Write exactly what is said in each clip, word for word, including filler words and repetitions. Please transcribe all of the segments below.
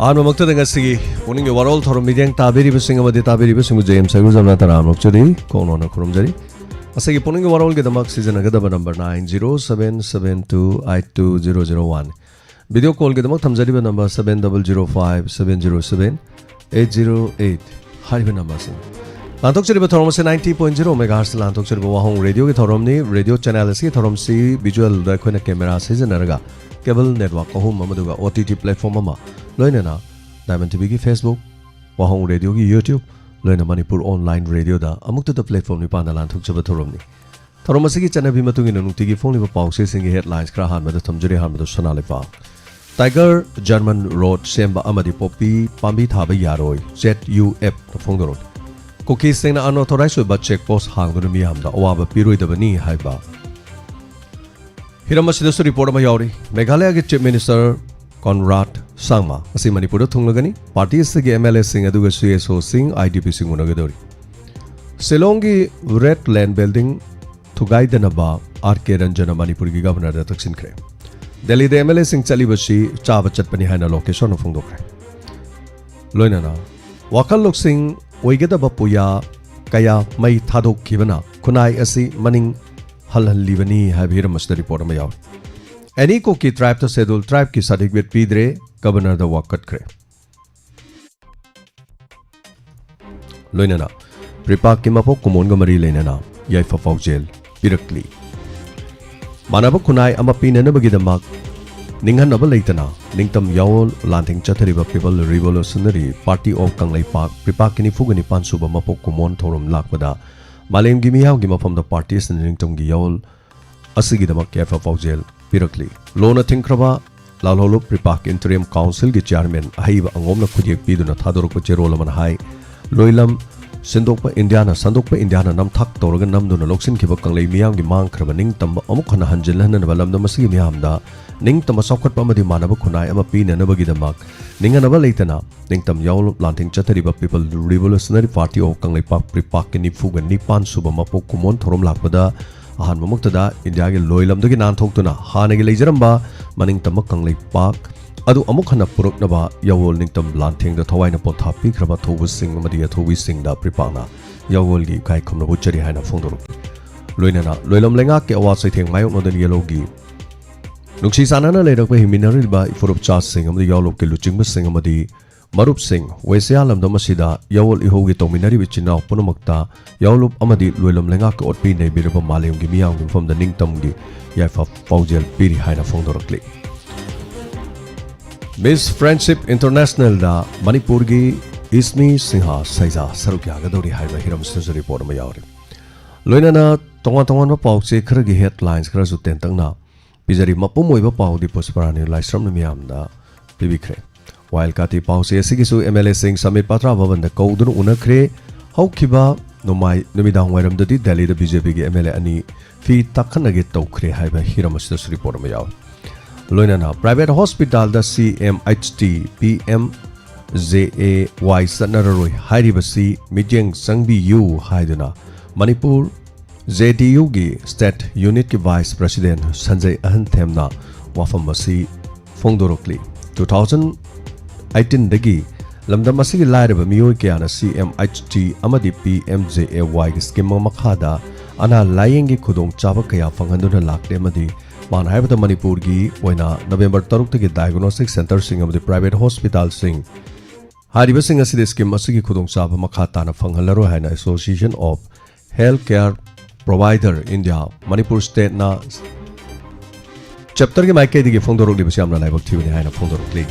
ꯑꯍꯥꯟꯕꯃꯛꯇꯗ ꯉꯁꯤꯒꯤ ꯄꯨꯛꯅꯤꯡꯒꯤ ꯋꯥꯔꯣꯜ ꯊꯧꯔꯝ ꯃꯤꯠꯌꯦꯡ ꯇꯥꯕꯤꯔꯤꯕꯁꯤꯡ ꯑꯃꯗꯤ ꯇꯥꯕꯤꯔꯤꯕꯁꯤꯡꯕꯨ ꯖꯦ ꯑꯦꯝ ꯁꯔꯒꯨꯖꯝꯅ ꯇꯔꯥꯝꯅ ꯑꯣꯛꯆꯔꯤ, ꯀꯣꯡꯅꯣꯟꯅ ꯈꯨꯔꯨꯝꯖꯔꯤ꯫ ꯉꯁꯤꯒꯤ ꯄꯨꯛꯅꯤꯡꯒꯤ ꯋꯥꯔꯣꯜꯒꯤꯗꯃꯛ ꯁꯤꯖꯤꯟꯅꯒꯗꯕ number nine zero seven seven two eight two zero zero one꯫ Video ꯀꯣꯜꯒꯤꯗꯃꯛ ꯊꯝꯖꯔꯤꯕ number seven double zero five seven zero seven eight zero eight ꯍꯥꯏꯔꯤꯕ ꯅꯝꯕꯔꯁꯤꯡ꯫ ꯂꯥꯟꯊꯣꯛꯆꯔꯤꯕ ꯊꯧꯔꯝ ꯑꯁꯤ ninety point zero megahertz ꯂꯥꯟꯊꯣꯛꯆꯔꯤꯕ ꯋꯥꯍꯣꯡ ꯔꯦꯗꯤꯑꯣꯒꯤ ꯊꯧꯔꯝꯅꯤ꯫ ꯔꯦꯗꯤꯑꯣ ꯆꯦꯅꯦꯜ ꯑꯁꯤꯒꯤ ꯊꯧꯔꯝꯁꯤ ꯚꯤꯖꯨꯑꯦꯜꯗ ꯑꯩꯈꯣꯏꯅ ꯀꯦꯃꯦꯔꯥ ꯁꯤꯖꯤꯟꯅꯔꯒ ꯀꯦꯕꯜ ꯅꯦꯠꯋꯥꯔꯛ ꯑꯍꯨꯝ ꯑꯃꯗꯨꯒ O T T platform ꯑꯃ ꯂꯣꯏꯅꯅ Diamond T Vꯒꯤ Facebook, ꯋꯥꯍꯣꯡ ꯔꯦꯗꯤꯑꯣꯒꯤ YouTube, ꯂꯣꯏꯅ ꯃꯅꯤꯄꯨꯔ ꯑꯣꯟꯂꯥꯏꯟ ꯔꯦꯗꯤꯑꯣꯗ ꯑꯃꯨꯛꯇꯗ platform ꯅꯤꯄꯥꯟꯗ ꯂꯥꯟꯊꯣꯛꯆꯕ ꯊꯧꯔꯝꯅꯤ꯫ ꯊꯧꯔꯝ ꯑꯁꯤꯒꯤ ꯆꯠꯅꯕꯤ ꯃꯇꯨꯡ ꯏꯟꯅ ꯅꯨꯡꯇꯤꯒꯤ ꯐꯣꯡꯂꯤꯕ ꯄꯥꯎꯆꯦꯁꯤꯡꯒꯤ headlines ꯈꯔ ꯑꯍꯥꯟꯕꯗ ꯊꯝꯖꯔꯤ꯫ ꯑꯍꯥꯟꯕꯗ ꯁꯅꯥ ꯂꯩꯄꯥꯛ꯫ Tiger German Road ꯁꯦꯝꯕ ꯑꯃꯗꯤ ꯄꯣꯄꯤ ꯄꯥꯝꯕꯤ ꯊꯥꯕ ꯌꯥꯔꯣꯏ, Z U F ꯅ ꯐꯣꯡꯗꯣꯔꯛꯂꯤ꯫ ꯀꯨꯀꯤꯁꯤꯡꯅ unauthorized ꯑꯣꯏꯕ check post ꯍꯥꯡꯗꯨꯅ ꯃꯤꯌꯥꯝꯗ ꯑꯋꯥꯕ ꯄꯤꯔꯣꯏꯗꯕꯅꯤ ꯍꯥꯏꯕ꯫ ꯍꯤꯔꯝ ꯑꯁꯤꯗꯁꯨ report ꯑꯃ ꯌꯥꯎꯔꯤ꯫ ꯃꯦꯘꯥꯂꯌꯒꯤ Chief Minister Conrad Sangma ꯉꯁꯤ ꯃꯅꯤꯄꯨꯔꯗ ꯊꯨꯡꯂꯒꯅꯤ꯫ Party ꯑꯁꯤꯒꯤ M L A ꯁꯤꯡ ꯑꯗꯨꯒ C S O ꯁꯤꯡ, I D P ꯁꯤꯡ ꯎꯅꯒꯗꯧꯔꯤ꯫ ꯁꯤꯂꯣꯡꯒꯤ Red Land Building ꯊꯨꯒꯥꯏꯗꯅꯕ R K ꯔꯟꯖꯟꯅ ꯃꯅꯤꯄꯨꯔꯒꯤ Governorꯗ ꯇꯛꯁꯤꯟꯈ꯭ꯔꯦ꯫ ꯗꯦꯜꯂꯤꯗ M L A ꯁꯤꯡ ꯆꯠꯂꯤꯕꯁꯤ ꯆꯥꯕ ꯆꯠꯄꯅꯤ ꯍꯥꯏꯅ ꯂꯣꯀꯦꯁꯣꯟꯅ ꯐꯣꯡꯗꯣꯛꯈ꯭ꯔꯦ꯫ ꯂꯣꯏꯅꯅ ꯋꯥꯈꯜ ꯂꯧꯁꯤꯡ ꯑꯣꯏꯒꯗꯕ ꯄꯨꯌꯥ ꯀꯌꯥ ꯃꯩ ꯊꯥꯗꯣꯛꯈꯤꯕꯅ ꯈꯨꯟꯅꯥꯏ ꯑꯁꯤ ꯃꯅꯤꯡ ꯍꯜꯍꯜꯂꯤꯕꯅꯤ ꯍꯥꯏꯕ ꯍꯤꯔꯝ ꯑꯁꯤꯗ report ꯑꯃ ꯌꯥꯎꯔꯤ꯫ Any Kuki tribeꯇ Scheduled Tribeꯀꯤ certificate ꯄꯤꯗ꯭ꯔꯦ, Governorꯗ ꯋꯥꯀꯠꯈ꯭ꯔꯦ꯫ ꯂꯣꯏꯅꯅ ꯄ꯭ꯔꯤꯄꯥꯛꯀꯤ ꯃꯄꯣꯛ ꯀꯨꯝꯑꯣꯟꯒ ꯃꯔꯤ ꯂꯩꯅꯅ ꯌꯥꯏꯐ ꯄꯥꯎꯖꯦꯜ ꯄꯤꯔꯛꯂꯤ꯫ ꯃꯥꯟꯅꯕ ꯈꯨꯟꯅꯥꯏ ꯑꯃ ꯄꯤꯅꯅꯕꯒꯤꯗꯃꯛ ꯅꯤꯡꯍꯟꯅꯕ ꯂꯩꯇꯅ ꯅꯤꯡꯇꯝ ꯌꯥꯑꯣꯜ ꯂꯥꯟꯊꯦꯡ ꯆꯠꯊꯔꯤꯕ People Revolutionary Party of Kangleipak, ꯄ꯭ꯔꯤꯄꯥꯛꯀꯤ ꯅꯤꯐꯨꯒ ꯅꯤꯄꯥꯟ ꯁꯨꯕ ꯃꯄꯣꯛ ꯀꯨꯝꯑꯣꯟ ꯊꯧꯔꯝ ꯂꯥꯛꯄꯗ ꯃꯥꯂꯦꯝꯒꯤ ꯃꯤꯌꯥꯝꯒꯤ ꯃꯐꯝꯗ party ꯑꯁꯤꯅ ꯅꯤꯡꯇꯝꯒꯤ ꯌꯥꯑꯣꯜ ꯑꯁꯤꯒꯤꯗꯃꯛ ꯌꯥꯏꯐ ꯄꯥꯎꯖꯦꯜ ꯄꯤꯔꯛꯂꯤ꯫ ꯂꯣꯟꯅ ꯊꯤꯡꯈ꯭ꯔꯕ ꯂꯥꯜꯍꯧꯂꯨꯞ ꯄ꯭ꯔꯤꯄꯥꯛ Interim Councilꯒꯤ chairman ꯑꯍꯩꯕ ꯑꯉꯣꯝꯅ ꯈꯨꯠꯌꯦꯛ ꯄꯤꯗꯨꯅ ꯊꯥꯗꯣꯔꯛꯄ ꯆꯦꯔꯣꯜ ꯑꯃꯅ ꯍꯥꯏ, ꯂꯣꯏꯂꯝ ꯁꯤꯟꯗꯣꯛꯄ ꯏꯟꯗꯤꯌꯥꯅ, ꯁꯟꯗꯣꯛꯄ ꯏꯟꯗꯤꯌꯥꯅ ꯅꯝꯊꯥꯛ ꯇꯧꯔꯒ ꯅꯝꯗꯨꯅ ꯂꯧꯁꯤꯟꯈꯤꯕ ꯀꯪꯂꯩ ꯃꯤꯌꯥꯝꯒꯤ ꯃꯥꯡꯈ꯭ꯔꯕ ꯅꯤꯡꯇꯝꯕ ꯑꯃꯨꯛ ꯍꯟꯅ ꯍꯟꯖꯤꯜꯍꯟꯅꯅꯕ ꯂꯝꯗꯝ ꯑꯁꯤꯒꯤ ꯃꯤꯌꯥꯝꯗ ꯅꯤꯡꯇꯝꯕ ꯆꯥꯎꯈꯠꯄ ꯑꯃꯗꯤ ꯃꯥꯟꯅꯕ ꯈꯨꯟꯅꯥꯏ ꯑꯃ ꯄꯤꯅꯅꯕꯒꯤꯗꯃꯛ ꯅꯤꯡꯍꯟꯅꯕ ꯂꯩꯇꯅ ꯅꯤꯡꯇꯝ ꯌꯥꯑꯣꯜ ꯂꯥꯟꯊꯦꯡ ꯆꯠꯊꯔꯤꯕ People Revolutionary Party of Kangleipak ꯄ꯭ꯔꯤꯄꯥꯛꯀꯤ ꯅꯤꯐꯨꯒ ꯅꯤꯄꯥꯟ ꯁꯨꯕ ꯃꯄꯣꯛ ꯀꯨꯝꯑꯣꯟ ꯊꯧꯔꯝ ꯂꯥꯛꯄꯗ ꯑꯍꯥꯟꯕꯃꯛꯇꯗ ꯏꯟꯗꯤꯌꯥꯒꯤ ꯂꯣꯏꯂꯝꯗꯒꯤ ꯅꯥꯟꯊꯣꯛꯇꯨꯅ ꯍꯥꯟꯅꯒꯤ ꯂꯩꯖꯔꯝꯕ ꯃꯅꯤꯡꯇꯝꯕ ꯀꯪꯂꯩꯄꯥꯛ ꯑꯗꯨ ꯑꯃꯨꯛ ꯍꯟꯅ ꯄꯨꯔꯛꯅꯕ ꯌꯥꯋꯣꯜ ꯅꯤꯡꯇꯝ ꯂꯥꯟꯊꯦꯡꯗ ꯊꯋꯥꯏꯅ ꯄꯣꯟꯊꯥ ꯄꯤꯈ꯭ꯔꯕ ꯑꯊꯧꯕꯁꯤꯡ ꯑꯃꯗꯤ ꯑꯊꯧꯕꯤꯁꯤꯡꯗ ꯄ꯭ꯔꯤꯄꯥꯛꯅ ꯌꯥꯋꯣꯜꯒꯤ ꯏꯀꯥꯏ ꯈꯨꯝꯅꯕ ꯎꯠꯆꯔꯤ ꯍꯥꯏꯅ ꯐꯣꯡꯗꯣꯔꯛꯂꯤ꯫ ꯂꯣꯏꯅꯅ ꯂꯣꯏꯂꯝ ꯂꯩꯉꯥꯛꯀꯤ ꯑꯋꯥ ꯆꯩꯊꯦꯡ ꯃꯥꯌꯣꯛꯅꯗꯨꯅ ꯌꯦꯜꯍꯧꯒꯤ ꯅꯨꯡꯁꯤ ꯆꯥꯟꯅꯅ ꯂꯩꯔꯛꯄ ꯍꯤꯡꯃꯤꯟꯅꯔꯤꯕ ꯏꯐꯨꯔꯨꯞꯆꯥꯁꯤꯡ ꯑꯃꯗꯤ ꯌꯥꯎꯂꯨꯞꯀꯤ ꯂꯨꯆꯤꯡꯕꯁꯤꯡ ꯑꯃꯗꯤ ꯃꯔꯨꯞꯁꯤꯡ, ꯋꯦꯁꯤꯌꯥ ꯂꯝꯗꯝ ꯑꯁꯤꯗ ꯌꯥꯋꯣꯜ ꯏꯍꯧꯒꯤ ꯇꯧꯃꯤꯟꯅꯔꯤꯕ ꯏꯆꯤꯟ ꯏꯅꯥꯎ ꯄꯨꯝꯅꯃꯛꯇ ꯌꯥꯎꯂꯨꯞ ꯑꯃꯗꯤ ꯂꯣꯏꯂꯝ ꯂꯩꯉꯥꯛꯀꯤ ꯑꯣꯠꯄꯤ ꯅꯩꯕꯤꯔꯕ ꯃꯥꯂꯦꯝꯒꯤ ꯃꯤꯌꯥꯝꯒꯤ ꯃꯐꯝꯗ ꯅꯤꯡꯇꯝꯒꯤ ꯌꯥꯏꯐ ꯄꯥꯎꯖꯦꯜ ꯄꯤꯔꯤ ꯍꯥꯏꯅ ꯐꯣꯡꯗꯣꯔꯛꯂꯤ꯫ ꯃꯤꯁ ꯐ꯭ꯔꯦꯟꯁꯤꯞ ꯏꯟꯇꯔꯅꯦꯁꯅꯦꯜꯗ ꯃꯅꯤꯄꯨꯔꯒꯤ ꯏꯁꯃꯤ ꯁꯤꯡꯍ ꯁꯩꯖꯥ ꯁꯔꯨꯛ ꯌꯥꯒꯗꯧꯔꯤ ꯍꯥꯏꯕ ꯍꯤꯔꯝꯁꯤꯗꯁꯨ ꯔꯤꯄꯣꯔꯠ ꯑꯃ ꯌꯥꯎꯔꯤ꯫ ꯂꯣꯏꯅꯅ ꯇꯣꯉꯥꯟ ꯇꯣꯉꯥꯟꯕ ꯄꯥꯎꯆꯦ ꯈꯔꯒꯤ ꯍꯦꯗꯂꯥꯏꯟꯁ ꯈꯔꯁꯨ ꯇꯦꯟꯇꯛꯅ ꯄꯤꯖꯔꯤ꯫ ꯃꯄꯨꯝ ꯑꯣꯏꯕ ꯄꯥꯎꯗꯤ ꯄꯨꯁꯄꯔꯥꯅꯤ ꯂꯥꯏꯁ꯭ꯔꯝꯅ ꯃꯤꯌꯥꯝꯗ ꯄꯤꯕꯤꯈ꯭ꯔꯦ꯫ ꯋꯥꯏꯜ ꯀꯥꯇꯤ ꯄꯥꯎꯆꯦ ꯑꯁꯤꯒꯤꯁꯨ ꯑꯦꯝ ꯑꯦꯜ ꯑꯦꯁꯤꯡ ꯁꯃꯤꯠ ꯄꯥꯇ꯭ꯔꯥ ꯚꯕꯟꯗ ꯀꯧꯗꯨꯅ ꯎꯅꯈ꯭ꯔꯦ꯫ ꯍꯧꯈꯤꯕ ꯅꯣꯡꯃꯥꯏ ꯅꯨꯃꯤꯗꯥꯡ ꯋꯥꯏꯔꯝꯗꯗꯤ ꯗꯦꯜꯂꯤꯗ ꯕꯤ ꯖꯦ ꯄꯤꯒꯤ ꯑꯦꯝ ꯑꯦꯜ ꯑꯦ ꯑꯅꯤ ꯐꯤ ꯇꯥꯈꯠꯅꯒꯦ ꯇꯧꯈ꯭ꯔꯦ ꯍꯥꯏꯕ ꯍꯤꯔꯝ ꯑꯁꯤꯗꯁꯨ ꯔꯤꯄꯣꯔꯠ ꯑꯃ ꯌꯥꯎꯏ꯫ ꯂꯣꯏꯅꯅ ꯄ꯭ꯔꯥꯏꯚꯦꯠ ꯍꯣꯁꯄꯤꯇꯥꯜꯗ C M H T, P M J A Y ꯆꯠꯅꯔꯔꯣꯏ ꯍꯥꯏꯔꯤꯕꯁꯤ ꯃꯤꯠꯌꯦꯡ ꯆꯪꯕꯤꯌꯨ ꯍꯥꯏꯗꯨꯅ ꯃꯅꯤꯄꯨꯔ ꯖꯦ ꯗꯤ ꯌꯨꯒꯤ ꯁ꯭ꯇꯦꯠ ꯌꯨꯅꯤꯠꯀꯤ ꯚꯥꯏꯁ ꯄ꯭ꯔꯁꯤꯗꯦꯟ ꯁꯟꯖꯌ ꯑꯍꯟꯊꯦꯝꯅ ꯋꯥꯐꯝ ꯑꯁꯤ ꯐꯣꯡꯗꯣꯔꯛꯂꯤ꯫ ꯇꯨ ꯊꯥꯎꯖꯟ ꯑꯩꯠꯇꯤꯟꯗꯒꯤ ꯂꯝꯗꯝ ꯑꯁꯤꯒꯤ ꯂꯥꯏꯔꯕ ꯃꯤꯑꯣꯏ ꯀꯌꯥꯅ ꯁꯤ ꯑꯦꯝ ꯑꯩꯆ ꯇꯤ ꯑꯃꯗꯤ ꯄꯤ ꯑꯦꯝ ꯖꯦ ꯑꯦ ꯋꯥꯏꯒꯤ ꯁ꯭ꯀꯤꯝ ꯃꯈꯥꯗ ꯑꯅꯥ ꯂꯥꯌꯦꯡꯒꯤ ꯈꯨꯗꯣꯡꯆꯥꯕ ꯀꯌꯥ ꯐꯪꯍꯟꯗꯨꯅ ꯂꯥꯛꯂꯦ ꯑꯃꯗꯤ ꯃꯥꯅ ꯍꯥꯏꯕꯗ ꯃꯅꯤꯄꯨꯔꯒꯤ ꯑꯣꯏꯅ ꯅꯕꯦꯝꯕꯔ ꯇꯔꯨꯛꯇꯒꯤ ꯗꯥꯏꯒꯅꯣꯁꯇꯤꯛ ꯁꯦꯟꯇꯔꯁꯤꯡ ꯑꯃꯗꯤ ꯄ꯭ꯔꯥꯏꯚꯦꯠ ꯍꯣꯁꯄꯤꯇꯥꯜꯁꯤꯡ ꯍꯥꯏꯔꯤꯕꯁꯤꯡ ꯑꯁꯤꯗꯤ ꯁ꯭ꯀꯤꯝ ꯑꯁꯤꯒꯤ ꯈꯨꯗꯣꯡꯆꯥꯕ ꯃꯈꯥ ꯇꯥꯅ ꯐꯪꯍꯜꯂꯔꯣꯏ ꯍꯥꯏꯅ association of health care provider India Manipur ꯁ꯭ꯇꯦꯠꯅ ꯆꯦꯞꯇꯔꯒꯤ ꯃꯥꯏꯀꯩꯗꯒꯤ ꯐꯣꯡꯗꯣꯔꯛꯂꯤꯕꯁꯤ ꯌꯥꯝꯅ ꯂꯥꯏꯕꯛ ꯊꯤꯕꯅꯤ ꯍꯥꯏꯅ ꯐꯣꯡꯗꯣꯔꯛꯂꯤ꯫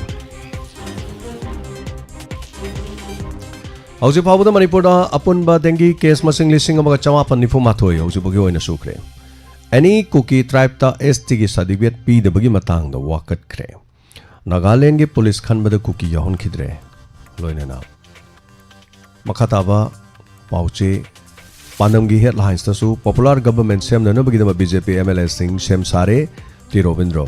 ꯍꯧꯖꯤꯛ ꯐꯥꯎꯕꯗ ꯃꯅꯤꯄꯨꯔꯗ ꯑꯄꯨꯟꯕ ꯗꯦꯡꯒꯤ ꯀꯦꯁ ꯃꯁꯤꯡ ꯂꯤꯁꯤꯡ ꯑꯃꯒ ꯆꯃꯥꯄꯟ ꯅꯤꯐꯨ ꯃꯥꯊꯣꯏ ꯍꯧꯖꯤꯛ ꯐꯥꯎꯒꯤ ꯑꯣꯏꯅ ꯁꯨꯈ꯭ꯔꯦ꯫ ꯑꯦꯅꯤ ꯀꯨꯀꯤ ꯇ꯭ꯔꯥꯏꯕꯇ ꯑꯦꯁ ꯇꯤꯒꯤ ꯁꯥꯔꯇꯤꯐꯤꯀꯦꯠ ꯄꯤꯗꯕꯒꯤ ꯃꯇꯥꯡꯗ ꯋꯥꯀꯠꯈ꯭ꯔꯦ꯫ ꯅꯥꯒꯥꯂꯦꯟꯒꯤ ꯄꯨꯂꯤꯁ ꯈꯟꯕꯗ ꯀꯨꯀꯤ ꯌꯥꯎꯍꯟꯈꯤꯗ꯭ꯔꯦ꯫ ꯂꯣꯏꯅꯅ ꯃꯈꯥ ꯇꯥꯕ ꯄꯥꯎꯆꯦ ꯄꯥꯟꯗꯝꯒꯤ ꯍꯦꯗꯂꯥꯏꯟꯁꯇꯁꯨ ꯄꯣꯄꯨꯂꯔ ꯒꯚꯔꯟꯃꯦꯟꯠ ꯁꯦꯝꯅꯅꯕꯒꯤꯗꯃꯛ B J P M L ꯑꯦꯁꯤꯡ ꯁꯦꯝ ꯁꯥꯔꯦ, ꯇꯤ ꯔꯣꯕꯤꯟꯗ꯭ꯔꯣ꯫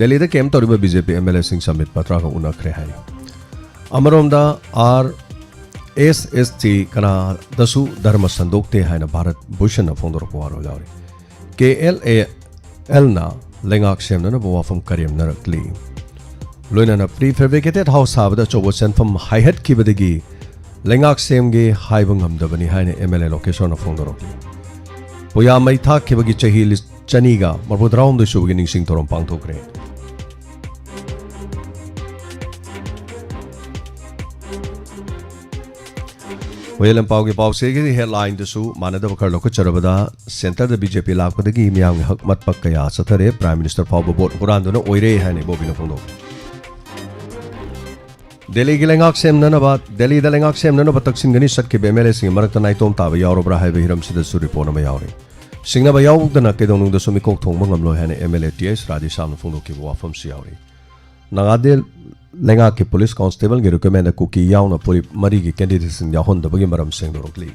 ꯗꯦꯜꯂꯤꯗ ꯀꯦꯝꯞ ꯇꯧꯔꯤꯕ B J P M L ꯑꯦꯁꯤꯡ ꯁꯃꯤꯠ ꯄꯇ꯭ꯔꯥꯒ ꯎꯅꯈ꯭ꯔꯦ ꯍꯥꯏꯔꯤ꯫ ꯑꯃꯔꯣꯝꯗ ꯑꯥꯔ ꯑꯦꯁ ꯑꯦꯁ ꯇꯤ ꯀꯅꯥꯗꯁꯨ ꯙꯔꯃ ꯁꯟꯗꯣꯛꯇꯦ ꯍꯥꯏꯅ ꯚꯥꯔꯠ ꯚꯨꯁꯟꯅ ꯐꯣꯡꯗꯣꯔꯛꯄ ꯋꯥꯔꯣꯜ ꯌꯥꯎꯔꯤ꯫ ꯀꯦ ꯑꯦꯜ ꯑꯦ ꯑꯦꯜꯅ ꯂꯩꯉꯥꯛ ꯁꯦꯝꯅꯅꯕ ꯋꯥꯐꯝ ꯀꯔꯦꯝꯅꯔꯛꯂꯤ꯫ ꯂꯣꯏꯅꯅ prefabricated house ꯁꯥꯕꯗ ꯑꯆꯧꯕ ꯁꯦꯟꯐꯝ ꯍꯥꯏꯍꯠꯈꯤꯕꯗꯒꯤ ꯂꯩꯉꯥꯛ ꯁꯦꯝꯒꯦ ꯍꯥꯏꯕ ꯉꯝꯗꯕꯅꯤ ꯍꯥꯏꯅ MLA ꯂꯣꯀꯦꯁꯣꯔꯅ ꯐꯣꯡꯗꯣꯔꯛꯂꯤ꯫ ꯄꯨꯌꯥ ꯃꯩ ꯊꯥꯛꯈꯤꯕꯒꯤ ꯆꯍꯤ ꯆꯅꯤꯒ ꯃꯔꯐꯨ ꯇꯔꯥꯍꯨꯝꯗꯣꯏ ꯁꯨꯕꯒꯤ ꯅꯤꯡꯁꯤꯡ ꯊꯧꯔꯝ ꯄꯥꯡꯊꯣꯛꯈ꯭ꯔꯦ꯫ ꯍꯣꯌꯦꯜ ꯂꯝꯄꯥꯎꯒꯤ ꯄꯥꯎꯆꯦꯒꯤ headlineꯗꯁꯨ ꯃꯥꯟꯅꯗꯕ ꯈꯔ ꯂꯧꯈꯠꯆꯔꯕꯗ, centreꯗ BJP ꯂꯥꯛꯄꯗꯒꯤ ꯃꯤꯌꯥꯝꯒꯤ ꯍꯛ ꯃꯠꯄ ꯀꯌꯥ ꯆꯠꯊꯔꯦ, Prime Minister ꯐꯥꯎꯕ vote ꯍꯨꯔꯥꯟꯗꯨꯅ ꯑꯣꯏꯔꯦ ꯍꯥꯏꯅ ꯏꯕꯣꯕꯤꯅ ꯐꯣꯡꯗꯣꯛꯈꯤ꯫ ꯗꯦꯜꯂꯤꯒꯤ ꯂꯩꯉꯥꯛ ꯁꯦꯝꯅꯅꯕ, ꯗꯦꯜꯂꯤꯗ ꯂꯩꯉꯥꯛ ꯁꯦꯝꯅꯅꯕ ꯇꯛꯁꯤꯟꯒꯅꯤ ꯆꯠꯈꯤꯕ MLAꯁꯤꯡꯒꯤ ꯃꯔꯛꯇ ꯅꯥꯏꯇꯣꯝ ꯇꯥꯕ ꯌꯥꯎꯔꯕ꯭ꯔꯥ ꯍꯥꯏꯕ ꯍꯤꯔꯝꯁꯤꯗꯁꯨ report ꯑꯃ ꯌꯥꯎꯔꯤ꯫ ꯁꯤꯡꯅꯕ ꯌꯥꯎꯗꯅ ꯀꯩꯗꯧꯅꯨꯡꯗꯁꯨ ꯃꯤꯀꯣꯛ ꯊꯣꯡꯕ ꯉꯝꯂꯣꯏ ꯍꯥꯏꯅ MLA ꯇꯤ ꯑꯩꯆ ꯔꯥꯙꯦꯁ꯭ꯌꯥꯝꯅ ꯐꯣꯡꯗꯣꯛꯈꯤꯕ ꯋꯥꯐꯝꯁꯨ ꯌꯥꯎꯔꯤ꯫ ꯅꯥꯒꯥꯗꯦꯜ ꯂꯩꯉꯥꯛꯀꯤ police constableꯒꯤ recruitmentꯗ ꯀꯨꯀꯤ ꯌꯥꯎꯅ ꯐꯨꯔꯨꯞ ꯃꯔꯤꯒꯤ candidateꯁꯤꯡ ꯌꯥꯎꯍꯟꯗꯕꯒꯤ ꯃꯔꯝ ꯁꯦꯡꯗꯣꯔꯛꯂꯤ꯫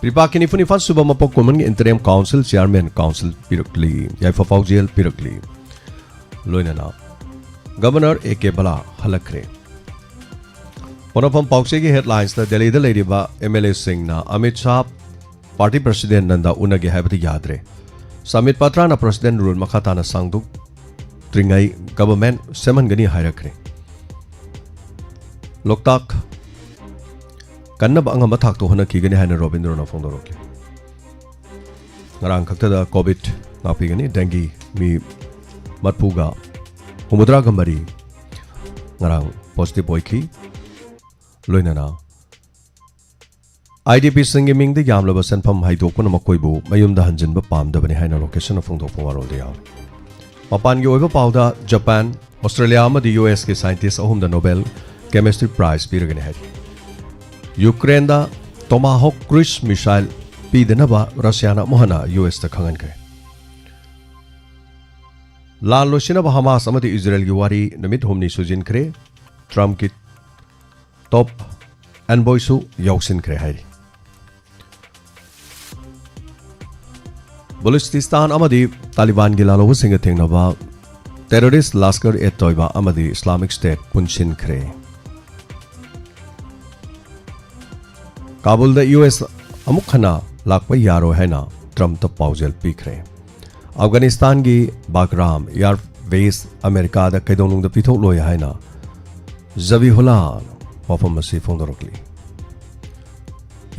ꯐꯤꯐꯥꯒꯤ ꯅꯤꯐꯨ ꯅꯤꯄꯥꯟ ꯁꯨꯕ ꯃꯄꯣꯛ ꯀꯨꯝꯍꯟꯒꯤ interim council chairman council ꯄꯤꯔꯛꯂꯤ, ꯌꯥꯏꯐ ꯄꯥꯎꯖꯦꯜ ꯄꯤꯔꯛꯂꯤ꯫ ꯂꯣꯏꯅꯅ Governor ꯑꯦ ꯀꯦ ꯕꯂꯥ ꯍꯜꯂꯛꯈ꯭ꯔꯦ꯫ ꯄꯣꯛꯅꯐꯝ ꯄꯥꯎꯆꯦꯒꯤ headlinesꯇ ꯗꯦꯜꯂꯤꯗ ꯂꯩꯔꯤꯕ MLAꯁꯤꯡꯅ ꯑꯃꯤꯠ ꯁꯥꯍ party president ꯅꯟꯗ ꯎꯅꯒꯦ ꯍꯥꯏꯕꯗꯤ ꯌꯥꯗ꯭ꯔꯦ꯫ ꯁꯥꯝꯕꯤꯠ ꯄꯥꯇ꯭ꯔꯥꯅ president rule ꯃꯈꯥ ꯇꯥꯅ ꯁꯥꯡꯗꯣꯛꯇ꯭ꯔꯤꯉꯩ government ꯁꯦꯝꯍꯟꯒꯅꯤ ꯍꯥꯏꯔꯛꯈ꯭ꯔꯦ꯫ ꯂꯣꯛꯇꯥꯛ ꯀꯟꯅꯕ ꯑꯉꯝꯕ ꯊꯥꯛꯇ ꯍꯣꯠꯅꯈꯤꯒꯅꯤ ꯍꯥꯏꯅ ꯔꯣꯕꯤꯟꯗ꯭ꯔꯣꯅ ꯐꯣꯡꯗꯣꯔꯛꯈꯤ꯫ ꯉꯔꯥꯡ ꯈꯛꯇꯗ COVID ꯉꯥꯛꯄꯤꯒꯅꯤ, dengue ꯃꯤ ꯃꯔꯐꯨꯒ ꯍꯨꯝꯐꯨꯇꯔꯥꯒ ꯃꯔꯤ ꯉꯔꯥꯡ positive ꯑꯣꯏꯈꯤ꯫ ꯂꯣꯏꯅꯅ IDPꯁꯤꯡꯒꯤ ꯃꯤꯡꯗ ꯌꯥꯝꯂꯕ ꯁꯦꯟꯐꯝ ꯍꯥꯏꯗꯣꯛꯄꯅ ꯃꯈꯣꯏꯕꯨ ꯃꯌꯨꯝꯗ ꯍꯟꯖꯤꯟꯕ ꯄꯥꯝꯗꯕꯅꯤ ꯍꯥꯏꯅ ꯂꯣꯀꯦꯁꯟꯅ ꯐꯣꯡꯗꯣꯛꯄ ꯋꯥꯔꯣꯜꯗ ꯌꯥꯎꯔꯤ꯫ ꯃꯄꯥꯟꯒꯤ ꯑꯣꯏꯕ ꯄꯥꯎꯗ, ꯖꯄꯥꯟ, ꯑꯣꯁꯇ꯭ꯔꯦꯂꯤꯌꯥ ꯑꯃꯗꯤ USꯀꯤ scientist ꯑꯍꯨꯝꯗ Nobel Chemistry Prize ꯄꯤꯔꯒꯅꯤ ꯍꯥꯏꯔꯤ꯫ ꯌꯨꯀ꯭ꯔꯦꯟꯗ Tomahawk cruise missile ꯄꯤꯗꯅꯕ ꯔꯁꯤꯌꯥꯅ ꯑꯃꯨꯛ ꯍꯟꯅ USꯇ ꯈꯪꯍꯟꯈ꯭ꯔꯦ꯫ ꯂꯥꯟ ꯂꯣꯏꯁꯤꯟꯅꯕ ꯍꯃꯥꯁ ꯑꯃꯗꯤ ꯏꯖꯔꯦꯜꯒꯤ ꯋꯥꯔꯤ ꯅꯨꯃꯤꯠ ꯍꯨꯝꯅꯤ ꯁꯨꯖꯤꯟꯈ꯭ꯔꯦ꯫ ꯇ꯭ꯔꯝꯞꯀꯤ top envoyꯁꯨ ꯌꯥꯎꯁꯤꯟꯈ꯭ꯔꯦ ꯍꯥꯏꯔꯤ꯫ ꯕꯂꯨꯆꯤꯁꯇꯥꯟ ꯑꯃꯗꯤ ꯇꯥꯂꯤꯕꯥꯟꯒꯤ ꯂꯥꯜꯍꯧꯕꯁꯤꯡꯒ ꯊꯦꯡꯅꯕ terrorist Lashkar-e-Taiba ꯑꯃꯗꯤ Islamic State ꯄꯨꯟꯁꯤꯟꯈ꯭ꯔꯦ꯫ ꯀꯥꯕꯨꯜꯗ US ꯑꯃꯨꯛ ꯍꯟꯅ ꯂꯥꯛꯄ ꯌꯥꯔꯣꯏ ꯍꯥꯏꯅ ꯇ꯭ꯔꯝꯞꯇ ꯄꯥꯎꯖꯦꯜ ꯄꯤꯈ꯭ꯔꯦ꯫ ꯑꯐꯒꯥꯅꯤꯁꯇꯥꯟꯒꯤ ꯕꯥꯒ꯭ꯔꯥꯝ ꯑꯦꯌꯥꯔ ꯕꯦꯁ ꯑꯃꯦꯔꯤꯀꯥꯗ ꯀꯩꯗꯧꯅꯨꯡꯗ ꯄꯤꯊꯣꯛꯂꯣꯏ ꯍꯥꯏꯅ ꯖꯕꯤꯍꯨꯂꯥ ꯋꯥꯐꯝ ꯑꯁꯤ ꯐꯣꯡꯗꯣꯔꯛꯂꯤ꯫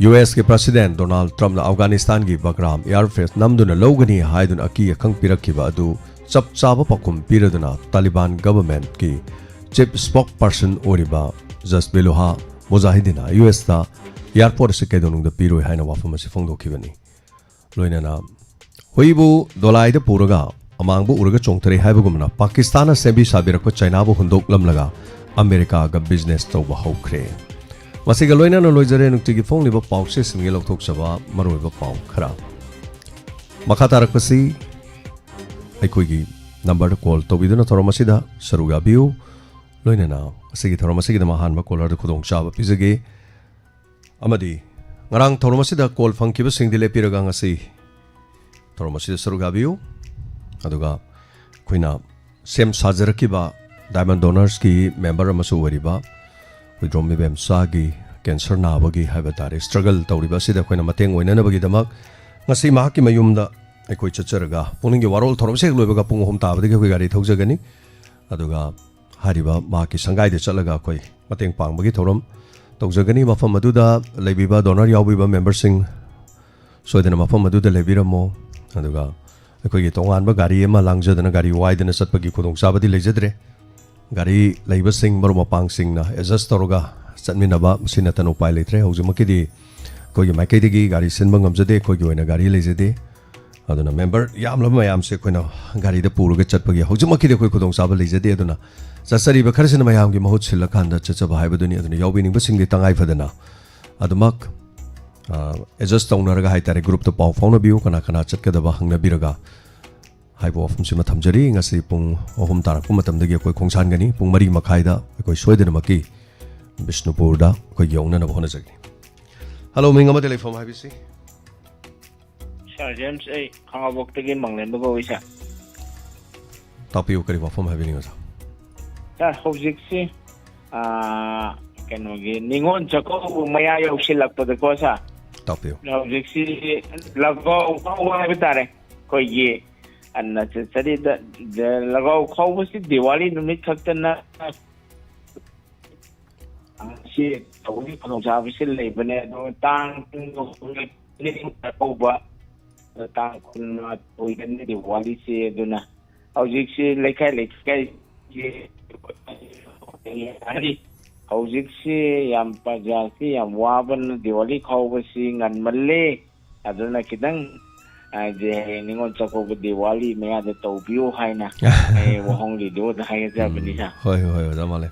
ꯌꯨ ꯑꯦꯁꯀꯤ ꯄ꯭ꯔꯁꯤꯗꯦꯟ ꯗꯣꯅꯥꯜꯗ ꯇ꯭ꯔꯝꯞꯅ ꯑꯐꯒꯥꯅꯤꯁꯇꯥꯟꯒꯤ ꯕꯥꯒ꯭ꯔꯥꯝ ꯑꯦꯌꯥꯔ ꯕꯦꯁ ꯅꯝꯗꯨꯅ ꯂꯧꯒꯅꯤ ꯍꯥꯏꯗꯨꯅ ꯑꯀꯤ ꯑꯈꯪ ꯄꯤꯔꯛꯈꯤꯕ ꯑꯗꯨ ꯆꯞ ꯆꯥꯕ ꯄꯥꯎꯈꯨꯝ ꯄꯤꯔꯗꯨꯅ ꯇꯥꯂꯤꯕꯥꯟ ꯒꯚꯔꯟꯃꯦꯟꯠꯀꯤ ꯆꯤꯐ ꯁ꯭ꯄꯣꯛ ꯄꯔꯁꯟ ꯑꯣꯏꯔꯤꯕ ꯖꯁꯕꯤꯂꯨꯍꯥ ꯃꯨꯖꯥꯍꯤꯗꯤꯟꯅ ꯌꯨ ꯑꯦꯁꯇ ꯑꯦꯌꯥꯔꯄꯣꯔꯠ ꯑꯁꯤ ꯀꯩꯗꯧꯅꯨꯡꯗ ꯄꯤꯔꯣꯏ ꯍꯥꯏꯅ ꯋꯥꯐꯝ ꯑꯁꯤ ꯐꯣꯡꯗꯣꯛꯈꯤꯕꯅꯤ꯫ ꯂꯣꯏꯅꯅ ꯍꯨꯏꯕꯨ ꯗꯣꯂꯥꯏꯗ ꯄꯨꯔꯒ ꯑꯃꯥꯡꯕ ꯎꯔꯒ ꯆꯣꯡꯊꯔꯛꯏ ꯍꯥꯏꯕꯒꯨꯝꯅ ꯄꯥꯀꯤꯁꯇꯥꯟꯅ ꯁꯦꯝꯕꯤ ꯁꯥꯕꯤꯔꯛꯄ ꯆꯥꯏꯅꯥꯕꯨ ꯍꯨꯟꯗꯣꯛꯂꯝꯂꯒ ꯑꯃꯦꯔꯤꯀꯥꯒ ꯕꯤꯖꯤꯅꯦꯁ ꯇꯧꯕ ꯍꯧꯈ꯭ꯔꯦ꯫ ꯃꯁꯤꯒ ꯂꯣꯏꯅꯅ ꯂꯣꯏꯖꯔꯦ ꯅꯨꯡꯇꯤꯒꯤ ꯐꯣꯡꯂꯤꯕ ꯄꯥꯎꯆꯦꯁꯤꯡꯒꯤ ꯂꯧꯊꯣꯛꯆꯕ ꯃꯔꯨꯑꯣꯏꯕ ꯄꯥꯎ ꯈꯔ꯫ ꯃꯈꯥ ꯇꯥꯔꯛꯄꯁꯤ ꯑꯩꯈꯣꯏꯒꯤ ꯅꯝꯕꯔꯗ ꯀꯣꯜ ꯇꯧꯕꯤꯗꯨꯅ ꯊꯧꯔꯝ ꯑꯁꯤꯗ ꯁꯔꯨꯛ ꯌꯥꯕꯤꯌꯨ꯫ ꯂꯣꯏꯅꯅ ꯑꯁꯤꯒꯤ ꯊꯧꯔꯝ ꯑꯁꯤꯒꯤꯗꯃꯛ ꯑꯍꯥꯟꯕ ꯀꯣꯂꯔꯗ ꯈꯨꯗꯣꯡꯆꯥꯕ ꯄꯤꯖꯒꯦ꯫ ꯑꯃꯗꯤ ꯉꯔꯥꯡ ꯊꯧꯔꯝ ꯑꯁꯤꯗ ꯀꯣꯜ ꯐꯪꯈꯤꯕꯁꯤꯡꯗꯤ ꯂꯦꯞꯄꯤꯔꯒ ꯉꯁꯤ ꯊꯧꯔꯝ ꯑꯁꯤꯗ ꯁꯔꯨꯛ ꯌꯥꯕꯤꯌꯨ꯫ ꯑꯗꯨꯒ ꯑꯩꯈꯣꯏꯅ ꯁꯦꯝ ꯁꯥꯖꯔꯛꯈꯤꯕ ꯗꯥꯏꯃꯟ ꯗꯣꯅꯔꯁꯀꯤ ꯃꯦꯝꯕꯔ ꯑꯃꯁꯨ ꯑꯣꯏꯔꯤꯕ ꯍꯨꯏꯗ꯭ꯔꯣꯝ ꯏꯕꯦꯝꯆꯥꯒꯤ ꯀꯦꯟꯁꯔ ꯅꯥꯕꯒꯤ ꯍꯥꯏꯕ ꯇꯥꯔꯦ, ꯁ꯭ꯇ꯭ꯔꯒꯜ ꯇꯧꯔꯤꯕ ꯑꯁꯤꯗ ꯑꯩꯈꯣꯏꯅ ꯃꯇꯦꯡ ꯑꯣꯏꯅꯅꯕꯒꯤꯗꯃꯛ ꯉꯁꯤ ꯃꯍꯥꯛꯀꯤ ꯃꯌꯨꯝꯗ ꯑꯩꯈꯣꯏ ꯆꯠꯆꯔꯒ ꯄꯨꯛꯅꯤꯡꯒꯤ ꯋꯥꯔꯣꯜ ꯊꯧꯔꯝꯁꯦ ꯍꯦꯛ ꯂꯣꯏꯕꯒ ꯄꯨꯡ ꯑꯍꯨꯝ ꯇꯥꯕꯗꯒꯤ ꯑꯩꯈꯣꯏ ꯒꯥꯔꯤ ꯊꯧꯖꯒꯅꯤ꯫ ꯑꯗꯨꯒ ꯍꯥꯏꯔꯤꯕ ꯃꯍꯥꯛꯀꯤ ꯁꯪꯒꯥꯏꯗ ꯆꯠꯂꯒ ꯑꯩꯈꯣꯏ ꯃꯇꯦꯡ ꯄꯥꯡꯕꯒꯤ ꯊꯧꯔꯝ ꯇꯧꯖꯒꯅꯤ꯫ ꯃꯐꯝ ꯑꯗꯨꯗ ꯂꯩꯕꯤꯕ ꯗꯣꯅꯔ ꯌꯥꯎꯕꯤꯕ ꯃꯦꯝꯕꯔꯁꯤꯡ ꯁꯣꯏꯗꯅ ꯃꯐꯝ ꯑꯗꯨꯗ ꯂꯩꯕꯤꯔꯝꯃꯣ꯫ ꯑꯗꯨꯒ ꯑꯩꯈꯣꯏꯒꯤ ꯇꯣꯉꯥꯟꯕ ꯒꯥꯔꯤ ꯑꯃ ꯂꯥꯡꯖꯗꯅ ꯒꯥꯔꯤ ꯋꯥꯏꯗꯅ ꯆꯠꯄꯒꯤ ꯈꯨꯗꯣꯡꯆꯥꯕꯗꯤ ꯂꯩꯖꯗ꯭ꯔꯦ꯫ ꯒꯥꯔꯤ ꯂꯩꯕꯁꯤꯡ ꯃꯔꯨꯞ ꯃꯄꯥꯡꯁꯤꯡꯅ ꯑꯦꯗꯖꯁ ꯇꯧꯔꯒ ꯆꯠꯃꯤꯟꯅꯕ ꯃꯁꯤ ꯅꯠꯇꯅ ꯎꯄꯥꯏ ꯂꯩꯇ꯭ꯔꯦ꯫ ꯍꯧꯖꯤꯛꯃꯛꯀꯤꯗꯤ ꯑꯩꯈꯣꯏꯒꯤ ꯃꯥꯏꯀꯩꯗꯒꯤ ꯒꯥꯔꯤ ꯁꯤꯟꯕ ꯉꯝꯖꯗꯦ, ꯑꯩꯈꯣꯏꯒꯤ ꯑꯣꯏꯅ ꯒꯥꯔꯤ ꯂꯩꯖꯗꯦ꯫ ꯑꯗꯨꯅ ꯃꯦꯝꯕꯔ ꯌꯥꯝꯂꯕ ꯃꯌꯥꯝꯁꯦ ꯑꯩꯈꯣꯏꯅ ꯒꯥꯔꯤꯗ ꯄꯨꯔꯒ ꯆꯠꯄꯒꯤ ꯍꯧꯖꯤꯛꯃꯛꯀꯤꯗꯤ ꯑꯩꯈꯣꯏ ꯈꯨꯗꯣꯡꯆꯥꯕ ꯂꯩꯖꯗꯦ꯫ ꯑꯗꯨꯅ ꯆꯠꯆꯔꯤꯕ ꯈꯔꯁꯤꯅ ꯃꯌꯥꯝꯒꯤ ꯃꯍꯨꯠ ꯁꯤꯜꯂꯀꯥꯟꯗ ꯆꯠꯆꯕ ꯍꯥꯏꯕꯗꯨꯅꯤ꯫ ꯑꯗꯨꯅ ꯌꯥꯎꯕꯤꯅꯤꯡꯕꯁꯤꯡꯗꯤ ꯇꯉꯥꯏ ꯐꯗꯅ ꯑꯗꯨꯃꯛ, ꯑ, ꯑꯦꯗꯖꯁ ꯇꯧꯅꯔꯒ ꯍꯥꯏꯇꯥꯔꯦ, ꯒ꯭ꯔꯨꯞꯇ ꯄꯥꯎ ꯐꯥꯎꯅꯕꯤꯌꯨ, ꯀꯅꯥ ꯀꯅꯥ ꯆꯠꯀꯗꯕ ꯍꯪꯅꯕꯤꯔꯒ ꯍꯥꯏꯕ ꯋꯥꯐꯝꯁꯤꯃ ꯊꯝꯖꯔꯤ꯫ ꯉꯁꯤ ꯄꯨꯡ ꯑꯍꯨꯝ ꯇꯥꯔꯛꯄ ꯃꯇꯝꯗꯒꯤ ꯑꯩꯈꯣꯏ ꯈꯣꯡꯁꯥꯟꯒꯅꯤ꯫ ꯄꯨꯡ ꯃꯔꯤ ꯃꯈꯥꯏꯗ ꯑꯩꯈꯣꯏ ꯁꯣꯏꯗꯅꯃꯛꯀꯤ ꯕꯤꯁꯅꯨꯄꯨꯔꯗ ꯑꯩꯈꯣꯏ ꯌꯧꯅꯅꯕ ꯍꯣꯠꯅꯖꯒꯅꯤ꯫ ꯍꯜꯂꯣ, ꯃꯤꯡ ꯑꯃꯗꯤ ꯂꯩꯐꯝ ꯍꯥꯏꯕꯤꯁꯤ꯫ ꯁꯥꯔ ꯖꯦꯝꯁ, ꯑꯩ ꯈꯥꯉꯕꯣꯛꯇꯒꯤ ꯃꯪꯂꯦꯝꯕ ꯀꯧꯏ, ꯁꯥꯔ꯫ ꯇꯥꯛꯄꯤꯌꯨ, ꯀꯔꯤ ꯋꯥꯐꯝ ꯍꯥꯏꯕꯤꯅꯤꯡꯉꯤ, ꯁꯥꯔ? ꯁꯥꯔ, ꯍꯧꯖꯤꯛꯁꯤ, ꯑꯥ, ꯀꯩꯅꯣꯒꯤ ꯅꯤꯉꯣꯜ ꯆꯥꯛꯀꯧꯕ ꯃꯌꯥ ꯌꯧꯁꯤꯜꯂꯛꯄꯗꯀꯣ, ꯁꯥꯔ, ꯇꯥꯛꯄꯤꯌꯨ꯫ ꯍꯧꯖꯤꯛꯁꯤ ꯂꯒꯥꯎ ꯉꯥꯎꯕ ꯍꯥꯏꯕ ꯇꯥꯔꯦ, ꯑꯩꯈꯣꯏꯒꯤ ꯑꯟꯅ ꯆꯠꯆꯔꯤꯗ꯫ ꯂꯒꯥꯎ ꯈꯥꯎꯕꯁꯤ ꯗꯤꯋꯥꯂꯤ ꯅꯨꯃꯤꯠ ꯈꯛꯇꯅ ꯁꯤ ꯇꯧꯕꯒꯤ ꯈꯨꯗꯣꯡꯆꯥꯕꯁꯤ ꯂꯩꯕꯅꯦ꯫ ꯑꯗꯣ ꯇꯥꯡ ꯀꯨꯟ ꯆꯥꯛꯀꯧꯕ, ꯑꯗꯣ ꯇꯥꯡ ꯀꯨꯟꯃꯥꯊꯣꯏꯗꯅꯤ ꯗꯤꯋꯥꯂꯤꯁꯦ꯫ ꯑꯗꯨꯅ ꯍꯧꯖꯤꯛꯁꯤ ꯂꯩꯀꯥꯏ ꯂꯩꯀꯥꯏ ꯍꯧꯖꯤꯛꯁꯤ ꯌꯥꯝ ꯄ꯭ꯔꯖꯥꯁꯤ ꯌꯥꯝ ꯋꯥꯕꯅ ꯗꯤꯋꯥꯂꯤ ꯈꯥꯎꯕꯁꯤ ꯉꯟꯃꯜꯂꯦ꯫ ꯑꯗꯨꯅ ꯈꯤꯇꯪ ꯍꯥꯏꯗꯤ ꯍꯌꯦꯡ ꯅꯤꯉꯣꯜ ꯆꯥꯛꯀꯧꯕ ꯗꯤꯋꯥꯂꯤ ꯃꯌꯥꯗ ꯇꯧꯕꯤꯌꯨ ꯍꯥꯏꯅ ꯑꯩ ꯋꯥꯍꯪꯂꯤꯗꯨꯗ ꯍꯥꯏꯒꯗꯕꯅꯤꯅ꯫ ꯎꯝ, ꯍꯣꯏ, ꯍꯣꯏ, ꯑꯣꯖꯥ ꯃꯥꯂꯦ꯫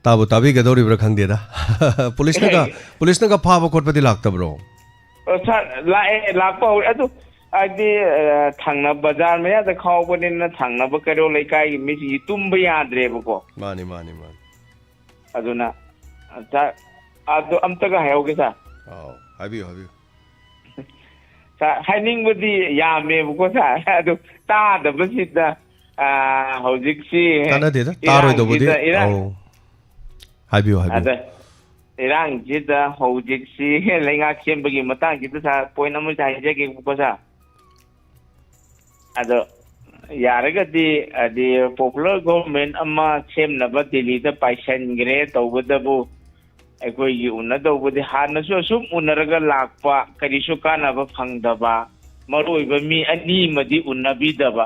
ꯇꯥꯕꯨ ꯇꯥꯕꯤꯒꯗꯧꯔꯤꯕ꯭ꯔꯥ ꯈꯪꯗꯦꯗ꯫ ꯄꯨꯂꯤꯁꯅꯒ, ꯄꯨꯂꯤꯁꯅꯒ ꯐꯥꯕ ꯈꯣꯠꯄꯗꯤ ꯂꯥꯛꯇꯕ꯭ꯔꯣ? ꯑ, ꯁꯥꯔ, ꯂꯥꯛꯑꯦ, ꯂꯥꯛꯄ ꯍꯧꯔꯦ꯫ ꯑꯗꯨ ꯍꯥꯏꯗꯤ, ꯑ, ꯊꯪꯅꯕ ꯕꯖꯥꯔ ꯃꯌꯥꯗ ꯈꯥꯎꯕꯅꯤꯅ ꯊꯪꯅꯕ ꯀꯩꯔꯣꯜ ꯂꯩꯀꯥꯏꯒꯤ ꯃꯤꯁꯤꯡꯁꯤ ꯇꯨꯝꯕ ꯌꯥꯗ꯭ꯔꯦꯕꯀꯣ꯫ ꯃꯥꯅꯤ, ꯃꯥꯅꯤ, ꯃꯥꯅꯤ꯫ ꯑꯗꯨꯅ, ꯑ, ꯁꯥꯔ, ꯑꯗꯨ ꯑꯝꯇꯒ ꯍꯥꯏꯍꯧꯒꯦ, ꯁꯥꯔ꯫ ꯑꯥꯎ, ꯍꯥꯏꯕꯤꯌꯨ, ꯍꯥꯏꯕꯤꯌꯨ꯫ ꯁꯥꯔ, ꯍꯥꯏꯅꯤꯡꯕꯗꯤ ꯌꯥꯝꯃꯦꯕꯀꯣ, ꯁꯥꯔ꯫ ꯑꯗꯨ ꯇꯥꯗꯕꯁꯤꯗ, ꯑ, ꯍꯧꯖꯤꯛꯁꯤ ꯀꯥꯟꯅꯗꯦꯗ, ꯇꯥꯔꯣꯏꯗꯧꯕꯗꯤ꯫ ꯏꯔꯥꯡꯁꯤꯗ, ꯏꯔꯥꯡ ꯑꯧ꯫ ꯍꯥꯏꯕꯤꯌꯨ, ꯍꯥꯏꯕꯤꯌꯨ꯫ ꯑꯗ ꯏꯔꯥꯡꯁꯤꯗ ꯍꯧꯖꯤꯛꯁꯤ ꯂꯩꯉꯥꯛ ꯁꯦꯝꯕꯒꯤ ꯃꯇꯥꯡꯁꯤꯗ, ꯁꯥꯔ, ꯄꯣꯏꯟ ꯑꯃꯁꯦ ꯍꯥꯏꯖꯒꯦꯕꯀꯣ, ꯁꯥꯔ꯫ ꯑꯗꯣ ꯌꯥꯔꯒꯗꯤ ꯍꯥꯏꯗꯤ ꯄꯣꯄꯨꯂꯔ ꯒꯣꯚꯔꯟꯃꯦꯟ ꯑꯃ ꯁꯦꯝꯅꯕ ꯗꯤꯜꯂꯤꯗ ꯄꯥꯏꯁꯟꯈ꯭ꯔꯦ꯫ ꯇꯧꯕꯇꯕꯨ ꯑꯩꯈꯣꯏꯒꯤ ꯎꯅꯗꯧꯕꯗꯤ ꯍꯥꯟꯅꯁꯨ ꯑꯁꯨꯝ ꯎꯅꯔꯒ ꯂꯥꯛꯄ, ꯀꯔꯤꯁꯨ ꯀꯥꯟꯅꯕ ꯐꯪꯗꯕ, ꯃꯔꯨꯑꯣꯏꯕ ꯃꯤ ꯑꯅꯤ ꯑꯃꯗꯤ ꯎꯅꯕꯤꯗꯕ꯫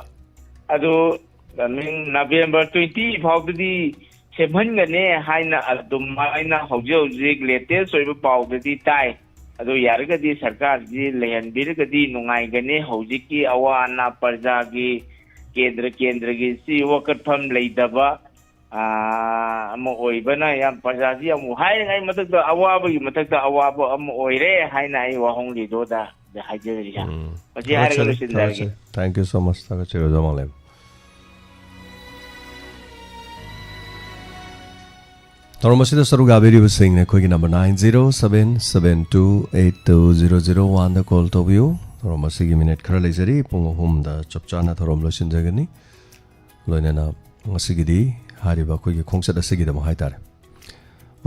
ꯑꯗꯨ ꯀꯃꯤꯡ ꯅꯕꯦꯝꯕꯔ ꯇ꯭ꯋꯦꯟꯇꯤ ꯐꯥꯎꯗꯗꯤ ꯁꯦꯝꯍꯟꯒꯅꯤ ꯍꯥꯏꯅ ꯑꯗꯨꯃꯥꯏꯅ ꯍꯧꯖꯤꯛ ꯍꯧꯖꯤꯛ ꯂꯦꯇꯦꯁ ꯑꯣꯏꯕ ꯄꯥꯎꯗꯗꯤ ꯇꯥꯏ꯫ ꯑꯗꯨ ꯌꯥꯔꯒꯗꯤ ꯁꯔꯀꯥꯔꯁꯤ ꯂꯩꯍꯟꯕꯤꯔꯒꯗꯤ ꯅꯨꯡꯉꯥꯏꯒꯅꯤ꯫ ꯍꯧꯖꯤꯛꯀꯤ ꯑꯋꯥ ꯑꯅꯥ ꯄ꯭ꯔꯖꯥꯒꯤ ꯀꯦꯟꯗ꯭ꯔ ꯀꯦꯟꯗ꯭ꯔꯒꯤ ꯁꯤ ꯋꯥꯀꯠꯐꯝ ꯂꯩꯇꯕ, ꯑꯥ, ꯑꯃ ꯑꯣꯏꯕꯅ ꯌꯥꯝ ꯄ꯭ꯔꯖꯥꯁꯤ ꯌꯥꯝ ꯍꯥꯏꯔꯤꯉꯩ ꯃꯊꯛꯇ ꯑꯋꯥꯕꯒꯤ ꯃꯊꯛꯇ ꯑꯋꯥꯕ ꯑꯃ ꯑꯣꯏꯔꯦ ꯍꯥꯏꯅ ꯑꯩ ꯋꯥꯍꯪꯂꯤꯗꯣꯗ ꯍꯥꯏꯖꯔꯤꯁꯦ꯫ ꯎꯝ꯫ ꯃꯁꯤ ꯍꯥꯏꯔꯒ ꯊꯥꯒꯠꯆꯔꯤ, ꯂꯣꯏꯁꯤꯟꯖꯔꯒꯦ꯫ ꯊꯥꯒꯠꯆꯔꯤ꯫ Thank you so much꯫ ꯊꯥꯒꯠꯆꯔꯤ, ꯑꯣꯖꯥ ꯃꯥꯂꯦꯝ꯫ ꯊꯧꯔꯝ ꯑꯁꯤꯗ ꯁꯔꯨꯛ ꯌꯥꯕꯤꯔꯤꯕꯁꯤꯡ ꯑꯩꯈꯣꯏꯒꯤ number nine zero seven seven two eight two zero zero one ꯗ call ꯇꯧꯕꯤꯌꯨ꯫ ꯊꯧꯔꯝ ꯑꯁꯤꯒꯤ ꯃꯤꯅꯤꯠ ꯈꯔ ꯂꯩꯖꯔꯤ꯫ ꯄꯨꯡ ꯑꯍꯨꯝꯗ ꯆꯞ ꯆꯥꯅ ꯊꯧꯔꯝ ꯂꯣꯏꯁꯤꯟꯖꯒꯅꯤ꯫ ꯂꯣꯏꯅꯅ ꯉꯁꯤꯒꯤꯗꯤ ꯍꯥꯏꯔꯤꯕ ꯑꯩꯈꯣꯏꯒꯤ ꯈꯣꯡꯆꯠ ꯑꯁꯤꯒꯤꯗꯃꯛ ꯍꯥꯏꯇꯥꯔꯦ,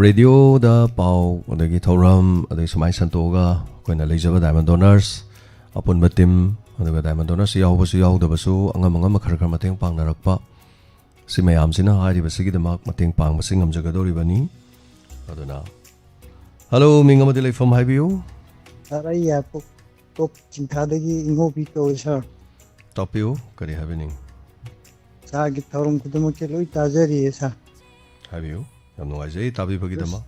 ꯔꯦꯗꯤꯑꯣꯗ ꯄꯥꯎ, ꯑꯗꯒꯤ ꯊꯧꯔꯝ, ꯑꯗꯒꯤ ꯁꯨꯃꯥꯏꯅ ꯁꯟꯇꯣꯛꯑꯒ ꯑꯩꯈꯣꯏꯅ ꯂꯩꯖꯕ Diamond Donors ꯑꯄꯨꯟꯕ team ꯑꯗꯨꯒ ꯗꯥꯏꯃꯟ ꯗꯣꯅꯔꯁ ꯌꯥꯎꯕꯁꯨ ꯌꯥꯎꯗꯕꯁꯨ ꯑꯉꯝ ꯑꯉꯝꯕ ꯈꯔ ꯈꯔ ꯃꯇꯦꯡ ꯄꯥꯡꯅꯔꯛꯄ, ꯁꯤ ꯃꯌꯥꯝꯁꯤꯅ ꯍꯥꯏꯔꯤꯕꯁꯤꯒꯤꯗꯃꯛ ꯃꯇꯦꯡ ꯄꯥꯡꯕꯁꯤ ꯉꯝꯖꯒꯗꯧꯔꯤꯕꯅꯤ꯫ ꯑꯗꯨꯅ, ꯍꯜꯂꯣ, ꯃꯤꯡ ꯑꯃꯗꯤ ꯂꯩꯐꯝ ꯍꯥꯏꯕꯤꯌꯨ꯫ ꯁꯥꯔ, ꯑꯩ ꯌꯥꯏꯄꯣꯛ ꯇꯣꯞ ꯆꯤꯡꯊꯥꯗꯒꯤ ꯏꯉꯣꯕꯤ ꯀꯧꯏ, ꯁꯥꯔ꯫ ꯇꯥꯛꯄꯤꯌꯨ, ꯀꯔꯤ ꯍꯥꯏꯕꯤꯅꯤꯡ? ꯁꯥꯔꯒꯤ ꯊꯧꯔꯝ ꯈꯨꯗꯤꯡꯃꯛꯁꯦ ꯂꯣꯏ ꯇꯥꯖꯔꯤꯌꯦ, ꯁꯥꯔ꯫ ꯍꯥꯏꯕꯤꯌꯨ, ꯌꯥꯝ ꯅꯨꯡꯉꯥꯏꯖꯩ ꯇꯥꯕꯤꯕꯒꯤꯗꯃꯛ꯫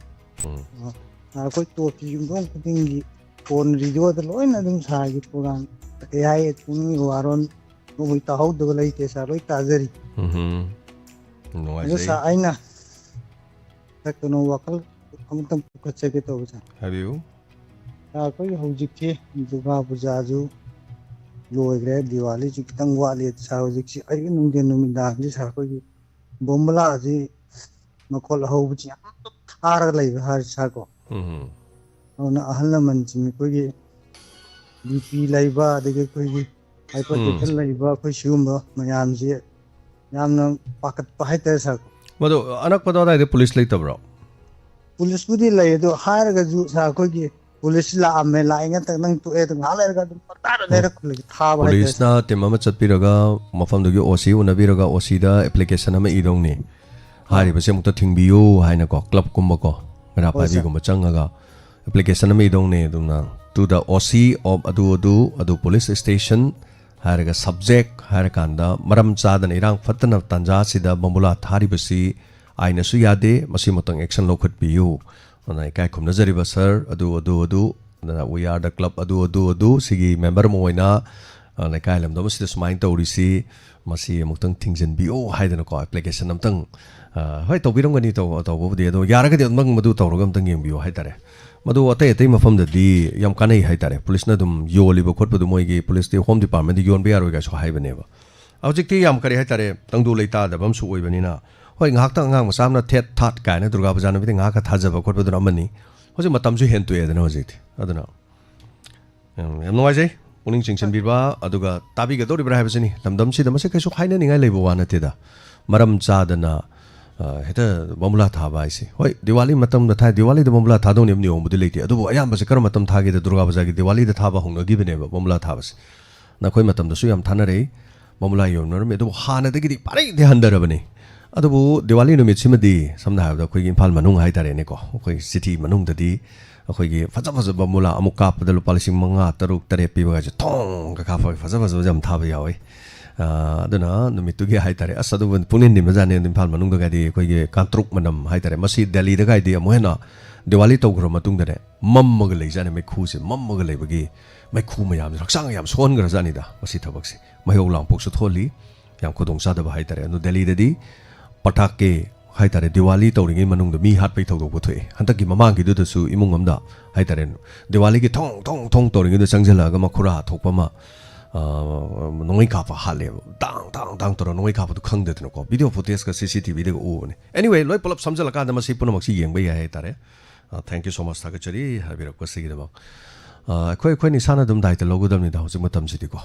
ꯎꯝ꯫ ꯑ, ꯑꯩꯈꯣꯏ ꯇꯣꯞꯁꯤ ꯌꯨꯝꯊꯣꯡ ꯈꯨꯗꯤꯡꯒꯤ ꯐꯣꯟ, ꯔꯦꯗꯤꯑꯣꯗ ꯂꯣꯏꯅ ꯑꯗꯨꯝ ꯁꯥꯔꯒꯤ ꯄ꯭ꯔꯣꯒ꯭ꯔꯥꯝ ꯀꯩ ꯍꯥꯏ, ꯄꯨꯛꯅꯤꯡꯒꯤ ꯋꯥꯔꯣꯜ ꯅꯣꯡꯃꯩ ꯇꯥꯍꯧꯗꯕ ꯂꯩꯇꯦ, ꯁꯥꯔ, ꯂꯣꯏ ꯇꯥꯖꯔꯤ꯫ ꯎꯝꯍꯨꯝ꯫ ꯑꯗꯣ ꯅꯨꯡꯉꯥꯏꯖꯩ꯫ ꯁꯥꯔ, ꯑꯩꯅ ꯁꯥꯔ, ꯀꯩꯅꯣ, ꯋꯥꯈꯜ ꯑꯃꯇꯪ ꯄꯨꯈꯠꯆꯒꯦ ꯇꯧꯕ, ꯁꯥꯔ꯫ ꯍꯥꯏꯕꯤꯌꯨ꯫ ꯁꯥꯔ, ꯑꯩꯈꯣꯏꯒꯤ ꯍꯧꯖꯤꯛꯁꯤ ꯗꯨꯔꯒꯥ ꯄꯨꯖꯥꯁꯨ ꯂꯣꯏꯈ꯭ꯔꯦ, ꯗꯤꯋꯥꯂꯤꯁꯨ ꯈꯤꯇꯪ ꯋꯥꯠꯂꯤ꯫ ꯁꯥꯔ, ꯍꯧꯖꯤꯛꯁꯤ ꯑꯌꯨꯛ ꯅꯨꯡꯊꯤꯟ ꯅꯨꯃꯤꯗꯥꯡꯁꯤ, ꯁꯥꯔ, ꯑꯩꯈꯣꯏꯒꯤ ꯕꯣꯝꯕꯂꯥꯁꯤ ꯃꯈꯣꯜ ꯑꯍꯧꯕꯁꯤ ꯌꯥꯝ ꯊꯥꯔꯒ ꯂꯩꯕ ꯍꯥꯏꯔꯤ, ꯁꯥꯔ, ꯀꯣ꯫ ꯎꯝ꯫ ꯑꯗꯨꯅ ꯑꯍꯜ ꯂꯃꯟꯁꯤꯡ, ꯑꯩꯈꯣꯏꯒꯤ ꯕꯤ ꯄꯤ ꯂꯩꯕ, ꯑꯗꯒꯤ ꯑꯩꯈꯣꯏꯒꯤ ꯍꯥꯏꯄꯔ ꯇꯦꯟꯁꯟ ꯎꯝ꯫ ꯂꯩꯕ, ꯑꯩꯈꯣꯏ ꯁꯤꯒꯨꯝꯕ ꯃꯌꯥꯝꯁꯤ ꯌꯥꯝꯅ ꯄꯥꯈꯠꯄ ꯍꯥꯏꯇꯥꯔꯦ, ꯁꯥꯔ꯫ ꯃꯗꯨ ꯑꯅꯛꯄꯗ ꯑꯗꯥꯏꯗ ꯄꯨꯂꯤꯁ ꯂꯩꯇꯕ꯭ꯔꯣ? ꯄꯨꯂꯤꯁꯄꯨꯗꯤ ꯂꯩ, ꯑꯗꯣ ꯍꯥꯏꯔꯒꯁꯨ, ꯁꯥꯔ, ꯑꯩꯈꯣꯏꯒꯤ ꯄꯨꯂꯤꯁ ꯂꯥꯛꯑꯝꯃꯦ, ꯂꯥꯛꯏ ꯉꯥꯛꯇ ꯅꯪ ꯇꯣꯛꯑꯦ, ꯑꯗꯨ ꯉꯥꯏꯍꯥꯛ ꯂꯩꯔꯒ ꯑꯗꯨꯝ ꯄꯪꯇꯥꯗ ꯎꯝ꯫ ꯂꯩꯔꯛꯄ ꯂꯩ, ꯊꯥꯕ ꯍꯥꯏꯇꯥꯔꯦ, ꯄꯨꯂꯤꯁꯅ ꯁꯥꯔ꯫ ꯇꯤꯝ ꯑꯃ ꯆꯠꯄꯤꯔꯒ ꯃꯐꯝꯗꯨꯒꯤ ꯑꯣ ꯁꯤ ꯎꯅꯕꯤꯔꯒ ꯑꯣ ꯁꯤꯗ ꯑꯦꯄ꯭ꯂꯤꯀꯦꯁꯟ ꯑꯃ ꯏꯗꯧꯅꯤ꯫ ꯑꯥ꯫ ꯍꯥꯏꯔꯤꯕꯁꯦ ꯑꯃꯨꯛꯇ ꯊꯤꯡꯕꯤꯌꯨ ꯍꯥꯏꯅꯀꯣ, ꯀ꯭ꯂꯕꯀꯨꯝꯕꯀꯣ, ꯃꯩꯔꯥ ꯍꯣꯏ, ꯁꯥꯔ꯫ ꯄꯥꯏꯕꯤꯒꯨꯝꯕ ꯆꯪꯉꯒ ꯑꯦꯄ꯭ꯂꯤꯀꯦꯁꯟ ꯑꯃ ꯏꯗꯧꯅꯤ꯫ ꯑꯗꯨꯝꯅ, "To the O C of ꯑꯗꯨ ꯑꯗꯨ ꯑꯗꯨ police station" ꯍꯥꯏꯔꯒ, subject ꯍꯥꯏꯔꯀꯥꯟꯗ, "ꯃꯔꯝ ꯆꯥꯗꯅ ꯏꯔꯥꯡ ꯐꯠꯇꯅ ꯇꯥꯟꯖꯥꯁꯤꯗ ꯕꯣꯝꯕꯨꯂꯥ ꯊꯥꯔꯤꯕꯁꯤ ꯑꯥꯏꯟꯅꯁꯨ ꯌꯥꯗꯦ, ꯃꯁꯤꯃꯛꯇꯪ action ꯂꯧꯈꯠꯄꯤꯌꯨ" ꯑꯗꯨꯅ ꯏꯀꯥꯏ ꯈꯨꯝꯅꯖꯔꯤꯕ ꯁꯥꯔ ꯑꯗꯨ ꯑꯗꯨ ꯑꯗꯨ, ꯑꯗꯨꯅ "We are the club ꯑꯗꯨ ꯑꯗꯨ ꯑꯗꯨ, ꯁꯤꯒꯤ ꯃꯦꯝꯕꯔ ꯑꯃ ꯑꯣꯏꯅ, ꯑ, ꯂꯩꯀꯥꯏ ꯂꯝꯗꯝ ꯑꯁꯤꯗ ꯁꯨꯃꯥꯏꯅ ꯇꯧꯔꯤꯁꯤ, ꯃꯁꯤ ꯑꯃꯨꯛꯇꯪ ꯊꯤꯡꯖꯤꯟꯕꯤꯌꯨ" ꯍꯥꯏꯗꯅꯀꯣ, ꯑꯦꯄ꯭ꯂꯤꯀꯦꯁꯟ ꯑꯝꯇꯪ, ꯑ, ꯍꯣꯏ, ꯇꯧꯕꯤꯔꯝꯒꯅꯤ, ꯇꯧ-, ꯇꯧꯕꯕꯨꯗꯤ, ꯑꯗꯣ ꯌꯥꯔꯒꯗꯤ ꯑꯝꯇꯪ ꯃꯗꯨ ꯇꯧꯔꯒ ꯑꯝꯇꯪ ꯌꯦꯡꯕꯤꯌꯨ ꯍꯥꯏꯇꯥꯔꯦ꯫ ꯃꯗꯨ ꯑꯇꯩ ꯑꯇꯩ ꯃꯐꯝꯗꯗꯤ ꯌꯥꯝ ꯀꯥꯟꯅꯩ ꯍꯥꯏꯇꯥꯔꯦ꯫ ꯄꯨꯂꯤꯁꯅ ꯑꯗꯨꯝ ꯌꯣꯜꯂꯤꯕ ꯈꯣꯠꯄꯗꯨ, ꯃꯣꯏꯒꯤ ꯄꯨꯂꯤꯁꯇꯤ ꯍꯣꯝ ꯗꯤꯄꯥꯔꯠꯃꯦꯟꯗ ꯌꯣꯟꯕ ꯌꯥꯔꯣꯏ ꯀꯥꯏꯁꯨ ꯍꯥꯏꯕꯅꯦꯕ꯫ ꯍꯧꯖꯤꯛꯇꯤ ꯌꯥꯝ, ꯀꯔꯤ ꯍꯥꯏꯇꯥꯔꯦ, ꯇꯪꯗꯨ ꯂꯩꯇꯥꯗꯕ ꯑꯃꯁꯨ ꯑꯣꯏꯕꯅꯤꯅ, ꯍꯣꯏ, ꯉꯥꯏꯍꯥꯛꯇꯪ ꯑꯉꯥꯡ ꯃꯆꯥ ꯑꯃꯅ ꯊꯦꯠ ꯊꯥꯠ ꯀꯥꯏꯅ ꯗꯨꯔꯒꯥ ꯄꯨꯖꯥ ꯅꯨꯃꯤꯠꯇ ꯉꯥꯏꯍꯥꯛꯀ ꯊꯥꯖꯕ ꯈꯣꯠꯄꯗꯨꯅ ꯑꯃꯅꯤ꯫ ꯍꯧꯖꯤꯛ ꯃꯇꯝꯁꯨ ꯍꯦꯟꯇꯣꯛꯑꯦꯗꯅ ꯍꯧꯖꯤꯛꯇꯤ꯫ ꯑꯗꯨꯅ, ꯎꯝ, ꯌꯥꯝ ꯅꯨꯡꯉꯥꯏꯖꯩ ꯄꯨꯛꯅꯤꯡ ꯆꯤꯡꯁꯤꯟꯕꯤꯕ, ꯑꯗꯨꯒ ꯇꯥꯕꯤꯒꯗꯧꯔꯤꯕ꯭ꯔꯥ ꯍꯥꯏꯕꯁꯤꯅꯤ꯫ ꯂꯝꯗꯝꯁꯤꯗ ꯃꯁꯤ ꯀꯩꯁꯨ ꯍꯥꯏꯅꯅꯤꯡꯉꯥꯏ ꯂꯩꯕ ꯋꯥ ꯅꯠꯇꯦꯗ꯫ ꯃꯔꯝ ꯆꯥꯗꯅ, ꯑ, ꯍꯦꯛꯇ ꯕꯣꯝꯕꯨꯂꯥ ꯊꯥꯕ ꯍꯥꯏꯁꯦ꯫ ꯍꯣꯏ, ꯗꯤꯋꯥꯂꯤ ꯃꯇꯝꯗ ꯊꯥꯏ, ꯗꯤꯋꯥꯂꯤꯗ ꯕꯣꯝꯕꯨꯂꯥ ꯊꯥꯗꯧꯅꯦꯕ ꯅꯤꯌꯣꯝꯕꯨꯗꯤ ꯂꯩꯇꯦ, ꯑꯗꯨꯕꯨ ꯑꯌꯥꯝꯕꯁꯦ ꯀꯔꯝꯕ ꯃꯇꯝ ꯊꯥꯒꯦꯗ, ꯗꯨꯔꯒꯥ ꯄꯨꯖꯥꯒꯤ ꯗꯤꯋꯥꯂꯤꯗ ꯊꯥꯕ ꯍꯧꯅꯈꯤꯕꯅꯦꯕ ꯕꯣꯝꯕꯨꯂꯥ ꯊꯥꯕꯁꯦ꯫ ꯅꯈꯣꯏ ꯃꯇꯝꯗꯁꯨ ꯌꯥꯝ ꯊꯥꯅꯔꯛꯏ, ꯕꯝꯕꯨꯂꯥ ꯌꯣꯟꯅꯔꯝꯃꯤ, ꯑꯗꯨꯕꯨ ꯍꯥꯟꯅꯗꯒꯤꯗꯤ ꯄꯥꯔꯩꯗꯤ ꯍꯟꯊꯔꯕꯅꯤ꯫ ꯑꯗꯨꯕꯨ ꯗꯤꯋꯥꯂꯤ ꯅꯨꯃꯤꯠꯁꯤꯃꯗꯤ ꯁꯝꯅ ꯍꯥꯏꯔꯕꯗ ꯑꯩꯈꯣꯏꯒꯤ ꯏꯝꯐꯥꯜ ꯃꯅꯨꯡ ꯍꯥꯏꯇꯥꯔꯦꯅꯦꯀꯣ, ꯑꯩꯈꯣꯏ ꯁꯤꯇꯤ ꯃꯅꯨꯡꯗꯗꯤ ꯑꯩꯈꯣꯏꯒꯤ ꯐꯖ ꯐꯖꯕ ꯕꯝꯕꯨꯂꯥ ꯑꯃꯨꯛ ꯀꯥꯞꯄꯗ ꯂꯨꯄꯥ ꯂꯤꯁꯤꯡ ꯃꯉꯥ, ꯇꯔꯨꯛ, ꯇꯔꯦꯠ ꯄꯤꯕꯒꯁꯦ ꯊꯣꯡꯒ ꯀꯥꯞꯄꯒ ꯐꯖ ꯐꯖꯕꯁꯦ ꯌꯥꯝ ꯊꯥꯕ ꯌꯥꯎꯏ꯫ ꯑꯥ, ꯑꯗꯨꯅ ꯅꯨꯃꯤꯠꯇꯨꯒꯤ ꯍꯥꯏꯇꯥꯔꯦ, ꯑꯁ, ꯑꯗꯨꯕꯨ ꯄꯨꯛꯅꯤꯡ ꯅꯤꯟꯕꯖꯥꯠꯅꯤ꯫ ꯏꯝꯐꯥꯜ ꯃꯅꯨꯡꯗꯒꯗꯤ ꯑꯩꯈꯣꯏꯒꯤ ꯀꯥꯡꯇ꯭ꯔꯨꯛ ꯃꯅꯝ ꯍꯥꯏꯇꯥꯔꯦ, ꯃꯁꯤ ꯗꯦꯜꯂꯤꯗꯒꯥꯏꯗꯤ ꯑꯃꯨꯛ ꯍꯦꯟꯅ ꯗꯤꯋꯥꯂꯤ ꯇꯧꯈ꯭ꯔ ꯃꯇꯨꯡꯗꯅꯦ, ꯃꯝꯃꯒ ꯂꯩꯖꯥꯠꯅꯤ, ꯃꯩꯈꯨꯁꯦ ꯃꯝꯃꯒ ꯂꯩꯕꯒꯤ ꯃꯩꯈꯨ ꯃꯌꯥꯝꯁꯦ ꯍꯛꯆꯥꯡ ꯌꯥꯝ ꯁꯣꯛꯍꯟꯈ꯭ꯔꯖꯥꯠꯅꯤꯗ ꯃꯁꯤ ꯊꯕꯛꯁꯦ꯫ ꯃꯩꯍꯧ ꯂꯥꯡꯄꯣꯛꯁꯨ ꯊꯣꯛꯍꯜꯂꯤ, ꯌꯥꯝ ꯈꯨꯗꯣꯡꯆꯥꯗꯕ ꯍꯥꯏꯇꯥꯔꯦ꯫ ꯑꯗꯨ ꯗꯦꯜꯂꯤꯗꯗꯤ ꯄꯇꯥꯀꯦ ꯍꯥꯏꯇꯥꯔꯦ, ꯗꯤꯋꯥꯂꯤ ꯇꯧꯔꯤꯉꯩ ꯃꯅꯨꯡꯗ ꯃꯤ ꯍꯥꯠꯄꯒꯤ ꯊꯧꯗꯣꯛꯄꯨ ꯊꯣꯛꯑꯦ꯫ ꯍꯟꯗꯛꯀꯤ ꯃꯃꯥꯡꯒꯤꯗꯨꯗꯁꯨ ꯏꯃꯨꯡ ꯑꯃꯗ ꯍꯥꯏꯇꯥꯔꯦ, ꯗꯤꯋꯥꯂꯤꯒꯤ ꯊꯣꯡ ꯊꯣꯡ ꯊꯣꯡ ꯇꯧꯔꯤꯉꯩꯗ ꯆꯪꯁꯤꯜꯂꯛꯑꯒ ꯃꯈꯨꯔꯥ ꯊꯣꯛꯄ ꯑꯃ, ꯑ, ꯅꯣꯡꯃꯩ ꯀꯥꯞꯄ ꯍꯥꯠꯂꯦꯕ꯫ ꯇꯥꯡ ꯇꯥꯡ ꯇꯥꯡ ꯇꯧꯔ ꯅꯣꯡꯃꯩ ꯀꯥꯞꯄꯗꯨ ꯈꯪꯗꯗꯅꯀꯣ꯫ ꯚꯤꯗꯤꯑꯣ ꯐꯨꯇꯦꯖꯀ ꯁꯤ ꯁꯤ ꯇꯤ ꯚꯤꯗꯒ ꯎꯕꯅꯦ꯫ Anyway, ꯂꯣꯏ ꯄꯨꯂꯞ ꯁꯝꯖꯜꯂꯀꯥꯟꯗ ꯃꯁꯤ ꯄꯨꯝꯅꯃꯛꯁꯤ ꯌꯦꯡꯕ ꯌꯥꯏ ꯍꯥꯏꯇꯥꯔꯦ꯫ ꯑ, thank you so much, ꯊꯥꯒꯠꯆꯔꯤ ꯍꯥꯏꯕꯤꯔꯛꯄꯁꯤꯒꯤꯗꯃꯛ꯫ ꯑ, ꯑꯩꯈꯣꯏ, ꯑꯩꯈꯣꯏꯅ ꯏꯁꯥꯅ ꯑꯗꯨꯝ ꯗꯥꯏꯇ ꯂꯧꯒꯗꯕꯅꯤꯗ ꯍꯧꯖꯤꯛ ꯃꯇꯝꯁꯤꯗꯤꯀꯣ꯫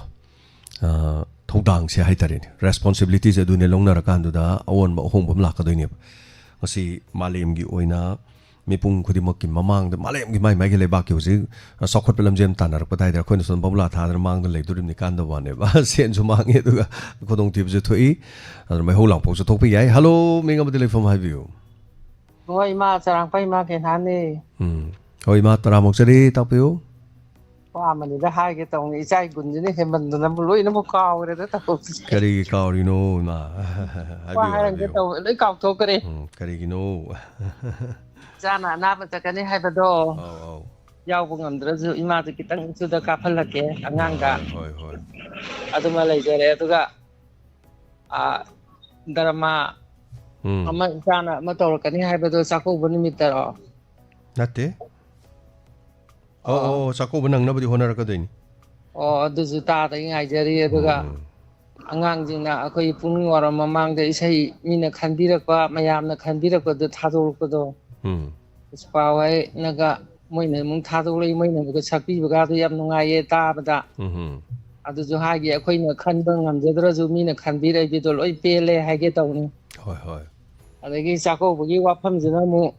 ꯑ, ꯊꯧꯗꯥꯡꯁꯦ ꯍꯥꯏꯇꯥꯔꯦꯅꯦ, ꯔꯦꯁꯄꯣꯟꯁꯤꯕꯤꯂꯤꯇꯤꯁꯦ ꯑꯗꯨꯅꯦ ꯂꯧꯅꯔꯀꯥꯟꯗꯨꯗ ꯑꯑꯣꯟꯕ ꯑꯍꯣꯡꯕ ꯑꯃ ꯂꯥꯛꯀꯗꯣꯏꯅꯦꯕ꯫ ꯃꯁꯤ ꯃꯥꯂꯦꯝꯒꯤ ꯑꯣꯏꯅ ꯃꯤꯄꯨꯝ ꯈꯨꯗꯤꯡꯃꯛꯀꯤ ꯃꯃꯥꯡꯗ, ꯃꯥꯂꯦꯝꯒꯤ ꯃꯥꯏ ꯃꯥꯏꯒꯤ ꯂꯩꯕꯥꯛꯀꯤ ꯍꯧꯖꯤꯛ ꯆꯥꯎꯈꯠꯄ ꯂꯝꯖꯦꯜ ꯇꯥꯟꯅꯔꯛꯄꯗ ꯍꯥꯏꯇꯥꯔꯦ, ꯑꯩꯈꯣꯏꯅ ꯁꯣꯝꯗ ꯕꯝꯕꯨꯂꯥ ꯊꯥꯗꯅ ꯃꯥꯡꯗ ꯂꯩꯗꯣꯔꯤꯕꯅꯤ ꯀꯥꯟꯗꯕ ꯋꯥꯅꯦꯕ꯫ ꯁꯦꯟꯁꯨ ꯃꯥꯡꯉꯦ, ꯑꯗꯨꯒ ꯈꯨꯗꯣꯡꯊꯤꯕꯁꯨ ꯊꯣꯛꯏ, ꯑꯗꯨꯅ ꯃꯩꯍꯧ ꯂꯥꯡꯄꯣꯛꯁꯨ ꯊꯣꯛꯄ ꯌꯥꯏ꯫ ꯍꯜꯂꯣ, ꯃꯤꯡ ꯑꯃꯗꯤ ꯂꯩꯐꯝ ꯍꯥꯏꯕꯤꯌꯨ꯫ ꯍꯣꯏ, ꯏꯃꯥ ꯆꯔꯥꯡꯄꯥꯏ ꯏꯃꯥ ꯀꯩꯅꯥꯅꯦ꯫ ꯎꯝ꯫ ꯍꯣꯏ, ꯏꯃꯥ, ꯇꯔꯥꯃꯨꯛ ꯆꯠꯂꯤ, ꯇꯥꯛꯄꯤꯌꯨ꯫ ꯋꯥ ꯑꯃꯅꯤꯗ ꯍꯥꯏꯒꯦ ꯇꯧꯅꯤ, ꯏꯆꯥ ꯏꯒꯨꯟꯁꯤꯅ ꯍꯦꯟꯃꯟꯗꯅꯕꯨ ꯂꯣꯏꯅꯃꯛ ꯀꯥꯎꯈ꯭ꯔꯦꯗ ꯇꯧꯔꯤꯁꯦ꯫ ꯀꯔꯤꯒꯤ ꯀꯥꯎꯔꯤꯅꯣ, ꯏꯃꯥ? ꯋꯥ ꯍꯥꯏꯕꯤꯌꯨ, ꯍꯥꯏꯔꯝꯒꯦ ꯍꯥꯏꯕꯤꯌꯨ꯫ ꯇꯧꯕ ꯂꯣꯏ ꯀꯥꯎꯊꯣꯛꯈ꯭ꯔꯦ꯫ ꯎꯝ, ꯀꯔꯤꯒꯤꯅꯣ? ꯏꯆꯥꯅ ꯑꯅꯥꯕ ꯆꯠꯀꯅꯤ ꯍꯥꯏꯕꯗꯣ ꯑꯧ, ꯑꯧ꯫ ꯌꯥꯎꯕ ꯉꯝꯗ꯭ꯔꯁꯨ ꯏꯃꯥꯗ ꯈꯤꯇꯪꯁꯨꯗ ꯀꯥꯞꯍꯜꯂꯛꯀꯦ ꯑꯉꯥꯡꯗ꯫ ꯍꯣꯏ, ꯍꯣꯏ, ꯍꯣꯏ꯫ ꯑꯗꯨꯃ ꯂꯩꯖꯔꯦ꯫ ꯑꯗꯨꯒ, ꯑ, ꯗꯔꯃꯥ ꯎꯝ꯫ ꯑꯃ ꯏꯆꯥꯅ ꯑꯃ ꯇꯧꯔꯛꯀꯅꯤ ꯍꯥꯏꯕꯗꯣ ꯆꯥꯛꯀꯧꯕ ꯅꯨꯃꯤꯠꯇꯔꯣ? ꯅꯠꯇꯦ꯫ ꯑꯣ, ꯑꯣ꯫ ꯑꯣ, ꯆꯥꯛꯀꯧꯕ ꯅꯪꯅꯕꯗꯤ ꯍꯣꯠꯅꯔꯛꯀꯗꯣꯏꯅꯤ꯫ ꯑꯣ, ꯑꯗꯨꯁꯨ ꯇꯥꯗ ꯉꯥꯏꯖꯔꯤ꯫ ꯑꯗꯨꯒ ꯎꯝ꯫ ꯑꯉꯥꯡꯁꯤꯡꯅ ꯑꯩꯈꯣꯏ ꯄꯨꯛꯅꯤꯡ ꯋꯥꯔꯝ ꯃꯃꯥꯡꯗ ꯏꯁꯩ ꯃꯤꯅ ꯈꯟꯕꯤꯔꯛꯄ, ꯃꯌꯥꯝꯅ ꯈꯟꯕꯤꯔꯛꯄꯗ ꯊꯥꯗꯣꯔꯛꯄꯗꯣ, ꯎꯝ꯫ ꯄꯨꯁꯄꯥ ꯍꯣꯏꯅꯒ ꯃꯣꯏꯅ ꯑꯃꯨꯛ ꯊꯥꯗꯣꯛꯂꯛꯏ, ꯃꯣꯏꯅ ꯑꯃꯨꯛꯀ ꯁꯛꯄꯤꯕꯒꯗꯣ ꯌꯥꯝ ꯅꯨꯡꯉꯥꯏꯌꯦ ꯇꯥꯕꯗ꯫ ꯎꯝ꯫ ꯑꯗꯨꯁꯨ ꯍꯥꯏꯒꯦ, ꯑꯩꯈꯣꯏꯅ ꯈꯟꯕ ꯉꯝꯖꯗ꯭ꯔꯁꯨ ꯃꯤꯅ ꯈꯟꯕꯤꯔꯛꯏꯗꯣ ꯂꯣꯏ ꯄꯦꯜꯂꯦ ꯍꯥꯏꯒꯦ ꯇꯧꯅꯤ꯫ ꯍꯣꯏ, ꯍꯣꯏ꯫ ꯑꯗꯒꯤ ꯆꯥꯛꯀꯧꯕꯒꯤ ꯋꯥꯐꯝꯁꯤꯅ ꯑꯃꯨꯛ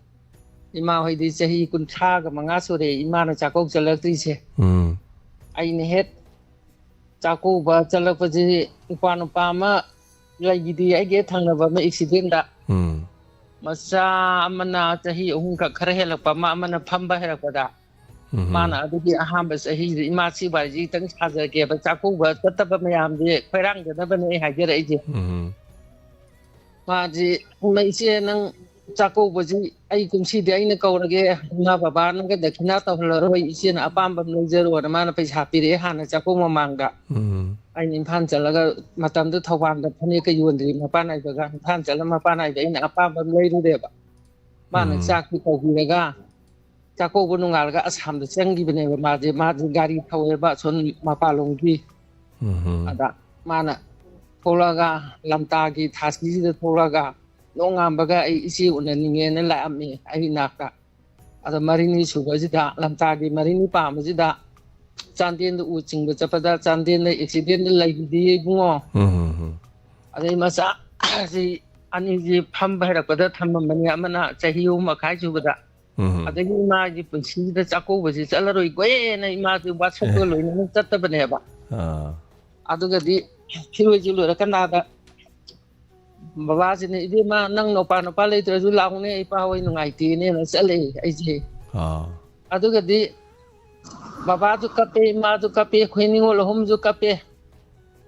ꯏꯃꯥ ꯍꯣꯏꯗꯤ ꯆꯍꯤ ꯀꯨꯟꯊ꯭ꯔꯥꯒ ꯃꯉꯥ ꯁꯨꯔꯦ ꯏꯃꯥꯅ ꯆꯥꯛꯀꯧ ꯆꯠꯂꯛꯇ꯭ꯔꯤꯁꯦ꯫ ꯎꯝ꯫ ꯑꯩꯅ ꯍꯦꯛ ꯆꯥꯛꯀꯧꯕ ꯆꯠꯂꯛꯄꯁꯤ ꯅꯨꯄꯥ ꯅꯨꯄꯥ ꯑꯃ ꯂꯩꯈꯤꯗꯦ, ꯑꯩꯒꯤ ꯊꯪꯅꯕ ꯑꯃ ꯑꯦꯛꯁꯤꯗꯦꯟꯗ꯫ ꯎꯝ꯫ ꯃꯆꯥ ꯑꯃꯅ ꯆꯍꯤ ꯑꯍꯨꯝꯈꯛ ꯈꯔ ꯍꯦꯜꯂꯛꯄ ꯑꯃ, ꯑꯃꯅ ꯐꯝꯕ ꯍꯩꯔꯛꯄꯗ꯫ ꯎꯝ꯫ ꯃꯥꯅ ꯑꯗꯨꯒꯤ ꯑꯍꯥꯟꯕ ꯆꯍꯤꯁꯤ ꯏꯃꯥꯁꯤ ꯋꯥꯔꯤꯁꯤ ꯈꯤꯇꯪ ꯁꯥꯖꯒꯦꯕ, ꯆꯥꯛꯀꯧꯕ ꯆꯠꯇꯕ ꯃꯌꯥꯝꯁꯦ ꯈꯣꯏꯔꯥꯡꯗꯅꯕꯅꯦ ꯑꯩ ꯍꯥꯏꯖꯔꯛꯏꯁꯦ꯫ ꯎꯝ꯫ ꯃꯥꯁꯤ, "ꯏꯃꯥ, ꯏꯆꯦ, ꯅꯪ ꯆꯥꯛꯀꯧꯕꯁꯤ ꯑꯩ ꯀꯨꯝꯁꯤꯗꯤ ꯑꯩꯅ ꯀꯧꯔꯒꯦ, ꯏꯃꯥ ꯕꯕꯥꯅꯒ ꯗꯈꯤꯅꯥ ꯇꯧꯍꯜꯂꯔꯣꯏ, ꯏꯆꯦꯅ ꯑꯄꯥꯝꯕ ꯑꯃ ꯂꯩꯖꯔꯣꯅ" ꯃꯥꯅ ꯄꯩꯁꯥ ꯄꯤꯔꯛꯑꯦ ꯍꯥꯟꯅ ꯆꯥꯛꯀꯧꯕ ꯃꯃꯥꯡꯗ꯫ ꯎꯝ꯫ ꯑꯩꯅ ꯏꯝꯐꯥꯜ ꯆꯠꯂꯒ, ꯃꯇꯝꯗꯨ ꯊꯧꯕꯥꯜꯗ ꯐꯅꯦꯛꯀ ꯌꯣꯟꯗ꯭ꯔꯤ ꯃꯄꯥꯟ ꯅꯥꯏꯕꯒ, ꯏꯝꯐꯥꯜ ꯆꯠꯂ ꯃꯄꯥꯟ ꯅꯥꯏꯕ ꯑꯩꯅ ꯑꯄꯥꯝꯕ ꯑꯃ ꯂꯩꯔꯨꯔꯦꯕ꯫ ꯃꯥꯅ ꯎꯝ꯫ ꯆꯥꯛꯇꯤ ꯀꯧꯕꯤꯔꯒ ꯆꯥꯛꯀꯧꯕ ꯅꯣꯡꯉꯥꯜꯂꯒ ꯑꯁꯥꯝꯗ ꯆꯪꯈꯤꯕꯅꯦꯕ ꯃꯥꯁꯦ꯫ ꯃꯥꯁꯦ ꯒꯥꯔꯤ ꯊꯧꯋꯦꯕ ꯑꯁꯣꯝ ꯃꯄꯥꯟꯂꯣꯝꯒꯤ꯫ ꯎꯝ꯫ ꯑꯗ ꯃꯥꯅ ꯊꯣꯛꯂꯛꯑꯒ ꯂꯝꯇꯥꯒꯤ ꯊꯥꯁꯤꯁꯤꯗ ꯊꯣꯛꯂꯛꯑꯒ ꯅꯣꯡꯉꯥꯟꯕꯒ ꯑꯩ ꯏꯆꯦ ꯎꯅꯅꯤꯡꯉꯦꯅ ꯂꯥꯛꯑꯝꯃꯦ ꯑꯩ ꯏꯅꯥꯛꯇ꯫ ꯑꯗ ꯃꯔꯤꯅꯤ ꯁꯨꯕꯁꯤꯗ, ꯂꯝꯇꯥꯒꯤ ꯃꯔꯤꯅꯤ ꯄꯥꯝꯕꯁꯤꯗ ꯆꯥꯟꯗꯦꯜꯗ ꯎ ꯆꯤꯡꯕ ꯆꯠꯄꯗ ꯆꯥꯟꯗꯦꯜꯗ ꯑꯦꯛꯁꯤꯗꯦꯟꯗ ꯂꯩꯈꯤꯗꯦ ꯏꯕꯨꯡꯉꯣ꯫ ꯎꯝ꯫ ꯑꯗꯩ ꯃꯆꯥꯁꯤ ꯑꯅꯤꯁꯤ ꯐꯝꯕ ꯍꯩꯔꯛꯄꯗ ꯊꯝꯃꯝꯕꯅꯤ, ꯑꯃꯅ ꯆꯍꯤ ꯑꯍꯨꯝ ꯃꯈꯥꯏ ꯁꯨꯕꯗ꯫ ꯎꯝ꯫ ꯑꯗꯒꯤ ꯏꯃꯥꯒꯤ ꯄꯨꯟꯁꯤꯁꯤꯗ ꯆꯥꯛꯀꯧꯕꯁꯤ ꯆꯠꯂꯔꯣꯏꯀꯣꯏꯅ ꯏꯃꯥꯁꯤ ꯋꯥꯁꯛꯄ ꯂꯣꯏꯅꯅ ꯆꯠꯇꯕꯅꯦꯕ꯫ ꯑꯥ꯫ ꯑꯗꯨꯒꯗꯤ ꯐꯤꯔꯣꯏꯁꯤ ꯂꯣꯏꯔꯀꯥꯟꯗ ꯕꯕꯥꯁꯤꯅ, "ꯏꯕꯦꯝꯃ, ꯅꯪ ꯅꯨꯄꯥ ꯅꯨꯄꯥ ꯂꯩꯇ꯭ꯔꯁꯨ ꯂꯥꯛꯎꯅꯦ, ꯏꯄꯥ ꯍꯣꯏ ꯅꯨꯡꯉꯥꯏꯇꯦꯅꯦꯅ" ꯆꯠꯂꯦ ꯑꯩꯁꯦ꯫ ꯑꯥ꯫ ꯑꯗꯨꯒꯗꯤ ꯕꯕꯥꯁꯨ ꯀꯞꯄꯦ, ꯏꯃꯥꯁꯨ ꯀꯞꯄꯦ, ꯑꯩꯈꯣꯏ ꯅꯤꯉꯣꯜ ꯑꯍꯨꯝꯁꯨ ꯀꯞꯄꯦ꯫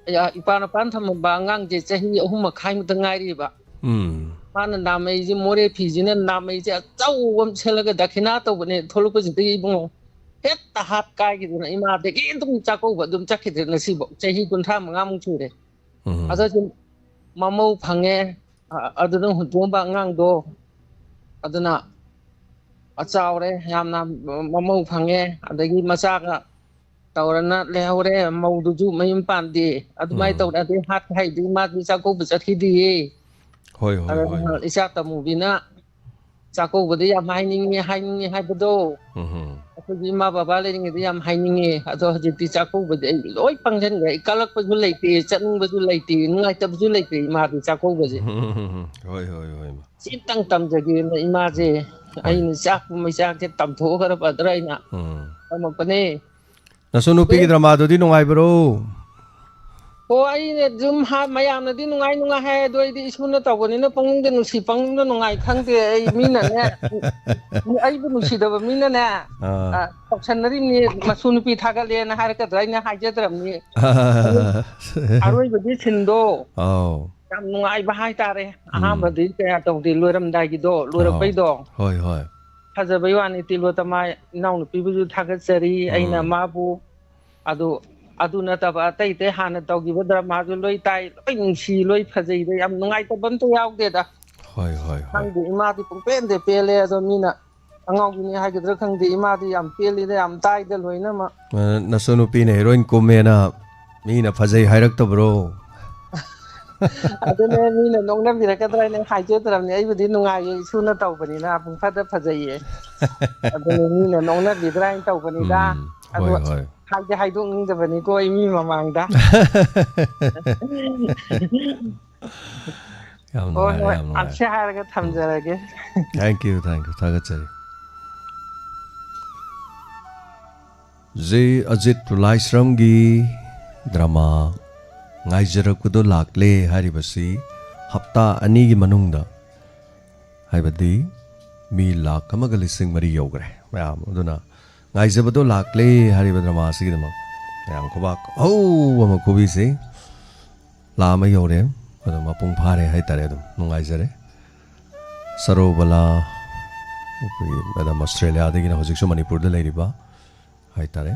ꯑꯌꯥ, ꯏꯄꯥ ꯅꯨꯄꯥꯅ ꯊꯝꯃꯝꯕ ꯑꯉꯥꯡꯁꯦ ꯆꯍꯤ ꯑꯍꯨꯝ ꯃꯈꯥꯏꯃꯨꯛꯇ ꯉꯥꯏꯔꯤꯕ꯫ ꯎꯝ꯫ ꯃꯥꯅ ꯅꯥꯃꯩꯁꯦ, ꯃꯣꯔꯦ ꯐꯤꯁꯤꯅ ꯅꯥꯃꯩꯁꯦ ꯑꯆꯧꯕ ꯑꯃ ꯁꯦꯠꯂꯒ ꯗꯈꯤꯅꯥ ꯇꯧꯕꯅꯦ ꯊꯣꯛꯂꯛꯄꯁꯤꯗꯒꯤ ꯏꯕꯨꯡꯉꯣ ꯍꯦꯛꯇ ꯍꯥꯠ ꯀꯥꯏꯈꯤꯗꯅ ꯏꯃꯥꯗꯒꯤ ꯑꯗꯨꯝ ꯆꯥꯛꯀꯧꯕ ꯑꯗꯨꯝ ꯆꯠꯈꯤꯗ꯭ꯔꯦ ꯉꯁꯤꯐꯥꯎ꯫ ꯆꯍꯤ ꯀꯨꯟꯊ꯭ꯔꯥ ꯃꯉꯥꯃꯨꯛ ꯁꯨꯔꯦ꯫ ꯎꯝ꯫ ꯑꯗꯨꯁꯨ ꯃꯃꯧ ꯐꯪꯉꯦ꯫ ꯑ-, ꯑꯗꯨꯗ ꯍꯨꯟꯇꯣꯛꯑꯝꯕ ꯑꯉꯥꯡꯗꯣ, ꯑꯗꯨꯅ ꯆꯥꯎꯔꯦ ꯌꯥꯝꯅ, ꯃꯃꯧ ꯐꯪꯉꯦ, ꯑꯗꯒꯤ ꯃꯆꯥꯒ ꯇꯧꯔꯅ ꯂꯩꯍꯧꯔꯦ꯫ ꯃꯧꯗꯨꯁꯨ ꯃꯌꯨꯝ ꯄꯥꯟꯗꯦ꯫ ꯑꯗꯨꯃꯥꯏꯅ ꯎꯝ꯫ ꯇꯧꯔꯗꯤ ꯍꯥꯠ ꯍꯥꯏꯗꯤ ꯃꯥꯗꯤ ꯆꯥꯛꯀꯧꯕ ꯆꯠꯈꯤꯗꯦꯌꯦ꯫ ꯍꯣꯏ, ꯍꯣꯏ, ꯑꯗ ꯍꯣꯏ꯫ ꯏꯆꯥ ꯇꯃꯨꯕꯤꯅ ꯆꯥꯛꯀꯧꯕꯗ ꯌꯥꯝ ꯍꯥꯏꯅꯤꯡꯉꯤ, ꯍꯥꯏꯅꯤꯡꯉꯤ ꯍꯥꯏꯕꯗꯣ꯫ ꯎꯝ꯫ ꯑꯩꯈꯣꯏꯒꯤ ꯏꯃꯥ ꯕꯕꯥ ꯂꯩꯔꯤꯉꯩꯗ ꯌꯥꯝ ꯍꯥꯏꯅꯤꯡꯉꯦ꯫ ꯑꯗꯣ ꯍꯧꯖꯤꯛꯇꯤ ꯆꯥꯛꯀꯧꯕꯗꯤ ꯑꯩ ꯂꯣꯏ ꯄꯪꯁꯤꯟꯈ꯭ꯔꯦ꯫ ꯑꯩ ꯀꯜꯂꯛꯄꯁꯨ ꯂꯩꯇꯦ, ꯆꯠꯅꯤꯡꯕꯁꯨ ꯂꯩꯇꯦ, ꯅꯨꯡꯉꯥꯏꯇꯕꯁꯨ ꯂꯩꯇꯦ ꯏꯃꯥꯗꯤ ꯆꯥꯛꯀꯧꯕꯁꯦ꯫ ꯍꯣꯏ, ꯍꯣꯏ, ꯍꯣꯏ, ꯏꯃꯥ꯫ ꯁꯤꯇꯪ ꯇꯝꯖꯒꯦꯅ ꯏꯃꯥꯁꯦ, ꯍꯣꯏ꯫ ꯑꯩꯅ ꯆꯥꯛꯄ ꯃꯩꯆꯥꯛꯁꯦ ꯇꯝꯊꯣꯛꯑꯒ ꯐꯗ꯭ꯔꯥ ꯍꯥꯏꯅ ꯎꯝ꯫ ꯇꯝꯃꯛꯄꯅꯦ꯫ ꯅꯁꯨ ꯅꯨꯄꯤꯒꯤ ꯗ꯭ꯔꯃꯥꯗꯨꯗꯤ ꯅꯨꯡꯉꯥꯏꯕ꯭ꯔꯣ? ꯑꯣ, ꯑꯩꯅ ꯑꯗꯨꯝ ꯍꯥ-, ꯃꯌꯥꯝꯅꯗꯤ ꯅꯨꯡꯉꯥꯏ ꯅꯨꯡꯉꯥꯏ ꯍꯥꯏ, ꯑꯗꯣ ꯑꯩꯗꯤ ꯏꯁꯨꯅ ꯇꯧꯕꯅꯤꯅ ꯄꯪꯅꯨꯡꯗ ꯅꯨꯡꯁꯤ, ꯄꯪꯅꯨꯡꯗ ꯅꯨꯡꯉꯥꯏ ꯈꯪꯗꯦ꯫ ꯑꯩ ꯃꯤꯅꯅꯦ, ꯑꯩꯕꯨ ꯅꯨꯡꯁꯤꯗꯕ ꯃꯤꯅꯅꯦ, ꯑꯥ. ꯑ, ꯇꯧꯁꯟꯅꯔꯤꯕꯅꯤ, ꯃꯁꯨ ꯅꯨꯄꯤ ꯊꯥꯒꯠꯂꯦꯅ ꯍꯥꯏꯔꯛꯀꯗ꯭ꯔꯥ, ꯑꯩꯅ ꯍꯥꯏꯖꯗ꯭ꯔꯕꯅꯤ꯫ ꯑꯔꯣꯏꯕꯒꯤ ꯁꯤꯟꯗꯣ ꯑꯧ. ꯌꯥꯝ ꯅꯨꯡꯉꯥꯏꯕ ꯍꯥꯏꯇꯥꯔꯦ꯫ ꯑꯍꯥꯟꯕꯗꯤ ꯀꯌꯥ ꯇꯧꯗꯦ, ꯂꯣꯏꯔꯝꯗꯥꯏꯒꯤꯗꯣ, ꯑꯧ. ꯂꯣꯏꯔꯛꯄꯩꯗꯣ ꯍꯣꯏ, ꯍꯣꯏ. ꯐꯖꯕꯩ ꯋꯥꯅꯤ꯫ ꯇꯤꯂꯣꯇꯃꯥ ꯏꯅꯥꯎꯅꯨꯄꯤꯕꯨꯁꯨ ꯊꯥꯒꯠꯆꯔꯤ꯫ ꯑꯩꯅ ꯎꯝ. ꯃꯥꯕꯨ ꯑꯗꯨ, ꯑꯗꯨ ꯅꯠꯇꯕ ꯑꯇꯩ ꯑꯇꯩ ꯍꯥꯟꯅ ꯇꯧꯈꯤꯕ ꯗ꯭ꯔꯃꯥꯁꯨ ꯂꯣꯏ ꯇꯥꯏ, ꯂꯣꯏ ꯅꯨꯡꯁꯤ, ꯂꯣꯏ ꯐꯖꯩꯗ, ꯌꯥꯝ ꯅꯨꯡꯉꯥꯏꯇꯕ ꯑꯝꯇ ꯌꯥꯎꯗꯦꯗ꯫ ꯍꯣꯏ, ꯍꯣꯏ, ꯍꯣꯏ. ꯈꯪꯗꯦ, ꯏꯃꯥꯗꯤ ꯄꯨꯡꯄꯦꯟꯗ ꯄꯦꯜꯂꯦ꯫ ꯑꯗꯣ ꯃꯤꯅ ꯑꯉꯥꯎꯕꯤꯅꯤ ꯍꯥꯏꯒꯗ꯭ꯔꯥ ꯈꯪꯗꯦ, ꯏꯃꯥꯗꯤ ꯌꯥꯝ ꯄꯦꯜꯂꯤꯗ, ꯌꯥꯝ ꯇꯥꯏꯗ ꯂꯣꯏꯅꯃꯛ꯫ ꯑ, ꯅꯁꯨ ꯅꯨꯄꯤꯅ ꯍꯦꯔꯣꯏꯟ ꯀꯨꯝꯃꯦꯅ ꯃꯤꯅ ꯐꯖꯩ ꯍꯥꯏꯔꯛꯇꯕ꯭ꯔꯣ? ꯑꯗꯨꯅꯦ, ꯃꯤꯅ ꯅꯣꯛꯅꯕꯤꯔꯛꯀꯗ꯭ꯔꯥ ꯍꯥꯏꯅ ꯍꯥꯏꯖꯗ꯭ꯔꯕꯅꯦ꯫ ꯑꯩꯕꯨꯗꯤ ꯅꯨꯡꯉꯥꯏꯌꯦ, ꯏꯁꯨꯅ ꯇꯧꯕꯅꯤꯅ ꯄꯨꯡꯐꯗ ꯐꯖꯩꯌꯦ꯫ ꯑꯗꯨꯅꯦ, ꯃꯤꯅ ꯅꯣꯛꯅꯕꯤꯗ꯭ꯔꯥ ꯍꯥꯏꯅ ꯇꯧꯕꯅꯤꯗ꯫ ꯎꯝ, ꯑꯗꯣ ꯍꯣꯏ, ꯍꯣꯏ. ꯍꯥꯏꯗꯤ ꯍꯥꯏꯗꯣꯛꯅꯤꯡꯗꯕꯅꯤꯀꯣ, ꯑꯩ ꯃꯤ ꯃꯃꯥꯡꯗ꯫ ꯌꯥꯝ ꯍꯣꯏ, ꯅꯨꯡꯉꯥꯏꯔꯦ, ꯍꯣꯏ, ꯌꯥꯝ ꯅꯨꯡꯉꯥꯏꯔꯦ. ꯑꯁꯤ ꯍꯥꯏꯔꯒ ꯊꯝꯖꯔꯒꯦ꯫ Thank you, thank you. ꯊꯥꯒꯠꯆꯔꯤ. ꯖꯦ ꯑꯖꯤꯠ ꯂꯥꯏꯁ꯭ꯔꯝꯒꯤ ꯗ꯭ꯔꯃꯥ ꯉꯥꯏꯖꯔꯛꯄꯗꯣ ꯂꯥꯛꯂꯦ ꯍꯥꯏꯔꯤꯕꯁꯤ ꯍꯞꯇꯥ ꯑꯅꯤꯒꯤ ꯃꯅꯨꯡꯗ, ꯍꯥꯏꯕꯗꯤ ꯃꯤ ꯂꯥꯈ ꯑꯃꯒ ꯂꯤꯁꯤꯡ ꯃꯔꯤ ꯌꯧꯈ꯭ꯔꯦ ꯃꯌꯥꯝ꯫ ꯑꯗꯨꯅ ꯉꯥꯏꯖꯕꯗꯣ ꯂꯥꯛꯂꯦ ꯍꯥꯏꯔꯤꯕ ꯗ꯭ꯔꯃꯥ ꯑꯁꯤꯒꯤꯗꯃꯛ ꯃꯌꯥꯝ ꯈꯨꯕꯥꯛ ꯑꯍꯧꯕ ꯑꯃ ꯈꯨꯕꯤꯁꯤ꯫ ꯂꯥꯈ ꯑꯃ ꯌꯧꯔꯦ꯫ ꯑꯗꯨꯝ ꯃꯄꯨꯡ ꯐꯥꯔꯦ ꯍꯥꯏꯇꯥꯔꯦ꯫ ꯑꯗꯨꯝ ꯅꯨꯡꯉꯥꯏꯖꯔꯦ꯫ ꯁꯔꯣꯕꯂꯥ, ꯑꯩꯈꯣꯏꯒꯤ ꯃꯦꯗꯥꯝ ꯑꯣꯁꯇ꯭ꯔꯦꯂꯤꯌꯥꯗꯒꯤꯅ ꯍꯧꯖꯤꯛꯁꯨ ꯃꯅꯤꯄꯨꯔꯗ ꯂꯩꯔꯤꯕ ꯍꯥꯏꯇꯥꯔꯦ,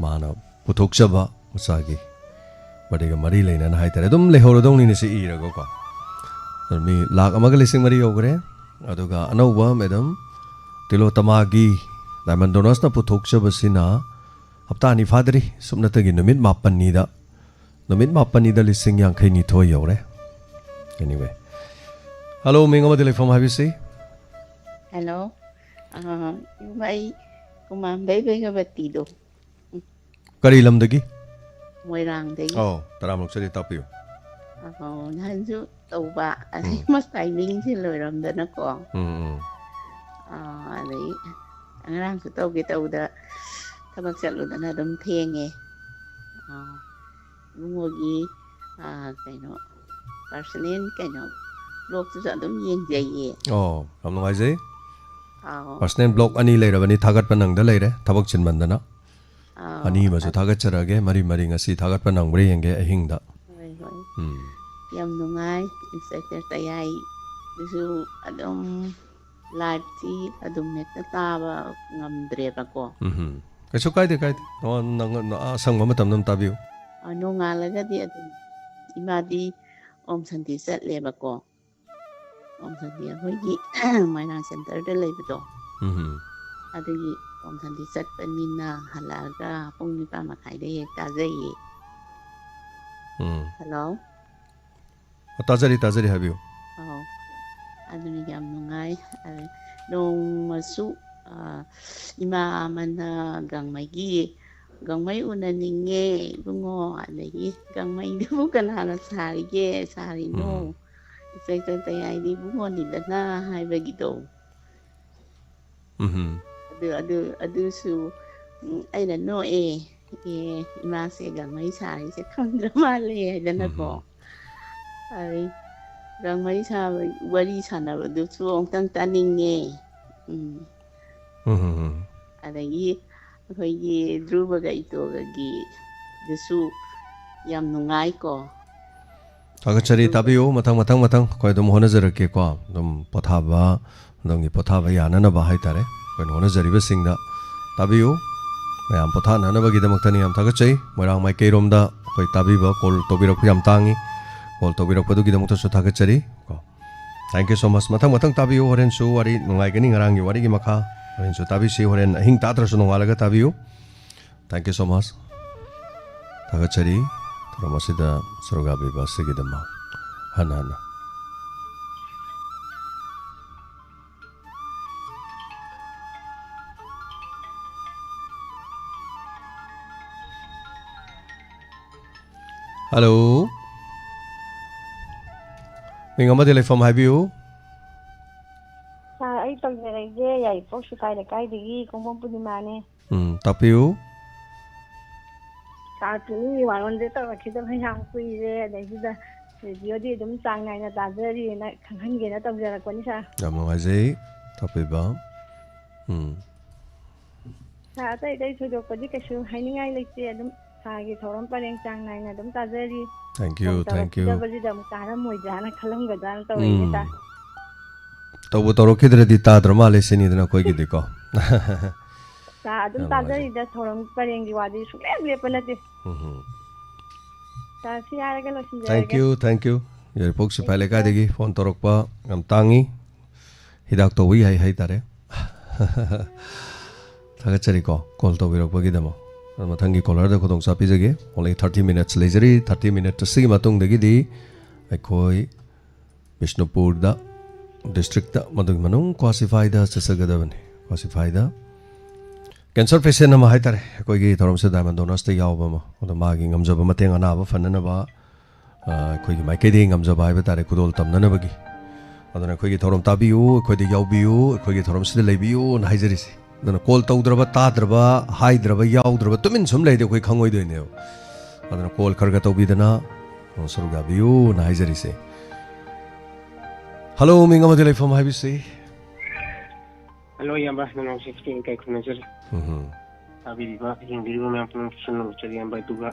ꯃꯥꯅ ꯄꯨꯊꯣꯛꯆꯕ ꯃꯆꯥꯒꯤ ꯕꯥꯔꯗꯦꯒ ꯃꯔꯤ ꯂꯩꯅꯅ ꯍꯥꯏꯇꯥꯔꯦ꯫ ꯑꯗꯨꯝ ꯂꯩꯍꯧꯔꯗꯧꯅꯤꯅꯦ ꯁꯤ ꯏꯔꯒꯀꯣ꯫ ꯑꯗꯨ ꯃꯤ ꯂꯥꯈ ꯑꯃꯒ ꯂꯤꯁꯤꯡ ꯃꯔꯤ ꯌꯧꯈ꯭ꯔꯦ꯫ ꯑꯗꯨꯒ ꯑꯅꯧꯕ ꯃꯦꯗꯥꯝ ꯇꯤꯂꯣꯇꯃꯥꯒꯤ ꯗꯥꯏꯃꯟ ꯗꯣꯅꯔꯁꯅ ꯄꯨꯊꯣꯛꯆꯕꯁꯤꯅ ꯍꯞꯇꯥ ꯑꯅꯤ ꯐꯥꯗ꯭ꯔꯤ, ꯁꯨꯞꯅꯇꯒꯤ ꯅꯨꯃꯤꯠ ꯃꯥꯄꯟꯅꯤꯗ, ꯅꯨꯃꯤꯠ ꯃꯥꯄꯟꯅꯤꯗ ꯂꯤꯁꯤꯡ ꯌꯥꯡꯈꯩ ꯅꯤꯊꯣꯏ ꯌꯧꯔꯦ꯫ Anyway, ꯍꯜꯂꯣ, ꯃꯤꯡ ꯑꯃꯗꯤ ꯂꯩꯐꯝ ꯍꯥꯏꯕꯤꯁꯤ꯫ ꯍꯜꯂꯣ꯫ ꯑꯥ, ꯑꯩ ꯀꯨꯃꯥꯝꯕꯩ ꯕꯦꯒꯕꯇꯤꯗꯣ꯫ ꯀꯔꯤ ꯂꯝꯗꯒꯤ? ꯃꯣꯏꯔꯥꯡꯗꯒꯤ꯫ ꯑꯧ, ꯇꯔꯥꯃꯔꯛ ꯆꯠꯂꯤ, ꯇꯥꯛꯄꯤꯌꯨ꯫ ꯑꯧ, ꯅꯍꯥꯟꯁꯨ ꯇꯧꯕ, ꯑꯗꯩ ꯎꯝ. ꯃꯥ ꯇꯥꯏꯃꯤꯡꯁꯦ ꯂꯣꯏꯔꯝꯗꯅꯀꯣ꯫ ꯎꯝ, ꯎꯝ. ꯑꯥ, ꯑꯗꯩ ꯉꯔꯥꯡꯁꯨ ꯇꯧꯒꯦ ꯇꯧꯕꯗ ꯊꯕꯛ ꯆꯠꯂꯨꯗꯅ ꯑꯗꯨꯝ ꯊꯦꯡꯉꯦ꯫ ꯑꯥ, ꯏꯕꯨꯡꯉꯣꯒꯤ, ꯑꯥ, ꯀꯩꯅꯣ, personal ꯀꯩꯅꯣ, blogꯇꯨꯁꯨ ꯑꯗꯨꯝ ꯌꯦꯡꯖꯩꯌꯦ꯫ ꯑꯣ, ꯌꯥꯝ ꯅꯨꯡꯉꯥꯏꯖꯩ꯫ ꯑꯥꯎ꯫ Personal blog ꯑꯅꯤ ꯂꯩꯔꯕꯅꯤ, ꯊꯥꯒꯠꯄ ꯅꯪꯗ ꯂꯩꯔꯦ, ꯊꯕꯛ ꯆꯤꯟꯃꯟꯗꯅ꯫ ꯑꯥꯎ, ꯑꯅꯤꯃꯁꯨ ꯑꯗꯨ ꯊꯥꯒꯠꯆꯔꯛꯑꯒꯦ, ꯃꯔꯤ ꯃꯔꯤ ꯉꯁꯤ ꯊꯥꯒꯠꯄ ꯅꯪꯕ꯭ꯔꯥ ꯌꯦꯡꯒꯦ ꯑꯍꯤꯡꯗ꯫ ꯍꯣꯏ, ꯍꯣꯏ꯫ ꯎꯝ꯫ ꯌꯥꯝ ꯅꯨꯡꯉꯥꯏ, Inspector ꯇꯌꯥꯏꯗꯨꯁꯨ ꯑꯗꯨꯝ liveꯇꯤ ꯑꯗꯨꯝ ꯍꯦꯛꯇ ꯇꯥꯕ ꯉꯝꯗ꯭ꯔꯦꯕꯀꯣ꯫ ꯎꯝ꯫ ꯀꯩꯁꯨ ꯀꯥꯏꯗꯦ, ꯀꯥꯏꯗꯦ꯫ ꯅꯪ, ꯅꯪ, ꯅꯪ ꯑꯁꯪꯕ ꯃꯇꯝꯗ ꯑꯗꯨꯝ ꯇꯥꯕꯤꯌꯨ꯫ ꯑ, ꯅꯣꯡꯉꯥꯜꯂꯒꯗꯤ ꯑꯗꯨꯝ ꯏꯃꯥꯗꯤ ꯑꯣꯝ ꯁꯥꯟꯇꯤ ꯆꯠꯂꯦꯕꯀꯣ꯫ ꯑꯣꯝ ꯁꯥꯟꯇꯤ ꯑꯩꯈꯣꯏꯒꯤ ꯃꯣꯏꯔꯥꯡ centreꯗ ꯂꯩꯕꯗꯣ꯫ ꯎꯝ꯫ ꯑꯗꯨꯒꯤ ꯑꯣꯝ ꯁꯥꯟꯇꯤ ꯆꯠꯄꯅꯤꯅ ꯍꯜꯂꯛꯑꯒ ꯄꯨꯡ ꯅꯤꯄꯥꯟ ꯃꯈꯥꯏꯗ ꯍꯦꯛ ꯇꯥꯖꯩꯌꯦ꯫ ꯎꯝ꯫ Hello? ꯑ, ꯇꯥꯖꯔꯤ, ꯇꯥꯖꯔꯤ, ꯍꯥꯏꯕꯤꯌꯨ꯫ ꯑꯧ꯫ ꯑꯗꯨꯅ ꯌꯥꯝ ꯅꯨꯡꯉꯥꯏ꯫ ꯑꯗ ꯅꯣꯡꯃꯁꯨ, ꯑ, ꯏꯃꯥ ꯑꯃꯅ ꯒꯥꯡꯃꯩꯒꯤ, "ꯒꯥꯡꯃꯩ ꯎꯅꯅꯤꯡꯉꯦ ꯏꯕꯨꯡꯉꯣ", ꯑꯗꯒꯤ "ꯒꯥꯡꯃꯩꯗꯨꯕꯨ ꯀꯅꯥꯅ ꯁꯥꯔꯤꯒꯦ, ꯁꯥꯔꯤꯅꯣ? ꯎꯝ꯫ Inspector ꯇꯌꯥꯏꯗꯤ ꯏꯕꯨꯡꯉꯣꯅꯤꯗꯅ" ꯍꯥꯏꯕꯒꯤꯗꯣ꯫ ꯎꯝ꯫ ꯑꯗꯨ, ꯑꯗꯨ, ꯑꯗꯨꯁꯨ, ꯎꯝ, ꯑꯩꯅ ꯅꯣꯛꯑꯦ꯫ "ꯑꯦ, ꯏꯃꯥꯁꯦ ꯒꯥꯡꯃꯩ ꯁꯥꯔꯤꯁꯦ ꯈꯪꯗ꯭ꯔ ꯃꯥꯜꯂꯦ" ꯍꯥꯏꯗꯅꯀꯣ꯫ ꯎꯝ꯫ ꯑꯗꯩ ꯒꯥꯡꯃꯩ ꯁꯥꯕ ꯋꯥꯔꯤ ꯁꯥꯟꯅꯕꯗꯨꯁꯨ ꯑꯃꯨꯛꯇꯪ ꯇꯥꯅꯤꯡꯉꯦ꯫ ꯎꯝ꯫ ꯎꯝ꯫ ꯑꯗꯒꯤ ꯑꯩꯈꯣꯏꯒꯤ ꯙ꯭ꯔꯨꯕꯒ ꯏꯇꯣꯒꯒꯤꯗꯨꯁꯨ ꯌꯥꯝ ꯅꯨꯡꯉꯥꯏꯀꯣ꯫ ꯊꯥꯒꯠꯆꯔꯤ, ꯑꯗꯨ ꯇꯥꯕꯤꯌꯨ꯫ ꯃꯊꯪ, ꯃꯊꯪ, ꯃꯊꯪ ꯑꯩꯈꯣꯏ ꯑꯗꯨꯝ ꯍꯣꯠꯅꯖꯔꯛꯀꯦꯀꯣ꯫ ꯑꯗꯨꯝ ꯄꯣꯊꯥꯕ, ꯑꯗꯣꯝꯒꯤ ꯄꯣꯊꯥꯕ ꯌꯥꯅꯅꯕ ꯍꯥꯏꯇꯥꯔꯦ, ꯑꯩꯈꯣꯏꯅ ꯍꯣꯠꯅꯖꯔꯤꯕꯁꯤꯡꯗ ꯇꯥꯕꯤꯌꯨ꯫ ꯃꯌꯥꯝ ꯄꯣꯊꯥꯅꯅꯕꯒꯤꯗꯃꯛꯇꯅꯤ꯫ ꯌꯥꯝ ꯊꯥꯒꯠꯆꯩ꯫ ꯃꯣꯏꯔꯥꯡ ꯃꯥꯏꯀꯩꯔꯣꯝꯗ ꯑꯩꯈꯣꯏ ꯇꯥꯕꯤꯕ, call ꯇꯧꯕꯤꯔꯛꯄ ꯌꯥꯝ ꯇꯥꯡꯉꯤ꯫ Call ꯇꯧꯕꯤꯔꯛꯄꯗꯨꯒꯤꯗꯃꯛꯇꯁꯨ ꯊꯥꯒꯠꯆꯔꯤ ꯀꯣ꯫ Thank you so much꯫ ꯃꯊꯪ, ꯃꯊꯪ ꯇꯥꯕꯤꯌꯨ꯫ ꯍꯣꯔꯦꯟꯁꯨ ꯋꯥꯔꯤ ꯅꯨꯡꯉꯥꯏꯒꯅꯤ, ꯉꯔꯥꯡꯒꯤ ꯋꯥꯔꯤꯒꯤ ꯃꯈꯥ ꯍꯣꯔꯦꯟꯁꯨ ꯇꯥꯕꯤꯁꯤ꯫ ꯍꯣꯔꯦꯟ ꯑꯍꯤꯡ ꯇꯥꯗ꯭ꯔꯁꯨ ꯅꯣꯡꯉꯥꯜꯂꯒ ꯇꯥꯕꯤꯌꯨ꯫ Thank you so much꯫ ꯊꯥꯒꯠꯆꯔꯤ꯫ ꯊꯧꯔꯝ ꯑꯁꯤꯗ ꯁꯔꯨꯛ ꯌꯥꯕꯤꯕ ꯑꯁꯤꯒꯤꯗꯃꯛ ꯍꯟꯅ ꯍꯟꯅ꯫ Hello꯫ ꯃꯤꯡ ꯑꯃꯗꯤ ꯂꯩꯐꯝ ꯍꯥꯏꯕꯤꯌꯨ꯫ ꯁꯥꯔ, ꯑꯩ ꯇꯧꯖꯔꯒꯦ꯫ ꯏꯆꯦ ꯌꯥꯏꯔꯤꯄꯣꯛ ꯁꯤꯐꯥꯏ ꯂꯩꯀꯥꯏꯗꯒꯤ ꯀꯣꯡꯕꯝ ꯄꯨꯔꯅꯤꯃꯥꯅꯦ꯫ ꯎꯝ, ꯇꯥꯛꯄꯤꯌꯨ꯫ ꯁꯥꯔ ꯄꯨꯛꯅꯤꯡꯒꯤ ꯋꯥꯔꯣꯜꯁꯦ ꯇꯧꯔꯛꯈꯤꯗꯕ ꯌꯥꯝ ꯀꯨꯏꯔꯦ, ꯑꯗꯩꯁꯤꯗ ꯔꯦꯗꯤꯑꯣꯗꯤ ꯑꯗꯨꯝ ꯆꯥꯡ ꯅꯥꯏꯅ ꯇꯥꯖꯔꯤꯅ ꯈꯪꯍꯟꯒꯦꯅ ꯇꯧꯖꯔꯛꯄꯅꯤ ꯁꯥꯔ꯫ ꯌꯥꯝ ꯅꯨꯡꯉꯥꯏꯖꯩ ꯇꯥꯛꯄꯤꯕ꯫ ꯎꯝ꯫ ꯁꯥꯔ, ꯑꯇꯩ ꯑꯇꯩ ꯊꯣꯏꯗꯣꯛꯄꯗꯤ ꯀꯩꯁꯨ ꯍꯥꯏꯅꯤꯡꯉꯥꯏ ꯂꯩꯇꯦ꯫ ꯑꯗꯨꯝ ꯁꯥꯔꯒꯤ ꯊꯧꯔꯝ ꯄꯔꯦꯡ ꯆꯥꯡ ꯅꯥꯏꯅ ꯑꯗꯨꯝ ꯇꯥꯖꯔꯤ꯫ Thank you, phone thank you. ꯇꯧꯔꯛꯈꯤꯗꯕꯁꯤꯗ ꯑꯃꯨꯛ ꯇꯥꯔꯝꯃꯣꯏꯗ꯭ꯔꯥꯅ ꯈꯜꯂꯝꯒꯗ꯭ꯔꯥꯅ ꯇꯧꯔꯛꯏꯅꯦ ꯎꯝ꯫ ꯁꯥꯔ꯫ ꯇꯧꯕ ꯇꯧꯔꯛꯈꯤꯗ꯭ꯔꯗꯤ ꯇꯥꯗ꯭ꯔ ꯃꯥꯜꯂꯦ ꯁꯤꯅꯤꯗꯅ ꯑꯩꯈꯣꯏꯒꯤꯗꯤꯀꯣ꯫ ꯁꯥꯔ, ꯑꯗꯨꯝ ꯌꯥꯝ ꯅꯨꯡꯉꯥꯏꯖꯩ꯫ ꯇꯥꯖꯔꯤꯗ ꯊꯧꯔꯝ ꯄꯔꯦꯡꯒꯤ ꯋꯥꯗꯤ ꯁꯨꯡꯂꯦꯞ ꯂꯦꯞꯄ ꯅꯠꯇꯦ꯫ ꯎꯝ꯫ ꯁꯥꯔ, ꯁꯤ ꯍꯥꯏꯔꯒ Thank ꯂꯣꯏꯁꯤꯟꯖꯔꯒꯦ꯫ you, thank you. ꯌꯥꯏꯔꯤꯄꯣꯛ ꯁꯤꯐꯥꯏ ꯂꯩꯀꯥꯏꯗꯒꯤ ꯐꯣꯟ ꯇꯧꯔꯛꯄ ꯌꯥꯝ ꯇꯥꯡꯉꯤ꯫ ꯍꯤꯗꯥꯛ ꯇꯧꯕ ꯌꯥꯏ ꯍꯥꯏꯇꯥꯔꯦ꯫ ꯊꯥꯒꯠꯆꯔꯤꯀꯣ, ꯀꯣꯜ ꯇꯧꯕꯤꯔꯛꯄꯒꯤꯗꯃꯛ꯫ ꯑꯗꯣ ꯃꯊꯪꯒꯤ ꯀꯣꯂꯔꯗ ꯈꯨꯗꯣꯡꯆꯥꯕ ꯄꯤꯖꯒꯦ꯫ Only thirty minutes ꯂꯩꯖꯔꯤ꯫ Thirty minutes ꯑꯁꯤꯒꯤ ꯃꯇꯨꯡꯗꯒꯤꯗꯤ ꯑꯩꯈꯣꯏ ꯕꯤꯁꯅꯨꯄꯨꯔꯗ, ꯗꯤꯁꯇ꯭ꯔꯤꯛꯇ, ꯃꯗꯨꯒꯤ ꯃꯅꯨꯡ ꯀ꯭ꯋꯥꯁꯤꯐꯥꯏꯗ ꯆꯠꯆꯒꯗꯕꯅꯤ꯫ ꯀ꯭ꯋꯥꯁꯤꯐꯥꯏꯗ ꯀꯦꯟꯁꯔ ꯄꯦꯁꯦꯟ ꯑꯃ ꯍꯥꯏꯇꯥꯔꯦ, ꯑꯩꯈꯣꯏꯒꯤ ꯊꯧꯔꯝꯁꯤꯗ ꯗꯥꯏꯃꯟ ꯗꯣꯅꯔꯁꯇ ꯌꯥꯎꯕ ꯑꯃ, ꯑꯗꯣ ꯃꯥꯒꯤ ꯉꯝꯖꯕ ꯃꯇꯦꯡ ꯑꯅꯥꯕ ꯐꯅꯅꯕ, ꯑ, ꯑꯩꯈꯣꯏꯒꯤ ꯃꯥꯏꯀꯩꯗꯒꯤ ꯉꯝꯖꯕ ꯍꯥꯏꯕ ꯇꯥꯔꯦ, ꯈꯨꯗꯣꯜ ꯇꯝꯅꯅꯕꯒꯤ꯫ ꯑꯗꯨꯅ ꯑꯩꯈꯣꯏꯒꯤ ꯊꯧꯔꯝ ꯇꯥꯕꯤꯌꯨ, ꯑꯩꯈꯣꯏꯗ ꯌꯥꯎꯕꯤꯌꯨ, ꯑꯩꯈꯣꯏꯒꯤ ꯊꯧꯔꯝꯁꯤꯗ ꯂꯩꯕꯤꯌꯨꯅ ꯍꯥꯏꯖꯔꯤꯁꯦ꯫ ꯑꯗꯨꯅ ꯀꯣꯜ ꯇꯧꯗ꯭ꯔꯕ, ꯇꯥꯗ꯭ꯔꯕ, ꯍꯥꯏꯗ꯭ꯔꯕ, ꯌꯥꯎꯗ꯭ꯔꯕ, ꯇꯨꯃꯤꯟ ꯁꯨꯝ ꯂꯩꯔꯗꯤ ꯑꯩꯈꯣꯏ ꯈꯪꯉꯣꯏꯗꯣꯏꯅꯦꯕ꯫ ꯑꯗꯨꯅ ꯀꯣꯜ ꯈꯔ ꯈꯔ ꯇꯧꯕꯤꯗꯅ, ꯑ, ꯁꯔꯨꯛ ꯌꯥꯕꯤꯌꯨꯅ ꯍꯥꯏꯖꯔꯤꯁꯦ꯫ ꯍꯜꯂꯣ, ꯃꯤꯡ ꯑꯃꯗꯤ ꯂꯩꯐꯝ ꯍꯥꯏꯕꯤꯁꯤ꯫ ꯍꯜꯂꯣ ꯏꯌꯥꯝꯕ, ꯅꯅꯥꯎ ꯁꯤꯛꯁꯇꯤꯟ ꯀꯩ ꯈꯨꯔꯨꯝꯖꯔꯤ꯫ ꯎꯝ꯫ ꯇꯥꯕꯤꯔꯤꯕ, ꯌꯦꯡꯕꯤꯔꯤꯕ ꯃꯌꯥꯝ ꯄꯨꯝꯅꯃꯛꯁꯨ ꯅꯨꯡꯉꯥꯏꯖꯔꯤ ꯏꯌꯥꯝꯕ꯫ ꯑꯗꯨꯒ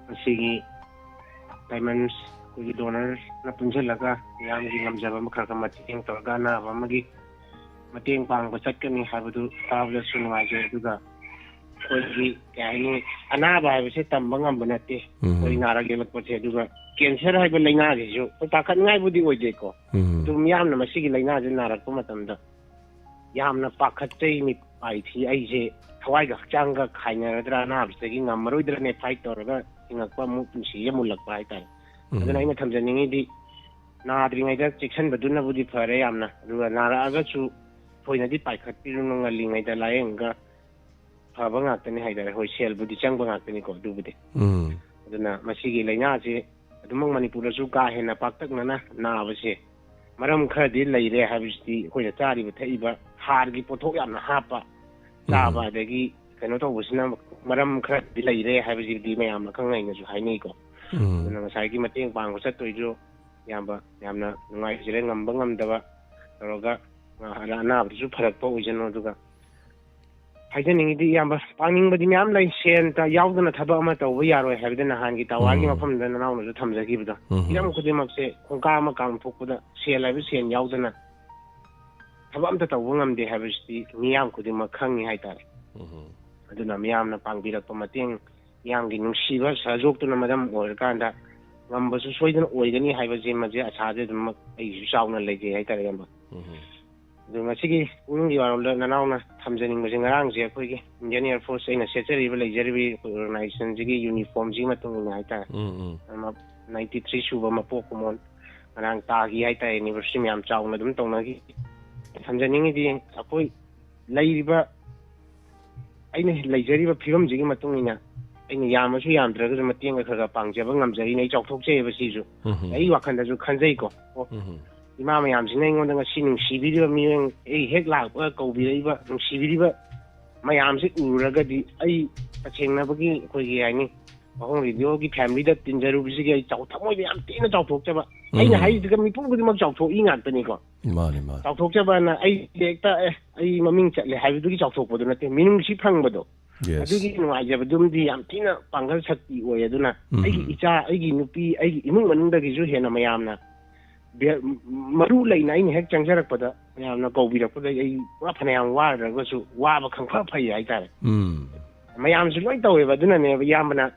ꯉꯁꯤꯒꯤ ꯗꯥꯏꯃꯟꯁ ꯑꯩꯈꯣꯏꯒꯤ ꯗꯣꯅꯔꯅ ꯄꯨꯟꯁꯤꯜꯂꯒ ꯃꯤꯌꯥꯝꯒꯤ ꯉꯝꯖꯕ ꯑꯃ ꯈꯔ ꯈꯔ ꯃꯇꯦꯡ ꯇꯧꯔꯒ ꯑꯅꯥꯕ ꯑꯃꯒꯤ ꯃꯇꯦꯡ ꯄꯥꯡꯕ ꯆꯠꯀꯅꯤ ꯍꯥꯏꯕꯗꯨ ꯇꯥꯕꯗꯁꯨ ꯅꯨꯡꯉꯥꯏꯖꯩ꯫ ꯑꯗꯨꯒ ꯑꯩꯈꯣꯏꯒꯤ ꯀꯩ ꯍꯥꯏꯅꯤ, ꯑꯅꯥꯕ ꯍꯥꯏꯕꯁꯦ ꯇꯝꯕ ꯉꯝꯕ ꯅꯠꯇꯦ꯫ ꯎꯝ꯫ ꯑꯩꯈꯣꯏ ꯅꯥꯔꯛ ꯌꯦꯛꯂꯛꯄꯁꯦ, ꯑꯗꯨꯒ ꯀꯦꯟꯁꯔ ꯍꯥꯏꯕ ꯂꯥꯏꯅꯥꯁꯤꯁꯨ ꯑꯩꯈꯣꯏ ꯄꯥꯈꯠꯅꯤꯡꯉꯥꯏꯕꯨꯗꯤ ꯑꯣꯏꯗꯦꯀꯣ꯫ ꯎꯝ꯫ ꯑꯗꯨ ꯃꯤꯌꯥꯝꯅ ꯃꯁꯤꯒꯤ ꯂꯥꯏꯅꯥꯁꯦ ꯅꯥꯔꯛꯄ ꯃꯇꯝꯗ ꯌꯥꯝꯅ ꯄꯥꯈꯠꯆꯩ꯫ ꯃꯤꯄꯥꯏ ꯊꯤ ꯑꯩꯁꯦ ꯊꯋꯥꯏꯒ ꯍꯛꯆꯥꯡꯒ ꯈꯥꯏꯅꯔꯗ꯭ꯔꯥ, ꯑꯅꯥꯕꯁꯤꯗꯒꯤ ꯉꯝꯃꯔꯣꯏꯗ꯭ꯔꯅꯦ ꯐꯥꯏꯠ ꯇꯧꯔꯒ ꯍꯤꯡꯉꯛꯄ ꯑꯃꯨꯛ ꯄꯨꯟꯁꯤꯁꯦ ꯃꯨꯜꯂꯛꯄ ꯍꯥꯏꯇꯥꯔꯦ꯫ ꯎꯝ꯫ ꯑꯗꯨꯅ ꯑꯩꯅ ꯊꯝꯖꯅꯤꯡꯉꯤꯗꯤ ꯅꯥꯗ꯭ꯔꯤꯉꯩꯗ ꯆꯦꯛꯁꯤꯟꯕꯗꯨꯅꯕꯨꯗꯤ ꯐꯔꯦ ꯌꯥꯝꯅ, ꯑꯗꯨꯒ ꯅꯥꯔꯛꯑꯒꯁꯨ ꯊꯣꯏꯅꯗꯤ ꯄꯥꯏꯈꯠꯄꯤꯔꯨꯅꯨ, ꯉꯜꯂꯤꯉꯩꯗ ꯂꯥꯏꯌꯦꯡꯉꯒ ꯐꯕ ꯉꯥꯛꯇꯅꯤ ꯍꯥꯏꯇꯥꯔꯦ꯫ ꯍꯣꯏ, ꯁꯦꯜꯕꯨꯗꯤ ꯆꯪꯕ ꯉꯥꯛꯇꯅꯤꯀꯣ ꯑꯗꯨꯕꯨꯗꯤ꯫ ꯎꯝ꯫ ꯑꯗꯨꯅ ꯃꯁꯤꯒꯤ ꯂꯥꯏꯅꯥꯁꯦ ꯑꯗꯨꯃꯛ ꯃꯅꯤꯄꯨꯔꯗꯁꯨ ꯀꯥ ꯍꯦꯟꯅ ꯄꯥꯛꯇꯛꯅꯅ ꯅꯥꯕꯁꯦ ꯃꯔꯝ ꯈꯔꯗꯤ ꯂꯩꯔꯦ ꯍꯥꯏꯕꯁꯤꯗꯤ ꯑꯩꯈꯣꯏꯅ ꯆꯥꯔꯤꯕ ꯊꯛꯏꯕ ꯍꯥꯔꯒꯤ ꯄꯣꯠꯊꯣꯛ ꯌꯥꯝꯅ ꯍꯥꯞꯄ, ꯆꯥꯕ, ꯑꯗꯒꯤ ꯀꯩꯅꯣ ꯇꯧꯕꯁꯤꯅ ꯃꯔꯝ ꯈꯔꯗꯤ ꯂꯩꯔꯦ ꯍꯥꯏꯕꯁꯤꯗꯤ ꯃꯌꯥꯝꯅ ꯑꯈꯪ ꯑꯍꯩꯅꯁꯨ ꯍꯥꯏꯅꯩꯀꯣ꯫ ꯑꯗꯨꯅ ꯉꯁꯥꯏꯒꯤ ꯃꯇꯦꯡ ꯄꯥꯡꯕ ꯆꯠꯇꯣꯏꯁꯨ ꯏꯌꯥꯝꯕ ꯌꯥꯝꯅ ꯅꯨꯡꯉꯥꯏꯖꯔꯦ꯫ ꯉꯝꯕ ꯉꯝꯗꯕ ꯇꯧꯔꯒ, ꯑ, ꯑꯅꯥꯕꯗꯨꯁꯨ ꯐꯔꯛꯄ ꯑꯣꯏꯁꯅꯨ꯫ ꯑꯗꯨꯒ ꯍꯥꯏꯖꯅꯤꯡꯉꯤꯗꯤ, ꯏꯌꯥꯝꯕ, ꯄꯥꯡꯅꯤꯡꯕꯗꯤ ꯃꯌꯥꯝ ꯂꯩ, ꯁꯦꯟ ꯇ-, ꯌꯥꯎꯗꯅ ꯊꯕꯛ ꯑꯃ ꯇꯧꯕ ꯌꯥꯔꯣꯏ ꯍꯥꯏꯕꯗꯤ ꯅꯍꯥꯟꯒꯤ ꯇꯋꯥꯔꯒꯤ ꯎꯝ꯫ ꯃꯐꯝꯗ ꯅꯅꯥꯎꯅꯁꯨ ꯊꯝꯖꯈꯤꯕꯗꯣ꯫ ꯎꯝ꯫ ꯍꯤꯔꯝ ꯈꯨꯗꯤꯡꯃꯛꯁꯦ ꯈꯣꯡꯀꯥꯞ ꯑꯃ ꯀꯥꯡꯊꯣꯛꯄꯗ ꯁꯦꯜ ꯍꯥꯏꯕ ꯁꯦꯟ ꯌꯥꯎꯗꯅ ꯊꯕꯛ ꯑꯝꯇ ꯇꯧꯕ ꯉꯝꯗꯦ ꯍꯥꯏꯕꯁꯤꯗꯤ ꯃꯤꯌꯥꯝ ꯈꯨꯗꯤꯡꯃꯛ ꯈꯪꯉꯤ ꯍꯥꯏꯇꯥꯔꯦ꯫ ꯎꯝ꯫ ꯑꯗꯨꯅ ꯃꯤꯌꯥꯝꯅ ꯄꯥꯡꯕꯤꯔꯛꯄ ꯃꯇꯦꯡ, ꯃꯤꯌꯥꯝꯒꯤ ꯅꯨꯡꯁꯤꯕ ꯁꯍꯖꯣꯛꯇꯨꯅ ꯃꯔꯝ ꯑꯣꯏꯔꯀꯥꯟꯗ ꯉꯝꯕꯁꯨ ꯁꯣꯏꯗꯅ ꯑꯣꯏꯒꯅꯤ ꯍꯥꯏꯕꯁꯤꯃꯁꯦ ꯑꯁꯥꯁꯦ ꯑꯗꯨꯝꯃꯛ ꯑꯩꯒꯤꯁꯨ ꯆꯥꯎꯅ ꯂꯩꯖꯩ ꯍꯥꯏꯇꯥꯔꯦ, ꯏꯌꯥꯝꯕ꯫ ꯎꯝ꯫ ꯑꯗꯣ ꯉꯁꯤꯒꯤ ꯄꯨꯛꯅꯤꯡꯒꯤ ꯋꯥꯔꯣꯜꯗ ꯅꯅꯥꯎꯅ ꯊꯝꯖꯅꯤꯡꯕꯁꯦ, ꯉꯔꯥꯡꯁꯦ ꯑꯩꯈꯣꯏꯒꯤ Indian Air Force, ꯑꯩꯅ ꯁꯦꯠꯆꯔꯤꯕ, ꯂꯩꯖꯔꯤꯕ ꯑꯩꯈꯣꯏ organization ꯁꯤꯒꯤ uniform ꯁꯤꯒꯤ ꯃꯇꯨꯡ ꯏꯟꯅ ꯍꯥꯏꯇꯥꯔꯦ, ꯎꯝ, ꯎꯝ꯫ ꯑꯃ ninety three ꯁꯨꯕ ꯃꯄꯣꯛ ꯀꯨꯝꯑꯣꯟ ꯉꯔꯥꯡ ꯇꯥꯈꯤ ꯍꯥꯏꯇꯥꯔꯦ꯫ Anniversary ꯃꯌꯥꯝ ꯆꯥꯎꯅ ꯑꯗꯨꯝ ꯇꯧꯅꯈꯤ꯫ ꯊꯝꯖꯅꯤꯡꯉꯤꯗꯤ, ꯑꯩꯈꯣꯏ ꯂꯩꯔꯤꯕ, ꯑꯩꯅ ꯂꯩꯖꯔꯤꯕ ꯐꯤꯕꯝꯁꯤꯒꯤ ꯃꯇꯨꯡ ꯏꯟꯅ ꯑꯩꯅ ꯌꯥꯝꯃꯁꯨ ꯌꯥꯝꯗ꯭ꯔꯒꯁꯨ ꯃꯇꯦꯡ ꯈꯔ ꯈꯔ ꯄꯥꯡꯖꯕ ꯉꯝꯖꯔꯤꯅꯦ꯫ ꯑꯩ ꯆꯥꯎꯊꯣꯛꯆꯩꯑꯕ ꯁꯤꯁꯨ꯫ ꯎꯝ, ꯎꯝ꯫ ꯑꯩ ꯋꯥꯈꯜꯗꯁꯨ ꯈꯟꯖꯩꯀꯣ꯫ ꯑꯣ, ꯎꯝ꯫ ꯏꯃꯥ ꯃꯌꯥꯝꯁꯤꯅ ꯑꯩꯉꯣꯟꯗ ꯉꯁꯤ ꯅꯨꯡꯁꯤꯕꯤꯔꯤꯕ ꯃꯤꯑꯣꯏ, ꯑꯩ ꯍꯦꯛ ꯂꯥꯛꯄꯒ ꯀꯧꯕꯤꯔꯛꯏꯕ ꯅꯨꯡꯁꯤꯕꯤꯔꯤꯕ ꯃꯌꯥꯝꯁꯤ ꯎꯔꯒꯗꯤ, ꯑꯩ ꯇꯁꯦꯡꯅꯕꯒꯤ ꯑꯩꯈꯣꯏꯒꯤ ꯍꯥꯏꯅꯤ, ꯋꯥꯍꯣꯡ ꯔꯦꯗꯤꯑꯣꯒꯤ family ꯗ ꯇꯤꯟꯖꯔꯨꯕꯁꯤꯒꯤ ꯑꯩ ꯆꯥꯎ-, ꯊꯃꯣꯏꯗ ꯌꯥꯝ ꯊꯤꯅ ꯆꯥꯎꯊꯣꯛꯆꯕ꯫ ꯎꯝ꯫ ꯑꯩꯅ ꯍꯥꯏꯔꯤꯁꯤꯒ ꯃꯤꯄꯨꯝ ꯈꯨꯗꯤꯡꯃꯛ ꯆꯥꯎꯊꯣꯛꯏ ꯉꯥꯛꯇꯅꯤꯀꯣ꯫ ꯃꯥꯅꯤ, ꯃꯥꯅꯤ꯫ ꯆꯥꯎꯊꯣꯛꯆꯕꯅ ꯑꯩ ꯍꯦꯛꯇ, "ꯑꯦ, ꯑꯩ ꯃꯃꯤꯡ ꯆꯠꯂꯦ" ꯍꯥꯏꯕꯗꯨꯒꯤ ꯆꯥꯎꯊꯣꯛꯄꯗꯨ ꯅꯠꯇꯦ, ꯃꯤꯅꯨꯡꯁꯤ ꯐꯪꯕꯗꯣ꯫ Yes꯫ ꯑꯗꯨꯒꯤ ꯅꯨꯡꯉꯥꯏꯖꯕꯗꯨꯝꯗꯤ ꯌꯥꯝ ꯊꯤꯅ ꯄꯥꯡꯒꯜ ꯁꯛꯇꯤ ꯑꯣꯏ꯫ ꯑꯗꯨꯅ ꯎꯝ꯫ ꯑꯩꯒꯤ ꯏꯆꯥ, ꯑꯩꯒꯤ ꯅꯨꯄꯤ, ꯑꯩꯒꯤ ꯏꯃꯨꯡ ꯃꯅꯨꯡꯗꯒꯤꯁꯨ ꯍꯦꯟꯅ ꯃꯌꯥꯝꯅ ꯕꯦ-, ꯃꯔꯨ ꯂꯩꯅ ꯑꯩꯅ ꯍꯦꯛ ꯆꯪꯖꯔꯛꯄꯗ, ꯃꯌꯥꯝꯅ ꯀꯧꯕꯤꯔꯛꯄꯗ ꯑꯩ ꯄꯨꯔꯥ ꯐꯅꯌꯥꯝ ꯋꯥꯔꯒꯁꯨ ꯋꯥꯕ ꯈꯪꯐ ꯐꯩ ꯍꯥꯏꯇꯥꯔꯦ꯫ ꯎꯝ꯫ ꯃꯌꯥꯝꯁꯨ ꯂꯣꯏ ꯇꯧꯋꯦꯕ꯫ ꯑꯗꯨꯅꯅꯦꯕ ꯏꯌꯥꯝꯕꯅ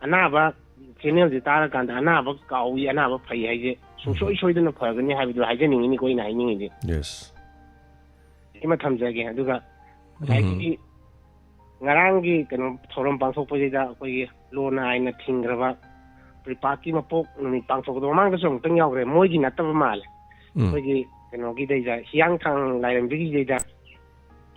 ꯑꯅꯥꯕ channel ꯁꯦ ꯇꯥꯔꯀꯥꯟꯗ "ꯑꯅꯥꯕ ꯀꯥꯎꯏ, ꯑꯅꯥꯕ ꯐꯩ" ꯍꯥꯏꯁꯦ ꯁꯨꯡꯁꯣꯏ ꯎꯝ꯫ ꯁꯣꯏꯗꯅ ꯐꯒꯅꯤ ꯍꯥꯏꯕꯗꯨ ꯍꯥꯏꯖꯅꯤꯡꯉꯤꯅꯤꯀꯣ ꯑꯩꯅ ꯍꯥꯏꯅꯤꯡꯉꯤꯁꯦ꯫ Yes꯫ ꯁꯤꯃ ꯊꯝꯖꯒꯦ꯫ ꯑꯗꯨꯒ ꯎꯝ꯫ ꯉꯁꯥꯏꯒꯤ ꯉꯔꯥꯡꯒꯤ ꯀꯩꯅꯣ ꯊꯧꯔꯝ ꯄꯥꯡꯊꯣꯛꯄꯁꯤꯗ ꯑꯩꯈꯣꯏꯒꯤ ꯂꯣꯅ ꯑꯥꯏꯟꯅ ꯊꯤꯡꯈ꯭ꯔꯕ ꯄ꯭ꯔꯤꯄꯥꯛꯀꯤ ꯃꯄꯣꯛ ꯅꯨꯃꯤꯠ ꯄꯥꯡꯊꯣꯛꯄꯗꯣ ꯃꯃꯥꯡꯗꯁꯨ ꯑꯃꯨꯛꯇꯪ ꯌꯥꯎꯈ꯭ꯔꯦ, ꯃꯣꯏꯒꯤ ꯅꯠꯇꯕ ꯃꯥꯜꯂꯦ꯫ ꯎꯝ꯫ ꯑꯩꯈꯣꯏꯒꯤ ꯀꯩꯅꯣꯒꯤꯗꯩꯗ, ꯍꯤꯌꯥꯡꯊꯥꯡ ꯂꯥꯏꯔꯦꯝꯕꯤꯒꯤꯗꯩꯗ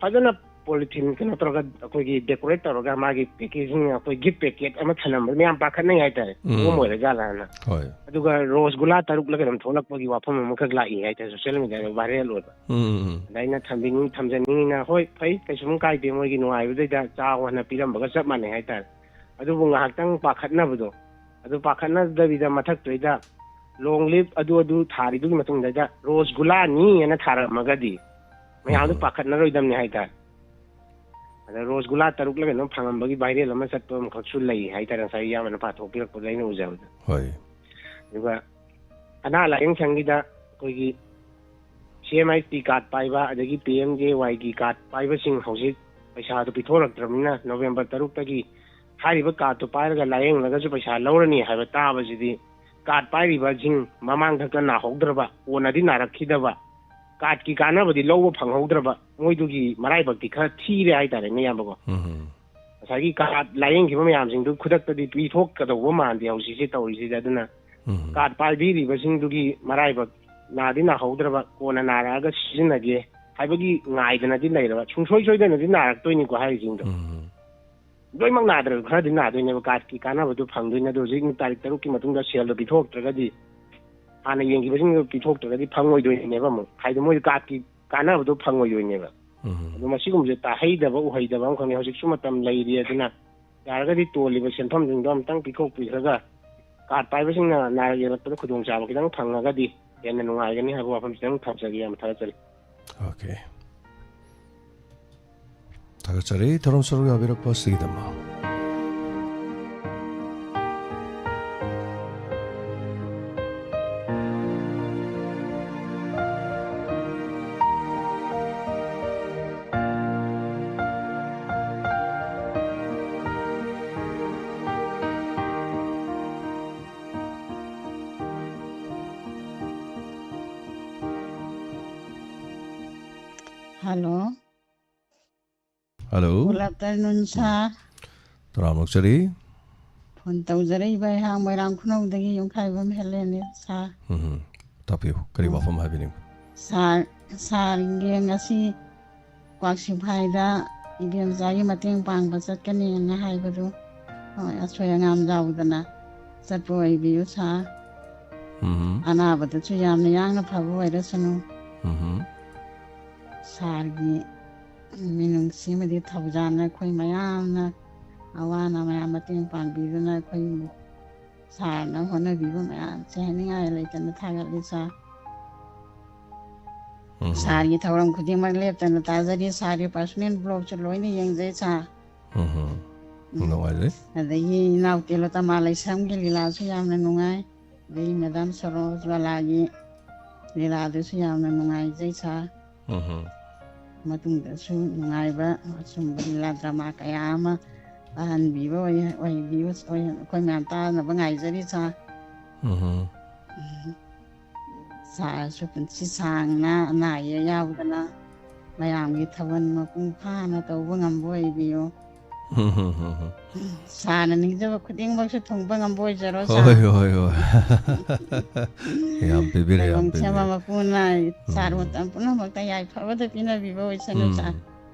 ꯐꯖꯅ ꯄꯣꯂꯤꯊꯤꯟ ꯀꯩꯅꯣ ꯇꯧꯔꯒ, ꯑꯩꯈꯣꯏꯒꯤ ꯗꯦꯀꯣꯔꯦꯠ ꯇꯧꯔꯒ, ꯃꯥꯒꯤ ꯄꯦꯀꯦꯖꯤꯡ, ꯑꯩꯈꯣꯏ ꯒꯤꯐ ꯄꯦꯀꯦꯠ ꯑꯃ ꯊꯅꯝꯕꯗ ꯃꯌꯥꯝ ꯄꯥꯈꯠꯅꯩ ꯍꯥꯏꯇꯥꯔꯦ꯫ ꯎꯝ. ꯀꯣꯝ ꯑꯣꯏꯔꯖꯥꯠꯂꯥꯅ꯫ ꯍꯣꯏ꯫ ꯑꯗꯨꯒ ꯔꯣꯁ ꯒꯨꯂꯥ ꯇꯔꯨꯛꯂ ꯀꯩꯅꯣꯝ ꯊꯣꯛꯂꯛꯄꯒꯤ ꯋꯥꯐꯝ ꯑꯃꯈꯛ ꯂꯥꯛꯏ ꯍꯥꯏꯇꯥꯔꯦ, ꯁꯣꯁꯤꯌꯦꯜ ꯃꯤꯗꯤꯌꯥꯗ ꯚꯥꯏꯔꯦꯜ ꯑꯣꯏꯕ꯫ ꯎꯝ, ꯎꯝ, ꯎꯝ. ꯑꯗ ꯑꯩꯅ ꯊꯝꯕꯤꯅꯤꯡ ꯊꯝꯖꯅꯤꯡꯉꯤꯅ, ꯍꯣꯏ, ꯐꯩ, ꯀꯩꯁꯨꯝ ꯀꯥꯏꯗꯦ, ꯃꯣꯏꯒꯤ ꯅꯨꯡꯉꯥꯏꯕꯗꯩꯗ ꯆꯥꯎ ꯍꯥꯏꯅ ꯄꯤꯔꯝꯕꯒ ꯆꯞ ꯃꯥꯟꯅꯩ ꯍꯥꯏꯇꯥꯔꯦ꯫ ꯑꯗꯨꯕꯨ ꯉꯥꯏꯍꯥꯛꯇꯪ ꯄꯥꯈꯠꯅꯕꯗꯣ, ꯑꯗꯨ ꯄꯥꯈꯠꯅꯗꯕꯤꯗ ꯃꯊꯛꯇꯨꯗꯩꯗ ꯂꯣꯡ ꯂꯤꯞ ꯑꯗꯨ ꯑꯗꯨ ꯊꯥꯔꯤꯗꯨꯒꯤ ꯃꯇꯨꯡꯗꯩꯗ ꯔꯣꯁ ꯒꯨꯂꯥꯅꯤ ꯍꯥꯏꯅ ꯊꯥꯔꯛꯑꯝꯃꯒꯗꯤ ꯃꯌꯥꯝꯗꯨ ꯎꯝ. ꯄꯥꯈꯠꯅꯔꯣꯏꯗꯕꯅꯤ ꯍꯥꯏꯇꯥꯔꯦ꯫ ꯑꯗ ꯔꯣꯁ ꯒꯨꯂꯥ ꯇꯔꯨꯛꯂ ꯀꯩꯅꯣꯝ ꯐꯪꯉꯝꯕꯒꯤ ꯚꯥꯏꯔꯦꯜ ꯑꯃ ꯆꯠꯄ ꯑꯃꯈꯛꯁꯨ ꯂꯩ ꯍꯥꯏꯇꯥꯔꯦ, ꯉꯁꯥꯏ ꯏꯌꯥꯝꯕꯅ ꯄꯥꯊꯣꯛꯄꯤꯔꯛꯄꯗ ꯑꯩꯅ ꯎꯖꯕꯗ꯫ ꯍꯣꯏ꯫ ꯑꯗꯨꯒ ꯑꯅꯥ ꯂꯥꯏꯌꯦꯡ ꯁꯪꯒꯤꯗ ꯑꯩꯈꯣꯏꯒꯤ ꯁꯤ ꯑꯦꯝ ꯑꯥꯏ ꯇꯤ ꯀꯥꯔꯗ ꯄꯥꯏꯕ ꯑꯗꯒꯤ ꯄꯤ ꯑꯦꯝ ꯖꯦ ꯋꯥꯏꯒꯤ ꯀꯥꯔꯗ ꯄꯥꯏꯕꯁꯤꯡ ꯍꯧꯖꯤꯛ ꯄꯩꯁꯥꯗꯨ ꯄꯤꯊꯣꯔꯛꯇ꯭ꯔꯕꯅꯤꯅ, ꯅꯣꯕꯦꯝꯕꯔ ꯇꯔꯨꯛꯇꯒꯤ ꯍꯥꯏꯔꯤꯕ ꯀꯥꯔꯗꯇꯨ ꯄꯥꯏꯔꯒ ꯂꯥꯏꯌꯦꯡꯂꯒꯁꯨ ꯄꯩꯁꯥ ꯂꯧꯔꯅꯤ ꯍꯥꯏꯕ ꯇꯥꯕꯁꯤꯗꯤ, ꯀꯥꯔꯗ ꯄꯥꯏꯔꯤꯕꯁꯤꯡ ꯃꯃꯥꯡ ꯊꯛꯇ ꯅꯥꯍꯧꯗ꯭ꯔꯕ, ꯀꯣꯟꯅꯗꯤ ꯅꯥꯔꯛꯈꯤꯗꯕ, ꯀꯥꯔꯗꯀꯤ ꯀꯥꯟꯅꯕꯗꯤ ꯂꯧꯕ ꯐꯪꯍꯧꯗ꯭ꯔꯕ, ꯃꯣꯏꯗꯨꯒꯤ ꯃꯔꯥꯏꯕꯛꯇꯤ ꯈꯔ ꯊꯤꯔꯦ ꯍꯥꯏꯇꯥꯔꯦꯅꯦ, ꯏꯌꯥꯝꯕꯀꯣ꯫ ꯎꯝ. ꯉꯁꯥꯏꯒꯤ ꯀꯥꯔꯗ ꯂꯥꯏꯌꯦꯡꯈꯤꯕ ꯃꯌꯥꯝꯁꯤꯡꯗꯨ ꯈꯨꯗꯛꯇꯗꯤ ꯄꯤꯊꯣꯛꯀꯗꯧꯕ ꯃꯥꯟꯗꯦ ꯍꯧꯖꯤꯛꯁꯦ ꯇꯧꯔꯤꯁꯤꯗꯤ꯫ ꯑꯗꯨꯅ ꯎꯝ. ꯀꯥꯔꯗ ꯄꯥꯏꯕꯤꯔꯤꯕꯁꯤꯡꯗꯨꯒꯤ ꯃꯔꯥꯏꯕꯛ ꯅꯥꯗꯤ ꯅꯥꯍꯧꯗ꯭ꯔꯕ, ꯀꯣꯟꯅ ꯅꯥꯔꯛꯑꯒ ꯁꯤꯖꯤꯟꯅꯒꯦ ꯍꯥꯏꯕꯒꯤ ꯉꯥꯏꯗꯅꯗꯤ ꯂꯩꯔꯕ꯫ ꯁꯨꯡꯁꯣꯏ ꯁꯣꯏꯗꯅꯗꯤ ꯅꯥꯔꯛꯇꯣꯏꯅꯤꯀꯣ ꯍꯥꯏꯔꯤꯁꯤꯡꯗꯣ꯫ ꯎꯝ. ꯂꯣꯏꯅꯃꯛ ꯅꯥꯗ꯭ꯔꯁꯨ ꯈꯔꯗꯤ ꯅꯥꯗꯣꯏꯅꯦꯕ, ꯀꯥꯔꯗꯀꯤ ꯀꯥꯟꯅꯕꯗꯨ ꯐꯪꯗꯣꯏꯅꯦ꯫ ꯑꯗꯣ ꯍꯧꯖꯤꯛ ꯇꯥꯔꯤꯛ ꯇꯔꯨꯛꯀꯤ ꯃꯇꯨꯡꯗ ꯁꯦꯜꯗꯣ ꯄꯤꯊꯣꯛꯇ꯭ꯔꯒꯗꯤ, ꯍꯥꯟꯅ ꯌꯦꯡꯈꯤꯕꯁꯤꯡꯗꯣ ꯄꯤꯊꯣꯛꯇ꯭ꯔꯒꯗꯤ ꯐꯪꯉꯣꯏꯗꯣꯏꯅꯦꯕ ꯑꯃꯨꯛ, ꯍꯥꯏꯗꯤ ꯃꯣꯏꯗꯤ ꯀꯥꯔꯗꯀꯤ ꯀꯥꯟꯅꯕꯗꯣ ꯐꯪꯉꯣꯏꯗꯣꯏꯅꯦꯕ꯫ ꯎꯝ. ꯑꯗꯣ ꯃꯁꯤꯒꯨꯝꯕꯁꯦ ꯇꯥꯍꯩꯗꯕ ꯎꯍꯩꯗꯕ ꯑꯃꯈꯛꯅꯤ꯫ ꯍꯧꯖꯤꯛꯁꯨ ꯃꯇꯝ ꯂꯩꯔꯤ, ꯑꯗꯨꯅ ꯌꯥꯔꯒꯗꯤ ꯇꯣꯜꯂꯤꯕ ꯁꯦꯟꯐꯝꯁꯤꯡꯗꯣ ꯑꯃꯨꯛꯇꯪ ꯄꯤꯊꯣꯛꯄꯤꯈ꯭ꯔꯒ, ꯀꯥꯔꯗ ꯄꯥꯏꯕꯁꯤꯡꯅ ꯅꯥꯔꯛ ꯌꯦꯛꯂꯛꯄꯗ ꯈꯨꯗꯣꯡꯆꯥꯕ ꯈꯤꯇꯪ ꯐꯪꯉꯒꯗꯤ ꯍꯦꯟꯅ ꯅꯨꯡꯉꯥꯏꯒꯅꯤ ꯍꯥꯏꯕ ꯋꯥꯐꯝꯁꯤꯇꯪ ꯊꯝꯖꯒꯦ꯫ ꯌꯥꯝ ꯊꯥꯒꯠꯆꯔꯤ꯫ ꯑꯣꯀꯦ꯫ ꯊꯥꯒꯠꯆꯔꯤ ꯊꯧꯔꯝ ꯁꯔꯨꯛ ꯌꯥꯕꯤꯔꯛꯄ ꯑꯁꯤꯒꯤꯗꯃꯛ꯫ Hello. Hello. Good afternoon, sir. ꯇꯔꯥꯝꯅ ꯑꯣꯛꯆꯔꯤ꯫ ꯐꯣꯟ ꯇꯧꯖꯔꯛꯏꯕ ꯑꯩꯍꯥꯛ ꯃꯣꯏꯔꯥꯡ ꯈꯨꯅꯧꯗꯒꯤ ꯌꯨꯝꯈꯥꯏꯕꯝ ꯍꯦꯂꯦꯟꯅꯦ, ꯁꯥꯔ꯫ ꯎꯝ. ꯇꯥꯛꯄꯤꯌꯨ꯫ ꯀꯔꯤ ꯋꯥꯐꯝ ꯍꯥꯏꯕꯤꯅꯤꯡꯕ? ꯁꯥꯔ, ꯁꯥꯔꯒꯤ ꯉꯁꯤ ꯀ꯭ꯋꯥꯛꯁꯤꯐꯥꯏꯗ ꯏꯕꯦꯝꯆꯥꯒꯤ ꯃꯇꯦꯡ ꯄꯥꯡꯕ ꯆꯠꯀꯅꯤꯅ ꯍꯥꯏꯕꯗꯨ, ꯍꯣꯏ, ꯑꯁꯣꯏ ꯑꯉꯥꯝ ꯌꯥꯎꯗꯅ ꯆꯠꯄ ꯑꯣꯏꯕꯤꯌꯨ ꯁꯥꯔ꯫ ꯎꯝ꯫ ꯑꯅꯥꯕꯗꯨꯁꯨ ꯌꯥꯝꯅ ꯌꯥꯡꯅ ꯐꯕ ꯑꯣꯏꯔꯁꯅꯨ꯫ ꯎꯝ꯫ ꯁꯥꯔꯒꯤ ꯃꯤꯅꯨꯡꯁꯤ ꯑꯃꯗꯤ ꯊꯧꯖꯥꯜꯅ ꯑꯩꯈꯣꯏ ꯃꯌꯥꯝꯅ ꯑꯋꯥ ꯑꯅꯥ ꯃꯌꯥꯝ ꯃꯇꯦꯡ ꯄꯥꯡꯕꯤꯗꯨꯅ ꯑꯩꯈꯣꯏ ꯁꯥꯔꯅ ꯍꯣꯠꯅꯕꯤꯕ ꯃꯌꯥꯝꯁꯦ ꯍꯥꯏꯅꯤꯡꯉꯥꯏ ꯂꯩꯇꯅ ꯊꯥꯒꯠꯂꯤ ꯁꯥꯔ꯫ ꯎꯝ꯫ ꯁꯥꯔꯒꯤ ꯊꯧꯔꯝ ꯈꯨꯗꯤꯡꯃꯛ ꯂꯦꯞꯇꯅ ꯇꯥꯖꯔꯤ꯫ ꯁꯥꯔꯒꯤ personal vlogꯁꯨ ꯂꯣꯏꯅ ꯌꯦꯡꯖꯩ ꯁꯥꯔ꯫ ꯎꯝ꯫ ꯎꯝ꯫ ꯅꯨꯡꯉꯥꯏꯖꯩ꯫ ꯑꯗꯒꯤ ꯏꯅꯥꯎ ꯇꯦꯂꯣꯇꯃꯥ ꯂꯩꯁ꯭ꯔꯝꯒꯤ ꯂꯤꯂꯥꯁꯨ ꯌꯥꯝꯅ ꯅꯨꯡꯉꯥꯏ꯫ ꯑꯗꯒꯤ ꯃꯦꯗꯥꯝ ꯁꯣꯔꯣꯖꯕꯂꯥꯒꯤ ꯂꯤꯂꯥꯗꯨꯁꯨ ꯌꯥꯝꯅ ꯅꯨꯡꯉꯥꯏꯖꯩ ꯁꯥꯔ꯫ ꯎꯝ꯫ ꯃꯇꯨꯡꯗꯁꯨ ꯅꯨꯡꯉꯥꯏꯕ ꯑꯆꯨꯝꯕ ꯂꯤꯂꯥ ꯗ꯭ꯔꯃꯥ ꯀꯌꯥ ꯑꯃ ꯇꯥꯍꯟꯕꯤꯕ ꯑꯣꯏ-, ꯑꯣꯏꯕꯤꯌꯨ, ꯑꯣꯏ-, ꯑꯩꯈꯣꯏ ꯃꯌꯥꯝ ꯇꯥꯅꯕ ꯉꯥꯏꯖꯔꯤ ꯁꯥꯔ꯫ ꯎꯝ꯫ ꯎꯝ꯫ ꯁꯥꯔꯁꯨ ꯄꯨꯟꯁꯤ ꯁꯥꯡꯅ ꯑꯅꯥ ꯑꯌꯦꯛ ꯌꯥꯎꯗꯅ ꯃꯌꯥꯝꯒꯤ ꯊꯧꯒꯜ ꯃꯄꯨꯡ ꯐꯥꯅ ꯇꯧꯕ ꯉꯝꯕ ꯑꯣꯏꯕꯤꯌꯨ꯫ ꯎꯝ꯫ ꯁꯥꯔꯅ ꯅꯤꯡꯖꯕ ꯈꯨꯗꯤꯡꯃꯛꯁꯨ ꯊꯨꯡꯕ ꯉꯝꯕ ꯑꯣꯏꯖꯔꯣ ꯁꯥꯔ꯫ ꯍꯣꯏ, ꯍꯣꯏ, ꯍꯣꯏ꯫ ꯌꯥꯝ ꯄꯤꯕꯤꯔꯦ, ꯌꯥꯝ ꯂꯥꯏꯕꯛ ꯁꯦꯝꯕ ꯄꯤꯕꯤꯔꯦ꯫ ꯃꯄꯨꯅ ꯁꯥꯔ ꯎꯝ꯫ ꯃꯇꯝ ꯄꯨꯝꯅꯃꯛꯇ ꯌꯥꯏꯐꯕꯗ ꯄꯤꯅꯕꯤꯕ ꯑꯣꯏꯁꯅꯨ ꯎꯝ꯫ ꯁꯥꯔ꯫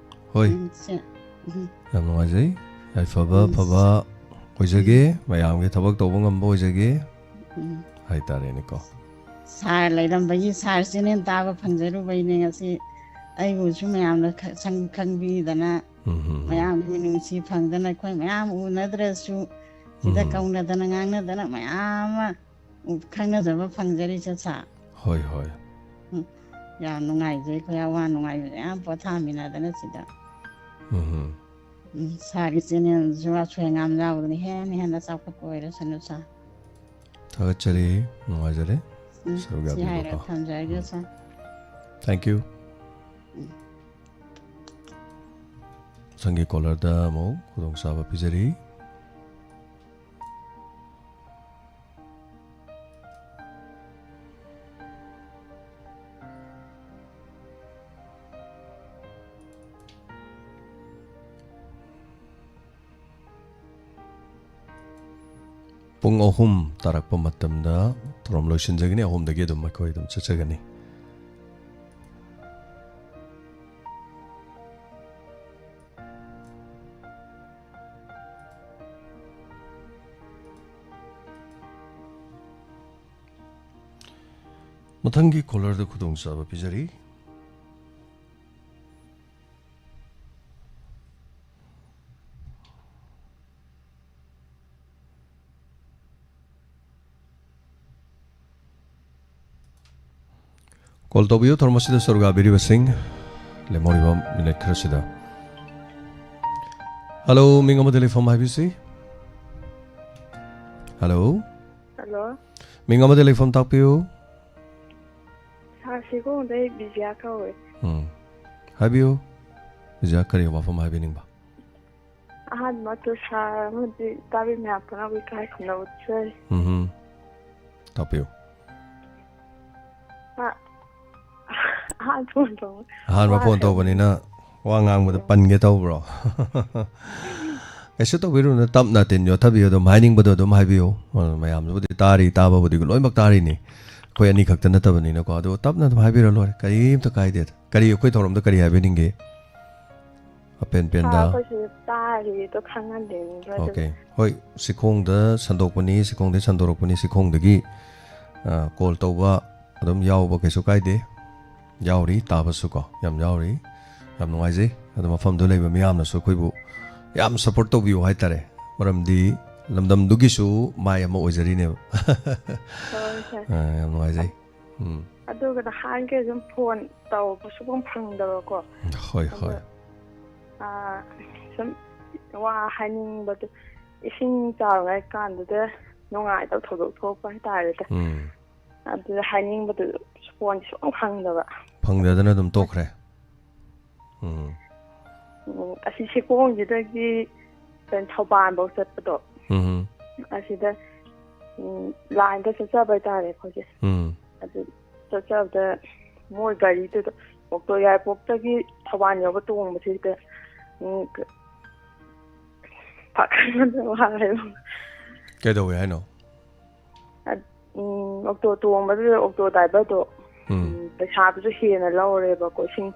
ꯍꯣꯏ꯫ ꯎꯝ, ꯁꯦ-, ꯎꯝ꯫ ꯌꯥꯝ ꯅꯨꯡꯉꯥꯏꯖꯩ꯫ ꯌꯥꯏꯐꯕ ꯎꯝ꯫ ꯑꯐꯕ ꯑꯣꯏꯖꯒꯦ, ꯎꯝ꯫ ꯃꯌꯥꯝꯒꯤ ꯊꯕꯛ ꯇꯧꯕ ꯉꯝꯕ ꯑꯣꯏꯖꯒꯦ ꯎꯝ꯫ ꯍꯥꯏꯇꯥꯔꯦꯅꯦꯀꯣ꯫ ꯁꯥꯔ ꯂꯩꯔꯝꯕꯒꯤ ꯁꯥꯔ channel ꯇꯥꯕ ꯐꯪꯖꯔꯨꯕꯩꯅꯦ ꯉꯁꯤ ꯑꯩꯕꯨꯁꯨ ꯃꯌꯥꯝꯅ ꯈ-, ꯁꯪ-, ꯈꯪꯕꯤꯗꯅ ꯎꯝ, ꯎꯝ, ꯎꯝ꯫ ꯃꯌꯥꯝꯒꯤ ꯃꯤꯅꯨꯡꯁꯤ ꯐꯪꯗꯅ ꯑꯩꯈꯣꯏ ꯃꯌꯥꯝ ꯎꯅꯗ꯭ꯔꯁꯨ ꯁꯤꯗ ꯎꯝ꯫ ꯀꯧꯅꯗꯅ ꯉꯥꯡꯅꯗꯅ ꯃꯌꯥꯝ ꯑꯃ ꯎ-, ꯈꯪꯅꯖꯕ ꯐꯪꯖꯔꯤꯁꯦ ꯁꯥꯔ꯫ ꯍꯣꯏ, ꯍꯣꯏ꯫ ꯎꯝ, ꯌꯥꯝ ꯅꯨꯡꯉꯥꯏꯖꯩ꯫ ꯑꯩꯈꯣꯏ ꯑꯋꯥ ꯅꯨꯡꯉꯥꯏ ꯃꯌꯥꯝ ꯄꯣꯊꯥꯃꯤꯟꯅꯗꯅ ꯁꯤꯗ꯫ ꯎꯝ꯫ ꯎꯝ, ꯁꯥꯔꯒꯤ channelꯁꯨ ꯑꯁꯣꯏ ꯑꯉꯥꯝ ꯌꯥꯎꯗꯅ ꯍꯦꯟꯅ ꯍꯦꯟꯅ ꯆꯥꯎꯈꯠꯄ ꯑꯣꯏꯔꯁꯅꯨ ꯁꯥꯔ꯫ ꯊꯥꯒꯠꯆꯔꯤ, ꯅꯨꯡꯉꯥꯏꯖꯔꯦ꯫ ꯎꯝ, ꯁꯔꯨꯛ ꯁꯤ ꯍꯥꯏꯔ ꯌꯥꯕꯤꯕꯀꯣ꯫ ꯊꯝꯖꯔꯒꯦ ꯎꯝ꯫ ꯁꯥꯔ꯫ Thank you꯫ ꯎꯝ꯫ ꯃꯊꯪꯒꯤ callerꯗ ꯑꯃꯨꯛ ꯈꯨꯗꯣꯡꯆꯥꯕ ꯄꯤꯖꯔꯤ꯫ ꯄꯨꯡ ꯑꯍꯨꯝ ꯇꯥꯔꯛꯄ ꯃꯇꯝꯗ ꯊꯧꯔꯝ ꯂꯣꯏꯁꯤꯟꯖꯒꯅꯤ꯫ ꯑꯍꯨꯝꯗꯒꯤ ꯑꯗꯨꯝ ꯑꯩꯈꯣꯏ ꯑꯗꯨꯝ ꯆꯠꯆꯒꯅꯤ꯫ ꯃꯊꯪꯒꯤ ꯀꯣꯂꯔꯗ ꯈꯨꯗꯣꯡꯆꯥꯕ ꯄꯤꯖꯔꯤ꯫ ꯀꯣꯜ ꯇꯧꯕꯤꯌꯨ, ꯊꯧꯔꯝ ꯑꯁꯤꯗ ꯁꯔꯨꯛ ꯌꯥꯕꯤꯔꯤꯕꯁꯤꯡ꯫ ꯂꯦꯝꯍꯧꯔꯤꯕ ꯃꯤꯅꯤꯠ ꯈꯔꯁꯤꯗ꯫ ꯍꯜꯂꯣ, ꯃꯤꯡ ꯑꯃꯗꯤ ꯂꯩꯐꯝ ꯍꯥꯏꯕꯤꯁꯤ꯫ ꯍꯜꯂꯣ꯫ ꯍꯜꯂꯣ꯫ ꯃꯤꯡ ꯑꯃꯗꯤ ꯂꯩꯐꯝ ꯇꯥꯛꯄꯤꯌꯨ꯫ ꯁꯥꯔ, ꯁꯤꯒꯣꯡꯗꯩ ꯕꯤꯖꯤꯌꯥ ꯀꯧꯋꯦ꯫ ꯎꯝ꯫ ꯍꯥꯏꯕꯤꯌꯨ꯫ ꯕꯤꯖꯤꯌꯥ, ꯀꯔꯤ ꯋꯥꯐꯝ ꯍꯥꯏꯕꯤꯅꯤꯡꯕ? ꯑꯍꯥꯟꯕ ꯃꯛꯇ ꯁꯥꯔ ꯑꯃꯗꯤ ꯇꯥꯕꯤ ꯃꯌꯥꯝ ꯄꯨꯝꯅꯃꯛ ꯏꯀꯥꯏ ꯈꯨꯝꯅꯕ ꯎꯠꯆꯔꯤ꯫ ꯎꯝꯍꯨꯝ꯫ ꯇꯥꯛꯄꯤꯌꯨ꯫ ꯑ-, ꯑꯍꯥꯟꯕ ꯐꯣꯟ ꯇꯧꯕ꯫ ꯑꯍꯥꯟꯕ ꯋꯥ ꯐꯣꯟ ꯈꯔ ꯇꯧꯕꯅꯤꯅ ꯋꯥ ꯉꯥꯡꯕꯗ ꯄꯟꯒꯦ ꯇꯧꯕ꯭ꯔꯣ? ꯀꯩꯁꯨ ꯇꯧꯕꯤꯔꯨꯅꯨ, ꯇꯞꯅ ꯇꯤꯟ ꯌꯣꯠꯊꯕꯤꯌꯨ, ꯑꯗꯨꯝ ꯍꯥꯏꯅꯤꯡꯕꯗꯣ ꯑꯗꯨꯝ ꯍꯥꯏꯕꯤꯌꯨ꯫ ꯑ, ꯃꯌꯥꯝꯗꯨꯕꯨꯗꯤ ꯇꯥꯔꯤ, ꯇꯥꯕꯕꯨꯗꯤ ꯂꯣꯏꯅꯃꯛ ꯇꯥꯔꯤꯅꯤ꯫ ꯑꯩꯈꯣꯏ ꯑꯅꯤ ꯈꯛꯇ ꯅꯠꯇꯕꯅꯤꯅꯀꯣ, ꯑꯗꯣ ꯇꯞꯅ ꯑꯗꯨꯝ ꯍꯥꯏꯕꯤꯔ ꯂꯣꯏꯔꯦ, ꯀꯔꯤꯝꯇ ꯀꯥꯏꯗꯦꯗ꯫ ꯀꯔꯤ, ꯑꯩꯈꯣꯏ ꯊꯧꯔꯝꯗ ꯀꯔꯤ ꯍꯥꯏꯕꯤꯅꯤꯡꯒꯦ? ꯑꯄꯦꯟ ꯄꯦꯟꯗ꯫ ꯑꯥ, ꯑꯩꯈꯣꯏꯁꯨ ꯇꯥꯔꯤ ꯑꯗꯣ ꯈꯪꯍꯟꯅꯤꯡꯕ ꯑꯗꯨꯝ꯫ ꯑꯣꯀꯦ꯫ ꯍꯣꯏ, ꯁꯤꯈꯣꯡꯗ ꯁꯟꯗꯣꯛꯄꯅꯤ, ꯁꯤꯈꯣꯡꯗꯒꯤ ꯁꯟꯗꯣꯔꯛꯄꯅꯤ, ꯁꯤꯈꯣꯡꯗꯒꯤ, ꯑ, ꯀꯣꯜ ꯇꯧꯕ ꯑꯗꯨꯝ ꯌꯥꯎꯕ ꯀꯩꯁꯨ ꯀꯥꯏꯗꯦ꯫ ꯌꯥꯎꯔꯤ, ꯇꯥꯕꯁꯨ ꯀꯣ, ꯌꯥꯝ ꯌꯥꯎꯔꯤ꯫ ꯌꯥꯝ ꯅꯨꯡꯉꯥꯏꯖꯩ꯫ ꯑꯗꯣ ꯃꯐꯝꯗꯨ ꯂꯩꯕ ꯃꯤꯌꯥꯝꯅꯁꯨ ꯑꯩꯈꯣꯏꯕꯨ ꯌꯥꯝ ꯁꯞꯄꯣꯔꯠ ꯇꯧꯕꯤꯌꯨ ꯍꯥꯏꯇꯥꯔꯦ꯫ ꯃꯔꯝꯗꯤ ꯂꯝꯗꯝꯗꯨꯒꯤꯁꯨ ꯃꯥꯏ ꯑꯃ ꯑꯣꯏꯖꯔꯤꯅꯦꯕ꯫ ꯍꯣꯏ, ꯁꯥꯔ꯫ ꯑ, ꯌꯥꯝ ꯅꯨꯡꯉꯥꯏꯖꯩ꯫ ꯎꯝ꯫ ꯑꯗꯨꯒ ꯅꯍꯥꯟꯈꯩ ꯑꯗꯨꯝ ꯐꯣꯟ ꯇꯧꯕ ꯁꯨꯐꯪ ꯐꯪꯗꯕꯀꯣ꯫ ꯍꯣꯏ, ꯑꯗꯣ, ꯍꯣꯏ꯫ ꯑꯥ, ꯁꯨꯝ ꯋꯥ ꯍꯥꯏꯅꯤꯡꯕꯗꯣ, ꯏꯁꯤꯡ ꯆꯥꯎꯔꯤꯉꯩ ꯀꯥꯟꯗꯨꯗ ꯅꯨꯡꯉꯥꯏꯇꯕ ꯊꯧꯗꯣꯛ ꯊꯣꯛꯄ ꯍꯥꯏꯇꯥꯔꯦꯗ꯫ ꯎꯝ꯫ ꯑꯗꯨꯗ ꯍꯥꯏꯅꯤꯡꯕꯗꯨ ꯐꯣꯟ ꯁꯨꯐꯪ ꯐꯪꯗꯕ꯫ ꯐꯪꯗꯗꯅ ꯑꯗꯨꯝ ꯇꯣꯛꯈ꯭ꯔꯦ꯫ ꯎꯝ꯫ ꯎꯝ, ꯑꯁꯤ ꯁꯤꯈꯣꯡꯁꯤꯗꯒꯤ ꯀꯩꯅꯣ ꯊꯧꯕꯥꯜꯐꯧ ꯆꯠꯄꯗꯣ꯫ ꯎꯝ꯫ ꯑꯁꯤꯗ, ꯎꯝ, ꯂꯥꯏꯟꯗ ꯆꯠꯆꯕ ꯍꯥꯏꯇꯥꯔꯦ ꯑꯩꯈꯣꯏꯁꯦ꯫ ꯎꯝ꯫ ꯑꯗꯨ ꯆꯠꯆꯕꯗ ꯃꯣꯏ ꯒꯥꯔꯤꯗꯨꯗ ꯑꯣꯛꯇꯣ ꯌꯥꯏꯔꯤꯄꯣꯛꯇꯒꯤ ꯊꯧꯕꯥꯜ ꯌꯧꯕ ꯇꯣꯡꯕꯁꯤꯗ, ꯎꯝ, ꯀ-, ꯄꯥꯈꯪ ꯑꯃꯗ ꯋꯥꯔꯦꯕ꯫ ꯀꯩꯗꯧꯋꯦ ꯍꯥꯏꯅꯣ? ꯑ-, ꯎꯝ, ꯑꯣꯛꯇꯣ ꯇꯣꯡꯕꯗꯨꯗ ꯑꯣꯛꯇꯣ ꯗ꯭ꯔꯥꯏꯚꯔꯗꯣ, ꯎꯝ꯫ ꯎꯝ, ꯄꯩꯁꯥꯗꯨꯁꯨ ꯍꯦꯟꯅ ꯂꯧꯔꯦꯕꯀꯣ, ꯏꯁꯤꯡ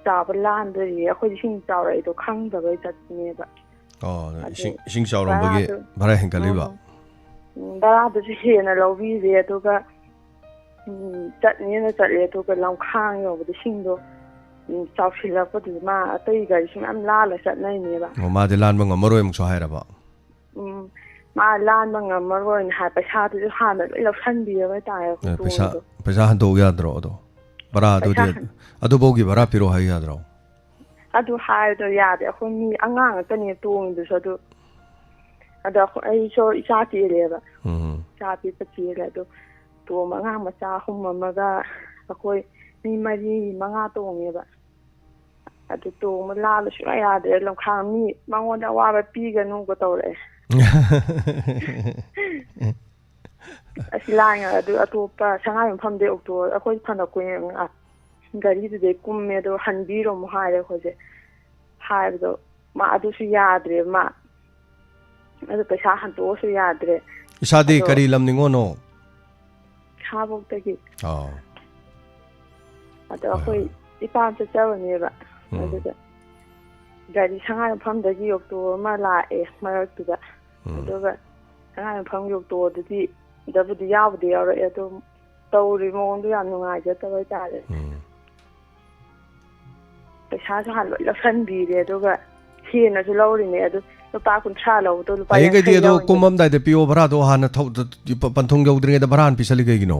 ꯆꯥꯎꯕ ꯂꯥꯟꯗꯣꯔꯤ, ꯑꯩꯈꯣꯏꯗꯤ ꯏꯁꯤꯡ ꯆꯥꯎꯔꯛꯏꯗꯣ ꯈꯪꯗꯕꯩ ꯆꯠꯄꯅꯦꯕ꯫ ꯑꯣ, ꯑꯗꯨ ꯏꯁꯤꯡ, ꯏꯁꯤꯡ ꯆꯥꯎꯔꯝꯕꯒꯤ ꯚꯔꯥꯗꯨ, ꯚꯔꯥ ꯍꯦꯟꯒꯠꯂꯤꯕ? ꯎꯝ, ꯎꯝ, ꯚꯔꯥꯗꯨꯁꯨ ꯍꯦꯟꯅ ꯂꯧꯕꯤꯔꯦ, ꯑꯗꯨꯒ ꯎꯝ, ꯆꯠꯅꯦꯅ ꯆꯠꯂꯦ, ꯑꯗꯨꯒ ꯂꯝꯈꯥꯡ ꯌꯧꯕꯗ ꯏꯁꯤꯡꯗꯣ, ꯎꯝ, ꯆꯥꯎꯁꯤꯜꯂꯛꯄꯗꯨꯗ ꯃꯥ ꯑꯇꯩ ꯒꯥꯔꯤꯁꯨ ꯃꯌꯥꯝ ꯂꯥꯜꯂ ꯆꯠꯅꯩꯅꯦꯕ꯫ ꯑꯣ, ꯃꯥꯗꯤ ꯂꯥꯟꯕ ꯉꯝꯃꯔꯣꯏ ꯑꯃꯨꯛꯁꯨ ꯍꯥꯏꯔꯕ? ꯎꯝ, ꯃꯥ ꯂꯥꯟꯕ ꯉꯝꯃꯔꯣꯏꯅ ꯍꯥꯏ, ꯄꯩꯁꯥꯗꯨꯁꯨ ꯍꯥꯟꯅ ꯂꯣꯏ ꯂꯧꯁꯟꯕꯤꯔꯕ ꯍꯥꯏꯇꯥꯔꯦ ꯑꯩꯈꯣꯏ ꯑꯦ, ꯄꯩꯁꯥ ꯇꯣꯡꯕꯗꯣ꯫ ꯄꯩꯁꯥ ꯍꯟꯗꯣꯛꯎ ꯌꯥꯗ꯭ꯔꯣ ꯑꯗꯣ? ꯚꯔꯥꯗꯨꯗꯤ ꯄꯩꯁꯥ ꯍꯟ- ꯑꯗꯨꯐꯧꯒꯤ ꯚꯔꯥ ꯄꯤꯔꯛꯑꯣ ꯍꯥꯏ ꯌꯥꯗ꯭ꯔꯣ? ꯑꯗꯨ ꯍꯥꯏꯕꯗꯣ ꯌꯥꯗꯦ꯫ ꯑꯩꯈꯣꯏ ꯃꯤ ꯑꯉꯥꯡ ꯉꯥꯛꯇꯅꯦ ꯇꯣꯡꯉꯤꯗꯨꯁꯨ꯫ ꯑꯗꯨ ꯑꯗꯣ ꯑꯩꯈꯣꯏ, ꯑꯩꯁꯨ ꯏꯆꯥ ꯆꯦꯜꯂꯦꯕ꯫ ꯎꯝ꯫ ꯏꯆꯥ ꯄꯤꯛꯄ ꯆꯦꯜꯂꯦ꯫ ꯑꯗꯣ ꯇꯣꯡꯕ ꯑꯉꯥꯡ ꯃꯆꯥ ꯑꯍꯨꯝ ꯑꯃꯒ ꯑꯩꯈꯣꯏ ꯃꯤ ꯃꯔꯤ ꯃꯉꯥ ꯇꯣꯡꯉꯦꯕ꯫ ꯑꯗꯨ ꯇꯣꯡꯕ ꯂꯥꯜꯂ ꯁꯨꯡꯌꯥ ꯌꯥꯗ꯭ꯔꯦ꯫ ꯂꯝꯈꯥꯡ ꯃꯤ ꯃꯉꯣꯟꯗ ꯑꯋꯥꯕ ꯄꯤꯒꯅꯨꯒ ꯇꯧꯔꯛꯑꯦ꯫ ꯑꯁ, ꯂꯥꯏꯅ ꯑꯗꯨ ꯑꯇꯣꯞꯄ ꯁꯉꯥꯏ ꯃꯐꯝꯗꯩ ꯑꯣꯛꯇꯣ, ꯑꯩꯈꯣꯏ ꯐꯅ ꯀꯨꯏꯅ ꯉꯥ-, ꯒꯥꯔꯤꯗꯨꯗꯩ ꯀꯨꯝꯃꯦ, ꯑꯗꯣ ꯍꯟꯕꯤꯔꯣ ꯑꯃꯨꯛ ꯍꯥꯏꯔꯦ ꯑꯩꯈꯣꯏꯁꯦ꯫ ꯍꯥꯏꯕꯗꯣ ꯃꯥ ꯑꯗꯨꯁꯨ ꯌꯥꯗ꯭ꯔꯦ ꯃꯥ꯫ ꯑꯗꯨ ꯄꯩꯁꯥ ꯍꯟꯇꯣꯛꯑꯁꯨ ꯌꯥꯗ꯭ꯔꯦ꯫ ꯏꯁꯥꯗꯤ ꯑꯗꯣ ꯀꯔꯤ ꯂꯝ ꯅꯤꯉꯣꯜꯅꯣ? ꯈꯥꯡꯉꯕꯣꯛꯇꯒꯤ꯫ ꯑꯥꯎ꯫ ꯑꯗꯣ ꯑꯩꯈꯣꯏ ꯏꯄꯥꯝ ꯆꯠꯆꯕꯅꯦꯕ꯫ ꯎꯝ꯫ ꯑꯗꯨꯗ ꯒꯥꯔꯤ ꯁꯉꯥꯏ ꯃꯐꯝꯗꯒꯤ ꯑꯣꯛꯇꯣ ꯑꯃ ꯂꯥꯛꯑꯦ ꯃꯔꯛꯇꯨꯗ꯫ ꯎꯝ꯫ ꯑꯗꯨꯒ ꯁꯉꯥꯏ ꯃꯐꯝꯒꯤ ꯑꯣꯛꯇꯣꯗꯨꯗꯤ ꯗꯕꯨꯗꯤ ꯌꯥꯎꯕꯨꯗꯤ ꯌꯥꯎꯔꯛꯑꯦ, ꯑꯗꯣ ꯇꯧꯔꯤ ꯃꯑꯣꯡꯗꯣ ꯌꯥꯝ ꯅꯨꯡꯉꯥꯏꯖꯗꯕ ꯍꯥꯏꯇꯥꯔꯦ꯫ ꯎꯝ꯫ ꯄꯩꯁꯥꯁꯨ ꯍꯥꯟꯅ ꯂꯣꯏ ꯂꯧꯁꯟꯕꯤꯔꯦ, ꯑꯗꯨꯒ ꯍꯦꯟꯅꯁꯨ ꯂꯧꯔꯤꯅꯦ꯫ ꯑꯗꯨ ꯂꯨꯄꯥ ꯀꯨꯟꯊ꯭ꯔꯥ ꯂꯧꯕꯗꯣ ꯂꯨꯄꯥ ꯍꯌꯦꯡꯈꯩꯗꯤ ꯌꯥꯡꯈꯩ ꯑꯗꯣ ꯂꯧꯔꯤꯅꯦ꯫ ꯀꯨꯝꯃꯝꯗꯥꯏꯗ ꯄꯤꯌꯣ ꯚꯔꯥꯗꯣ ꯍꯥꯟꯅ ꯊꯧ-, ꯄ-, ꯄꯟꯊꯨꯡ ꯌꯧꯗ꯭ꯔꯤꯉꯩꯗ ꯚꯔꯥ ꯍꯥꯟꯅ ꯄꯤꯁꯜꯂꯤ ꯀꯩꯒꯤꯅꯣ?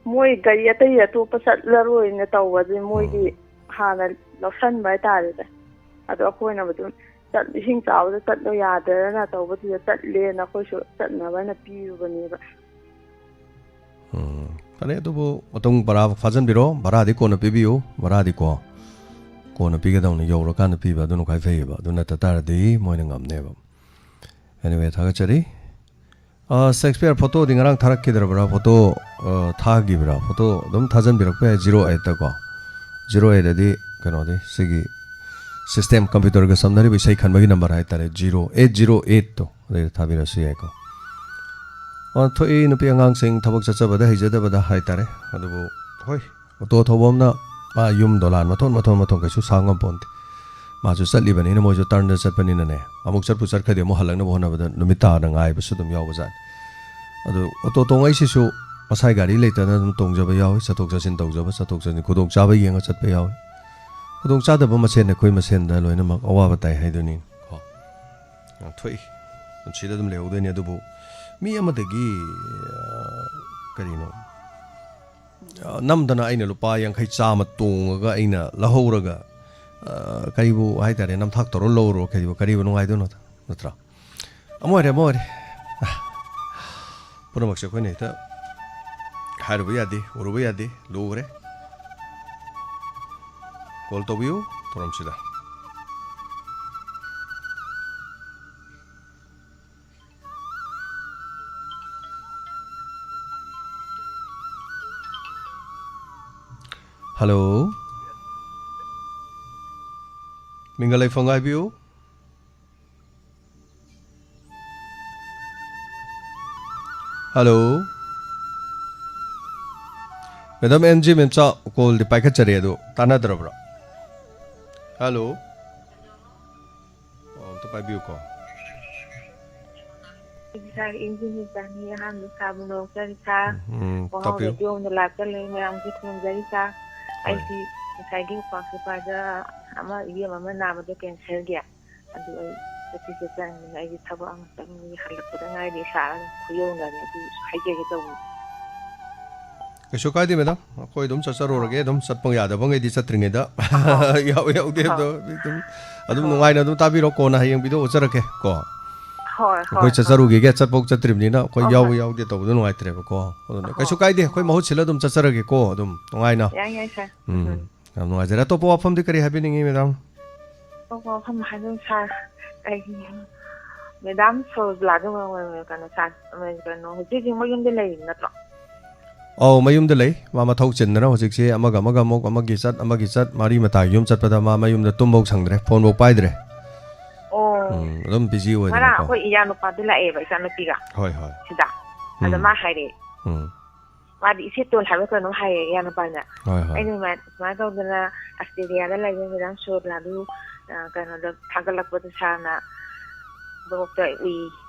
ꯃꯣꯏ ꯒꯥꯔꯤ ꯑꯇꯩ ꯑꯇꯣꯞꯄ ꯆꯠꯂꯔꯣꯏꯅ ꯇꯧꯕꯗꯤ ꯃꯣꯏꯒꯤ ꯍꯥꯟꯅ ꯂꯧꯁꯟꯕ ꯍꯥꯏꯇꯥꯔꯦꯗ꯫ ꯑꯗꯣ ꯑꯩꯈꯣꯏꯅ ꯑꯗꯨꯝ ꯆꯠ-, ꯏꯁꯤꯡ ꯆꯥꯎꯕꯗ ꯆꯠꯂꯣ ꯌꯥꯗ꯭ꯔꯅ ꯇꯧꯕꯗꯨꯗ ꯆꯠꯂꯦꯅ ꯑꯩꯈꯣꯏꯁꯨ ꯆꯠꯅꯕ ꯍꯥꯏꯅ ꯄꯤꯔꯨꯕꯅꯦꯕ꯫ ꯎꯝ꯫ ꯐꯔꯦ, ꯑꯗꯨꯕꯨ ꯃꯇꯨꯡ ꯚꯔꯥ ꯐꯥꯖꯟꯕꯤꯔꯣ, ꯚꯔꯥꯗꯤ ꯀꯣꯟꯅ ꯄꯤꯕꯤꯌꯨ, ꯚꯔꯥꯗꯤꯀꯣ ꯀꯣꯟꯅ ꯄꯤꯒꯗꯧꯅꯤ, ꯌꯧꯔꯀꯥꯟꯗ ꯄꯤꯕ ꯑꯗꯨꯅ ꯈ꯭ꯋꯥꯏ ꯐꯩꯌꯦꯕ꯫ ꯑꯗꯨ ꯅꯠꯇ ꯇꯥꯔꯗꯤ ꯃꯣꯏꯅ ꯉꯝꯅꯦꯕ꯫ Anyway, ꯊꯥꯒꯠꯆꯔꯤ꯫ ꯑ, ꯁꯦꯛꯁꯄꯤꯌꯔ ꯐꯣꯇꯣꯗꯤ ꯉꯔꯥꯡ ꯊꯥꯔꯛꯈꯤꯗ꯭ꯔꯕ꯭ꯔꯥ? ꯐꯣꯇꯣ, ꯑ, ꯊꯥꯈꯤꯕ꯭ꯔꯥ? ꯐꯣꯇꯣ ꯑꯗꯨꯝ ꯊꯥꯖꯟꯕꯤꯔꯛꯄ ꯌꯥꯏ, zero eight ꯀꯣ꯫ Zero eight ꯑꯗꯤ ꯀꯩꯅꯣꯗꯤ, ꯁꯤꯒꯤ system, computerꯒ ꯁꯝꯅꯔꯤꯕ ꯏꯁꯩ ꯈꯟꯕꯒꯤ number ꯍꯥꯏꯇꯥꯔꯦ, zero eight zero eight ꯇꯣ, ꯑꯗꯩꯗ ꯊꯥꯕꯤꯔꯛꯑꯁꯨ ꯌꯥꯏꯀꯣ꯫ ꯑ, ꯊꯣꯛꯏ, ꯅꯨꯄꯤ ꯑꯉꯥꯡꯁꯤꯡ ꯊꯕꯛ ꯆꯠꯆꯕꯗ ꯍꯩꯖꯗꯕꯗ ꯍꯥꯏꯇꯥꯔꯦ꯫ ꯑꯗꯨꯕꯨ ꯍꯣꯏ, ꯑꯣꯇꯣ ꯊꯧꯕ ꯑꯃꯅ ꯃꯥ ꯌꯨꯝ ꯗꯣꯂꯥꯟ ꯃꯊꯣꯟ ꯃꯊꯣꯟ ꯃꯊꯣꯟ ꯀꯩꯁꯨ ꯁꯥ ꯉꯝꯄꯣꯟꯇꯦ꯫ ꯃꯥꯁꯨ ꯆꯠꯂꯤꯕꯅꯤꯅ, ꯃꯣꯏꯁꯨ ꯇꯔꯟꯗ ꯆꯠꯄꯅꯤꯅꯅꯦ, ꯑꯃꯨꯛ ꯆꯠꯄꯨ ꯆꯠꯈ꯭ꯔꯗꯤ ꯑꯃꯨꯛ ꯍꯜꯂꯛꯅꯕ ꯍꯣꯠꯅꯕꯗ ꯅꯨꯃꯤꯠ ꯇꯥꯅ ꯉꯥꯏꯕꯁꯨ ꯑꯗꯨꯝ ꯌꯥꯎꯕꯖꯥꯠꯅꯤ꯫ ꯑꯗꯨ ꯑꯣꯇꯣ ꯇꯣꯡꯉꯛꯏꯁꯤꯁꯨ ꯃꯁꯥꯒꯤ ꯒꯥꯔꯤ ꯂꯩꯇꯗꯅ ꯑꯗꯨꯝ ꯇꯣꯡꯖꯕ ꯌꯥꯎꯏ, ꯆꯠꯊꯣꯛ ꯆꯠꯁꯤꯟ ꯇꯧꯖꯕ, ꯆꯠꯊꯣꯛ ꯆꯠꯁꯤꯟ ꯈꯨꯗꯣꯡꯆꯥꯕ ꯌꯦꯡꯉ ꯆꯠꯄ ꯌꯥꯎꯏ꯫ ꯈꯨꯗꯣꯡꯆꯥꯗꯕ ꯃꯁꯦꯟ ꯑꯩꯈꯣꯏ ꯃꯁꯦꯟꯗ ꯂꯣꯏꯅꯃꯛ ꯑꯋꯥꯕ ꯇꯥꯏ ꯍꯥꯏꯗꯨꯅꯤ꯫ ꯀꯣ, ꯌꯥꯝ ꯊꯣꯛꯏ꯫ ꯄꯨꯟꯁꯤꯗ ꯑꯗꯨꯝ ꯂꯩꯍꯧꯗꯣꯏꯅꯤ꯫ ꯑꯗꯨꯕꯨ ꯃꯤ ꯑꯃꯗꯒꯤ, ꯑ, ꯀꯔꯤꯅꯣ, ꯑ, ꯅꯝꯗꯅ ꯑꯩꯅ ꯂꯨꯄꯥ ꯌꯥꯡꯈꯩ ꯆꯥꯝꯃ ꯇꯣꯡꯉꯒ ꯑꯩꯅ ꯂꯧꯍꯧꯔꯒ, ꯑ, ꯀꯔꯤꯕꯨ ꯍꯥꯏꯇꯥꯔꯦ, ꯅꯝꯊꯥꯛ ꯇꯧꯔ ꯂꯧꯔꯣ, ꯀꯔꯤꯕꯨ, ꯀꯔꯤꯕꯨ ꯅꯨꯡꯉꯥꯏꯗꯣꯏꯅꯣꯗ, ꯅꯠꯇ꯭ꯔꯥ? ꯑꯃ ꯑꯣꯏꯔꯦ, ꯑꯃ ꯑꯣꯏꯔꯦ꯫ ꯄꯨꯝꯅꯃꯛꯁꯦ ꯑꯩꯈꯣꯏꯅ ꯍꯦꯛꯇ ꯍꯥꯏꯔꯨꯕ ꯌꯥꯗꯦ, ꯎꯔꯨꯕ ꯌꯥꯗꯦ, ꯂꯨꯈ꯭ꯔꯦ꯫ ꯀꯣꯜ ꯇꯧꯕꯤꯌꯨ, ꯊꯧꯔꯝꯁꯤꯗ꯫ ꯍꯜꯂꯣ꯫ ꯃꯤꯡꯒ ꯂꯩꯐꯝꯒ ꯍꯥꯏꯕꯤꯌꯨ꯫ ꯍꯜꯂꯣ꯫ ꯃꯦꯗꯥꯝ ꯑꯦꯟ ꯖꯤ ꯃꯦꯝꯆꯥ, ꯀꯣꯜꯗꯤ ꯄꯥꯏꯈꯠꯆꯔꯦ, ꯑꯗꯨ ꯇꯥꯟꯅꯗ꯭ꯔꯕ꯭ꯔꯥ? ꯍꯜꯂꯣ꯫ ꯑꯣ, ꯑꯝꯇ ꯄꯥꯏꯕꯤꯌꯨꯀꯣ꯫ ꯁꯥꯔ, ꯏꯟꯖꯤꯟꯒꯤ ꯖꯔꯅꯤ ꯑꯍꯥꯟꯕ ꯁꯥꯕ ꯅꯣꯛꯆꯔꯤ ꯁꯥꯔ꯫ ꯎꯝ, ꯋꯥꯍꯪ ꯇꯥꯛꯄꯤꯌꯨ꯫ ꯔꯦꯗꯤꯑꯣ ꯑꯃꯗ ꯂꯥꯛꯆ ꯂꯩ ꯃꯌꯥꯝꯁꯦ ꯈꯨꯔꯨꯝꯖꯔꯤ ꯁꯥꯔ꯫ ꯍꯣꯏ꯫ ꯑꯩꯁꯤ ꯉꯁꯥꯏꯒꯤ ꯄꯥꯛꯆꯄꯥꯗ ꯑꯃ ꯏꯕꯦꯝ ꯑꯃ ꯅꯥꯕꯗꯣ ꯀꯦꯟꯁꯔꯒꯤ꯫ ꯑꯗꯨ ꯑꯩ ꯆꯠꯇꯤ ꯆꯠꯆꯅꯤꯡꯉꯦ꯫ ꯑꯩꯒꯤ ꯊꯕꯛ ꯑꯃ ꯆꯪꯉꯤ, ꯍꯜꯂꯛꯄꯗ ꯉꯥꯏꯔꯤ ꯁꯥꯔ꯫ ꯑꯗꯨꯝ ꯈꯨꯌꯧꯅꯔꯦ꯫ ꯑꯗꯨ ꯍꯥꯏꯖꯒꯦ ꯇꯧꯕꯅꯤ꯫ ꯀꯩꯁꯨ ꯀꯥꯏꯗꯦ, ꯃꯦꯗꯥꯝ꯫ ꯑꯩꯈꯣꯏ ꯑꯗꯨꯝ ꯆꯠꯆꯔꯨꯔꯒꯦ꯫ ꯑꯗꯨꯝ ꯆꯠꯄ ꯌꯥꯗꯕꯉꯩꯗꯤ ꯆꯠꯇ꯭ꯔꯤꯉꯩꯗ꯫ ꯑꯍꯣꯏ꯫ ꯌꯥꯎ-, ꯌꯥꯎꯗꯦ꯫ ꯑꯍꯣꯏ꯫ ꯑꯗꯣ ꯑꯗꯨꯝ, ꯑꯗꯨꯝ ꯍꯣꯏ꯫ ꯅꯨꯡꯉꯥꯏꯅ ꯑꯗꯨꯝ ꯇꯥꯕꯤꯔꯣ꯫ ꯀꯣꯟꯅ ꯍꯌꯦꯡ ꯚꯤꯗꯤꯑꯣ ꯎꯠꯆꯔꯛꯀꯦ ꯀꯣ꯫ ꯍꯣꯏ, ꯑꯩꯈꯣꯏ ꯍꯣꯏ, ꯍꯣꯏ꯫ ꯆꯠꯆꯔꯨꯈꯤꯒꯦ꯫ ꯆꯠꯄ ꯆꯠꯇ꯭ꯔꯤꯕꯅꯤꯅ ꯑꯩꯈꯣꯏ ꯍꯣꯏ, ꯌꯥꯎꯕ ꯍꯣꯏ꯫ ꯌꯥꯎꯗꯦ ꯇꯧꯕꯗꯣ ꯅꯨꯡꯉꯥꯏꯇ꯭ꯔꯦꯕꯀꯣ꯫ ꯑꯗꯨꯅ ꯍꯣꯏ꯫ ꯀꯩꯁꯨ ꯀꯥꯏꯗꯦ꯫ ꯑꯩꯈꯣꯏ ꯍꯣꯏ꯫ ꯃꯍꯨꯠ ꯁꯤꯜꯂ ꯑꯗꯨꯝ ꯆꯠꯆꯔꯒꯦꯀꯣ꯫ ꯑꯗꯨꯝ ꯅꯨꯡꯉꯥꯏꯅ꯫ ꯌꯥꯏ, ꯌꯥꯏ, ꯁꯥꯔ꯫ ꯎꯝ꯫ ꯎꯝ꯫ ꯌꯥꯝ ꯅꯨꯡꯉꯥꯏꯖꯔꯦ꯫ ꯑꯇꯣꯞꯄ ꯋꯥꯐꯝꯗꯤ ꯀꯔꯤ ꯍꯥꯏꯕꯤꯅꯤꯡꯉꯤ, ꯃꯦꯗꯥꯝ? ꯑꯇꯣꯞꯄ ꯋꯥꯐꯝ ꯍꯥꯏꯗꯣꯏ ꯁꯥꯔ, ꯑꯩꯒꯤ ꯃꯦꯗꯥꯝ ꯁꯣꯖꯂꯥꯗꯣ, ꯀꯩꯅꯣ ꯁꯥꯔ, ꯀꯩꯅꯣ, ꯍꯧꯖꯤꯛ ꯍꯧꯖꯤꯛ ꯃꯌꯨꯝꯗ ꯂꯩꯔꯤ ꯅꯠꯇ꯭ꯔꯣ? ꯑꯧ, ꯃꯌꯨꯝꯗ ꯂꯩ꯫ ꯃꯥ ꯃꯊꯧ ꯆꯤꯟꯗꯅ ꯍꯧꯖꯤꯛꯁꯦ ꯑꯃꯒ ꯑꯃꯒ ꯑꯃꯨꯛ, ꯑꯃꯒꯤ ꯆꯠ, ꯑꯃꯒꯤ ꯆꯠ, ꯃꯔꯤ ꯃꯇꯥ ꯌꯨꯝ ꯆꯠꯄꯗ ꯃꯥ ꯃꯌꯨꯝꯗ ꯇꯨꯝꯐꯧ ꯁꯪꯗ꯭ꯔꯦ, ꯐꯣꯟꯐꯧ ꯄꯥꯏꯗ꯭ꯔꯦ꯫ ꯑꯣ꯫ ꯎꯝ, ꯑꯗꯨꯝ ꯕꯤꯖꯤ ꯉꯔꯥꯡ ꯑꯣꯏꯗꯅꯀꯣ꯫ ꯑꯩꯈꯣꯏ ꯏꯌꯥꯅꯨꯄꯥꯗꯨ ꯂꯥꯛꯑꯦꯕ, ꯏꯆꯥꯅꯨꯄꯤꯒ꯫ ꯍꯣꯏ, ꯍꯣꯏ꯫ ꯁꯤꯗ꯫ ꯑꯗ ꯎꯝ꯫ ꯃꯥ ꯍꯥꯏꯔꯛꯑꯦ꯫ ꯎꯝ꯫ ꯃꯥꯗꯤ ꯏꯆꯦꯇꯣꯟ ꯍꯥꯏꯕ ꯀꯩꯅꯣꯝ ꯍꯥꯏꯌꯦ, ꯏꯌꯥꯅꯨꯄꯥꯅ꯫ ꯍꯣꯏ, ꯍꯣꯏ꯫ ꯑꯩꯅ ꯁꯨꯃꯥꯏ-, ꯁꯨꯃꯥꯏꯅ ꯇꯧꯗꯅ ꯑꯁꯇ꯭ꯔꯦꯂꯤꯌꯥꯗ ꯂꯩꯕ ꯃꯦꯗꯥꯝ ꯁꯣꯖꯂꯥꯗꯨ, ꯑ, ꯀꯩꯅꯣꯗ ꯊꯥꯒꯠꯂꯛꯄꯗ ꯁꯥꯔꯅ ꯕ꯭ꯂꯣꯛꯇ ꯎꯏ,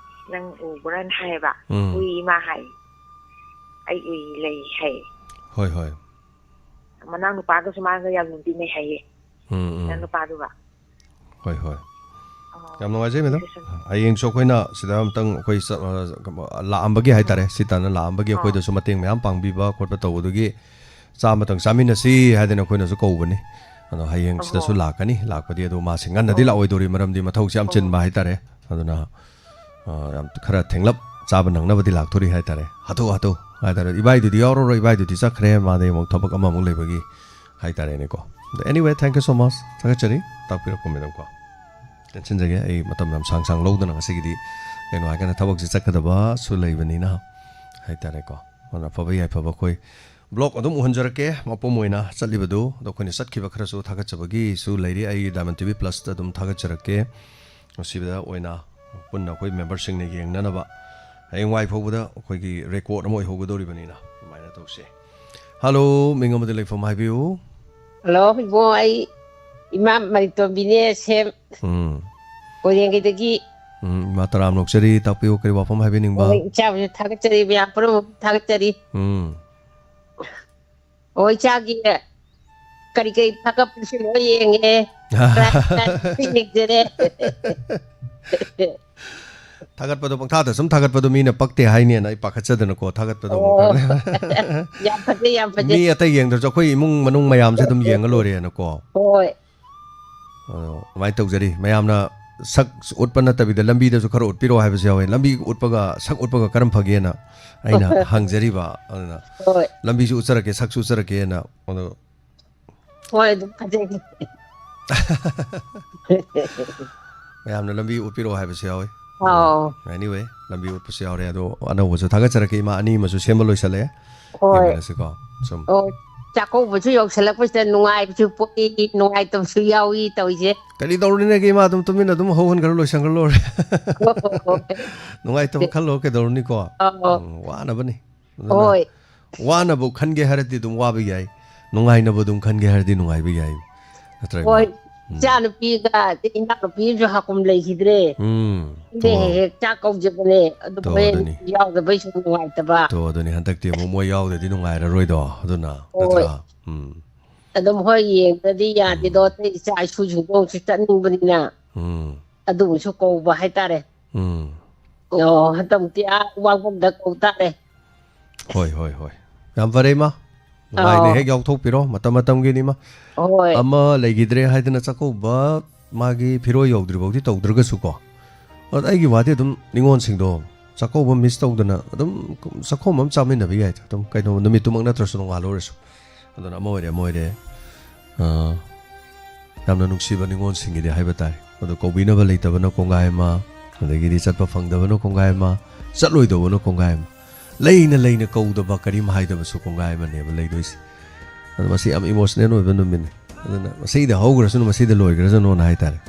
ꯅꯪ ꯎꯕ꯭ꯔꯥꯅ ꯍꯥꯏꯌꯦꯕ꯫ ꯎꯝ꯫ ꯎꯏ, ꯃꯥ ꯍꯥꯏ꯫ ꯑꯩ ꯎꯏ ꯂꯩ ꯍꯥꯏ꯫ ꯍꯣꯏ ꯍꯣꯏ꯫ ꯃꯅꯥꯎ ꯅꯨꯄꯥꯒꯁꯨ ꯃꯥꯒ ꯌꯥꯝ ꯅꯨꯡꯇꯤꯟꯅꯩ ꯍꯥꯏꯌꯦ꯫ ꯎꯝ ꯎꯝ꯫ ꯃꯅꯥꯎ ꯅꯨꯄꯥꯗꯨꯒ꯫ ꯍꯣꯏ ꯍꯣꯏ꯫ ꯑꯣ꯫ ꯌꯥꯝ ꯅꯨꯡꯉꯥꯏꯖꯩ ꯃꯦꯗꯥꯝ꯫ ꯁꯤꯁꯨ꯫ ꯍꯌꯦꯡꯁꯨ ꯑꯩꯈꯣꯏꯅ ꯁꯤꯗ ꯑꯝꯇꯪ ꯑꯩꯈꯣꯏ ꯆ-, ꯑ, ꯂꯥꯛꯑꯝꯕꯒꯤ ꯍꯥꯏꯇꯥꯔꯦ, ꯁꯤ ꯇꯥꯟꯅ ꯂꯥꯛꯑꯝꯕꯒꯤ ꯑꯣ꯫ ꯑꯩꯈꯣꯏꯗꯁꯨ ꯃꯇꯦꯡ ꯃꯌꯥꯝ ꯄꯥꯡꯕꯤꯕ ꯈꯣꯠꯄ ꯇꯧꯕꯗꯨꯒꯤ ꯆꯥ ꯑꯃꯇꯪ ꯆꯥꯃꯤꯟꯅꯁꯤ ꯍꯥꯏꯗꯅ ꯑꯩꯈꯣꯏꯅꯁꯨ ꯀꯧꯕꯅꯤ꯫ ꯑꯗꯣ ꯍꯌꯦꯡ ꯁꯤꯗꯁꯨ ꯑꯣ꯫ ꯂꯥꯛꯀꯅꯤ, ꯂꯥꯛꯄꯗꯤ ꯑꯗꯣ ꯃꯥꯁꯤ ꯉꯟꯅꯗꯤ ꯑꯣ꯫ ꯂꯥꯛꯑꯣꯏꯗꯧꯔꯤ, ꯃꯔꯝꯗꯤ ꯃꯊꯧꯁꯤ ꯌꯥꯝ ꯑꯣ꯫ ꯆꯤꯟꯕ ꯍꯥꯏꯇꯥꯔꯦ꯫ ꯑꯗꯨꯅ ꯑ, ꯌꯥꯝ ꯈꯔ ꯊꯦꯡꯂꯞ ꯆꯥꯕ ꯅꯪꯅꯕꯗꯤ ꯂꯥꯛꯇꯣꯔꯤ ꯍꯥꯏꯇꯥꯔꯦ꯫ ꯍꯥꯊꯨ ꯍꯥꯊꯨ ꯍꯥꯏꯇꯥꯔꯦ꯫ ꯏꯕꯥꯏꯗꯨꯗꯤ ꯌꯥꯎꯔꯔꯣꯏ, ꯏꯕꯥꯏꯗꯨꯗꯤ ꯆꯠꯈ꯭ꯔꯦ, ꯃꯥꯗꯤ ꯑꯃꯨꯛ ꯊꯕꯛ ꯑꯃꯃꯨꯛ ꯂꯩꯕꯒꯤ ꯍꯥꯏꯇꯥꯔꯦꯅꯦꯀꯣ꯫ ꯑꯗꯣ anyway, thank you so much, ꯊꯥꯒꯠꯆꯔꯤ ꯇꯥꯛꯄꯤꯔꯛꯄ ꯃꯦꯗꯥꯝꯀꯣ꯫ ꯇꯦꯟꯁꯤꯟꯖꯒꯦ, ꯑꯩ ꯃꯇꯝ ꯌꯥꯝ ꯁꯥꯡ ꯁꯥꯡ ꯂꯧꯗꯅ ꯉꯁꯤꯒꯤꯗꯤ, ꯀꯩꯅꯣ ꯍꯥꯏꯔꯀꯥꯟꯗ ꯊꯕꯛꯁꯦ ꯆꯠꯀꯗꯕꯁꯨ ꯂꯩꯕꯅꯤꯅ ꯍꯥꯏꯇꯥꯔꯦꯀꯣ꯫ ꯑꯗꯨꯅ ꯑꯐꯕ ꯌꯥꯏꯐꯕ ꯑꯩꯈꯣꯏ ꯕ꯭ꯂꯣꯛ ꯑꯗꯨꯝ ꯎꯍꯟꯖꯔꯛꯀꯦ, ꯃꯄꯨꯝ ꯑꯣꯏꯅ ꯆꯠꯂꯤꯕꯗꯨ꯫ ꯑꯗꯣ ꯑꯩꯈꯣꯏꯅ ꯆꯠꯈꯤꯕ ꯈꯔꯁꯨ ꯊꯥꯒꯠꯆꯕꯒꯤꯁꯨ ꯂꯩꯔꯤ, ꯑꯩ ꯗꯥꯏꯃꯟ ꯇꯤ ꯚꯤ ꯄ꯭ꯂꯁꯇ ꯑꯗꯨꯝ ꯊꯥꯒꯠꯆꯔꯛꯀꯦ꯫ ꯃꯁꯤꯗ ꯑꯣꯏꯅ ꯄꯨꯟꯅ ꯑꯩꯈꯣꯏ ꯃꯦꯝꯕꯔꯁꯤꯡꯅ ꯌꯦꯡꯅꯅꯕ ꯍꯌꯦꯡꯋꯥꯏ ꯐꯥꯎꯕꯗ ꯑꯩꯈꯣꯏꯒꯤ ꯔꯦꯀꯣꯔꯠ ꯑꯃ ꯑꯣꯏꯍꯧꯒꯗꯧꯔꯤꯕꯅꯤꯅ ꯑꯗꯨꯃꯥꯏꯅ ꯇꯧꯁꯦ꯫ ꯍꯜꯂꯣ, ꯃꯤꯡ ꯑꯃꯗꯤ ꯂꯩꯐꯝ ꯍꯥꯏꯕꯤꯌꯨ꯫ ꯍꯜꯂꯣ, ꯏꯕꯨꯡꯉꯣ, ꯑꯩ ꯏꯃꯥ ꯃꯔꯤꯇꯣꯝꯕꯤꯅꯦ, ꯁꯦꯝ ꯎꯝ꯫ ꯀꯣꯏꯔꯦꯡꯒꯩꯗꯒꯤ꯫ ꯎꯝ, ꯏꯃꯥ ꯇꯔꯥꯝꯅ ꯑꯣꯛꯆꯔꯤ, ꯇꯥꯛꯄꯤꯌꯨ, ꯀꯔꯤ ꯋꯥꯐꯝ ꯍꯥꯏꯕꯤꯅꯤꯡꯕ? ꯍꯣꯏ, ꯏꯆꯥꯕꯨꯁꯨ ꯊꯥꯒꯠꯆꯔꯤ, ꯃꯌꯥꯝ ꯄꯨꯝꯅꯃꯛ ꯊꯥꯒꯠꯆꯔꯤ꯫ ꯎꯝ꯫ ꯑꯣ, ꯏꯆꯥꯒꯤ ꯀꯔꯤ ꯀꯔꯤ ꯊꯥꯒꯠꯄꯁꯨ ꯂꯣꯏ ꯌꯦꯡꯉꯦ꯫ ꯌꯦꯡꯖꯔꯦ꯫ ꯊꯥꯒꯠꯄꯗꯣ ꯄꯪꯊꯥꯗ ꯁꯨꯝ ꯊꯥꯒꯠꯄꯗꯣ ꯃꯤꯅ ꯄꯛꯇꯦ ꯍꯥꯏꯅꯦꯅ ꯑꯩ ꯄꯥꯈꯠꯆꯗꯅꯀꯣ ꯊꯥꯒꯠꯄꯗꯣ ꯑꯃꯨꯛ ꯑꯣ꯫ ꯈꯔ ꯌꯥꯝ ꯐꯖꯩ, ꯌꯥꯝ ꯐꯖꯩ꯫ ꯃꯤ ꯑꯇꯩ ꯌꯦꯡꯗ꯭ꯔꯁꯨ ꯑꯩꯈꯣꯏ ꯏꯃꯨꯡ ꯃꯅꯨꯡ ꯃꯌꯥꯝꯁꯦ ꯑꯗꯨꯝ ꯌꯦꯡꯉ ꯂꯣꯏꯔꯦꯅꯀꯣ꯫ ꯍꯣꯏ꯫ ꯑꯗꯣ ꯑꯗꯨꯃꯥꯏꯅ ꯇꯧꯖꯔꯤ꯫ ꯃꯌꯥꯝꯅ ꯁꯛ ꯎꯠꯄ ꯅꯠꯇꯕꯤꯗ ꯂꯝꯕꯤꯗꯁꯨ ꯈꯔ ꯎꯠꯄꯤꯔꯛꯑꯣ ꯍꯥꯏꯕꯁꯨ ꯌꯥꯎꯋꯦ꯫ ꯂꯝꯕꯤ ꯎꯠꯄꯒ ꯁꯛ ꯎꯠꯄꯒ ꯀꯔꯝ ꯐꯒꯦꯅ ꯑꯩꯅ ꯍꯪꯖꯔꯤꯕ꯫ ꯑꯗꯨꯅ ꯍꯣꯏ꯫ ꯂꯝꯕꯤꯁꯨ ꯎꯠꯆꯔꯛꯀꯦ, ꯁꯛꯁꯨ ꯎꯠꯆꯔꯛꯀꯦꯅ꯫ ꯑꯗꯣ ꯍꯣꯏ, ꯑꯗꯨꯝ ꯐꯖꯩ꯫ ꯃꯌꯥꯝꯅ ꯂꯝꯕꯤ ꯎꯠꯄꯤꯔꯛꯑꯣ ꯍꯥꯏꯕꯁꯨ ꯌꯥꯎꯋꯤ꯫ ꯑꯥꯎ꯫ Anyway, ꯂꯝꯕꯤ ꯎꯠꯄꯁꯨ ꯌꯥꯎꯔꯦ꯫ ꯑꯗꯣ ꯑꯅꯧꯕꯁꯨ ꯊꯥꯒꯠꯆꯔꯛꯀꯦ꯫ ꯏꯃꯥ ꯑꯅꯤ ꯑꯃꯁꯨ ꯁꯦꯝꯕ ꯂꯣꯏꯁꯜꯂꯛꯑꯦ꯫ ꯍꯣꯏ꯫ ꯌꯦꯡꯃꯤꯟꯅꯁꯤꯀꯣ꯫ ꯁꯨꯝ꯫ ꯑꯣ, ꯆꯥꯛꯀꯧꯕꯁꯨ ꯌꯧꯁꯜꯂꯛꯄꯁꯤꯗ ꯅꯨꯡꯉꯥꯏꯕꯁꯨ ꯄꯣꯛꯏ, ꯅꯨꯡꯉꯥꯏꯇꯕꯁꯨ ꯌꯥꯎꯏ ꯇꯧꯔꯤꯁꯦ꯫ ꯀꯔꯤ ꯇꯧꯔꯨꯅꯤꯒꯦ, ꯏꯃꯥ ꯑꯗꯨꯝ ꯇꯨꯃꯤꯟꯅ ꯑꯗꯨꯝ ꯍꯧꯍꯟꯈ꯭ꯔ ꯂꯣꯏꯁꯟꯈ꯭ꯔ ꯂꯣꯏꯔꯦ꯫ ꯍꯣꯏ, ꯍꯣꯏ, ꯍꯣꯏ꯫ ꯅꯨꯡꯉꯥꯏꯇꯕ ꯈꯜꯂꯣ ꯀꯩꯗꯧꯔꯨꯅꯤꯀꯣ꯫ ꯑꯧ꯫ ꯎꯝ, ꯋꯥꯅꯕꯅꯤ꯫ ꯑꯗꯨꯅ ꯍꯣꯏ꯫ ꯋꯥꯅꯕꯨ ꯈꯟꯒꯦ ꯍꯥꯏꯔꯗꯤ ꯑꯗꯨꯝ ꯋꯥꯕ ꯌꯥꯏ, ꯅꯨꯡꯉꯥꯏꯅꯕ ꯑꯗꯨꯝ ꯈꯟꯒꯦ ꯍꯥꯏꯔꯗꯤ ꯅꯨꯡꯉꯥꯏꯕ ꯌꯥꯏ꯫ ꯅꯠꯇ꯭ꯔꯥ, ꯏꯃꯥ? ꯍꯣꯏ꯫ ꯏꯆꯥ ꯅꯨꯄꯤꯒ ꯏꯅꯥꯎ ꯅꯨꯄꯤ ꯑꯃꯁꯨ ꯍꯥꯀꯨꯝ ꯂꯩꯈꯤꯗ꯭ꯔꯦ꯫ ꯎꯝ ꯏꯅꯦ ꯍꯦꯛ ꯍꯦꯛ ꯆꯥꯛ ꯀꯧꯖꯕꯅꯦ, ꯑꯗꯨ ꯇꯣ, ꯍꯣꯔꯦꯟ ꯑꯗꯨꯅꯤ꯫ ꯌꯥꯎꯗꯕꯩ ꯁꯨꯝ ꯅꯨꯡꯉꯥꯏꯇꯕ꯫ ꯇꯣ ꯑꯗꯨꯅꯤ, ꯍꯟꯗꯛꯇꯤ ꯑꯃꯨꯛ ꯃꯣꯏ ꯌꯥꯎꯗꯗꯤ ꯅꯨꯡꯉꯥꯏꯔꯔꯣꯏꯗꯣ, ꯑꯗꯨꯅ ꯍꯣꯏ꯫ ꯅꯠꯇ꯭ꯔꯥ? ꯎꯝ ꯑꯗꯨꯝ ꯍꯣꯏ, ꯌꯦꯡꯗ꯭ꯔꯗꯤ ꯌꯥꯗꯦꯗꯣ, ꯑꯇꯩ ꯏꯆꯥ ꯏꯁꯨꯁꯤꯡꯗꯣ ꯑꯃꯨꯛꯁꯨ ꯆꯠꯅꯤꯡꯕꯅꯤꯅ꯫ ꯎꯝ ꯑꯗꯨꯕꯨꯁꯨ ꯀꯧꯕ ꯍꯥꯏꯇꯥꯔꯦ꯫ ꯎꯝ ꯑꯣ, ꯍꯟꯗꯛꯇꯤ ꯑꯥ ꯋꯥꯡꯕꯝꯗ ꯀꯧ ꯇꯥꯔꯦ꯫ ꯍꯣꯏ ꯍꯣꯏ ꯍꯣꯏ꯫ ꯌꯥꯝ ꯐꯔꯦ, ꯏꯃꯥ꯫ ꯅꯨꯡꯉꯥꯏꯅ ꯑꯣ꯫ ꯍꯦꯛ ꯌꯥꯎꯊꯣꯛꯄꯤꯔꯣ, ꯃꯇꯝ ꯃꯇꯝꯒꯤꯅꯤ, ꯏꯃꯥ꯫ ꯍꯣꯏ꯫ ꯑꯃ ꯂꯩꯈꯤꯗ꯭ꯔꯦ ꯍꯥꯏꯗꯅ ꯆꯥꯛꯀꯧꯕ ꯃꯥꯒꯤ ꯐꯤꯔꯣꯏ ꯌꯧꯗ꯭ꯔꯤ ꯐꯥꯎꯗꯤ ꯇꯧꯗ꯭ꯔꯒꯁꯨꯀꯣ, ꯑꯗ ꯑꯩꯒꯤ ꯋꯥꯗꯤ ꯑꯗꯨꯝ ꯅꯤꯉꯣꯜꯁꯤꯡꯗꯣ ꯆꯥꯛꯀꯧꯕ ꯃꯤꯁ ꯇꯧꯗꯅ ꯑꯗꯨꯝ ꯆꯥꯛꯈꯣꯝ ꯑꯃ ꯆꯥꯃꯤꯟꯅꯕ ꯌꯥꯏꯗ꯫ ꯑꯗꯨꯝ ꯀꯩꯅꯣ, ꯅꯨꯃꯤꯠꯇꯨꯃꯛ ꯅꯠꯇ꯭ꯔꯁꯨ ꯅꯣꯡꯉꯥꯜꯂ ꯑꯣꯏꯔꯁꯨ꯫ ꯑꯗꯨꯅ ꯑꯃ ꯑꯣꯏꯔꯦ, ꯑꯃ ꯑꯣꯏꯔꯦ꯫ ꯑꯥ, ꯌꯥꯝꯅ ꯅꯨꯡꯁꯤꯕ ꯅꯤꯉꯣꯜꯁꯤꯡꯒꯤꯗꯤ ꯍꯥꯏꯕ ꯇꯥꯔꯦ꯫ ꯑꯗꯣ ꯀꯧꯕꯤꯅꯕ ꯂꯩꯇꯕꯅ ꯀꯣꯡꯒꯥꯏ ꯑꯃ, ꯑꯗꯒꯤꯗꯤ ꯆꯠꯄ ꯐꯪꯗꯕꯅ ꯀꯣꯡꯒꯥꯏ ꯑꯃ, ꯆꯠꯂꯣꯏꯗꯧꯕꯅ ꯀꯣꯡꯒꯥꯏ ꯑꯃ꯫ ꯂꯩꯅ ꯂꯩꯅ ꯀꯧꯗꯕ ꯀꯔꯤꯝ ꯍꯥꯏꯗꯕꯁꯨ ꯀꯣꯡꯒꯥꯏ ꯑꯃꯅꯦꯕ ꯂꯩꯗꯣꯏꯁꯦ꯫ ꯑꯗꯣ ꯃꯁꯤ ꯌꯥꯝ ꯏꯃꯣꯁꯅꯦꯜ ꯑꯣꯏꯕ ꯅꯨꯃꯤꯠꯅꯤ꯫ ꯑꯗꯨꯅ ꯃꯁꯤꯗ ꯍꯧꯈ꯭ꯔꯁꯅꯨ, ꯃꯁꯤꯗ ꯂꯣꯏꯈ꯭ꯔꯁꯅꯨꯅ ꯍꯥꯏꯇꯥꯔꯦ꯫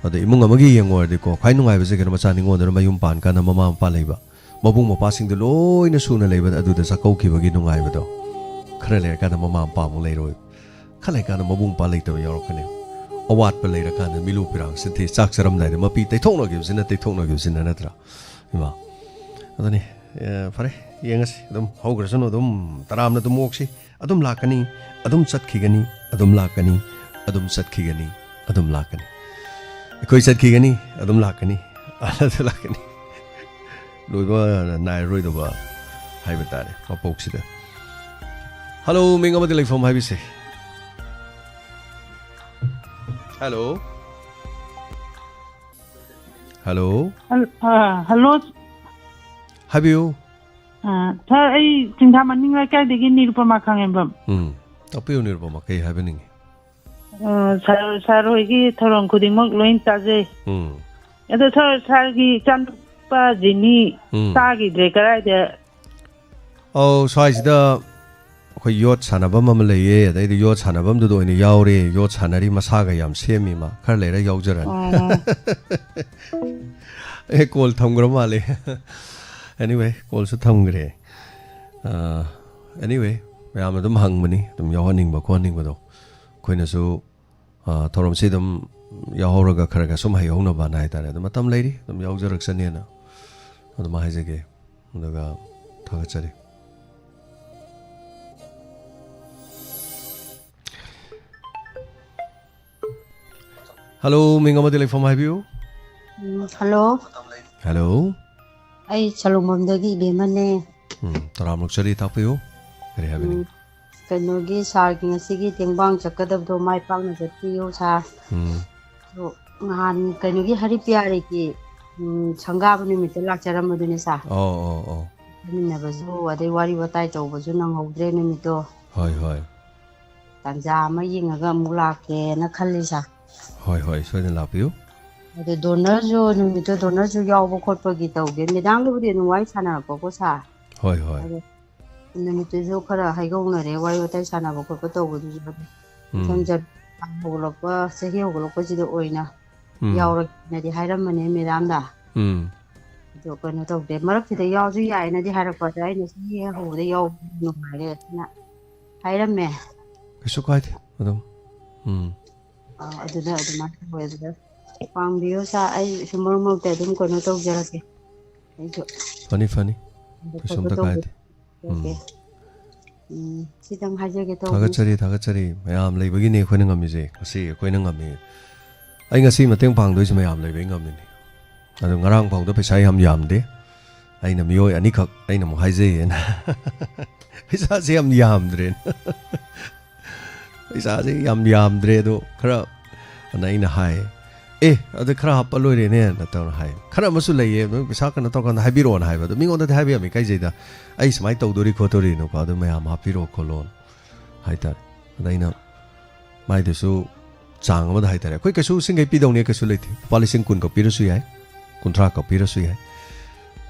ꯑꯗꯣ ꯏꯃꯨꯡ ꯑꯃꯒꯤ ꯌꯦꯡꯉꯨꯔꯗꯤꯀꯣ, ꯈ꯭ꯋꯥꯏ ꯅꯨꯡꯉꯥꯏꯕꯁꯦ ꯀꯩꯅꯣ, ꯃꯆꯥ ꯅꯤꯉꯣꯜꯗꯨꯅ ꯃꯌꯨꯝ ꯄꯥꯟꯀꯥꯟꯗ ꯃꯃꯥ ꯃꯄꯥ ꯂꯩꯕ, ꯃꯕꯨꯡ ꯃꯧꯄ꯭ꯋꯥꯁꯤꯡꯗꯣ ꯂꯣꯏꯅ ꯁꯨꯅ ꯂꯩꯕꯗ ꯑꯗꯨꯗ ꯆꯥꯛꯀꯧꯈꯤꯕꯒꯤ ꯅꯨꯡꯉꯥꯏꯕꯗꯣ꯫ ꯈꯔ ꯂꯩꯔꯀꯥꯟꯗ ꯃꯃꯥ ꯃꯄꯥ ꯑꯃꯨꯛ ꯂꯩꯔꯣꯏ, ꯈꯔ ꯂꯩꯔꯀꯥꯟꯗ ꯃꯕꯨꯡ ꯃꯧꯄ꯭ꯋꯥ ꯂꯩꯇꯕ ꯌꯥꯎꯔꯛꯀꯅꯤ꯫ ꯑꯋꯥꯠꯄ ꯂꯩꯔꯀꯥꯟꯗ ꯃꯤꯂꯨ ꯄꯤꯔꯥꯡ ꯁꯤꯟꯊꯤ, ꯆꯥꯛ ꯆꯥꯔꯝꯗꯥꯏꯗ ꯃꯄꯤ ꯇꯩꯊꯣꯛꯅꯈꯤꯕꯁꯤꯅ, ꯇꯩꯊꯣꯛꯅꯈꯤꯕꯁꯤꯅ, ꯅꯠꯇ꯭ꯔꯥ? ꯏꯃꯥ꯫ ꯑꯗꯨꯅꯤ, ꯑꯦ, ꯐꯔꯦ, ꯌꯦꯡꯉꯁꯤ꯫ ꯑꯗꯨꯝ ꯍꯧꯈ꯭ꯔꯁꯅꯨ, ꯑꯗꯨꯝ ꯇꯔꯥꯝꯅ ꯑꯗꯨꯝ ꯑꯣꯛꯁꯤ꯫ ꯑꯗꯨꯝ ꯂꯥꯛꯀꯅꯤ, ꯑꯗꯨꯝ ꯆꯠꯈꯤꯒꯅꯤ, ꯑꯗꯨꯝ ꯂꯥꯛꯀꯅꯤ, ꯑꯗꯨꯝ ꯆꯠꯈꯤꯒꯅꯤ, ꯑꯗꯨꯝ ꯂꯥꯛꯀꯅꯤ꯫ ꯑꯩꯈꯣꯏ ꯆꯠꯈꯤꯒꯅꯤ, ꯑꯗꯨꯝ ꯂꯥꯛꯀꯅꯤ, ꯑꯗꯨ ꯂꯥꯛꯀꯅꯤ꯫ ꯂꯣꯏꯕ ꯅꯥꯏꯔꯔꯣꯏꯗꯕ ꯍꯥꯏꯕ ꯇꯥꯔꯦ ꯃꯄꯣꯛꯁꯤꯗ꯫ ꯍꯜꯂꯣ, ꯃꯤꯡ ꯑꯃꯗꯤ ꯂꯩꯐꯝ ꯍꯥꯏꯕꯤꯁꯦ꯫ ꯍꯜꯂꯣ꯫ ꯍꯜꯂꯣ꯫ ꯍꯜ-, ꯑ, ꯍꯜꯂꯣ꯫ ꯍꯥꯏꯕꯤꯌꯨ꯫ ꯑ, ꯁꯥꯔ, ꯑꯩ ꯆꯤꯡꯊꯥ ꯃꯅꯤꯡ ꯂꯩꯀꯥꯏꯗꯒꯤ ꯅꯤꯔꯨꯄꯃꯥ ꯈꯥꯉꯦꯝꯕꯝ꯫ ꯎꯝ꯫ ꯇꯥꯛꯄꯤꯌꯨ, ꯅꯤꯔꯨꯄꯃꯥ, ꯀꯩ ꯍꯥꯏꯕꯤꯅꯤꯡꯉꯤ? ꯑ, ꯁꯥꯔ, ꯁꯥꯔ ꯍꯣꯏꯒꯤ ꯊꯧꯔꯝ ꯈꯨꯗꯤꯡꯃꯛ ꯂꯣꯏ ꯇꯥꯖꯩ꯫ ꯎꯝ꯫ ꯑꯗꯣ ꯁꯥꯔ, ꯁꯥꯔꯒꯤ ꯏꯆꯥꯅꯨꯄꯥ ꯖꯤꯅꯤ ꯎꯝ꯫ ꯇꯥꯈꯤꯗ꯭ꯔꯦ, ꯀꯗꯥꯏꯗ? ꯑꯧ, ꯁ꯭ꯋꯥꯏꯁꯤꯗ ꯑꯩꯈꯣꯏ ꯌꯣꯠ ꯁꯥꯟꯅꯐꯝ ꯑꯃ ꯂꯩꯌꯦ, ꯑꯗꯩꯗꯤ ꯌꯣꯠ ꯁꯥꯟꯅꯐꯝꯗꯨꯗ ꯑꯣꯏꯅ ꯌꯥꯎꯔꯦ, ꯌꯣꯠ ꯁꯥꯟꯅꯔꯤ, ꯃꯁꯥꯒ ꯌꯥꯝ ꯁꯦꯝꯃꯤ ꯃꯥ, ꯈꯔ ꯂꯩꯔ ꯌꯥꯎꯖꯔꯅꯤ꯫ ꯑꯣ꯫ ꯑꯦ, ꯀꯣꯜ ꯊꯝꯈ꯭ꯔ ꯃꯥꯜꯂꯦ꯫ Anyway, ꯀꯣꯜꯁꯨ ꯊꯝꯈ꯭ꯔꯦ꯫ ꯑ, anyway, ꯃꯌꯥꯝꯅ ꯑꯗꯨꯝ ꯍꯪꯕꯅꯤ, ꯑꯗꯨꯝ ꯌꯥꯎꯍꯟꯅꯤꯡꯕ ꯈꯣꯠꯍꯟꯅꯤꯡꯕꯗꯣ꯫ ꯑꯩꯈꯣꯏꯅꯁꯨ ꯑ, ꯊꯧꯔꯝꯁꯤ ꯑꯗꯨꯝ ꯌꯥꯎꯍꯧꯔꯒ ꯈꯔ ꯈꯔ ꯁꯨꯝ ꯍꯩꯍꯧꯅꯕꯅ ꯍꯥꯏꯇꯥꯔꯦ꯫ ꯑꯗꯣ ꯃꯇꯝ ꯂꯩꯔꯤ, ꯑꯗꯨꯝ ꯌꯥꯎꯖꯔꯛꯁꯅꯦꯅ ꯑꯗꯨꯃꯥꯏ ꯍꯥꯏꯖꯒꯦ꯫ ꯑꯗꯨꯒ ꯊꯥꯒꯠꯆꯔꯤ꯫ ꯍꯜꯂꯣ, ꯃꯤꯡ ꯑꯃꯗꯤ ꯂꯩꯐꯝ ꯍꯥꯏꯕꯤꯌꯨ꯫ ꯎꯝ, ꯍꯜꯂꯣ꯫ ꯍꯜꯂꯣ꯫ ꯑꯩ ꯁꯂꯨꯡꯕꯝꯗꯒꯤ ꯏꯕꯦꯝꯃꯅꯦ꯫ ꯎꯝ, ꯇꯔꯥꯝꯅ ꯑꯣꯛꯆꯔꯤ, ꯇꯥꯛꯄꯤꯌꯨ꯫ ꯀꯔꯤ ꯍꯥꯏꯕꯤꯅꯤꯡ? ꯎꯝ, ꯀꯩꯅꯣꯒꯤ ꯁꯥꯔꯒꯤ ꯉꯁꯤꯒꯤ ꯇꯦꯡꯕꯥꯡ ꯆꯠꯀꯗꯕꯗꯣ ꯃꯥꯏ ꯄꯥꯛꯅ ꯆꯠꯄꯤꯌꯨ ꯁꯥꯔ꯫ ꯎꯝ꯫ ꯑꯗꯣ ꯅꯍꯥꯟ ꯀꯩꯅꯣꯒꯤ ꯍꯔꯤꯄꯤꯌꯥꯔꯤꯒꯤ, ꯎꯝ, ꯁꯪꯒꯥꯕ ꯅꯨꯃꯤꯠꯇ ꯂꯥꯛꯆꯔꯝꯕꯗꯨꯅꯦ ꯁꯥꯔ꯫ ꯑꯧ, ꯑꯧ, ꯑꯧ꯫ ꯐꯝꯃꯤꯟꯅꯕꯁꯨ ꯑꯗꯩ ꯋꯥꯔꯤ ꯋꯥꯇꯥꯏ ꯇꯧꯕꯁꯨ ꯅꯪꯍꯧꯗ꯭ꯔꯦ ꯅꯨꯃꯤꯠꯇꯣ꯫ ꯍꯣꯏ, ꯍꯣꯏ꯫ ꯇꯥꯟꯖꯥ ꯑꯃ ꯌꯦꯡꯉꯒ ꯑꯃꯨꯛ ꯂꯥꯛꯀꯦꯅ ꯈꯜꯂꯤ ꯁꯥꯔ꯫ ꯍꯣꯏ, ꯍꯣꯏ, ꯁꯣꯏꯗꯅ ꯂꯥꯛꯄꯤꯌꯨ꯫ ꯑꯗꯣ ꯗꯣꯅꯔꯁꯨ ꯅꯨꯃꯤꯠꯇꯣ ꯗꯣꯅꯔꯁꯨ ꯌꯥꯎꯕ ꯈꯣꯠꯄꯒꯤ ꯇꯧꯒꯦ꯫ ꯃꯦꯗꯥꯝꯒꯕꯨꯗꯤ ꯑꯗꯨꯝ ꯋꯥꯔꯤ ꯁꯥꯟꯅꯔꯛꯄꯀꯣ ꯁꯥꯔ꯫ ꯍꯣꯏ, ꯍꯣꯏ꯫ ꯑꯗꯣ ꯅꯨꯃꯤꯠꯇꯨꯁꯨ ꯈꯔ ꯍꯩꯒꯧꯅꯔꯦ, ꯋꯥꯔꯤ ꯋꯥꯇꯥꯏ ꯁꯥꯟꯅꯕ ꯈꯣꯠꯄ ꯇꯧꯕꯗꯨꯁꯨ꯫ ꯎꯝ꯫ ꯁꯝꯖꯟ ꯍꯧꯒꯠꯂꯛꯄ, ꯆꯍꯤ ꯍꯧꯒꯠꯂꯛꯄꯁꯤꯗ ꯑꯣꯏꯅ ꯎꯝ꯫ ꯌꯥꯎꯔꯒꯦꯅꯗꯤ ꯍꯥꯏꯔꯝꯕꯅꯦ ꯃꯦꯗꯥꯝꯗ꯫ ꯎꯝ꯫ ꯑꯗꯣ ꯀꯩꯅꯣ ꯇꯧꯗꯦ, ꯃꯔꯛꯁꯤꯗ ꯌꯥꯎꯁꯨ ꯌꯥꯏꯅꯗꯤ ꯍꯥꯏꯔꯛꯄ, ꯑꯗꯣ ꯑꯩꯅ ꯆꯍꯤ ꯍꯦꯛ ꯍꯧꯕꯗ ꯌꯥꯎꯕ ꯅꯨꯡꯉꯥꯏꯔꯦ ꯑꯗꯨꯅ ꯍꯥꯏꯔꯝꯃꯦ꯫ ꯀꯩꯁꯨ ꯀꯥꯏꯗꯦ ꯑꯗꯨꯝ꯫ ꯎꯝ꯫ ꯑꯥ, ꯑꯗꯨꯗ ꯑꯗꯨꯃꯥꯏꯅ ꯇꯧꯋꯦ꯫ ꯑꯗꯨꯗ ꯄꯥꯡꯕꯤꯌꯣ ꯁꯥꯔ, ꯑꯩ ꯁꯨꯝ ꯃꯔꯛ ꯃꯔꯛꯇ ꯑꯗꯨꯝ ꯀꯩꯅꯣ ꯇꯧꯖꯔꯛꯀꯦ꯫ ꯑꯩꯁꯨ ꯐꯅꯤ, ꯐꯅꯤ꯫ ꯑꯗꯨ ꯀꯩꯁꯨꯝꯇ ꯈꯣꯠꯄ ꯇꯧꯕ-, ꯀꯥꯏꯗꯦ꯫ ꯎꯝ꯫ ꯎꯝ, ꯁꯤꯇꯪ ꯍꯥꯏꯖꯒꯦ ꯇꯧꯕꯅꯤ꯫ ꯊꯥꯒꯠꯆꯔꯤ, ꯊꯥꯒꯠꯆꯔꯤ꯫ ꯃꯌꯥꯝ ꯂꯩꯕꯒꯤꯅꯦ ꯑꯩꯈꯣꯏꯅ ꯉꯝꯃꯤꯁꯦ꯫ ꯉꯁꯤ ꯑꯩꯈꯣꯏꯅ ꯉꯝꯃꯤ꯫ ꯑꯩ ꯉꯁꯤ ꯃꯇꯦꯡ ꯄꯥꯡꯗꯣꯏꯁꯦ ꯃꯌꯥꯝ ꯂꯩꯕꯒꯤ ꯉꯝꯃꯤꯅꯤ꯫ ꯑꯗꯣ ꯉꯔꯥꯡ ꯐꯥꯎꯗ ꯄꯩꯁꯥ ꯌꯥꯝ ꯌꯥꯝꯗꯦ꯫ ꯑꯩꯅ ꯃꯤꯑꯣꯏ ꯑꯅꯤꯈꯛ ꯑꯩꯅ ꯑꯃꯨꯛ ꯍꯥꯏꯖꯩꯌꯦꯅ꯫ ꯄꯩꯁꯥꯁꯦ ꯌꯥꯝ ꯌꯥꯝꯗ꯭ꯔꯦꯅ꯫ ꯄꯩꯁꯥꯁꯦ ꯌꯥꯝ ꯌꯥꯝꯗ꯭ꯔꯦ ꯑꯗꯣ ꯈꯔ, ꯑꯗ ꯑꯩꯅ ꯍꯥꯏ, "ꯑꯦ, ꯑꯗꯨ ꯈꯔ ꯍꯥꯞꯄ ꯂꯣꯏꯔꯦꯅꯦꯅ" ꯇꯧꯔ ꯍꯥꯏ꯫ "ꯈꯔ ꯑꯃꯁꯨ ꯂꯩꯌꯦ, ꯅꯣꯏ ꯄꯩꯁꯥ ꯀꯩꯅꯣ ꯇꯧꯔꯀꯥꯟꯗ ꯍꯥꯏꯕꯤꯔꯛꯑꯣꯅ" ꯍꯥꯏꯕ꯫ ꯑꯗꯣ ꯃꯤꯉꯣꯟꯗꯗꯤ ꯍꯥꯏꯕ ꯌꯥꯝ ꯏꯀꯥꯏꯖꯩꯗ꯫ "ꯑꯩ ꯁꯨꯃꯥꯏꯅ ꯇꯧꯗꯣꯔꯤ ꯈꯣꯠꯇꯣꯔꯤꯅꯀꯣ, ꯑꯗꯨ ꯃꯌꯥꯝ ꯍꯥꯞꯄꯤꯔꯛꯑꯣ ꯈꯣꯠꯂꯣꯅ" ꯍꯥꯏꯇꯥꯔꯦ꯫ ꯑꯗ ꯑꯩꯅ ꯃꯥꯏꯗꯨꯁꯨ ꯆꯥꯡ ꯑꯃꯗ ꯍꯥꯏꯇꯥꯔꯦ꯫ ꯑꯩꯈꯣꯏ ꯀꯩꯁꯨ ꯁꯤꯡꯈꯩ ꯄꯤꯗꯧꯅꯤ ꯀꯩꯁꯨ ꯂꯩꯇꯦ꯫ ꯂꯨꯄꯥ ꯂꯤꯁꯤꯡ ꯀꯨꯟ ꯈꯛ ꯄꯤꯔꯁꯨ ꯌꯥꯏ, ꯀꯨꯟꯊ꯭ꯔꯥ ꯈꯛ ꯄꯤꯔꯁꯨ ꯌꯥꯏ,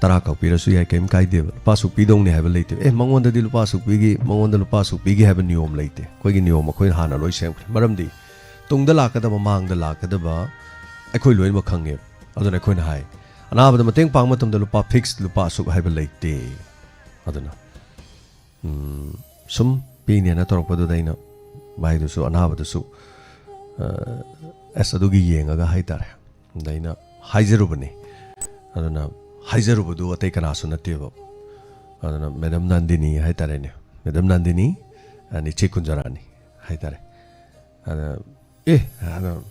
ꯇꯔꯥ ꯈꯛ ꯄꯤꯔꯁꯨ ꯌꯥꯏ, ꯀꯩꯝ ꯀꯥꯏꯗꯦꯕ꯫ ꯂꯨꯄꯥ ꯑꯁꯨꯛ ꯄꯤꯗꯧꯅꯤ ꯍꯥꯏꯕ ꯂꯩꯇꯦꯕ꯫ "ꯑꯦ, ꯃꯉꯣꯟꯗꯗꯤ ꯂꯨꯄꯥ ꯑꯁꯨꯛ ꯄꯤꯒꯤ, ꯃꯉꯣꯟꯗ ꯂꯨꯄꯥ ꯑꯁꯨꯛ ꯄꯤꯒꯤ" ꯍꯥꯏꯕ ꯅꯤꯌꯣꯝ ꯂꯩꯇꯦ꯫ ꯑꯩꯈꯣꯏꯒꯤ ꯅꯤꯌꯣꯝ ꯑꯩꯈꯣꯏꯅ ꯍꯥꯟꯅ ꯂꯣꯏ ꯁꯦꯝꯈ꯭ꯔꯦ꯫ ꯃꯔꯝꯗꯤ ꯇꯨꯡꯗ ꯂꯥꯛꯀꯗꯕ, ꯃꯥꯡꯗ ꯂꯥꯛꯀꯗꯕ ꯑꯩꯈꯣꯏ ꯂꯣꯏꯅꯃꯛ ꯈꯪꯉꯦꯕ꯫ ꯑꯗꯨꯅ ꯑꯩꯈꯣꯏꯅ ꯍꯥꯏ, "ꯑꯅꯥꯕꯗ ꯃꯇꯦꯡ ꯄꯥꯡꯕ ꯃꯇꯝꯗ ꯂꯨꯄꯥ ꯐꯤꯛꯁ, ꯂꯨꯄꯥ ꯑꯁꯨꯛ ꯍꯥꯏꯕ ꯂꯩꯇꯦ"꯫ ꯑꯗꯨꯅ ꯎꯝ, ꯁꯨꯝ ꯄꯤꯅꯦꯅ ꯇꯧꯔꯛꯄꯗꯨꯗ ꯑꯩꯅ ꯃꯥꯏꯗꯨꯁꯨ, ꯑꯅꯥꯕꯗꯨꯁꯨ ꯑ, ꯑꯁ, ꯑꯗꯨꯒꯤ ꯌꯦꯡꯉꯒ ꯍꯥꯏꯇꯥꯔꯦ, ꯑꯗ ꯑꯩꯅ ꯍꯥꯏꯖꯔꯨꯕꯅꯤ꯫ ꯑꯗꯨꯅ ꯍꯥꯏꯖꯔꯨꯕꯗꯨ ꯑꯇꯩ ꯀꯅꯥꯁꯨ ꯅꯠꯇꯦꯕ꯫ ꯑꯗꯨꯅ ꯃꯦꯗꯝ ꯅꯟꯗꯤꯅꯤ ꯍꯥꯏꯇꯥꯔꯦꯅꯦ, ꯃꯦꯗꯝ ꯅꯟꯗꯤꯅꯤ, ꯑ, ꯏꯆꯦ ꯀꯨꯟꯖꯔꯥꯅꯤ ꯍꯥꯏꯇꯥꯔꯦ꯫ ꯑꯗ, "ꯑꯦ, ꯑꯗꯣ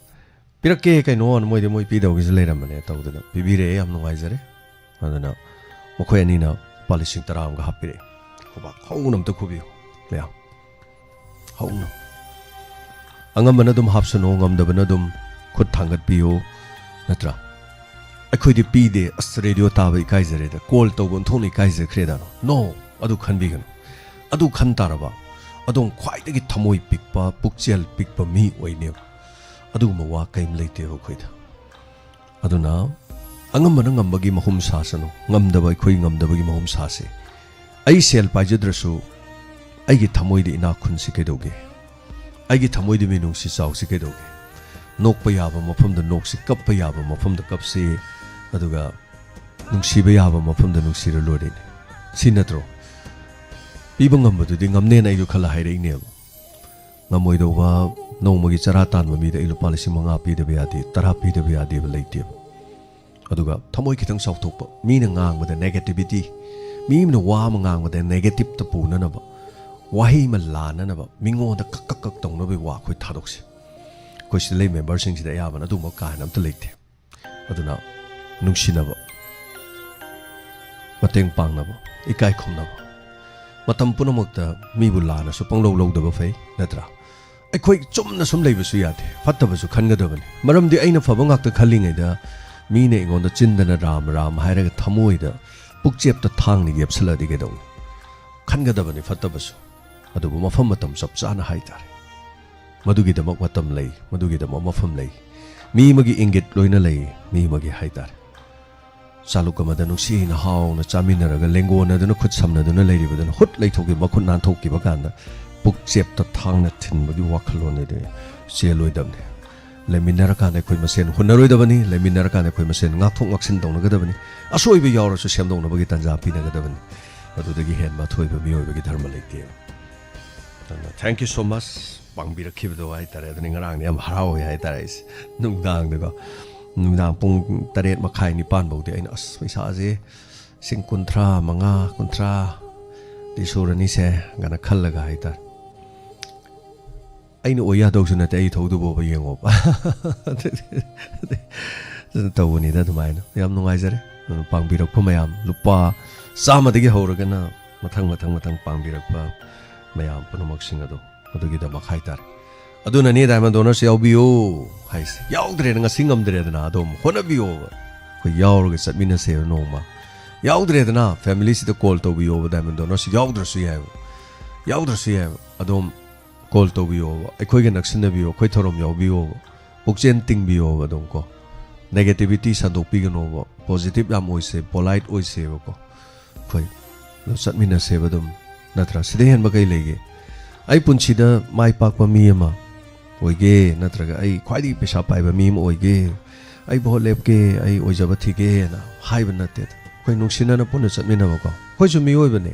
ꯄꯤꯔꯛꯀꯦ ꯀꯩꯅꯣ, ꯃꯣꯏꯗꯤ ꯃꯣꯏ ꯄꯤꯗꯧꯒꯤꯁꯨ ꯂꯩꯔꯝꯕꯅꯦ" ꯇꯧꯗꯅ ꯄꯤꯕꯤꯔꯛꯑꯦ꯫ ꯌꯥꯝ ꯅꯨꯡꯉꯥꯏꯖꯔꯦ꯫ ꯑꯗꯨꯅ ꯃꯈꯣꯏ ꯑꯅꯤꯅ ꯂꯨꯄꯥ ꯂꯤꯁꯤꯡ ꯇꯔꯥ ꯑꯃꯒ ꯍꯥꯞꯄꯤꯔꯛꯑꯦ꯫ ꯈꯨꯕꯥꯛ ꯍꯧꯅ ꯑꯝꯇ ꯈꯨꯕꯤꯌꯨ ꯃꯌꯥꯝ, ꯍꯧꯅ꯫ ꯑꯉꯝꯕꯅ ꯑꯗꯨꯝ ꯍꯥꯞꯁꯅꯨ, ꯉꯝꯗꯕꯅ ꯑꯗꯨꯝ ꯈꯨꯠ ꯊꯥꯡꯒꯠꯄꯤꯌꯨ, ꯅꯠꯇ꯭ꯔꯥ? ꯑꯩꯈꯣꯏꯗꯤ ꯄꯤꯗꯦ, "ꯑꯁ, ꯔꯦꯗꯤꯑꯣ ꯇꯥꯕ ꯏꯀꯥꯏꯖꯔꯦꯗ, ꯀꯣꯜ ꯇꯧꯕ ꯑꯣꯟꯊꯣꯛꯅ ꯏꯀꯥꯏꯖꯈ꯭ꯔꯦꯗ"꯫ No, ꯑꯗꯨ ꯈꯟꯕꯤꯒꯅꯨ꯫ ꯑꯗꯨ ꯈꯟ ꯇꯥꯔꯕ, ꯑꯗꯣꯝ ꯈ꯭ꯋꯥꯏꯗꯒꯤ ꯊꯃꯣꯏ ꯄꯤꯛꯄ, ꯄꯨꯛꯆꯦꯜ ꯄꯤꯛꯄ ꯃꯤ ꯑꯣꯏꯅꯦꯕ꯫ ꯑꯗꯨꯒꯨꯝꯕ ꯋꯥ ꯀꯔꯤꯝ ꯂꯩꯇꯦꯕ ꯑꯩꯈꯣꯏꯗ꯫ ꯑꯗꯨꯅ ꯑꯉꯝꯕꯅ ꯉꯝꯕꯒꯤ ꯃꯍꯨꯝ ꯁꯥꯁꯅꯨ, ꯉꯝꯗꯕ ꯑꯩꯈꯣꯏ ꯉꯝꯗꯕꯒꯤ ꯃꯍꯨꯝ ꯁꯥꯁꯤ꯫ ꯑꯩ ꯁꯦꯜ ꯄꯥꯏꯖꯗ꯭ꯔꯁꯨ ꯑꯩꯒꯤ ꯊꯃꯣꯏꯗ ꯏꯅꯥꯛ ꯈꯨꯟꯁꯤ ꯀꯩꯗꯧꯒꯦ? ꯑꯩꯒꯤ ꯊꯃꯣꯏꯗ ꯃꯤꯅꯨꯡꯁꯤ ꯆꯥꯎꯁꯤ ꯀꯩꯗꯧꯒꯦ? ꯅꯣꯛꯄ ꯌꯥꯕ ꯃꯐꯝꯗ ꯅꯣꯛꯁꯤ, ꯀꯞꯄ ꯌꯥꯕ ꯃꯐꯝꯗ ꯀꯞꯁꯤ, ꯑꯗꯨꯒ ꯅꯨꯡꯁꯤꯕ ꯌꯥꯕ ꯃꯐꯝꯗ ꯅꯨꯡꯁꯤꯔ ꯂꯣꯏꯔꯦꯅꯦ꯫ ꯁꯤ ꯅꯠꯇ꯭ꯔꯣ? ꯄꯤꯕ ꯉꯝꯕꯗꯨꯗꯤ ꯉꯝꯅꯦꯅ ꯑꯩꯁꯨ ꯈꯜꯂ ꯍꯥꯏꯔꯛꯏꯅꯦꯕ꯫ ꯉꯝꯃꯣꯏꯗꯧꯕ, ꯅꯣꯡꯃꯒꯤ ꯆꯔꯥ ꯇꯥꯟꯕ ꯃꯤꯗ ꯑꯩ ꯂꯨꯄꯥ ꯂꯤꯁꯤꯡ ꯃꯉꯥ ꯄꯤꯗꯕ ꯌꯥꯗꯦ, ꯇꯔꯥ ꯄꯤꯗꯕ ꯌꯥꯗꯦꯕ ꯂꯩꯇꯦꯕ꯫ ꯑꯗꯨꯒ ꯊꯃꯣꯏ ꯈꯤꯇꯪ ꯆꯥꯎꯊꯣꯛꯄ, ꯃꯤꯅ ꯉꯥꯡꯕꯗ negativity, ꯃꯤ ꯑꯃꯅ ꯋꯥ ꯑꯃ ꯉꯥꯡꯕꯗ negative ꯇ ꯄꯨꯅꯅꯕ, ꯋꯥꯍꯩ ꯑꯃ ꯂꯥꯟꯅꯅꯕ, ꯃꯤꯉꯣꯟꯗ ꯀꯛ ꯀꯛ ꯀꯛ ꯇꯧꯅꯕꯒꯤ ꯋꯥ ꯑꯩꯈꯣꯏ ꯊꯥꯗꯣꯛꯁꯤ꯫ ꯑꯩꯈꯣꯏ ꯁꯤꯗ ꯂꯩ member ꯁꯤꯡꯁꯤꯗ ꯑꯌꯥꯝꯕꯅ ꯑꯗꯨꯒꯨꯝꯕ ꯀꯥ ꯍꯦꯟꯅ ꯑꯝꯇ ꯂꯩꯇꯦ꯫ ꯑꯗꯨꯅ ꯅꯨꯡꯁꯤꯅꯕ, ꯃꯇꯦꯡ ꯄꯥꯡꯅꯕ, ꯏꯀꯥꯏ ꯈꯨꯝꯅꯕ, ꯃꯇꯝ ꯄꯨꯝꯅꯃꯛꯇ ꯃꯤꯕꯨ ꯂꯥꯟꯅꯁꯨ ꯄꯪꯂꯧ ꯂꯧꯗꯕ ꯐꯩ, ꯅꯠꯇ꯭ꯔꯥ? ꯑꯩꯈꯣꯏ ꯆꯨꯝꯅ ꯁꯨꯝ ꯂꯩꯕꯁꯨ ꯌꯥꯗꯦ, ꯐꯠꯇꯕꯁꯨ ꯈꯟꯒꯗꯕꯅꯤ꯫ ꯃꯔꯝꯗꯤ ꯑꯩꯅ ꯐꯕ ꯉꯥꯛꯇ ꯈꯜꯂꯤꯉꯩꯗ ꯃꯤꯅ ꯑꯩꯉꯣꯟꯗ ꯆꯤꯟꯗꯅ "ꯔꯥꯝ, ꯔꯥꯝ" ꯍꯥꯏꯔꯒ ꯊꯃꯣꯏꯗ ꯄꯨꯛꯆꯦꯞꯇ ꯊꯥꯡꯅ ꯌꯦꯞꯁꯜꯂꯛꯑꯗꯤ ꯀꯩꯗꯧꯅꯤ? ꯈꯟꯒꯗꯕꯅꯤ ꯐꯠꯇꯕꯁꯨ, ꯑꯗꯨꯕꯨ ꯃꯐꯝ ꯃꯇꯝ ꯆꯞ ꯆꯥꯅ ꯍꯥꯏꯇꯥꯔꯦ꯫ ꯃꯗꯨꯒꯤꯗꯃꯛ ꯃꯇꯝ ꯂꯩ, ꯃꯗꯨꯒꯤꯗꯃꯛ ꯃꯐꯝ ꯂꯩ꯫ ꯃꯤ ꯑꯃꯒꯤ ꯏꯪꯒꯤꯠ ꯂꯣꯏꯅ ꯂꯩ, ꯃꯤ ꯑꯃꯒꯤ ꯍꯥꯏꯇꯥꯔꯦ꯫ ꯆꯥꯂꯨꯛ ꯑꯃꯗ ꯅꯨꯡꯁꯤꯅ ꯍꯥꯎꯅ ꯆꯥꯃꯤꯟꯅꯔꯒ ꯂꯦꯡꯒꯣꯟꯅꯗꯨꯅ ꯈꯨꯠ ꯁꯝꯅꯗꯨꯅ ꯂꯩꯔꯤꯕꯗꯨꯅ ꯍꯨꯠ ꯂꯩꯊꯣꯛꯈꯤꯕ, ꯃꯈꯨꯠ ꯅꯥꯟꯊꯣꯛꯈꯤꯕ ꯀꯥꯟꯗ ꯄꯨꯛꯆꯦꯞꯇ ꯊꯥꯡꯅ ꯊꯤꯟꯕꯒꯤ ꯋꯥꯈꯜꯂꯣꯟꯗꯨꯗꯤ ꯆꯦꯜꯂꯣꯏꯗꯕꯅꯤ꯫ ꯂꯩꯃꯤꯟꯅꯔꯀꯥꯟꯗ ꯑꯩꯈꯣꯏ ꯃꯁꯦꯟ ꯍꯨꯟꯅꯔꯣꯏꯗꯕꯅꯤ, ꯂꯩꯃꯤꯟꯅꯔꯀꯥꯟꯗ ꯑꯩꯈꯣꯏ ꯃꯁꯦꯟ ꯉꯥꯛꯊꯣꯛ ꯉꯥꯛꯁꯤꯟ ꯇꯧꯅꯒꯗꯕꯅꯤ꯫ ꯑꯁꯣꯏꯕ ꯌꯥꯎꯔꯁꯨ ꯁꯦꯝꯗꯣꯛꯅꯕꯒꯤ ꯇꯥꯟꯖꯥ ꯄꯤꯅꯒꯗꯕꯅꯤ꯫ ꯑꯗꯨꯗꯒꯤ ꯍꯦꯟꯕ ꯑꯊꯣꯏꯕ ꯃꯤꯑꯣꯏꯕꯒꯤ ꯙꯔꯃ ꯂꯩꯇꯦ꯫ ꯑꯗꯨꯅ thank you so much꯫ ꯄꯥꯡꯕꯤꯔꯛꯈꯤꯕꯗꯣ ꯍꯥꯏꯇꯥꯔꯦ꯫ ꯑꯗꯨꯅꯤ ꯉꯔꯥꯡꯗꯤ ꯌꯥꯝ ꯍꯔꯥꯎꯋꯦ ꯍꯥꯏꯇꯥꯔꯦ ꯑꯩꯁꯦ꯫ ꯅꯨꯡꯗꯥꯡꯗꯀꯣ, ꯅꯨꯡꯗꯥꯡ ꯄꯨꯡ ꯇꯔꯦꯠ ꯃꯈꯥꯏ ꯅꯤꯄꯥꯟ ꯐꯥꯎꯗꯤ ꯑꯩꯅ, "ꯑꯁ, ꯄꯩꯁꯥꯁꯦ ꯂꯤꯁꯤꯡ ꯀꯨꯟꯊ꯭ꯔꯥ ꯃꯉꯥ, ꯀꯨꯟꯊ꯭ꯔꯥꯗꯤ ꯁꯨꯔꯅꯤꯁꯦ" ꯀꯥꯏꯅ ꯈꯜꯂꯒ ꯍꯥꯏꯇꯥꯔꯦ꯫ ꯑꯩꯅ ꯑꯣꯏ ꯌꯥꯗꯧꯁꯨ ꯅꯠꯇꯦ, ꯑꯩ ꯊꯧꯗꯨꯕꯣꯕ ꯌꯦꯡꯉꯣꯕ꯫ ꯑꯗꯨꯅ ꯇꯧꯕꯅꯤꯗ ꯑꯗꯨꯃꯥꯏꯅ꯫ ꯌꯥꯝ ꯅꯨꯡꯉꯥꯏꯖꯔꯦ꯫ ꯑꯗꯨꯅ ꯄꯥꯡꯕꯤꯔꯛꯄ ꯃꯌꯥꯝ, ꯂꯨꯄꯥ ꯆꯥꯝꯃꯗꯒꯤ ꯍꯧꯔꯒꯅ ꯃꯊꯪ, ꯃꯊꯪ, ꯃꯊꯪ ꯄꯥꯡꯕꯤꯔꯛꯄ ꯃꯌꯥꯝ ꯄꯨꯝꯅꯃꯛꯁꯤꯡ ꯑꯗꯣ, ꯑꯗꯨꯒꯤꯗꯃꯛ ꯍꯥꯏꯇꯥꯔꯦ꯫ ꯑꯗꯨꯅꯅꯦ Diamond Donors ꯌꯥꯎꯕꯤꯌꯨ ꯍꯥꯏꯁꯦ꯫ ꯌꯥꯎꯗ꯭ꯔꯦꯅ ꯉꯁꯤ ꯉꯝꯗ꯭ꯔꯦꯗꯅ, ꯑꯗꯨꯝ ꯍꯣꯠꯅꯕꯤꯌꯣꯕ꯫ ꯑꯩꯈꯣꯏ ꯌꯥꯎꯔꯒ ꯆꯠꯃꯤꯟꯅꯁꯦꯕ ꯅꯣꯡꯃ꯫ ꯌꯥꯎꯗ꯭ꯔꯦꯗꯅ, familyꯁꯤꯗ call ꯇꯧꯕꯤꯌꯣꯕ, Diamond Donors ꯌꯥꯎꯗ꯭ꯔꯁꯨ ꯌꯥꯏꯕ꯫ ꯌꯥꯎꯗ꯭ꯔꯁꯨ ꯌꯥꯏꯕ꯫ ꯑꯗꯨꯝ call ꯇꯧꯕꯤꯌꯣꯕ, ꯑꯩꯈꯣꯏꯒ ꯅꯛꯁꯤꯟꯅꯕꯤꯌꯣ, ꯑꯩꯈꯣꯏ ꯊꯧꯔꯝ ꯌꯥꯎꯕꯤꯌꯣꯕ, ꯄꯨꯛꯆꯦꯜ ꯇꯤꯡꯕꯤꯌꯣꯕ ꯑꯗꯨꯝ ꯀꯣ꯫ Negativity ꯁꯟꯗꯣꯛꯄꯤꯒꯅꯣꯕ, positive ꯌꯥꯝ ꯑꯣꯏꯁꯦ, polite ꯑꯣꯏꯁꯦꯕꯀꯣ꯫ ꯑꯩꯈꯣꯏ ꯑꯗꯨꯝ ꯆꯠꯃꯤꯟꯅꯁꯦꯕ ꯑꯗꯨꯝ, ꯅꯠꯇ꯭ꯔꯥ? ꯁꯤꯗ ꯍꯦꯟꯕ ꯀꯩ ꯂꯩꯒꯦ? ꯑꯩ ꯄꯨꯟꯁꯤꯗ ꯃꯥꯏ ꯄꯥꯛꯄ ꯃꯤ ꯑꯃ ꯑꯣꯏꯒꯦ, ꯅꯠꯇ꯭ꯔꯒ ꯑꯩ ꯈ꯭ꯋꯥꯏꯗꯒꯤ ꯄꯩꯁꯥ ꯄꯥꯏꯕ ꯃꯤ ꯑꯃ ꯑꯣꯏꯒꯦ, ꯑꯩ ꯚꯣꯠ ꯂꯦꯞꯀꯦ, ꯑꯩ ꯑꯣꯏꯖꯕ ꯊꯤꯒꯦꯅ ꯍꯥꯏꯕ ꯅꯠꯇꯦꯗ꯫ ꯑꯩꯈꯣꯏ ꯅꯨꯡꯁꯤꯅꯅ ꯄꯨꯟꯅ ꯆꯠꯃꯤꯟꯅꯕꯀꯣ꯫ ꯑꯩꯈꯣꯏꯁꯨ ꯃꯤꯑꯣꯏꯕꯅꯦ꯫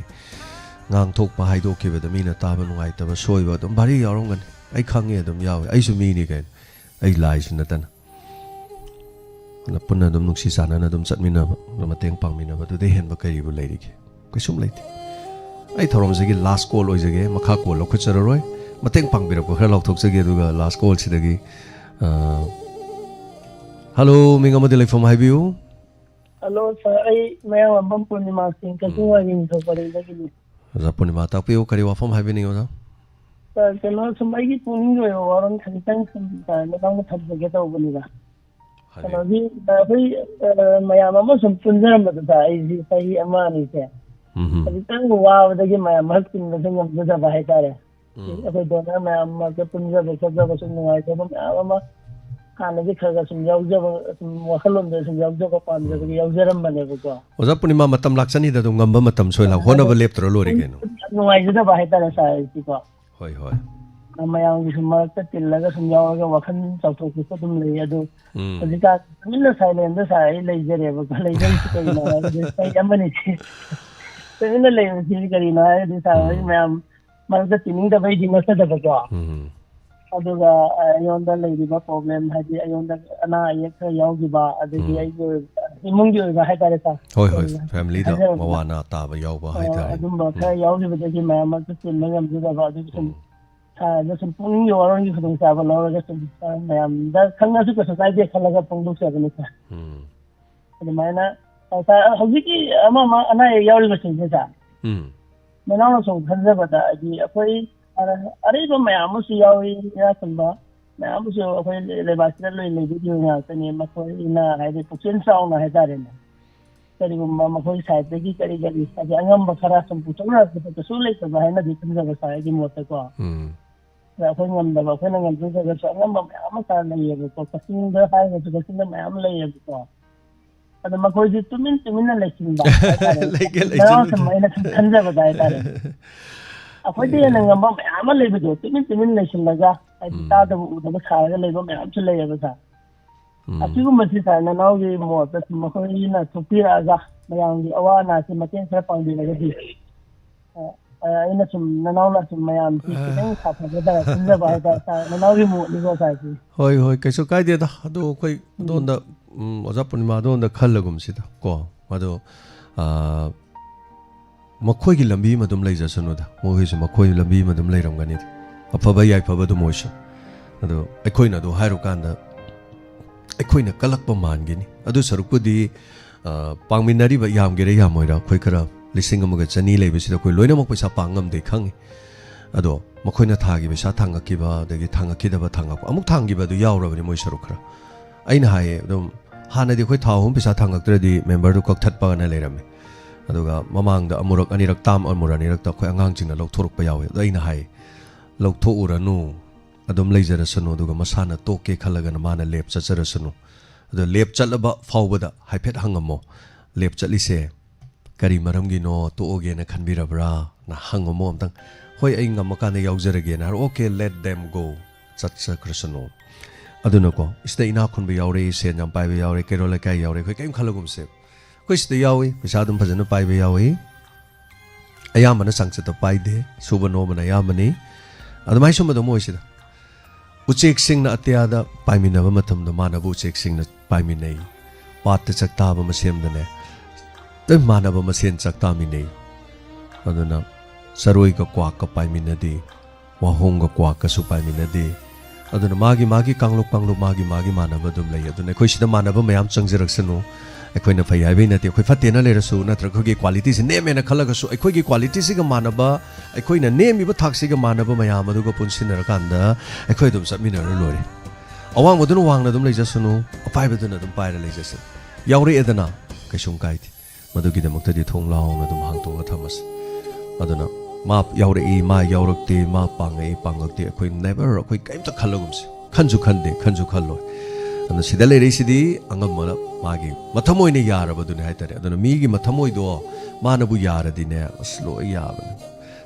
ꯉꯥꯡꯊꯣꯛꯄ, ꯍꯥꯏꯗꯣꯛꯈꯤꯕꯗ ꯃꯤꯅ ꯇꯥꯕ ꯅꯨꯡꯉꯥꯏꯇꯕ, ꯁꯣꯏꯕ ꯑꯗꯨꯝ ꯚꯥꯔꯤ ꯌꯥꯎꯔꯝꯒꯅꯤ꯫ ꯑꯩ ꯈꯪꯉꯦ, ꯑꯗꯨꯝ ꯌꯥꯎꯋꯦ꯫ ꯑꯩꯁꯨ ꯃꯤꯅꯤ ꯀꯩꯅꯣ꯫ ꯑꯩ ꯂꯥꯏꯁꯨ ꯅꯠꯇꯅ꯫ ꯑꯗꯨꯅ ꯄꯨꯟꯅ ꯑꯗꯨꯝ ꯅꯨꯡꯁꯤ ꯆꯥꯟꯅꯅ ꯑꯗꯨꯝ ꯆꯠꯃꯤꯟꯅꯕ, ꯑꯗꯨ ꯃꯇꯦꯡ ꯄꯥꯡꯃꯤꯟꯅꯕ, ꯑꯗꯨꯗꯩ ꯍꯦꯟꯕ ꯀꯔꯤꯕꯨ ꯂꯩꯔꯤꯒꯦ? ꯀꯩꯁꯨꯝ ꯂꯩꯇꯦ꯫ ꯑꯩ ꯊꯧꯔꯝꯁꯤꯒꯤ last call ꯑꯣꯏꯖꯒꯦ, ꯃꯈꯥ call ꯂꯧꯈꯠꯆꯔꯔꯣꯏ꯫ ꯃꯇꯦꯡ ꯄꯥꯡꯕꯤꯔꯛꯄ ꯈꯔ ꯂꯥꯎꯊꯣꯛꯆꯒꯦ, ꯑꯗꯨꯒ last callꯁꯤꯗꯒꯤ, ꯑ, hello, ꯃꯤꯡ ꯑꯃꯗꯤ ꯂꯩꯐꯝ ꯍꯥꯏꯕꯤꯌꯨ꯫ Hello sir, ꯑꯩ ꯃꯌꯥꯡꯂꯥꯝꯕꯝ ꯄꯨꯔꯅꯤꯃꯥ ꯁꯤꯡ, ꯀꯛꯆꯤꯡ ꯎꯝ꯫ ꯋꯥꯏꯔꯤ ꯅꯤꯡꯊꯧ ꯄꯔꯦꯡꯗꯒꯤꯅꯤ꯫ ꯑꯣꯖꯥ ꯄꯨꯔꯅꯤꯃꯥ, ꯇꯥꯛꯄꯤꯌꯨ, ꯀꯔꯤ ꯋꯥꯐꯝ ꯍꯥꯏꯕꯤꯅꯤꯡꯉꯤ, ꯑꯣꯖꯥ? Sir, ꯀꯩꯅꯣ, ꯁꯨꯝ ꯑꯩꯒꯤ ꯄꯨꯛꯅꯤꯡꯒꯤ ꯑꯣꯏꯕ ꯋꯥꯔꯣꯜ ꯈꯖꯤꯛꯇꯪ ꯁꯨꯝ ꯁꯥꯔꯗ ꯅꯪꯅ ꯊꯝꯖꯒꯦ ꯇꯧꯕꯅꯤꯗ꯫ ꯍꯥꯏꯕꯤꯌꯨ꯫ ꯀꯩꯅꯣꯒꯤ, ꯑꯩꯈꯣꯏ, ꯑ, ꯃꯌꯥꯝ ꯑꯃ ꯁꯨꯝ ꯄꯨꯟꯖꯔꯝꯕꯗꯨꯗ ꯑꯩꯁꯤ ꯆꯍꯤ ꯑꯃ ꯑꯅꯤꯁꯦ ꯎꯝ꯫ ꯈꯖꯤꯛꯇꯪ ꯋꯥꯕꯗꯒꯤ ꯃꯌꯥꯝ ꯃꯔꯛ ꯇꯤꯟꯕꯁꯨ ꯉꯝꯖꯗꯕ ꯍꯥꯏꯇꯥꯔꯦ꯫ ꯎꯝ꯫ ꯑꯩꯈꯣꯏ donor ꯃꯌꯥꯝ ꯃꯔꯛꯇ ꯄꯨꯟꯖꯕ ꯈꯣꯠꯆꯕ ꯁꯨꯝ ꯅꯨꯡꯉꯥꯏꯖꯕ ꯃꯌꯥꯝ ꯑꯃ ꯍꯥꯟꯅꯗꯤ ꯈꯔ ꯈꯔ ꯁꯨꯝ ꯌꯥꯎꯖꯕ, ꯁꯨꯝ ꯋꯥꯈꯜꯂꯣꯟꯗ ꯁꯨꯝ ꯌꯥꯎꯖꯕ ꯄꯥꯝꯖꯕꯒꯤ ꯎꯝ꯫ ꯌꯥꯎꯖꯔꯝꯕꯅꯦꯕꯀꯣ꯫ ꯑꯣꯖꯥ ꯄꯨꯔꯅꯤꯃꯥ, ꯃꯇꯝ ꯂꯥꯛꯆꯅꯤꯗ, ꯑꯗꯨꯝ ꯉꯝꯕ ꯃꯇꯝ ꯁꯣꯏ ꯂꯥꯛ-, ꯍꯣꯠꯅꯕ ꯂꯦꯞꯇ꯭ꯔ ꯂꯣꯏꯔꯦ ꯀꯩꯅꯣ꯫ ꯌꯥꯝ ꯅꯨꯡꯉꯥꯏꯖꯗꯕ ꯍꯥꯏꯇꯥꯔꯦ sir ꯑꯩꯁꯤꯀꯣ꯫ ꯍꯣꯏ, ꯍꯣꯏ꯫ ꯃꯌꯥꯝꯒꯤ ꯁꯨꯝ ꯃꯔꯛꯇ ꯇꯤꯜꯂꯒ ꯁꯨꯝ ꯌꯥꯎꯔꯒ ꯋꯥꯈꯜ ꯆꯥꯎꯊꯣꯛꯄꯁꯨ ꯑꯗꯨꯝ ꯂꯩ꯫ ꯑꯗꯨ ꯎꯝ꯫ ꯍꯧꯖꯤꯛꯀꯥꯟ ꯇꯨꯃꯤꯟꯅ silentꯗ sir ꯑꯩ ꯂꯩꯖꯔꯦꯕꯀꯣ꯫ ꯂꯩꯖꯔꯤꯁꯤ ꯀꯩꯅꯣ ꯍꯥꯏꯔꯗꯤ ꯆꯍꯤ ꯑꯃꯅꯤ ꯇꯨꯃꯤꯟꯅ ꯂꯩꯕꯁꯤ ꯀꯔꯤꯅꯣ ꯍꯥꯏꯔꯗꯤ sir ꯍꯣꯏ ꯎꯝ꯫ ꯃꯌꯥꯝ ꯃꯔꯛꯇ ꯇꯤꯟꯅꯤꯡꯗꯕꯩꯗꯤ ꯅꯠꯆꯗꯕꯀꯣ꯫ ꯎꯝ꯫ ꯑꯗꯨꯒ ꯑꯩꯉꯣꯟꯗ ꯂꯩꯔꯤꯕ ꯄ꯭ꯔꯣꯕ꯭ꯂꯦꯝ, ꯍꯥꯏꯗꯤ ꯑꯩꯉꯣꯟꯗ ꯑꯅꯥ ꯑꯌꯦꯛ ꯈꯔ ꯌꯥꯎꯈꯤꯕ, ꯑꯗꯒꯤ ꯎꯝ꯫ ꯑꯩꯒꯤ ꯑꯣꯏꯕ, ꯏꯃꯨꯡꯒꯤ ꯑꯣꯏꯕ ꯍꯥꯏꯇꯥꯔꯦ, ꯁꯥꯔ꯫ ꯍꯣꯏ, ꯍꯣꯏ, ꯑꯩ ꯐꯦꯃꯤꯂꯤꯗ ꯍꯥꯏꯖꯔꯕꯗ, ꯃꯋꯥ ꯑꯅꯥ ꯇꯥꯕ ꯌꯥꯎꯕ ꯑ, ꯍꯥꯏꯇꯥꯔꯦ꯫ ꯑꯗꯨꯝꯕ ꯎꯝ꯫ ꯈꯔ ꯌꯥꯎꯈꯤꯕꯗꯒꯤ ꯃꯌꯥꯝ ꯑꯃꯁꯨ ꯆꯤꯟꯕ ꯉꯝꯖꯗꯕ, ꯑꯗꯨꯒꯤ ꯁꯨꯝ ꯎꯝ꯫ ꯁꯥꯔꯗ ꯁꯨꯝ ꯄꯨꯛꯅꯤꯡꯒꯤ ꯋꯥꯔꯣꯜꯒꯤ ꯈꯨꯗꯣꯡꯆꯥꯕ ꯂꯧꯔꯒ ꯁꯨꯝ, ꯁꯥꯔ, ꯃꯌꯥꯝꯗ ꯈꯪꯉꯁꯨ ꯀꯩꯁꯨ ꯀꯥꯏꯗꯦ ꯈꯜꯂꯒ ꯐꯣꯡꯗꯣꯛꯆꯕꯅꯤ, ꯁꯥꯔ꯫ ꯎꯝ꯫ ꯑꯗꯨꯃꯥꯏꯅ, ꯑ, ꯁꯥꯔ, ꯍꯧꯖꯤꯛꯀꯤ ꯑꯃ ꯑꯃ ꯑꯅꯥ ꯑꯌꯦꯛ ꯌꯥꯎꯔꯤꯕꯁꯤꯡꯁꯦ, ꯁꯥꯔ, ꯎꯝ꯫ ꯃꯅꯥꯎꯅ ꯁꯨꯝ ꯈꯟꯖꯕꯗ, ꯍꯥꯏꯗꯤ ꯑꯩꯈꯣꯏ, ꯑ, ꯑꯔꯩꯕ ꯃꯌꯥꯝ ꯑꯃꯁꯨ ꯌꯥꯎꯏ, ꯏꯅꯥꯛ ꯈꯨꯟꯕ ꯃꯌꯥꯝ ꯑꯃꯁꯨ ꯑꯩꯈꯣꯏ ꯂꯩꯕꯥꯛꯁꯤꯗ ꯂꯣꯏ ꯂꯩꯕꯤꯔꯤꯕ ꯉꯥꯛꯇꯅꯤ꯫ ꯃꯈꯣꯏꯅ ꯍꯥꯏꯗꯤ ꯄꯨꯛꯆꯦꯜ ꯆꯥꯎꯅ ꯍꯥꯏꯇꯥꯔꯦꯅꯦ, ꯀꯔꯤꯒꯨꯝꯕ ꯃꯈꯣꯏ ꯁꯥꯏꯠꯇꯒꯤ ꯀꯔꯤ ꯀꯔꯤ ꯍꯥꯏꯗꯤ ꯑꯉꯝꯕ ꯈꯔ ꯁꯨꯝ ꯄꯨꯊꯣꯛꯅꯔꯛꯄꯗ ꯀꯩꯁꯨ ꯂꯩꯇꯕ ꯍꯥꯏꯅꯗꯤ ꯈꯟꯖꯕ, ꯁꯥꯔ, ꯑꯩꯒꯤ ꯃꯣꯠꯇꯀꯣ꯫ ꯎꯝ꯫ ꯑꯗ ꯑꯩꯈꯣꯏ ꯉꯝꯗꯕ, ꯑꯩꯈꯣꯏꯅ ꯉꯝꯖꯗ꯭ꯔꯒꯁꯨ ꯑꯉꯝꯕ ꯃꯌꯥꯝ ꯑꯃ, ꯁꯥꯔ, ꯂꯩꯌꯦꯕꯀꯣ꯫ ꯀꯛꯆꯤꯡꯗ ꯍꯥꯏꯔꯒꯁꯨ ꯀꯛꯆꯤꯡꯗ ꯃꯌꯥꯝ ꯂꯩꯌꯦꯕꯀꯣ꯫ ꯑꯗ ꯃꯈꯣꯏꯁꯦ ꯇꯨꯃꯤꯟ ꯇꯨꯃꯤꯟꯅ ꯂꯩꯁꯤꯟꯕ ꯍꯥꯏꯇꯥꯔꯦ꯫ ꯂꯩꯒꯦ ꯅꯅꯥꯎ ꯂꯩꯁꯤꯟꯅꯨ꯫ ꯁꯨꯝ ꯑꯩꯅ ꯁꯨꯝ ꯈꯟꯖꯕꯗ ꯍꯥꯏꯇꯥꯔꯦ꯫ ꯑꯩꯈꯣꯏꯗ ꯍꯦꯟꯅ ꯉꯝꯕ ꯃꯌꯥꯝ ꯑꯃ ꯂꯩꯕꯗꯣ ꯇꯨꯃꯤꯟ ꯇꯨꯃꯤꯟ ꯂꯩꯁꯤꯜꯂꯒ, ꯍꯥꯏꯗꯤ ꯎꯝ꯫ ꯇꯥꯗꯕ ꯎꯗꯕ ꯁꯥꯔꯒ ꯂꯩꯕ ꯃꯌꯥꯝꯁꯨ ꯂꯩꯌꯦꯕ, ꯁꯥꯔ꯫ ꯎꯝ꯫ ꯑꯁꯤꯒꯨꯝꯕꯁꯤ, ꯁꯥꯔ, ꯅꯅꯥꯎꯒꯤ ꯃꯣꯠꯇ ꯁꯨꯝ ꯃꯈꯣꯏꯅ ꯊꯣꯛꯄꯤꯔꯛꯑꯒ ꯃꯌꯥꯝꯒꯤ ꯑꯋꯥ ꯑꯅꯥꯁꯤ ꯃꯇꯦꯡ ꯈꯔ ꯄꯥꯡꯕꯤꯔꯒꯗꯤ, ꯑ, ꯑ, ꯑꯩꯅ ꯁꯨꯝ, ꯅꯅꯥꯎꯅ ꯁꯨꯝ ꯃꯌꯥꯝꯁꯤ ꯑ꯫ ꯈꯤꯇꯪ ꯁꯥꯐꯒꯗ꯭ꯔꯥ ꯈꯟꯖꯕ ꯍꯥꯏꯇꯥꯔꯦ, ꯁꯥꯔ꯫ ꯅꯅꯥꯎꯒꯤ ꯃꯣꯠꯅꯤꯀꯣ, ꯁꯥꯔ, ꯁꯤ꯫ ꯍꯣꯏ, ꯍꯣꯏ, ꯀꯩꯁꯨ ꯀꯥꯏꯗꯦꯗ꯫ ꯑꯗꯣ ꯑꯩꯈꯣꯏ ꯎꯝ꯫ ꯑꯗꯣꯝꯗ, ꯎꯝ, ꯑꯣꯖꯥ ꯄꯨꯔꯅꯤꯃꯥ ꯑꯗꯣꯝꯗ ꯈꯜꯂꯒꯨꯝꯁꯤꯗ ꯀꯣ꯫ ꯑꯗꯣ, ꯑ, ꯃꯈꯣꯏꯒꯤ ꯂꯝꯕꯤ ꯑꯃ ꯑꯗꯨꯝ ꯂꯩꯖꯁꯅꯨꯗ, ꯃꯈꯣꯏꯁꯨ ꯃꯈꯣꯏ ꯂꯝꯕꯤ ꯑꯃ ꯑꯗꯨꯝ ꯂꯩꯔꯝꯒꯅꯤꯗ, ꯑꯐꯕ ꯌꯥꯏꯐꯕ ꯑꯗꯨꯝ ꯑꯣꯏꯁꯅꯨ꯫ ꯑꯗꯣ ꯑꯩꯈꯣꯏꯅ ꯑꯗꯨ ꯍꯥꯏꯔꯨꯀꯥꯟꯗ ꯑꯩꯈꯣꯏꯅ ꯀꯜꯂꯛꯄ ꯃꯥꯟꯒꯅꯤ꯫ ꯑꯗꯨ ꯁꯔꯨꯛꯄꯨꯗꯤ, ꯑ, ꯄꯥꯡꯃꯤꯟꯅꯔꯤꯕ ꯌꯥꯝꯒꯦꯔꯥ ꯌꯥꯝꯃꯣꯏꯔꯥ, ꯑꯩꯈꯣꯏ ꯈꯔ ꯂꯤꯁꯤꯡ ꯑꯃꯒ ꯆꯅꯤ ꯂꯩꯕꯁꯤꯗ ꯑꯩꯈꯣꯏ ꯂꯣꯏꯅꯃꯛ ꯄꯩꯁꯥ ꯄꯥꯡ ꯉꯝꯗꯦ ꯈꯪꯉꯤ꯫ ꯑꯗꯣ ꯃꯈꯣꯏꯅ ꯊꯥꯒꯤ ꯄꯩꯁꯥ ꯊꯥꯡꯉꯛꯈꯤꯕ, ꯑꯗꯒꯤ ꯊꯥꯡꯉꯛꯈꯤꯗꯕ, ꯊꯥꯡꯉꯛꯄ, ꯑꯃꯨꯛ ꯊꯥꯡꯈꯤꯕ ꯑꯗꯨ ꯌꯥꯎꯔꯕꯅꯤ ꯃꯣꯏ ꯁꯔꯨꯛ ꯈꯔ꯫ ꯑꯩꯅ ꯍꯥꯏꯌꯦ ꯑꯗꯨꯝ, ꯍꯥꯟꯅꯗꯤ ꯑꯩꯈꯣꯏ ꯊꯥ ꯑꯍꯨꯝ ꯄꯩꯁꯥ ꯊꯥꯡꯉꯛꯇ꯭ꯔꯗꯤ ꯃꯦꯝꯕꯔꯗꯨ ꯀꯛꯊꯠꯄꯅ ꯂꯩꯔꯝꯃꯤ꯫ ꯑꯗꯨꯒ ꯃꯃꯥꯡꯗ ꯑꯃꯨꯔꯛ ꯑꯅꯤꯔꯛ, ꯇꯥꯝ ꯑꯃꯨꯔꯛ ꯑꯅꯤꯔꯛꯇ ꯑꯩꯈꯣꯏ ꯑꯉꯥꯡꯁꯤꯡꯅ ꯂꯧꯊꯣꯔꯛꯄ ꯌꯥꯎꯋꯤ꯫ ꯑꯗꯣ ꯑꯩꯅ ꯍꯥꯏ, "ꯂꯧꯊꯣꯛꯎꯔꯅꯨ, ꯑꯗꯨꯝ ꯂꯩꯖꯔꯁꯅꯨ, ꯑꯗꯨꯒ ꯃꯁꯥꯅ ꯇꯣꯛꯀꯦ ꯈꯜꯂꯒꯅ ꯃꯥꯅ ꯂꯦꯞ ꯆꯠꯆꯔꯁꯅꯨ꯫ ꯑꯗꯣ ꯂꯦꯞ ꯆꯠꯂꯕ ꯐꯥꯎꯕꯗ ꯍꯥꯏꯐꯦꯠ ꯍꯪꯉꯝꯃꯣ, ꯂꯦꯞ ꯆꯠꯂꯤꯁꯦ ꯀꯔꯤ ꯃꯔꯝꯒꯤꯅꯣ, ꯇꯣꯛꯑꯒꯦꯅ ꯈꯟꯕꯤꯔꯕ꯭ꯔꯥꯅ ꯍꯪꯉꯝꯃꯣ ꯑꯝꯇꯪ꯫ ꯍꯣꯏ, ꯑꯩ ꯉꯝꯃꯀꯥꯟꯗ ꯌꯥꯎꯖꯔꯒꯦꯅ ꯍꯥꯏꯔꯣ, okay, let them go, ꯆꯠꯆꯈ꯭ꯔꯁꯅꯨ꯫ ꯑꯗꯨꯅꯀꯣ, ꯁꯤꯗ ꯏꯅꯥꯛ ꯈꯨꯟꯕ ꯌꯥꯎꯔꯦ, ꯁꯦꯟ ꯌꯥꯝ ꯄꯥꯏꯕ ꯌꯥꯎꯔꯦ, ꯀꯩꯔꯣꯜ ꯂꯩꯀꯥꯏ ꯌꯥꯎꯔꯦ, ꯑꯩꯈꯣꯏ ꯀꯔꯤꯝ ꯈꯜꯂꯒꯨꯝꯁꯦ꯫ ꯑꯩꯈꯣꯏ ꯁꯤꯗ ꯌꯥꯎꯏ, ꯄꯩꯁꯥ ꯑꯗꯨꯝ ꯐꯖꯅ ꯄꯥꯏꯕ ꯌꯥꯎꯏ, ꯑꯌꯥꯝꯕꯅ ꯆꯥꯡꯆꯠꯇ ꯄꯥꯏꯗꯦ, ꯁꯨꯕ ꯅꯣꯝꯕꯅ ꯑꯌꯥꯝꯕꯅꯤ꯫ ꯑꯗꯨꯃꯥꯏꯅ ꯁꯨꯝꯕꯗꯣ ꯃꯣꯏꯁꯤꯗ ꯎꯆꯦꯛꯁꯤꯡꯅ ꯑꯇꯤꯌꯥꯗ ꯄꯥꯏꯃꯤꯟꯅꯕ ꯃꯇꯝꯗ ꯃꯥꯟꯅꯕ ꯎꯆꯦꯛꯁꯤꯡꯅ ꯄꯥꯏꯃꯤꯟꯅꯩ꯫ ꯄꯥꯠꯇ ꯆꯥꯛꯇꯥꯕ ꯃꯁꯦꯝꯗꯅꯦ, ꯂꯣꯏ ꯃꯥꯟꯅꯕ ꯃꯁꯦꯟ ꯆꯥꯛꯇꯥꯃꯤꯟꯅꯩ꯫ ꯑꯗꯨꯅ ꯆꯔꯣꯏꯒ ꯀ꯭ꯋꯥꯛꯀ ꯄꯥꯏꯃꯤꯟꯅꯗꯦ, ꯋꯥꯍꯣꯡꯒ ꯀ꯭ꯋꯥꯛꯀꯁꯨ ꯄꯥꯏꯃꯤꯟꯅꯗꯦ꯫ ꯑꯗꯨꯅ ꯃꯥꯒꯤ ꯃꯥꯒꯤ ꯀꯥꯡꯂꯨꯞ ꯀꯥꯡꯂꯨꯞ, ꯃꯥꯒꯤ ꯃꯥꯒꯤ ꯃꯥꯟꯅꯕ ꯑꯗꯨꯝ ꯂꯩ꯫ ꯑꯗꯨꯅ ꯑꯩꯈꯣꯏ ꯁꯤꯗ ꯃꯥꯟꯅꯕ ꯃꯌꯥꯝ ꯆꯪꯖꯔꯛꯁꯅꯨ꯫ ꯑꯩꯈꯣꯏꯅ ꯐꯩ ꯍꯥꯏꯕꯩ ꯅꯠꯇꯦ, ꯑꯩꯈꯣꯏ ꯐꯠꯇꯦꯅ ꯂꯩꯔꯁꯨ, ꯅꯠꯇ꯭ꯔꯒ ꯑꯩꯈꯣꯏꯒꯤ ꯀ꯭ꯋꯥꯂꯤꯇꯤꯁꯦ ꯅꯦꯝꯃꯦꯅ ꯈꯜꯂꯒꯁꯨ, ꯑꯩꯈꯣꯏꯒꯤ ꯀ꯭ꯋꯥꯂꯤꯇꯤꯁꯤꯒ ꯃꯥꯟꯅꯕ, ꯑꯩꯈꯣꯏꯅ ꯅꯦꯝꯃꯤꯕ ꯊꯥꯛꯁꯤꯒ ꯃꯥꯟꯅꯕ ꯃꯌꯥꯝ ꯑꯗꯨꯒ ꯄꯨꯟꯁꯤꯟꯅꯔꯀꯥꯟꯗ ꯑꯩꯈꯣꯏ ꯑꯗꯨꯝ ꯆꯠꯃꯤꯟꯅꯔ ꯂꯣꯏꯔꯦ꯫ ꯑꯋꯥꯡꯕꯗꯨꯅ ꯋꯥꯡꯅ ꯑꯗꯨꯝ ꯂꯩꯖꯁꯅꯨ, ꯑꯄꯥꯏꯕꯗꯨꯅ ꯑꯗꯨꯝ ꯄꯥꯏꯔ ꯂꯩꯖꯁꯅꯨ꯫ ꯌꯥꯎꯔꯛꯑꯦꯗꯅ, ꯀꯩꯁꯨꯝ ꯀꯥꯏꯗꯦ꯫ ꯃꯗꯨꯒꯤꯗꯃꯛꯇꯗꯤ ꯊꯣꯡ ꯂꯥꯎꯅ ꯑꯗꯨꯝ ꯍꯥꯡꯇꯣꯛꯑ ꯊꯝꯃꯁꯤ꯫ ꯑꯗꯨꯅ ꯃꯥ ꯌꯥꯎꯔꯛꯏ, ꯃꯥ ꯌꯥꯎꯔꯛꯇꯦ, ꯃꯥ ꯄꯥꯡꯉꯛꯏ, ꯄꯥꯡꯉꯛꯇꯦ, ꯑꯩꯈꯣꯏ never, ꯑꯩꯈꯣꯏ ꯀꯔꯤꯝꯇ ꯈꯜꯂꯒꯨꯝꯁꯤ꯫ ꯈꯟꯁꯨ ꯈꯟꯗꯦ, ꯈꯟꯁꯨ ꯈꯜꯂꯣꯏ꯫ ꯑꯗꯨꯅ ꯁꯤꯗ ꯂꯩꯔꯛꯏꯁꯤꯗꯤ ꯑꯉꯝꯕꯅ ꯃꯥꯒꯤ ꯃꯊꯃꯣꯏꯅ ꯌꯥꯔꯕꯗꯨꯅꯤ ꯍꯥꯏꯇꯥꯔꯦ꯫ ꯑꯗꯨꯅ ꯃꯤꯒꯤ ꯃꯊꯃꯣꯏꯗꯣ ꯃꯥꯅꯕꯨ ꯌꯥꯔꯗꯤꯅꯦ, ꯑꯁ, ꯂꯣꯏ ꯌꯥꯕꯅꯤ꯫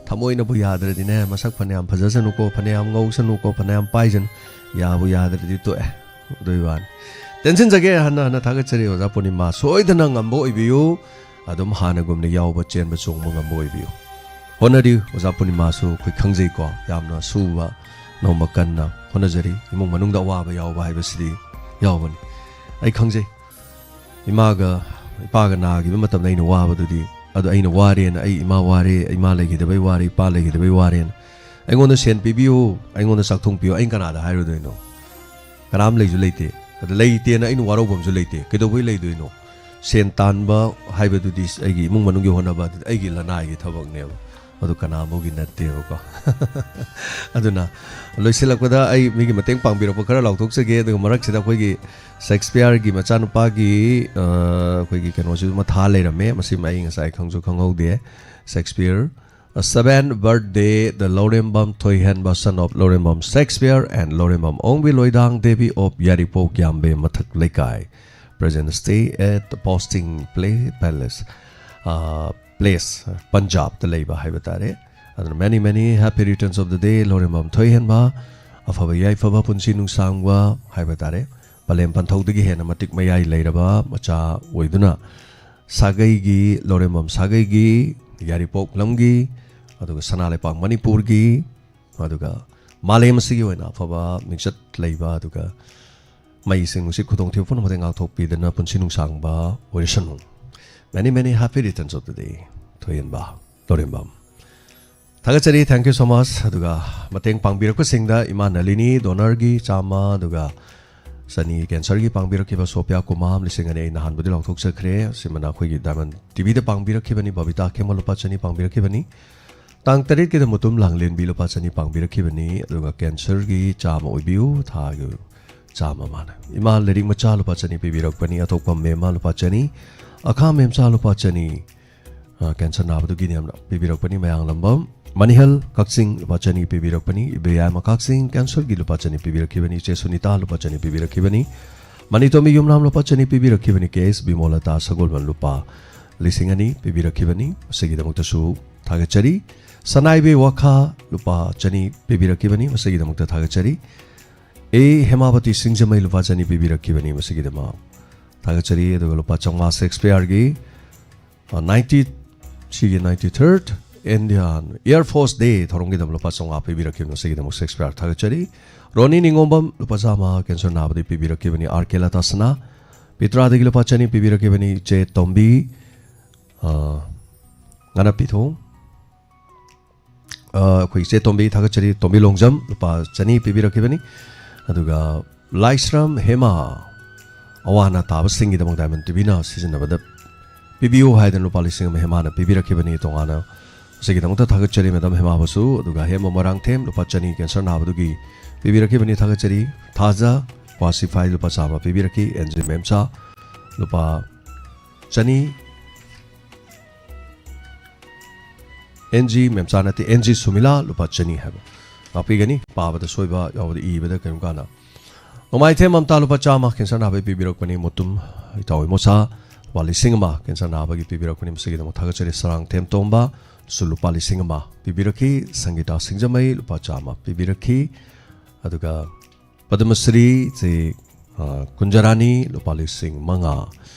ꯊꯃꯣꯏꯅꯕꯨ ꯌꯥꯗ꯭ꯔꯗꯤꯅꯦ, ꯃꯁꯛ ꯐꯅꯌꯥꯝ ꯐꯖꯁꯅꯨꯀꯣ, ꯐꯅꯌꯥꯝ ꯉꯧꯁꯅꯨꯀꯣ, ꯐꯅꯌꯥꯝ ꯄꯥꯏꯁꯅꯨ, ꯌꯥꯕꯨ ꯌꯥꯗ꯭ꯔꯗꯤ ꯇꯣꯛꯑꯦ꯫ ꯑꯗꯨꯒꯤ ꯋꯥꯅꯤ꯫ ꯇꯦꯟꯁꯤꯟꯖꯒꯦ, ꯍꯟꯅ ꯍꯟꯅ ꯊꯥꯒꯠꯆꯔꯤ ꯑꯣꯖꯥ ꯄꯨꯔꯅꯤꯃꯥ꯫ ꯁꯣꯏꯗꯅ ꯉꯝꯕ ꯑꯣꯏꯕꯤꯌꯨ꯫ ꯑꯗꯨꯝ ꯍꯥꯟꯅꯒꯨꯝꯅ ꯌꯥꯎꯕ, ꯆꯦꯟꯕ, ꯆꯣꯡꯕ ꯉꯝꯕ ꯑꯣꯏꯕꯤꯌꯨ꯫ ꯍꯣꯠꯅꯔꯤ ꯑꯣꯖꯥ ꯄꯨꯔꯅꯤꯃꯥꯁꯨ, ꯑꯩꯈꯣꯏ ꯈꯪꯖꯩꯀꯣ, ꯌꯥꯝꯅ ꯁꯨꯕ ꯅꯣꯝꯕ, ꯀꯟꯅ ꯍꯣꯠꯅꯖꯔꯤ꯫ ꯏꯃꯨꯡ ꯃꯅꯨꯡꯗ ꯑꯋꯥꯕ ꯌꯥꯎꯕ ꯍꯥꯏꯕꯁꯤꯗꯤ ꯌꯥꯎꯕꯅꯤ, ꯑꯩ ꯈꯪꯖꯩ꯫ ꯏꯃꯥꯒ ꯏꯄꯥꯒ ꯅꯥꯈꯤꯕ ꯃꯇꯝꯗ ꯑꯩꯅ ꯋꯥꯕꯗꯨꯗꯤ, ꯑꯗꯨ ꯑꯩꯅ ꯋꯥꯔꯦꯅ, ꯑꯩ ꯏꯃꯥ ꯋꯥꯔꯦ, ꯏꯃꯥ ꯂꯩꯈꯤꯗꯕꯩ ꯋꯥꯔꯦ, ꯏꯄꯥ ꯂꯩꯈꯤꯗꯕꯩ ꯋꯥꯔꯦꯅ, ꯑꯩꯉꯣꯟꯗ ꯁꯦꯟ ꯄꯤꯕꯤꯌꯨ, ꯑꯩꯉꯣꯟꯗ ꯆꯥꯛ ꯊꯣꯡ ꯄꯤꯌꯨ, ꯑꯩꯅ ꯀꯅꯥꯗ ꯍꯥꯏꯔꯨꯗꯣꯏꯅꯣ? ꯀꯅꯥꯝ ꯂꯩꯁꯨ ꯂꯩꯇꯦ꯫ ꯑꯗ ꯂꯩꯇꯦꯅ ꯑꯩꯅ ꯋꯥꯔꯧꯕꯝꯁꯨ ꯂꯩꯇꯦ꯫ ꯀꯩꯗꯧꯕꯩ ꯂꯩꯗꯣꯏꯅꯣ? ꯁꯦꯟ ꯇꯥꯟꯕ ꯍꯥꯏꯕꯗꯨꯗꯤ ꯑꯩꯒꯤ ꯏꯃꯨꯡ ꯃꯅꯨꯡꯒꯤ ꯍꯣꯠꯅꯕ, ꯑꯗꯨꯗꯤ ꯑꯩꯒꯤ ꯂꯅꯥꯏꯒꯤ ꯊꯕꯛꯅꯦꯕ꯫ ꯑꯗꯨ ꯀꯅꯥ ꯑꯃꯒꯤ ꯅꯠꯇꯦꯕꯀꯣ꯫ ꯑꯗꯨꯅ ꯂꯣꯏꯁꯤꯜꯂꯛꯄꯗ ꯑꯩ ꯃꯤꯒꯤ ꯃꯇꯦꯡ ꯄꯥꯡꯕꯤꯔꯛꯄ ꯈꯔ ꯂꯥꯎꯊꯣꯛꯆꯒꯦ꯫ ꯑꯗꯨꯒ ꯃꯔꯛꯁꯤꯗ ꯑꯩꯈꯣꯏꯒꯤ ꯁꯦꯛꯁꯄꯤꯌꯔꯒꯤ ꯃꯆꯥꯅꯨꯄꯥꯒꯤ, ꯑ, ꯑꯩꯈꯣꯏꯒꯤ ꯀꯩꯅꯣꯁꯨ ꯑꯃ ꯊꯥ ꯂꯩꯔꯝꯃꯦ꯫ ꯃꯁꯤꯃ ꯑꯩ ꯉꯁꯥꯏ ꯈꯪꯁꯨ ꯈꯪꯍꯧꯗꯦ꯫ Shakespeare, a seventh birthday, the Lorembam Thoihenba, son of Lorembam Shakespeare and Lorembam Ongbi Loidang Devi of Yaripok Yambe Mathak Leikai, present stay at the posting play palace, uh, place, ꯄꯟꯖꯥꯕꯇ ꯂꯩꯕ ꯍꯥꯏꯕ ꯇꯥꯔꯦ꯫ ꯑꯗꯨꯅ many many happy returns of the day, ꯂꯣꯔꯦꯝꯕꯝ ꯊꯣꯏꯍꯦꯟꯕ꯫ ꯑꯐꯕ ꯌꯥꯏꯐꯕ, ꯄꯨꯟꯁꯤ ꯅꯨꯡꯁꯥꯡꯕ ꯍꯥꯏꯕ ꯇꯥꯔꯦ꯫ ꯄꯂꯦꯝ ꯄꯟꯊꯧꯗꯒꯤ ꯍꯦꯟꯅ ꯃꯇꯤꯛ ꯃꯌꯥꯏ ꯂꯩꯔꯕ ꯃꯆꯥ ꯑꯣꯏꯗꯨꯅ, ꯁꯥꯒꯩꯒꯤ, ꯂꯣꯔꯦꯝꯕꯝ ꯁꯥꯒꯩꯒꯤ, ꯌꯥꯏꯔꯤꯄꯣꯛ ꯂꯝꯒꯤ, ꯑꯗꯨꯒ ꯁꯅꯥ ꯂꯩꯄꯥꯛ ꯃꯅꯤꯄꯨꯔꯒꯤ, ꯑꯗꯨꯒ ꯃꯥꯂꯦꯝ ꯑꯁꯤꯒꯤ ꯑꯣꯏꯅ ꯑꯐꯕ ꯃꯤꯡꯆꯠ ꯂꯩꯕ, ꯑꯗꯨꯒ ꯃꯩꯁꯤꯡ ꯅꯨꯡꯁꯤꯠ ꯈꯨꯗꯣꯡꯊꯤꯕ ꯄꯨꯝꯅꯃꯛꯇ ꯉꯥꯛꯊꯣꯛꯄꯤꯗꯨꯅ ꯄꯨꯟꯁꯤ ꯅꯨꯡꯁꯥꯡꯕ ꯑꯣꯏꯔꯁꯅꯨ꯫ Many, many happy returns of the day, ꯊꯣꯏꯍꯦꯟꯕ ꯂꯧꯔꯦꯝꯕꯝ꯫ ꯊꯥꯒꯠꯆꯔꯤ, thank you so much꯫ ꯑꯗꯨꯒ ꯃꯇꯦꯡ ꯄꯥꯡꯕꯤꯔꯛꯄꯁꯤꯡꯗ ꯏꯃꯥ ꯅꯂꯤꯅꯤ, ꯗꯣꯅꯔꯒꯤ ꯆꯥꯝꯃ, ꯑꯗꯨꯒ ꯆꯅꯤ, ꯀꯦꯟꯁꯔꯒꯤ ꯄꯥꯡꯕꯤꯔꯛꯈꯤꯕ ꯁꯣꯐꯤꯌꯥ ꯀꯨꯃꯥꯝ, ꯂꯤꯁꯤꯡ ꯑꯅꯤ ꯑꯩ ꯅꯍꯥꯟꯕꯨꯗꯤ ꯂꯥꯎꯊꯣꯛꯆꯈ꯭ꯔꯦ꯫ ꯑꯁꯤꯃꯅ ꯑꯩꯈꯣꯏꯒꯤ ꯗꯥꯏꯃꯟ ꯇꯤꯚꯤꯗ ꯄꯥꯡꯕꯤꯔꯛꯈꯤꯕꯅꯤ꯫ ꯕꯕꯤꯇꯥ ꯈꯦꯃꯣ ꯂꯨꯄꯥ ꯆꯅꯤ ꯄꯥꯡꯕꯤꯔꯛꯈꯤꯕꯅꯤ꯫ ꯇꯥꯡ ꯇꯔꯦꯠꯀꯤꯗ ꯃꯨꯇꯨꯝ ꯂꯥꯡꯂꯦꯟꯕꯤ ꯂꯨꯄꯥ ꯆꯅꯤ ꯄꯥꯡꯕꯤꯔꯛꯈꯤꯕꯅꯤ꯫ ꯑꯗꯨꯒ ꯀꯦꯟꯁꯔꯒꯤ ꯆꯥꯝꯃ ꯑꯣꯏꯕꯤꯌꯨ, ꯊꯥꯒꯤ ꯆꯥꯝꯃ ꯃꯥꯅ꯫ ꯏꯃꯥ ꯂꯥꯏꯔꯤꯛ ꯃꯆꯥ ꯂꯨꯄꯥ ꯆꯅꯤ ꯄꯤꯕꯤꯔꯛꯄꯅꯤ꯫ ꯑꯊꯣꯛꯄ ꯃꯦꯝꯃ ꯂꯨꯄꯥ ꯆꯅꯤ꯫ ꯑꯈꯥ ꯃꯦꯝꯆꯥ ꯂꯨꯄꯥ ꯆꯅꯤ꯫ ꯑ, ꯀꯦꯟꯁꯔ ꯅꯥꯕꯗꯨꯒꯤꯅꯦꯅ ꯄꯤꯕꯤꯔꯛꯄꯅꯤ꯫ ꯃꯌꯥꯡꯂꯝꯕꯝ ꯃꯅꯤꯍꯜ ꯀꯛꯆꯤꯡ ꯂꯨꯄꯥ ꯆꯅꯤ ꯄꯤꯕꯤꯔꯛꯄꯅꯤ꯫ ꯏꯕꯦꯌꯥꯏꯃ ꯀꯛꯆꯤꯡ ꯀꯦꯟꯁꯔꯒꯤ ꯂꯨꯄꯥ ꯆꯅꯤ ꯄꯤꯕꯤꯔꯛꯈꯤꯕꯅꯤ꯫ ꯏꯆꯦ ꯁꯨꯅꯤꯇꯥ ꯂꯨꯄꯥ ꯆꯅꯤ ꯄꯤꯕꯤꯔꯛꯈꯤꯕꯅꯤ꯫ ꯃꯅꯤꯇꯣꯝꯕꯤ ꯌꯨꯝꯅꯥꯝ ꯂꯨꯄꯥ ꯆꯅꯤ ꯄꯤꯕꯤꯔꯛꯈꯤꯕꯅꯤ꯫ ꯀꯦ ꯑꯦꯁ ꯕꯤꯃꯣꯂꯇꯥ ꯁꯒꯣꯜꯕꯟ ꯂꯨꯄꯥ ꯂꯤꯁꯤꯡ ꯑꯅꯤ ꯄꯤꯕꯤꯔꯛꯈꯤꯕꯅꯤ꯫ ꯃꯁꯤꯒꯤꯗꯃꯛꯇꯁꯨ ꯊꯥꯒꯠꯆꯔꯤ꯫ ꯁꯅꯥꯏꯕꯤ ꯋꯥꯈꯥ ꯂꯨꯄꯥ ꯆꯅꯤ ꯄꯤꯕꯤꯔꯛꯈꯤꯕꯅꯤ꯫ ꯃꯁꯤꯒꯤꯗꯃꯛꯇ ꯊꯥꯒꯠꯆꯔꯤ꯫ ꯑꯦ ꯍꯦꯃꯥꯕꯇꯤ ꯁꯤꯡꯖꯃꯩ ꯂꯨꯄꯥ ꯆꯅꯤ ꯄꯤꯕꯤꯔꯛꯈꯤꯕꯅꯤ꯫ ꯃꯁꯤꯒꯤꯗꯃꯛ ꯊꯥꯒꯠꯆꯔꯤ꯫ ꯑꯗꯨꯒ ꯂꯨꯄꯥ ꯆꯥꯝꯃꯉꯥ ꯁꯦꯛꯁꯄꯤꯌꯔꯒꯤ ꯑ, ꯅꯥꯏꯟꯇꯤ, ꯁꯤꯒꯤ ninety third Indian Air Force Day ꯊꯧꯔꯝꯒꯤꯗꯃꯛ ꯂꯨꯄꯥ ꯆꯥꯝꯃꯉꯥ ꯄꯤꯕꯤꯔꯛꯈꯤꯕꯅꯤ꯫ ꯃꯁꯤꯒꯤꯗꯃꯛ ꯁꯦꯛꯁꯄꯤꯌꯔ ꯊꯥꯒꯠꯆꯔꯤ꯫ ꯔꯣꯅꯤ ꯅꯤꯉꯣꯝꯕꯝ ꯂꯨꯄꯥ ꯆꯥꯝꯃ ꯀꯦꯟꯁꯔ ꯅꯥꯕꯗꯤ ꯄꯤꯕꯤꯔꯛꯈꯤꯕꯅꯤ꯫ ꯑꯥꯔ ꯀꯦ ꯂꯇꯥ ꯁꯅꯥ ꯄꯤꯇ꯭ꯔꯥꯗꯒꯤ ꯂꯨꯄꯥ ꯆꯅꯤ ꯄꯤꯕꯤꯔꯛꯈꯤꯕꯅꯤ꯫ ꯏꯆꯦ ꯇꯣꯝꯕꯤ, ꯑ, ꯉꯥꯅꯞꯄꯤꯊꯣꯡ, ꯑ, ꯑꯩꯈꯣꯏ ꯏꯆꯦ ꯇꯣꯝꯕꯤ ꯊꯥꯒꯠꯆꯔꯤ꯫ ꯇꯣꯝꯕꯤ ꯂꯣꯡꯖꯝ ꯂꯨꯄꯥ ꯆꯅꯤ ꯄꯤꯕꯤꯔꯛꯈꯤꯕꯅꯤ꯫ ꯑꯗꯨꯒ ꯂꯥꯏꯁ꯭ꯔꯝ ꯍꯦꯃꯥ, ꯑꯋꯥ ꯑꯅꯥ ꯇꯥꯕꯁꯤꯡꯒꯤꯗꯃꯛ ꯗꯥꯏꯃꯟ ꯇꯤꯚꯤꯅ ꯁꯤꯖꯤꯟꯅꯕꯗ ꯄꯤꯕꯤꯌꯨ ꯍꯥꯏꯗꯅ ꯂꯨꯄꯥ ꯂꯤꯁꯤꯡ ꯑꯃ ꯍꯦꯃꯥꯅ ꯄꯤꯕꯤꯔꯛꯈꯤꯕꯅꯤ꯫ ꯇꯣꯉꯥꯟꯅ ꯃꯁꯤꯒꯤꯗꯃꯛꯇ ꯊꯥꯒꯠꯆꯔꯤ ꯃꯦꯗꯥꯝ ꯍꯦꯃꯥꯕꯨꯁꯨ꯫ ꯑꯗꯨꯒ ꯍꯦꯝꯕ ꯃꯣꯏꯔꯥꯡꯊꯦꯝ ꯂꯨꯄꯥ ꯆꯅꯤ ꯀꯦꯟꯁꯔ ꯅꯥꯕꯗꯨꯒꯤ ꯄꯤꯕꯤꯔꯛꯈꯤꯕꯅꯤ꯫ ꯊꯥꯒꯠꯆꯔꯤ꯫ ꯊꯥꯖ ꯀ꯭ꯋꯥꯁꯤꯐꯥꯏ ꯂꯨꯄꯥ ꯆꯥꯝꯃ ꯄꯤꯕꯤꯔꯛꯈꯤ꯫ ꯑꯦꯟ ꯖꯤ ꯃꯦꯝꯆꯥ ꯂꯨꯄꯥ ꯆꯅꯤ꯫ ꯑꯦꯟ ꯖꯤ ꯃꯦꯝꯆꯥ ꯅꯠꯇꯦ, ꯑꯦꯟ ꯖꯤ ꯁꯨꯃꯤꯂꯥ ꯂꯨꯄꯥ ꯆꯅꯤ ꯍꯥꯏꯕ꯫ ꯉꯥꯛꯄꯤꯒꯅꯤ, ꯄꯥꯕꯗ ꯁꯣꯏꯕ ꯌꯥꯎꯕꯗ ꯏꯕꯗ ꯀꯔꯤꯒꯨꯝꯕ ꯀꯥꯟꯗ꯫ ꯅꯣꯡꯃꯥꯏꯊꯦꯝ ꯃꯝꯇꯥ ꯂꯨꯄꯥ ꯆꯥꯝꯃ ꯀꯦꯟꯁꯔ ꯅꯥꯕꯒꯤ ꯄꯤꯕꯤꯔꯛꯄꯅꯤ꯫ ꯃꯨꯇꯨꯝ ꯏꯇꯥꯎ ꯏꯃꯣꯁꯥ ꯂꯨꯄꯥ ꯂꯤꯁꯤꯡ ꯑꯃ ꯀꯦꯟꯁꯔ ꯅꯥꯕꯒꯤ ꯄꯤꯕꯤꯔꯛꯄꯅꯤ꯫ ꯃꯁꯤꯒꯤꯗꯃꯛ ꯊꯥꯒꯠꯆꯔꯤ꯫ ꯁꯔꯥꯡꯊꯦꯝ ꯇꯣꯝꯕꯁꯨ ꯂꯨꯄꯥ ꯂꯤꯁꯤꯡ ꯑꯃ ꯄꯤꯕꯤꯔꯛꯈꯤ꯫ ꯁꯪꯒꯤꯇꯥ ꯁꯤꯡꯖꯃꯩ ꯂꯨꯄꯥ ꯆꯥꯝꯃ ꯄꯤꯕꯤꯔꯛꯈꯤ꯫ ꯑꯗꯨꯒ ꯄꯗꯃꯁ꯭ꯔꯤ ꯆꯦ, ꯑ, ꯀꯨꯟꯖꯔꯥꯅꯤ ꯂꯨꯄꯥ ꯂꯤꯁꯤꯡ ꯃꯉꯥ,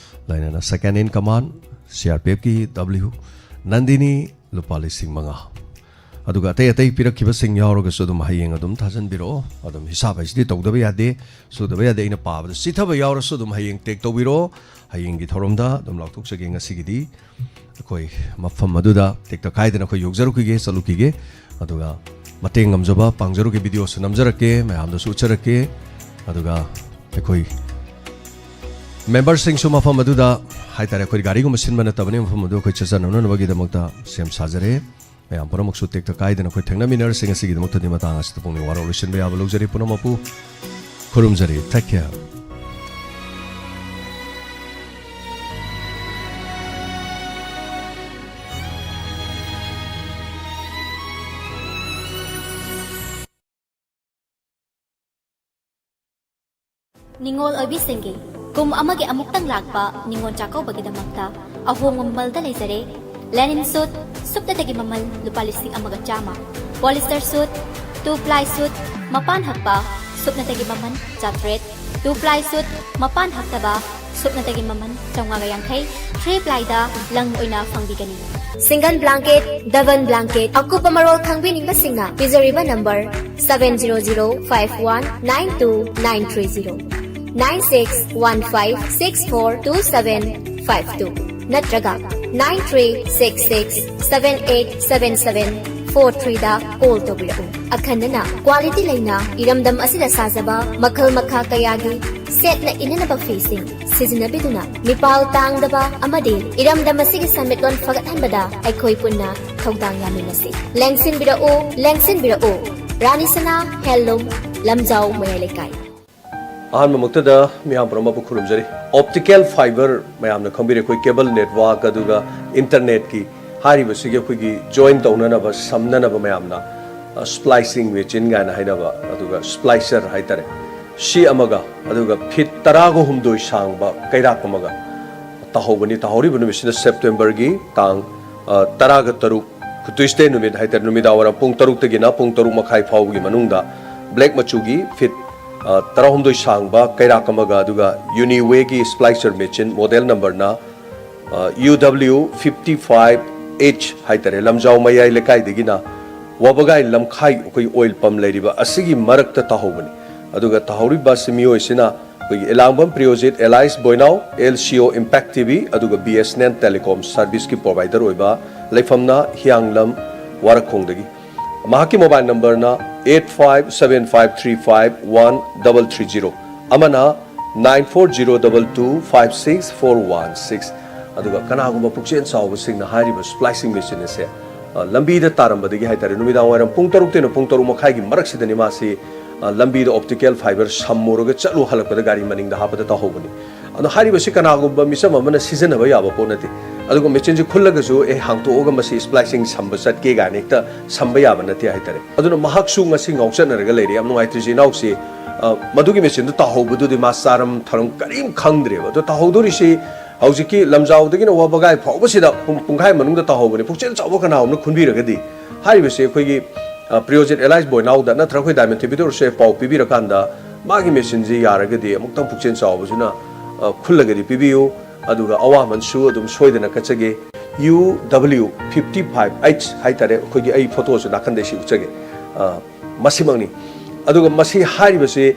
ꯂꯣꯏꯅꯅ second in command C R P ꯑꯦꯐꯀꯤ ꯗꯕ꯭ꯂꯤꯎ ꯅꯟꯗꯤꯅꯤ ꯂꯨꯄꯥ ꯂꯤꯁꯤꯡ ꯃꯉꯥ꯫ ꯑꯗꯨꯒ ꯑꯇꯩ ꯑꯇꯩ ꯄꯤꯔꯛꯈꯤꯕꯁꯤꯡ ꯌꯥꯎꯔꯒꯁꯨ ꯑꯗꯨꯝ ꯍꯌꯦꯡ ꯑꯗꯨꯝ ꯊꯥꯖꯟꯕꯤꯔꯛꯑꯣ꯫ ꯑꯗꯨꯝ ꯍꯤꯁꯥꯞ ꯍꯥꯏꯁꯤꯗꯤ ꯇꯧꯗꯕ ꯌꯥꯗꯦ, ꯁꯨꯗꯕ ꯌꯥꯗꯦ꯫ ꯑꯩꯅ ꯄꯥꯕꯗ ꯆꯤꯊꯕ ꯌꯥꯎꯔꯁꯨ ꯑꯗꯨꯝ ꯍꯌꯦꯡ ꯇꯦꯛ ꯇꯧꯕꯤꯔꯛꯑꯣ꯫ ꯍꯌꯦꯡꯒꯤ ꯊꯧꯔꯝꯗ ꯑꯗꯨꯝ ꯂꯥꯎꯊꯣꯛꯆꯒꯦ꯫ ꯉꯁꯤꯒꯤꯗꯤ ꯑꯩꯈꯣꯏ ꯃꯐꯝ ꯑꯗꯨꯗ ꯇꯦꯛꯇ ꯀꯥꯏꯗꯅ ꯑꯩꯈꯣꯏ ꯌꯧꯖꯔꯨꯈꯤꯒꯦ, ꯆꯠꯂꯨꯈꯤꯒꯦ꯫ ꯑꯗꯨꯒ ꯃꯇꯦꯡ ꯉꯝꯖꯕ ꯄꯥꯡꯖꯔꯨꯒꯦ, ꯚꯤꯗꯤꯑꯣꯁꯨ ꯅꯝꯖꯔꯛꯀꯦ, ꯃꯌꯥꯝꯗꯁꯨ ꯎꯠꯆꯔꯛꯀꯦ꯫ ꯑꯗꯨꯒ ꯑꯩꯈꯣꯏ ꯃꯦꯝꯕꯔꯁꯤꯡꯁꯨ ꯃꯐꯝ ꯑꯗꯨꯗ ꯍꯥꯏꯇꯥꯔꯦ, ꯑꯩꯈꯣꯏ ꯒꯥꯔꯤꯒꯨꯝꯕ ꯁꯤꯟꯕ ꯅꯠꯇꯕꯅꯤ, ꯃꯐꯝ ꯑꯗꯨ ꯑꯩꯈꯣꯏ ꯆꯠꯆꯅꯅꯕꯒꯤꯗꯃꯛꯇ ꯁꯦꯝ ꯁꯥꯖꯔꯦ꯫ ꯃꯌꯥꯝ ꯄꯨꯝꯅꯃꯛꯁꯨ ꯇꯦꯛꯇ ꯀꯥꯏꯗꯅ ꯑꯩꯈꯣꯏ ꯊꯦꯡꯅꯃꯤꯟꯅꯔꯁꯤ꯫ ꯉꯁꯤꯒꯤꯗꯃꯛꯇꯗꯤ ꯃꯇꯥꯡ ꯑꯁꯤꯗ ꯄꯨꯛꯅꯤꯡ ꯋꯥꯔꯧ ꯂꯣꯏꯁꯤꯟꯕ ꯌꯥꯕ ꯂꯧꯖꯔꯤ꯫ ꯄꯨꯝꯅꯃꯛꯄꯨ ꯈꯨꯔꯨꯝꯖꯔꯤ꯫ Take care. ꯅꯤꯉꯣꯜ ꯑꯣꯏꯕꯤꯁꯤꯡꯒꯤ ꯀꯨꯝ ꯑꯃꯒꯤ ꯑꯃꯨꯛꯇꯪ ꯂꯥꯛꯄ ꯅꯤꯉꯣꯜ ꯆꯥꯛꯀꯧꯕꯒꯤꯗꯃꯛꯇ ꯑꯍꯣꯡꯕ ꯃꯃꯜꯗ ꯂꯩꯖꯔꯦ꯫ ꯂꯦꯅꯤꯟ ꯁꯨꯠ ꯁꯨꯞꯅꯇꯒꯤ ꯃꯃꯜ ꯂꯨꯄꯥ ꯂꯤꯁꯤꯡ ꯑꯃꯒ ꯆꯥꯝꯃ, ꯄꯣꯂꯤꯁꯇꯔ ꯁꯨꯠ, ꯇꯨ ꯄ꯭ꯂꯥꯏ ꯁꯨꯠ, ꯃꯄꯥꯟ ꯍꯛꯄ ꯁꯨꯞꯅꯇꯒꯤ ꯃꯃꯜ ꯆꯥꯇ꯭ꯔꯦꯠ, ꯇꯨ ꯄ꯭ꯂꯥꯏ ꯁꯨꯠ, ꯃꯄꯥꯟ ꯍꯛꯇꯕ ꯁꯨꯞꯅꯇꯒꯤ ꯃꯃꯜ ꯆꯥꯝꯃꯉꯥꯒ ꯌꯥꯡꯈꯩ, ꯊ꯭ꯔꯤ ꯄ꯭ꯂꯥꯏꯗ ꯂꯪ ꯑꯣꯏꯅ ꯐꯪꯕꯤꯒꯅꯤ꯫ ꯁꯤꯡꯒꯜ ꯕ꯭ꯂꯥꯡꯀꯦꯠ, ꯗꯕꯜ ꯕ꯭ꯂꯥꯡꯀꯦꯠ, ꯑꯀꯨꯞꯄ ꯃꯔꯣꯜ ꯈꯪꯕꯤꯅꯤꯡꯕꯁꯤꯡꯅ ꯄꯤꯖꯔꯤꯕ number seven zero zero five one nine two nine three zero, nine six one five six four two seven five two ꯅꯠꯇ꯭ꯔꯒ nine three six six seven eight seven seven four threeꯗ call ꯇꯧꯕꯤꯔꯛꯎ꯫ ꯑꯈꯟꯅꯅ quality ꯂꯩꯅ ꯏꯔꯝꯗꯝ ꯑꯁꯤꯗ ꯁꯥꯖꯕ ꯃꯈꯜ ꯃꯈꯥ ꯀꯌꯥꯒꯤ ꯁꯦꯠꯅ ꯏꯅꯅꯕ ꯐꯤꯁꯤꯡ ꯁꯤꯖꯤꯟꯅꯕꯤꯗꯨꯅ ꯃꯤꯄꯥꯜ ꯇꯥꯡꯗꯕ ꯑꯃꯗꯤ ꯏꯔꯝꯗꯝ ꯑꯁꯤꯒꯤ ꯁꯦꯟꯃꯤꯠꯂꯣꯟ ꯐꯒꯠꯍꯟꯕꯗ ꯑꯩꯈꯣꯏ ꯄꯨꯟꯅ ꯊꯧꯗꯥꯡ ꯌꯥꯃꯤꯟꯅꯁꯤ꯫ ꯂꯦꯡꯁꯤꯟꯕꯤꯔꯛꯎ, ꯂꯦꯡꯁꯤꯟꯕꯤꯔꯛꯎ꯫ ꯔꯥꯅꯤ ꯁꯅꯥ ꯍꯦꯟꯂꯨꯝ, ꯂꯝꯖꯥꯎ ꯃꯌꯥꯏ ꯂꯩꯀꯥꯏ꯫ ꯑꯍꯥꯟꯕꯃꯛꯇꯗ ꯃꯤꯌꯥꯝ ꯄꯨꯝꯅꯃꯛꯄꯨ ꯈꯨꯔꯨꯝꯖꯔꯤ꯫ ꯑꯣꯞꯇꯤꯀꯦꯜ ꯐꯥꯏꯕꯔ ꯃꯌꯥꯝꯅ ꯈꯪꯕꯤꯔꯦ, ꯑꯩꯈꯣꯏ ꯀꯦꯕꯜ ꯅꯦꯠꯋꯥꯔꯛ ꯑꯗꯨꯒ ꯏꯟꯇꯔꯅꯦꯠꯀꯤ ꯍꯥꯏꯔꯤꯕꯁꯤꯒꯤ ꯑꯩꯈꯣꯏꯒꯤ ꯖꯣꯏꯟ ꯇꯧꯅꯅꯕ, ꯁꯝꯅꯅꯕ ꯃꯌꯥꯝꯅ, ꯑ, ꯁ꯭ꯄ꯭ꯂꯥꯏꯁꯤꯡ ꯃꯦꯆꯤꯟ ꯀꯥꯏꯅ ꯍꯥꯏꯅꯕ, ꯑꯗꯨꯒ ꯁ꯭ꯄ꯭ꯂꯥꯏꯁꯔ ꯍꯥꯏꯇꯥꯔꯦ, ꯁꯤ ꯑꯃꯒ, ꯑꯗꯨꯒ ꯐꯤꯠ ꯇꯔꯥꯒ ꯍꯨꯝꯗꯣꯏ ꯁꯥꯡꯕ ꯀꯩꯔꯥꯛ ꯑꯃꯒ ꯇꯥꯍꯧꯕꯅꯤ꯫ ꯇꯥꯍꯧꯔꯤꯕ ꯅꯨꯃꯤꯠꯁꯤꯅ ꯁꯦꯞꯇꯦꯝꯕꯔꯒꯤ ꯇꯥꯡ, ꯑ, ꯇꯔꯥꯒ ꯇꯔꯨꯛ, ꯇ꯭ꯌꯨꯁꯗꯦ ꯅꯨꯃꯤꯠ ꯍꯥꯏꯇꯥꯔꯦ, ꯅꯨꯃꯤꯗꯥꯡ ꯋꯥꯏꯔꯝ ꯄꯨꯡ ꯇꯔꯨꯛꯇꯒꯤꯅ ꯄꯨꯡ ꯇꯔꯨꯛ ꯃꯈꯥꯏ ꯐꯥꯎꯕꯒꯤ ꯃꯅꯨꯡꯗ ꯕ꯭ꯂꯦꯛ ꯃꯆꯨꯒꯤ ꯐꯤꯠ, ꯑ, ꯇꯔꯥꯍꯨꯝꯗꯣꯏ ꯁꯥꯡꯕ ꯀꯩꯔꯥꯛ ꯑꯃꯒ, ꯑꯗꯨꯒ ꯌꯨꯅꯤꯋꯦꯒꯤ ꯁ꯭ꯄ꯭ꯂꯥꯏꯁꯔ ꯃꯦꯆꯤꯟ ꯃꯣꯗꯦꯜ ꯅꯝꯕꯔꯅ, ꯑ, U W fifty five H ꯍꯥꯏꯇꯥꯔꯦ, ꯂꯝꯖꯥꯎ ꯃꯌꯥꯏ ꯂꯩꯀꯥꯏꯗꯒꯤꯅ ꯋꯥꯕꯒꯥꯏ ꯂꯝꯈꯥꯏ ꯑꯩꯈꯣꯏꯒꯤ ꯑꯣꯏꯜ ꯄꯝ ꯂꯩꯔꯤꯕ ꯑꯁꯤꯒꯤ ꯃꯔꯛꯇ ꯇꯥꯍꯧꯕꯅꯤ꯫ ꯑꯗꯨꯒ ꯇꯥꯍꯧꯔꯤꯕ ꯑꯁꯤ ꯃꯤꯑꯣꯏꯁꯤꯅ ꯑꯩꯈꯣꯏꯒꯤ ꯏꯂꯥꯡꯕꯝ ꯄ꯭ꯔꯤꯌꯣꯖꯤꯠ alias ꯕꯣꯏꯅꯥꯎ, L C O Impact T V, ꯑꯗꯨꯒ B S N L Telecom Serviceꯀꯤ provider ꯑꯣꯏꯕ, ꯂꯩꯐꯝꯅ ꯍꯤꯌꯥꯡꯂꯝ ꯋꯥꯔꯈꯣꯡꯗꯒꯤ꯫ ꯃꯍꯥꯛꯀꯤ mobile numberꯅ eight five seven five three five one double three zero, ꯑꯃꯅ nine four zero double two five six four one six꯫ ꯑꯗꯨꯒ ꯀꯅꯥꯒꯨꯝꯕ ꯄꯨꯛꯆꯦꯜ ꯆꯥꯎꯕꯁꯤꯡꯅ ꯍꯥꯏꯔꯤꯕ splicing machine ꯑꯁꯦ, ꯑ, ꯂꯝꯕꯤꯗ ꯇꯥꯔꯝꯕꯗꯒꯤ ꯍꯥꯏꯇꯥꯔꯦ, ꯅꯨꯃꯤꯗꯥꯡ ꯋꯥꯏꯔꯝ ꯄꯨꯡ ꯇꯔꯨꯛꯇꯩꯅ ꯄꯨꯡ ꯇꯔꯨꯛ ꯃꯈꯥꯏꯒꯤ ꯃꯔꯛꯁꯤꯗꯅꯤ ꯃꯥꯁꯤ, ꯑ, ꯂꯝꯕꯤꯗ optical fibre ꯁꯝꯃꯨꯔꯒ ꯆꯠꯂꯨ ꯍꯜꯂꯛꯄꯗ ꯒꯥꯔꯤ ꯃꯅꯤꯡꯗ ꯍꯥꯞꯄꯗ ꯇꯥꯍꯧꯕꯅꯤ꯫ ꯑꯗꯣ ꯍꯥꯏꯔꯤꯕꯁꯤ ꯀꯅꯥꯒꯨꯝꯕ ꯃꯤꯆꯝ ꯑꯃꯅ ꯁꯤꯖꯤꯟꯅꯕ ꯌꯥꯕ ꯄꯣꯠ ꯅꯠꯇꯦ꯫ ꯑꯗꯨꯒ machineꯁꯤ ꯈꯨꯜꯂꯒꯁꯨ, "ꯑꯦ, ꯍꯥꯡꯇꯣꯛꯑꯒ ꯃꯁꯤ splicing ꯁꯝꯕ ꯆꯠꯀꯦ" ꯀꯥꯏꯅ ꯍꯦꯛꯇ ꯁꯝꯕ ꯌꯥꯕ ꯅꯠꯇꯦ ꯍꯥꯏꯇꯥꯔꯦ꯫ ꯑꯗꯨꯅ ꯃꯍꯥꯛꯁꯨ ꯉꯁꯤ ꯉꯥꯎꯆꯠꯅꯔꯒ ꯂꯩꯔꯦ꯫ ꯌꯥꯝ ꯅꯨꯡꯉꯥꯏꯇ꯭ꯔꯤꯁꯤ ꯏꯅꯥꯎꯁꯤ, ꯑ, ꯃꯗꯨꯒꯤ machineꯗꯨ ꯇꯥꯍꯧꯕꯗꯨꯗꯤ ꯃꯥ ꯆꯥꯔꯝ ꯊꯛꯂꯝ ꯀꯔꯤꯝ ꯈꯪꯗ꯭ꯔꯦꯕ꯫ ꯑꯗꯣ ꯇꯥꯍꯧꯗꯣꯔꯤꯁꯤ ꯍꯧꯖꯤꯛꯀꯤ ꯂꯝꯖꯥꯎꯗꯒꯤꯅ ꯋꯥꯕꯒꯥꯏ ꯐꯥꯎꯕꯁꯤꯗ ꯄꯨꯡ, ꯄꯨꯡꯈꯥꯏ ꯃꯅꯨꯡꯗ ꯇꯥꯍꯧꯕꯅꯤ꯫ ꯄꯨꯛꯆꯦꯜ ꯆꯥꯎꯕ ꯀꯅꯥꯒꯨꯝꯕꯅ ꯈꯨꯟꯕꯤꯔꯒꯗꯤ ꯍꯥꯏꯔꯤꯕꯁꯤ ꯑꯩꯈꯣꯏꯒꯤ, ꯑ, ꯄ꯭ꯔꯤꯌꯣꯖꯤꯠ alias ꯕꯣꯏꯅꯥꯎꯗ ꯅꯠꯇ꯭ꯔꯒ ꯑꯩꯈꯣꯏ Diamond T V ꯗ ꯑꯣꯏꯔꯁꯨ ꯄꯥꯎ ꯄꯤꯕꯤꯔꯀꯥꯟꯗ ꯃꯥꯒꯤ machineꯁꯤ ꯌꯥꯔꯒꯗꯤ ꯑꯃꯨꯛꯇꯪ ꯄꯨꯛꯆꯦꯜ ꯆꯥꯎꯕꯁꯤꯅ, ꯑ, ꯈꯨꯜꯂꯒꯗꯤ ꯄꯤꯕꯤꯌꯨ꯫ ꯑꯗꯨꯒ ꯑꯋꯥꯃꯟꯁꯨ ꯑꯗꯨꯝ ꯁꯣꯏꯗꯅ ꯀꯠꯆꯒꯦ꯫ U W fifty five H ꯍꯥꯏꯇꯥꯔꯦ, ꯑꯩꯈꯣꯏꯒꯤ ꯑꯩ photoꯁꯨ ꯅꯥꯀꯟꯗ ꯁꯤ ꯎꯠꯆꯒꯦ꯫ ꯑ, ꯃꯁꯤꯃꯛꯅꯤ꯫ ꯑꯗꯨꯒ ꯃꯁꯤ ꯍꯥꯏꯔꯤꯕꯁꯤ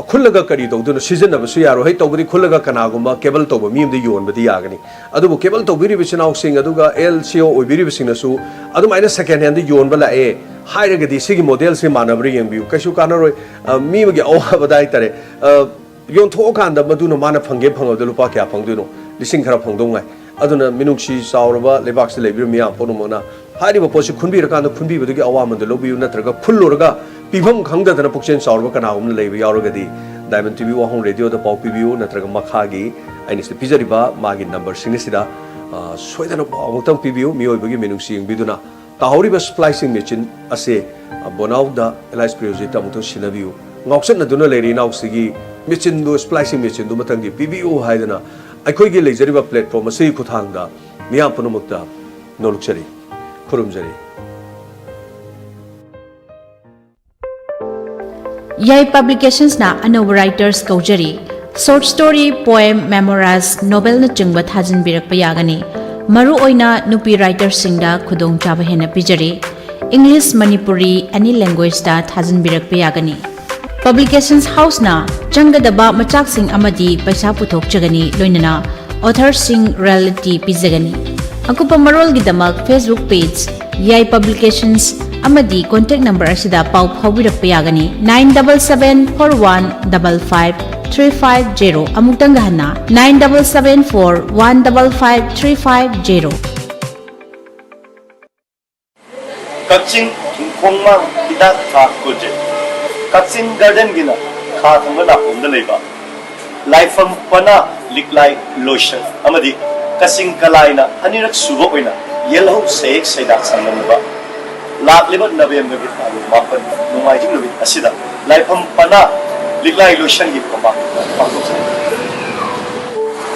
ꯈꯨꯜꯂꯒ ꯀꯔꯤ ꯇꯧꯗꯣꯏꯅꯣ? ꯁꯤꯖꯤꯟꯅꯕꯁꯨ ꯌꯥꯔꯣꯏ꯫ ꯍꯦꯛ ꯇꯧꯕꯗꯤ ꯈꯨꯜꯂꯒ ꯀꯅꯥꯒꯨꯝꯕ cable ꯇꯧꯕ ꯃꯤ ꯑꯃꯗ ꯌꯣꯟꯕꯗꯤ ꯌꯥꯒꯅꯤ꯫ ꯑꯗꯨꯕꯨ cable ꯇꯧꯕꯤꯔꯤꯕ ꯏꯆꯤꯟ ꯏꯅꯥꯎꯁꯤꯡ ꯑꯗꯨꯒ L C O ꯑꯣꯏꯕꯤꯔꯤꯕꯁꯤꯡꯅꯁꯨ ꯑꯗꯨꯃꯥꯏꯅ second handꯗ ꯌꯣꯟꯕ ꯂꯥꯛꯑꯦ ꯍꯥꯏꯔꯒꯗꯤ ꯁꯤꯒꯤ modelꯁꯤ ꯃꯥꯟꯅꯕ꯭ꯔꯥ ꯌꯦꯡꯕꯤꯌꯨ꯫ ꯀꯩꯁꯨ ꯀꯥꯟꯅꯔꯣꯏ꯫ ꯑ, ꯃꯤ ꯑꯃꯒꯤ ꯑꯋꯥꯕꯗ ꯍꯥꯏꯇꯥꯔꯦ, ꯑ, ꯌꯣꯟꯊꯣꯛꯑꯀꯥꯟꯗ ꯃꯗꯨꯅ ꯃꯥꯅ ꯐꯪꯒꯦ ꯐꯪꯉꯕꯗ ꯂꯨꯄꯥ ꯀꯌꯥ ꯐꯪꯗꯣꯏꯅꯣ? ꯂꯤꯁꯤꯡ ꯈꯔ ꯐꯪꯗꯧ ꯉꯥꯏ꯫ ꯑꯗꯨꯅ ꯃꯤꯅꯨꯡꯁꯤ ꯆꯥꯎꯔꯕ ꯂꯩꯕꯥꯛꯁꯤꯗ ꯂꯩꯕꯤꯔꯤꯕ ꯃꯤꯌꯥꯝ ꯄꯨꯝꯅꯃꯛꯅ ꯍꯥꯏꯔꯤꯕ ꯄꯣꯠꯁꯤ ꯈꯨꯟꯕꯤꯔꯀꯥꯟꯗ ꯈꯨꯟꯕꯤꯕꯗꯨꯒꯤ ꯑꯋꯥꯃꯟꯗꯨ ꯂꯧꯕꯤꯌꯨ, ꯅꯠꯇ꯭ꯔꯒ ꯈꯨꯜꯂꯨꯔꯒ ꯄꯤꯐꯝ ꯈꯪꯗꯗꯅ ꯄꯨꯛꯆꯦꯜ ꯆꯥꯎꯔꯕ ꯀꯅꯥꯒꯨꯝꯕ ꯂꯩꯕ ꯌꯥꯎꯔꯒꯗꯤ Diamond T V ꯋꯥꯍꯣꯡ radioꯗ ꯄꯥꯎ ꯄꯤꯕꯤꯌꯨ, ꯅꯠꯇ꯭ꯔꯒ ꯃꯈꯥꯒꯤ ꯑꯩꯅ ꯁꯤꯗ ꯄꯤꯖꯔꯤꯕ ꯃꯥꯒꯤ numberꯁꯤꯡ ꯑꯁꯤꯗ, ꯑ, ꯁꯣꯏꯗꯅ ꯄꯥꯎ ꯑꯃꯨꯛꯇꯪ ꯄꯤꯕꯤꯌꯨ꯫ ꯃꯤꯑꯣꯏꯕꯒꯤ ꯃꯤꯅꯨꯡꯁꯤ ꯌꯦꯡꯕꯤꯗꯨꯅ ꯇꯥꯍꯧꯔꯤꯕ splicing machine ꯑꯁꯤ, ꯑ, ꯕꯣꯅꯥꯎꯗ alias ꯄ꯭ꯔꯤꯌꯣꯖꯤꯠꯇ ꯑꯃꯨꯛꯇꯪ ꯁꯤꯟꯅꯕꯤꯌꯨ꯫ ꯉꯥꯎꯆꯠꯅꯗꯨꯅ ꯂꯩꯔꯤ ꯏꯅꯥꯎꯁꯤꯒꯤ machineꯗꯨ, splicing machineꯗꯨ ꯃꯊꯪꯗꯤ ꯄꯤꯕꯤꯌꯨ ꯍꯥꯏꯗꯅ ꯑꯩꯈꯣꯏꯒꯤ ꯂꯩꯖꯔꯤꯕ platform ꯑꯁꯤꯒꯤ ꯈꯨꯠꯊꯥꯡꯗ ꯃꯤꯌꯥꯝ ꯄꯨꯝꯅꯃꯛꯇ ꯅꯣꯜꯂꯨꯛꯆꯔꯤ, ꯈꯨꯔꯨꯝꯖꯔꯤ꯫ ꯌꯥꯏ Publicationsꯅ ꯑꯅꯧꯕ writers ꯀꯧꯖꯔꯤ꯫ Short story, poem, memoirs, novelꯅꯆꯤꯡꯕ ꯊꯥꯖꯤꯟꯕꯤꯔꯛꯄ ꯌꯥꯒꯅꯤ꯫ ꯃꯔꯨꯑꯣꯏꯅ ꯅꯨꯄꯤ writersꯁꯤꯡꯗ ꯈꯨꯗꯣꯡꯆꯥꯕ ꯍꯦꯟꯅ ꯄꯤꯖꯔꯤ꯫ English, Manipuri, any language ꯇ ꯊꯥꯖꯤꯟꯕꯤꯔꯛꯄ ꯌꯥꯒꯅꯤ꯫ Publications House ꯅ ꯆꯪꯒꯗꯕ ꯃꯆꯥꯛꯁꯤꯡ ꯑꯃꯗꯤ ꯄꯩꯁꯥ ꯄꯨꯊꯣꯛꯆꯒꯅꯤ, ꯂꯣꯏꯅꯅ authorꯁꯤꯡ royalty ꯄꯤꯖꯒꯅꯤ꯫ ꯑꯀꯨꯞꯄ ꯃꯔꯣꯜꯒꯤꯗꯃꯛ Facebook page ꯌꯥꯏ Publications ꯑꯃꯗꯤ contact number ꯑꯁꯤꯗ ꯄꯥꯎ ꯐꯥꯎꯕꯤꯔꯛꯄ ꯌꯥꯒꯅꯤ, nine double seven four one double five three five zero꯫ ꯑꯃꯨꯛꯇꯪꯒ ꯍꯟꯅ, nine double seven four one double five three five zero꯫ ꯀꯛꯆꯤꯡ ꯏꯪꯈꯣꯡꯃꯥꯡ ꯍꯤꯗꯥꯛ ꯊꯥ ꯀꯣꯜꯖꯦꯠ꯫ ꯀꯛꯆꯤꯡ ꯒꯥꯔꯗꯦꯟꯒꯤꯅ ꯈꯥ ꯊꯪꯕ ꯅꯥꯀꯣꯡꯗ ꯂꯩꯕ ꯂꯥꯏꯐꯝ ꯄꯅꯥ ꯂꯤꯛꯂꯥꯏ ꯂꯣꯏꯁꯪ ꯑꯃꯗꯤ ꯀꯛꯆꯤꯡ ꯀꯂꯥꯏꯅ ꯑꯅꯤꯔꯛ ꯁꯨꯕ ꯑꯣꯏꯅ ꯌꯦꯜꯍꯧ ꯁꯩꯍꯦꯛ ꯁꯩꯗꯥꯛ ꯁꯪꯂꯝꯂꯕ ꯂꯥꯛꯂꯤꯕ ꯅꯕꯦꯝꯕꯔꯒꯤ ꯇꯥꯡ ꯃꯥꯄꯟ ꯅꯣꯡꯃꯥꯏꯖꯤꯡ ꯅꯨꯃꯤꯠ ꯑꯁꯤꯗ ꯂꯥꯏꯐꯝ ꯄꯅꯥ ꯂꯤꯛꯂꯥꯏ ꯂꯣꯏꯁꯪꯒꯤ ꯃꯃꯥꯡꯗ ꯄꯥꯡꯊꯣꯛꯆꯔꯤ꯫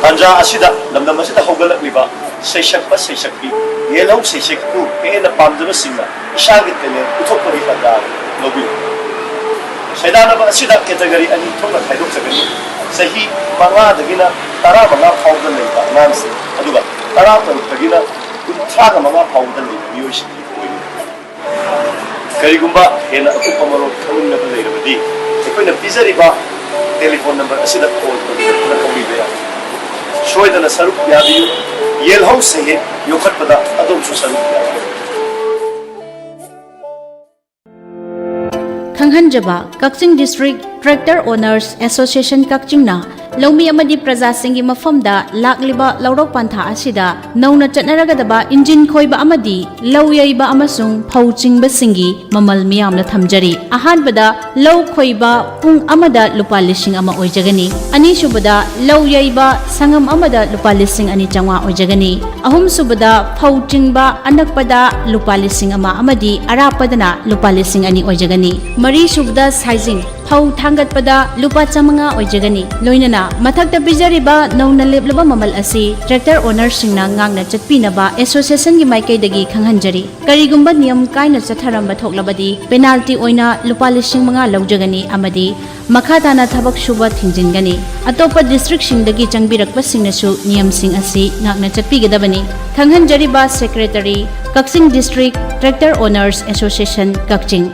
ꯇꯥꯟꯖꯥ ꯑꯁꯤꯗ ꯂꯝꯗꯝ ꯑꯁꯤꯗ ꯍꯧꯒꯠꯂꯛꯂꯤꯕ ꯁꯩꯁꯛꯄ ꯁꯩꯁꯛꯄꯤ, ꯌꯦꯜꯍꯧ ꯁꯩꯁꯛꯄꯨ ꯍꯦꯟꯅ ꯄꯥꯝꯖꯕꯁꯤꯡꯅ ꯏꯁꯥꯒꯤ talent ꯎꯠꯊꯣꯛꯄꯒꯤ ꯇꯥꯟꯖꯥ ꯂꯧꯕꯤꯌꯨ꯫ ꯁꯩꯗꯥꯟꯅꯕ ꯑꯁꯤꯗ category ꯑꯅꯤ ꯊꯣꯛꯅ ꯈꯥꯏꯗꯣꯛꯆꯒꯅꯤ꯫ ꯆꯍꯤ ꯃꯉꯥꯗꯒꯤꯅ ꯇꯔꯥꯃꯉꯥ ꯐꯥꯎꯕꯗ ꯂꯩꯕ ꯑꯉꯥꯡꯁꯤꯡ, ꯑꯗꯨꯒ ꯇꯔꯥꯇꯔꯨꯛꯇꯒꯤꯅ ꯀꯨꯟꯊ꯭ꯔꯥꯒ ꯃꯉꯥ ꯐꯥꯎꯕꯗ ꯂꯩꯕ ꯃꯤꯑꯣꯏꯁꯤꯡꯒꯤ ꯑꯣꯏꯅ꯫ ꯀꯔꯤꯒꯨꯝꯕ ꯍꯦꯟꯅ ꯑꯀꯨꯞꯄ ꯃꯔꯣꯜ ꯈꯪꯅꯤꯡꯂꯕ ꯂꯩꯔꯕꯗꯤ, ꯑꯩꯈꯣꯏꯅ ꯄꯤꯖꯔꯤꯕ telephone number ꯑꯁꯤꯗ call ꯇꯧꯗꯨꯅ ꯈꯪꯕꯤꯕ ꯌꯥꯒꯅꯤ꯫ ꯁꯣꯏꯗꯅ ꯁꯔꯨꯛ ꯌꯥꯕꯤꯌꯨ꯫ ꯌꯦꯜꯍꯧ ꯁꯩꯍꯦꯛ ꯌꯣꯛꯈꯠꯄꯗ ꯑꯗꯣꯝꯁꯨ ꯁꯔꯨꯛ ꯌꯥꯕꯤꯌꯨ꯫ ꯈꯪꯍꯟꯖꯕ, ꯀꯛꯆꯤꯡ District Tractor Owners Association ꯀꯛꯆꯤꯡꯅ ꯂꯧꯃꯤ ꯑꯃꯗꯤ ꯄ꯭ꯔꯖꯥꯁꯤꯡꯒꯤ ꯃꯐꯝꯗ ꯂꯥꯛꯂꯤꯕ ꯂꯧꯔꯣꯛ ꯄꯟꯊꯥ ꯑꯁꯤꯗ ꯅꯧꯅ ꯆꯠꯅꯔꯒꯗꯕ ꯏꯟꯖꯤꯟ ꯈꯣꯏꯕ ꯑꯃꯗꯤ ꯂꯧ ꯌꯩꯕ ꯑꯃꯁꯨꯡ ꯐꯧ ꯆꯤꯡꯕꯁꯤꯡꯒꯤ ꯃꯃꯜ ꯃꯤꯌꯥꯝꯅ ꯊꯝꯖꯔꯤ꯫ ꯑꯍꯥꯟꯕꯗ ꯂꯧ ꯈꯣꯏꯕ ꯄꯨꯡ ꯑꯃꯗ ꯂꯨꯄꯥ ꯂꯤꯁꯤꯡ ꯑꯃ ꯑꯣꯏꯖꯒꯅꯤ꯫ ꯑꯅꯤꯁꯨꯕꯗ ꯂꯧ ꯌꯩꯕ ꯁꯪꯉꯝ ꯑꯃꯗ ꯂꯨꯄꯥ ꯂꯤꯁꯤꯡ ꯑꯅꯤ ꯆꯥꯝꯃꯉꯥ ꯑꯣꯏꯖꯒꯅꯤ꯫ ꯑꯍꯨꯝꯁꯨꯕꯗ ꯐꯧ ꯆꯤꯡꯕ ꯑꯅꯛꯄꯗ ꯂꯨꯄꯥ ꯂꯤꯁꯤꯡ ꯑꯃ ꯑꯃꯗꯤ ꯑꯔꯥꯞꯄꯗꯅ ꯂꯨꯄꯥ ꯂꯤꯁꯤꯡ ꯑꯅꯤ ꯑꯣꯏꯖꯒꯅꯤ꯫ ꯃꯔꯤꯁꯨꯕꯗ sizing, ꯐꯧ ꯊꯥꯡꯒꯠꯄꯗ ꯂꯨꯄꯥ ꯆꯥꯝꯃꯉꯥ ꯑꯣꯏꯖꯒꯅꯤ꯫ ꯂꯣꯏꯅꯅ ꯃꯊꯛꯇ ꯄꯤꯖꯔꯤꯕ ꯅꯧꯅ ꯂꯦꯞꯂꯕ ꯃꯃꯜ ꯑꯁꯤ tractor ownerꯁꯤꯡꯅ ꯉꯥꯛꯅ ꯆꯠꯄꯤꯅꯕ associationꯒꯤ ꯃꯥꯏꯀꯩꯗꯒꯤ ꯈꯪꯍꯟꯖꯔꯤ꯫ ꯀꯔꯤꯒꯨꯝꯕ ꯅꯤꯌꯝ ꯀꯥꯏꯅ ꯆꯠꯊꯔꯝꯕ ꯊꯣꯛꯂꯕꯗꯤ penalty ꯑꯣꯏꯅ ꯂꯨꯄꯥ ꯂꯤꯁꯤꯡ ꯃꯉꯥ ꯂꯧꯖꯒꯅꯤ ꯑꯃꯗꯤ ꯃꯈꯥ ꯇꯥꯅ ꯊꯕꯛ ꯁꯨꯕ ꯊꯤꯡꯖꯤꯟꯒꯅꯤ꯫ ꯑꯇꯣꯞꯄ districtꯁꯤꯡꯗꯒꯤ ꯆꯪꯕꯤꯔꯛꯄꯁꯤꯡꯅꯁꯨ ꯅꯤꯌꯝꯁꯤꯡ ꯑꯁꯤ ꯉꯥꯛꯅ ꯆꯠꯄꯤꯒꯗꯕꯅꯤ꯫ ꯈꯪꯍꯟꯖꯔꯤꯕ Secretary Kakching District Tractor Owners Association, Kakching.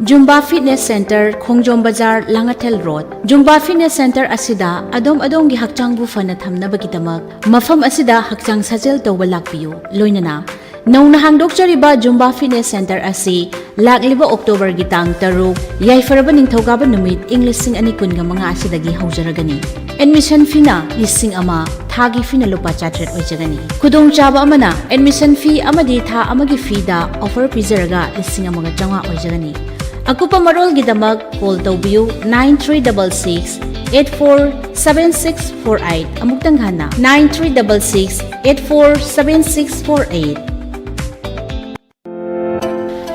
Zumba Fitness Center, Khongjom Bazar, Langathel Road. Zumba Fitness Center ꯑꯁꯤꯗ ꯑꯗꯣꯝ ꯑꯗꯣꯝꯒꯤ ꯍꯛꯆꯥꯡꯕꯨ ꯐꯅ ꯊꯝꯅꯕꯒꯤꯗꯃꯛ ꯃꯐꯝ ꯑꯁꯤꯗ ꯍꯛꯆꯥꯡ ꯁꯥꯖꯦꯜ ꯇꯧꯕ ꯂꯥꯛꯄꯤꯌꯨ꯫ ꯂꯣꯏꯅꯅ ꯅꯧꯅ ꯍꯥꯡꯗꯣꯛꯆꯔꯤꯕ Zumba Fitness Center ꯑꯁꯤ ꯂꯥꯛꯂꯤꯕ ꯑꯣꯛꯇꯣꯕꯔꯒꯤ ꯇꯥꯡ ꯇꯔꯨꯛ, ꯌꯥꯏꯐꯔꯕ ꯅꯤꯡꯊꯧꯀꯥꯕ ꯅꯨꯃꯤꯠ, ꯏꯪ ꯂꯤꯁꯤꯡ ꯑꯅꯤ ꯀꯨꯟꯒ ꯃꯉꯥ ꯑꯁꯤꯗꯒꯤ ꯍꯧꯖꯔꯒꯅꯤ꯫ Admission fee ꯅ ꯂꯤꯁꯤꯡ ꯑꯃ, ꯊꯥꯒꯤ fee ꯅ ꯂꯨꯄꯥ ꯆꯥꯇ꯭ꯔꯦꯠ ꯑꯣꯏꯖꯒꯅꯤ꯫ ꯈꯨꯗꯣꯡꯆꯥꯕ ꯑꯃꯅ, admission fee ꯑꯃꯗꯤ ꯊꯥ ꯑꯃꯒꯤ fee ꯗ offer ꯄꯤꯖꯔꯒ ꯂꯤꯁꯤꯡ ꯑꯃꯒ ꯆꯥꯝꯃꯉꯥ ꯑꯣꯏꯖꯒꯅꯤ꯫ ꯑꯀꯨꯞꯄ ꯃꯔꯣꯜꯒꯤꯗꯃꯛ call ꯇꯧꯕꯤꯌꯨ, nine three double six eight four seven six four eight꯫ ꯑꯃꯨꯛꯇꯪ ꯍꯟꯅ, nine three double six eight four seven six four eight꯫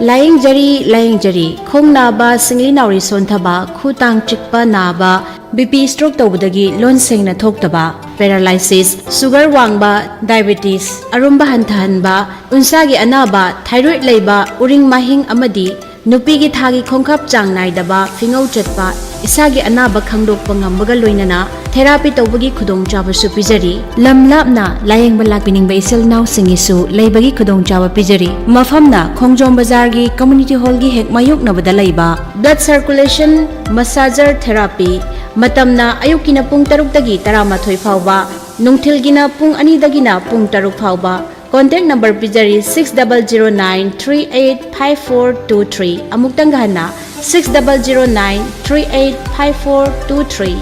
ꯂꯥꯌꯦꯡꯖꯔꯤ, ꯂꯥꯌꯦꯡꯖꯔꯤ꯫ ꯈꯣꯡ ꯅꯥꯕ, ꯁꯤꯡꯂꯤ ꯅꯥꯎꯔꯤ ꯁꯣꯟꯊꯕ, ꯈꯨ ꯇꯥꯡ ꯆꯤꯛꯄ ꯅꯥꯕ, B P stroke ꯇꯧꯕꯗꯒꯤ ꯂꯣꯟ ꯁꯦꯡꯅ ꯊꯣꯛꯇꯕ, paralysis, sugar ꯋꯥꯡꯕ, diabetes, ꯑꯔꯨꯝꯕ ꯍꯟꯊꯍꯟꯕ, ꯎꯟꯁꯥꯒꯤ ꯑꯅꯥꯕ, thyroid ꯂꯩꯕ, ꯎꯔꯤꯡ ꯃꯥꯍꯤꯡ ꯑꯃꯗꯤ ꯅꯨꯄꯤꯒꯤ ꯊꯥꯒꯤ ꯈꯣꯡꯀꯥꯞ ꯆꯥꯡ ꯅꯥꯏꯗꯕ, ꯐꯤꯉꯧ ꯆꯠꯄ, ꯏꯁꯥꯒꯤ ꯑꯅꯥꯕ ꯈꯪꯗꯣꯛꯄ ꯉꯝꯕꯒ ꯂꯣꯏꯅꯅ therapy ꯇꯧꯕꯒꯤ ꯈꯨꯗꯣꯡꯆꯥꯕꯁꯨ ꯄꯤꯖꯔꯤ꯫ ꯂꯝ ꯂꯥꯞꯅ ꯂꯥꯌꯦꯡꯕ ꯂꯥꯛꯄꯤꯅꯤꯡꯕ ꯏꯆꯤꯜ ꯏꯅꯥꯎꯁꯤꯡꯒꯤꯁꯨ ꯂꯩꯕꯒꯤ ꯈꯨꯗꯣꯡꯆꯥꯕ ꯄꯤꯖꯔꯤ꯫ ꯃꯐꯝꯅ ꯈꯣꯡꯖꯣꯝ ꯕꯖꯥꯔꯒꯤ community hall ꯒꯤ ꯍꯦꯛ ꯃꯥꯌꯣꯛꯅꯕꯗ ꯂꯩꯕ blood circulation massager therapy꯫ ꯃꯇꯝꯅ ꯑꯌꯨꯛꯀꯤꯅ ꯄꯨꯡ ꯇꯔꯨꯛꯇꯒꯤ ꯇꯔꯥꯃꯥꯊꯣꯏ ꯐꯥꯎꯕ, ꯅꯨꯡꯊꯤꯜꯒꯤꯅ ꯄꯨꯡ ꯑꯅꯤꯗꯒꯤꯅ ꯄꯨꯡ ꯇꯔꯨꯛ ꯐꯥꯎꯕ꯫ Contact number ꯄꯤꯖꯔꯤ, six double zero nine three eight five four two three꯫ ꯑꯃꯨꯛꯇꯪꯒ ꯍꯟꯅ, six double zero nine three eight five four two three꯫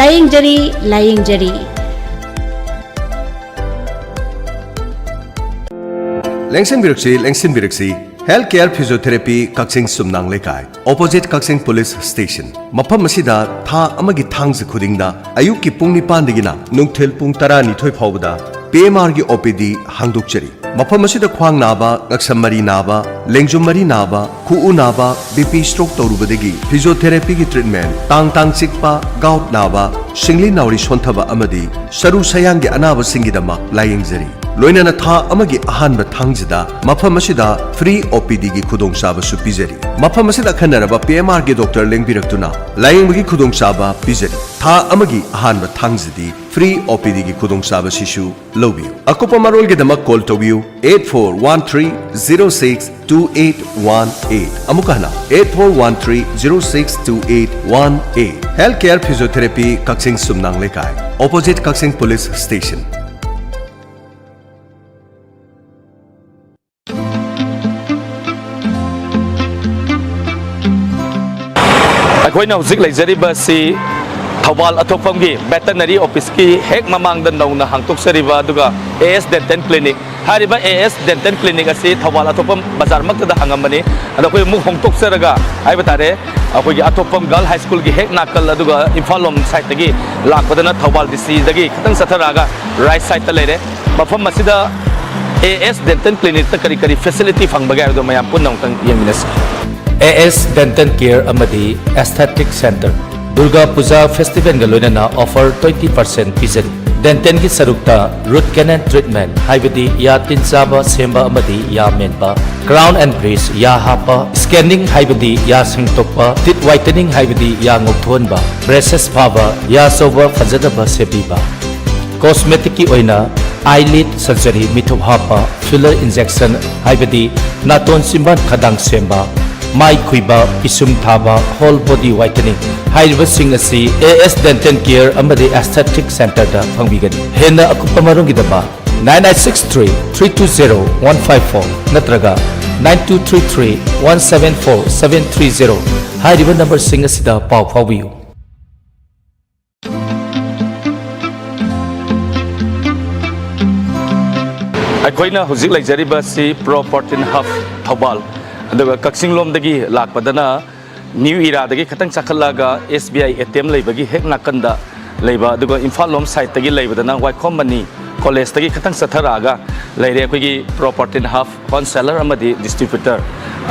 ꯂꯥꯌꯦꯡꯖꯔꯤ, ꯂꯥꯌꯦꯡꯖꯔꯤ꯫ ꯂꯦꯡꯁꯤꯟꯕꯤꯔꯛꯁꯤ, ꯂꯦꯡꯁꯤꯟꯕꯤꯔꯛꯁꯤ꯫ Health Care Physiotherapy, ꯀꯛꯆꯤꯡ ꯁꯨꯝꯅꯥꯡ ꯂꯩꯀꯥꯏ, opposite ꯀꯛꯆꯤꯡ Police Station꯫ ꯃꯐꯝ ꯑꯁꯤꯗ ꯊꯥ ꯑꯃꯒꯤ ꯊꯥꯡꯖ ꯈꯨꯗꯤꯡꯗ ꯑꯌꯨꯛꯀꯤ ꯄꯨꯡ ꯅꯤꯄꯥꯟꯗꯒꯤꯅ ꯅꯨꯡꯊꯤꯜ ꯄꯨꯡ ꯇꯔꯥꯅꯤꯊꯣꯏ ꯐꯥꯎꯕꯗ P M R ꯒꯤ O P D ꯍꯥꯡꯗꯣꯛꯆꯔꯤ꯫ ꯃꯐꯝ ꯑꯁꯤꯗ ꯈ꯭ꯋꯥꯡ ꯅꯥꯕ, ꯉꯛꯁꯝ ꯃꯔꯤ ꯅꯥꯕ, ꯂꯦꯡꯖꯨꯝ ꯃꯔꯤ ꯅꯥꯕ, ꯈꯨꯎ ꯅꯥꯕ, B P stroke ꯇꯧꯔꯨꯕꯗꯒꯤ physiotherapy ꯒꯤ treatment, ꯇꯥꯡ ꯇꯥꯡ ꯆꯤꯛꯄ, gout ꯅꯥꯕ, ꯁꯤꯡꯂꯤ ꯅꯥꯎꯔꯤ ꯁꯣꯟꯊꯕ ꯑꯃꯗꯤ ꯁꯔꯨ ꯁꯌꯥꯡꯒꯤ ꯑꯅꯥꯕꯁꯤꯡꯒꯤꯗꯃꯛ ꯂꯥꯌꯦꯡꯖꯔꯤ꯫ ꯂꯣꯏꯅꯅ ꯊꯥ ꯑꯃꯒꯤ ꯑꯍꯥꯟꯕ ꯊꯥꯡꯖꯗ ꯃꯐꯝ ꯑꯁꯤꯗ free O P D ꯒꯤ ꯈꯨꯗꯣꯡꯆꯥꯕꯁꯨ ꯄꯤꯖꯔꯤ꯫ ꯃꯐꯝ ꯑꯁꯤꯗ ꯑꯈꯟꯅꯔꯕ P M R ꯒꯤ doctor ꯂꯦꯡꯕꯤꯔꯛꯇꯨꯅ ꯂꯥꯌꯦꯡꯕꯒꯤ ꯈꯨꯗꯣꯡꯆꯥꯕ ꯄꯤꯖꯔꯤ꯫ ꯊꯥ ꯑꯃꯒꯤ ꯑꯍꯥꯟꯕ ꯊꯥꯡꯖꯗꯤ Free OPDꯒꯤ ꯈꯨꯗꯣꯡꯆꯥꯕꯁꯤꯁꯨ ꯂꯧꯕꯤꯌꯨ꯫ ꯑꯀꯨꯞꯄ ꯃꯔꯣꯜꯒꯤꯗꯃꯛ call ꯇꯧꯕꯤꯌꯨ eight four one three zero six two eight one eight꯫ ꯑꯃꯨꯛꯀ ꯍꯟꯅ eight four one three zero six two eight one eight꯫ Health Care Physiotherapy, ꯀꯛꯆꯤꯡ ꯁꯨꯝꯅꯥꯡ ꯂꯩꯀꯥꯏ, opposite ꯀꯛꯆꯤꯡ Police Station꯫ ꯑꯩꯈꯣꯏꯅ ꯍꯧꯖꯤꯛ ꯂꯩꯖꯔꯤꯕ ꯑꯁꯤ ꯊꯧꯕꯥꯜ ꯑꯊꯣꯛꯐꯝꯒꯤ Veterinary Officeꯀꯤ ꯍꯦꯛ ꯃꯃꯥꯡꯗ ꯅꯧꯅ ꯍꯥꯡꯗꯣꯛꯆꯔꯤꯕ ꯑꯗꯨꯒ AS Dental Clinic꯫ ꯍꯥꯏꯔꯤꯕ AS Dental Clinic ꯑꯁꯤ ꯊꯧꯕꯥꯜ ꯑꯊꯣꯛꯐꯝ ꯕꯖꯥꯔꯃꯛꯇꯗ ꯍꯥꯡꯉꯝꯕꯅꯤ꯫ ꯑꯗꯣ ꯑꯩꯈꯣꯏ ꯑꯃꯨꯛ ꯍꯣꯡꯗꯣꯛꯆꯔꯒ ꯍꯥꯏꯕ ꯇꯥꯔꯦ, ꯑꯩꯈꯣꯏꯒꯤ ꯑꯊꯣꯛꯐꯝ Girl High Schoolꯒꯤ ꯍꯦꯛ ꯅꯥꯀꯜ, ꯑꯗꯨꯒ ꯏꯝꯐꯥꯜ ꯂꯣꯝ sideꯇꯒꯤ ꯂꯥꯛꯄꯗꯅ ꯊꯧꯕꯥꯜ DCꯗꯒꯤ ꯈꯤꯇꯪ ꯆꯠꯊꯔꯛꯑꯒ right sideꯇ ꯂꯩꯔꯦ꯫ ꯃꯐꯝ ꯑꯁꯤꯗ AS Dental Clinicꯇ ꯀꯔꯤ ꯀꯔꯤ facility ꯐꯪꯕꯒꯦ ꯍꯥꯏꯕꯗꯣ ꯃꯌꯥꯝ ꯄꯨꯟꯅ ꯑꯃꯨꯛꯇꯪ ꯌꯦꯡꯃꯤꯟꯅꯁꯤ꯫ AS Dental Care ꯑꯃꯗꯤ Aesthetic Center꯫ ꯗꯨꯔꯒꯥ ꯄꯨꯖꯥ festivalꯒ ꯂꯣꯏꯅꯅ offer twenty percent ꯄꯤꯖꯔꯤ꯫ Dentalꯒꯤ ꯁꯔꯨꯛꯇ root canal treatment, ꯍꯥꯏꯕꯗꯤ ꯌꯥ ꯇꯤꯟ ꯆꯥꯕ ꯁꯦꯝꯕ ꯑꯃꯗꯤ ꯌꯥ ꯃꯦꯟꯕ, crown and bridge, ꯌꯥ ꯍꯥꯞꯄ, scanning, ꯍꯥꯏꯕꯗꯤ ꯌꯥ ꯁꯦꯡꯗꯣꯛꯄ, teeth whitening, ꯍꯥꯏꯕꯗꯤ ꯌꯥ ꯉꯧꯊꯣꯛꯍꯟꯕ, braces ꯐꯥꯕ, ꯌꯥ ꯆꯧꯕ ꯐꯖꯅꯕ ꯁꯦꯝꯕꯤꯕ, cosmeticꯀꯤ ꯑꯣꯏꯅ eyelid surgery, ꯃꯤꯊꯨꯞ ꯍꯥꯞꯄ, filler injection, ꯍꯥꯏꯕꯗꯤ ꯅꯥꯇꯣꯟ, ꯆꯤꯝꯕꯥꯟ, ꯈꯗꯥꯡ ꯁꯦꯝꯕ, ꯃꯥꯏ ꯈꯨꯏꯕ, ꯄꯤꯁꯨꯝ ꯊꯥꯕ, whole body whitening ꯍꯥꯏꯔꯤꯕꯁꯤꯡ ꯑꯁꯤ AS Dental Care ꯑꯃꯗꯤ Aesthetic Centerꯗ ꯐꯪꯕꯤꯒꯅꯤ꯫ ꯍꯦꯟꯅ ꯑꯀꯨꯞꯄ ꯃꯔꯣꯜꯒꯤꯗꯃꯛ nine nine six three three two zero one five four ꯅꯠꯇ꯭ꯔꯒ nine two three three one seven four seven three zero ꯍꯥꯏꯔꯤꯕ numberꯁꯤꯡ ꯑꯁꯤꯗ ꯄꯥꯎ ꯐꯥꯎꯕꯤꯌꯨ꯫ ꯑꯩꯈꯣꯏꯅ ꯍꯧꯖꯤꯛ ꯂꯩꯖꯔꯤꯕ ꯑꯁꯤ Pro Protein Hub ꯊꯧꯕꯥꯜ, ꯑꯗꯨꯒ ꯀꯛꯆꯤꯡ ꯂꯣꯝꯗꯒꯤ ꯂꯥꯛꯄꯗꯅ New Eraꯗꯒꯤ ꯈꯤꯇꯪ ꯆꯥꯈꯠꯂꯛꯑꯒ SBI ATM ꯂꯩꯕꯒꯤ ꯍꯦꯛ ꯅꯥꯀꯟꯗ ꯂꯩꯕ, ꯑꯗꯨꯒ ꯏꯝꯐꯥꯜ ꯂꯣꯝ sideꯇꯒꯤ ꯂꯩꯕꯗꯅ ꯋꯥꯏꯈꯣꯝ ꯃꯅꯤ Collegeꯇꯒꯤ ꯈꯤꯇꯪ ꯆꯠꯊꯔꯛꯑꯒ ꯂꯩꯔꯦ ꯑꯩꯈꯣꯏꯒꯤ Pro Protein Hub wholesaler ꯑꯃꯗꯤ distributor꯫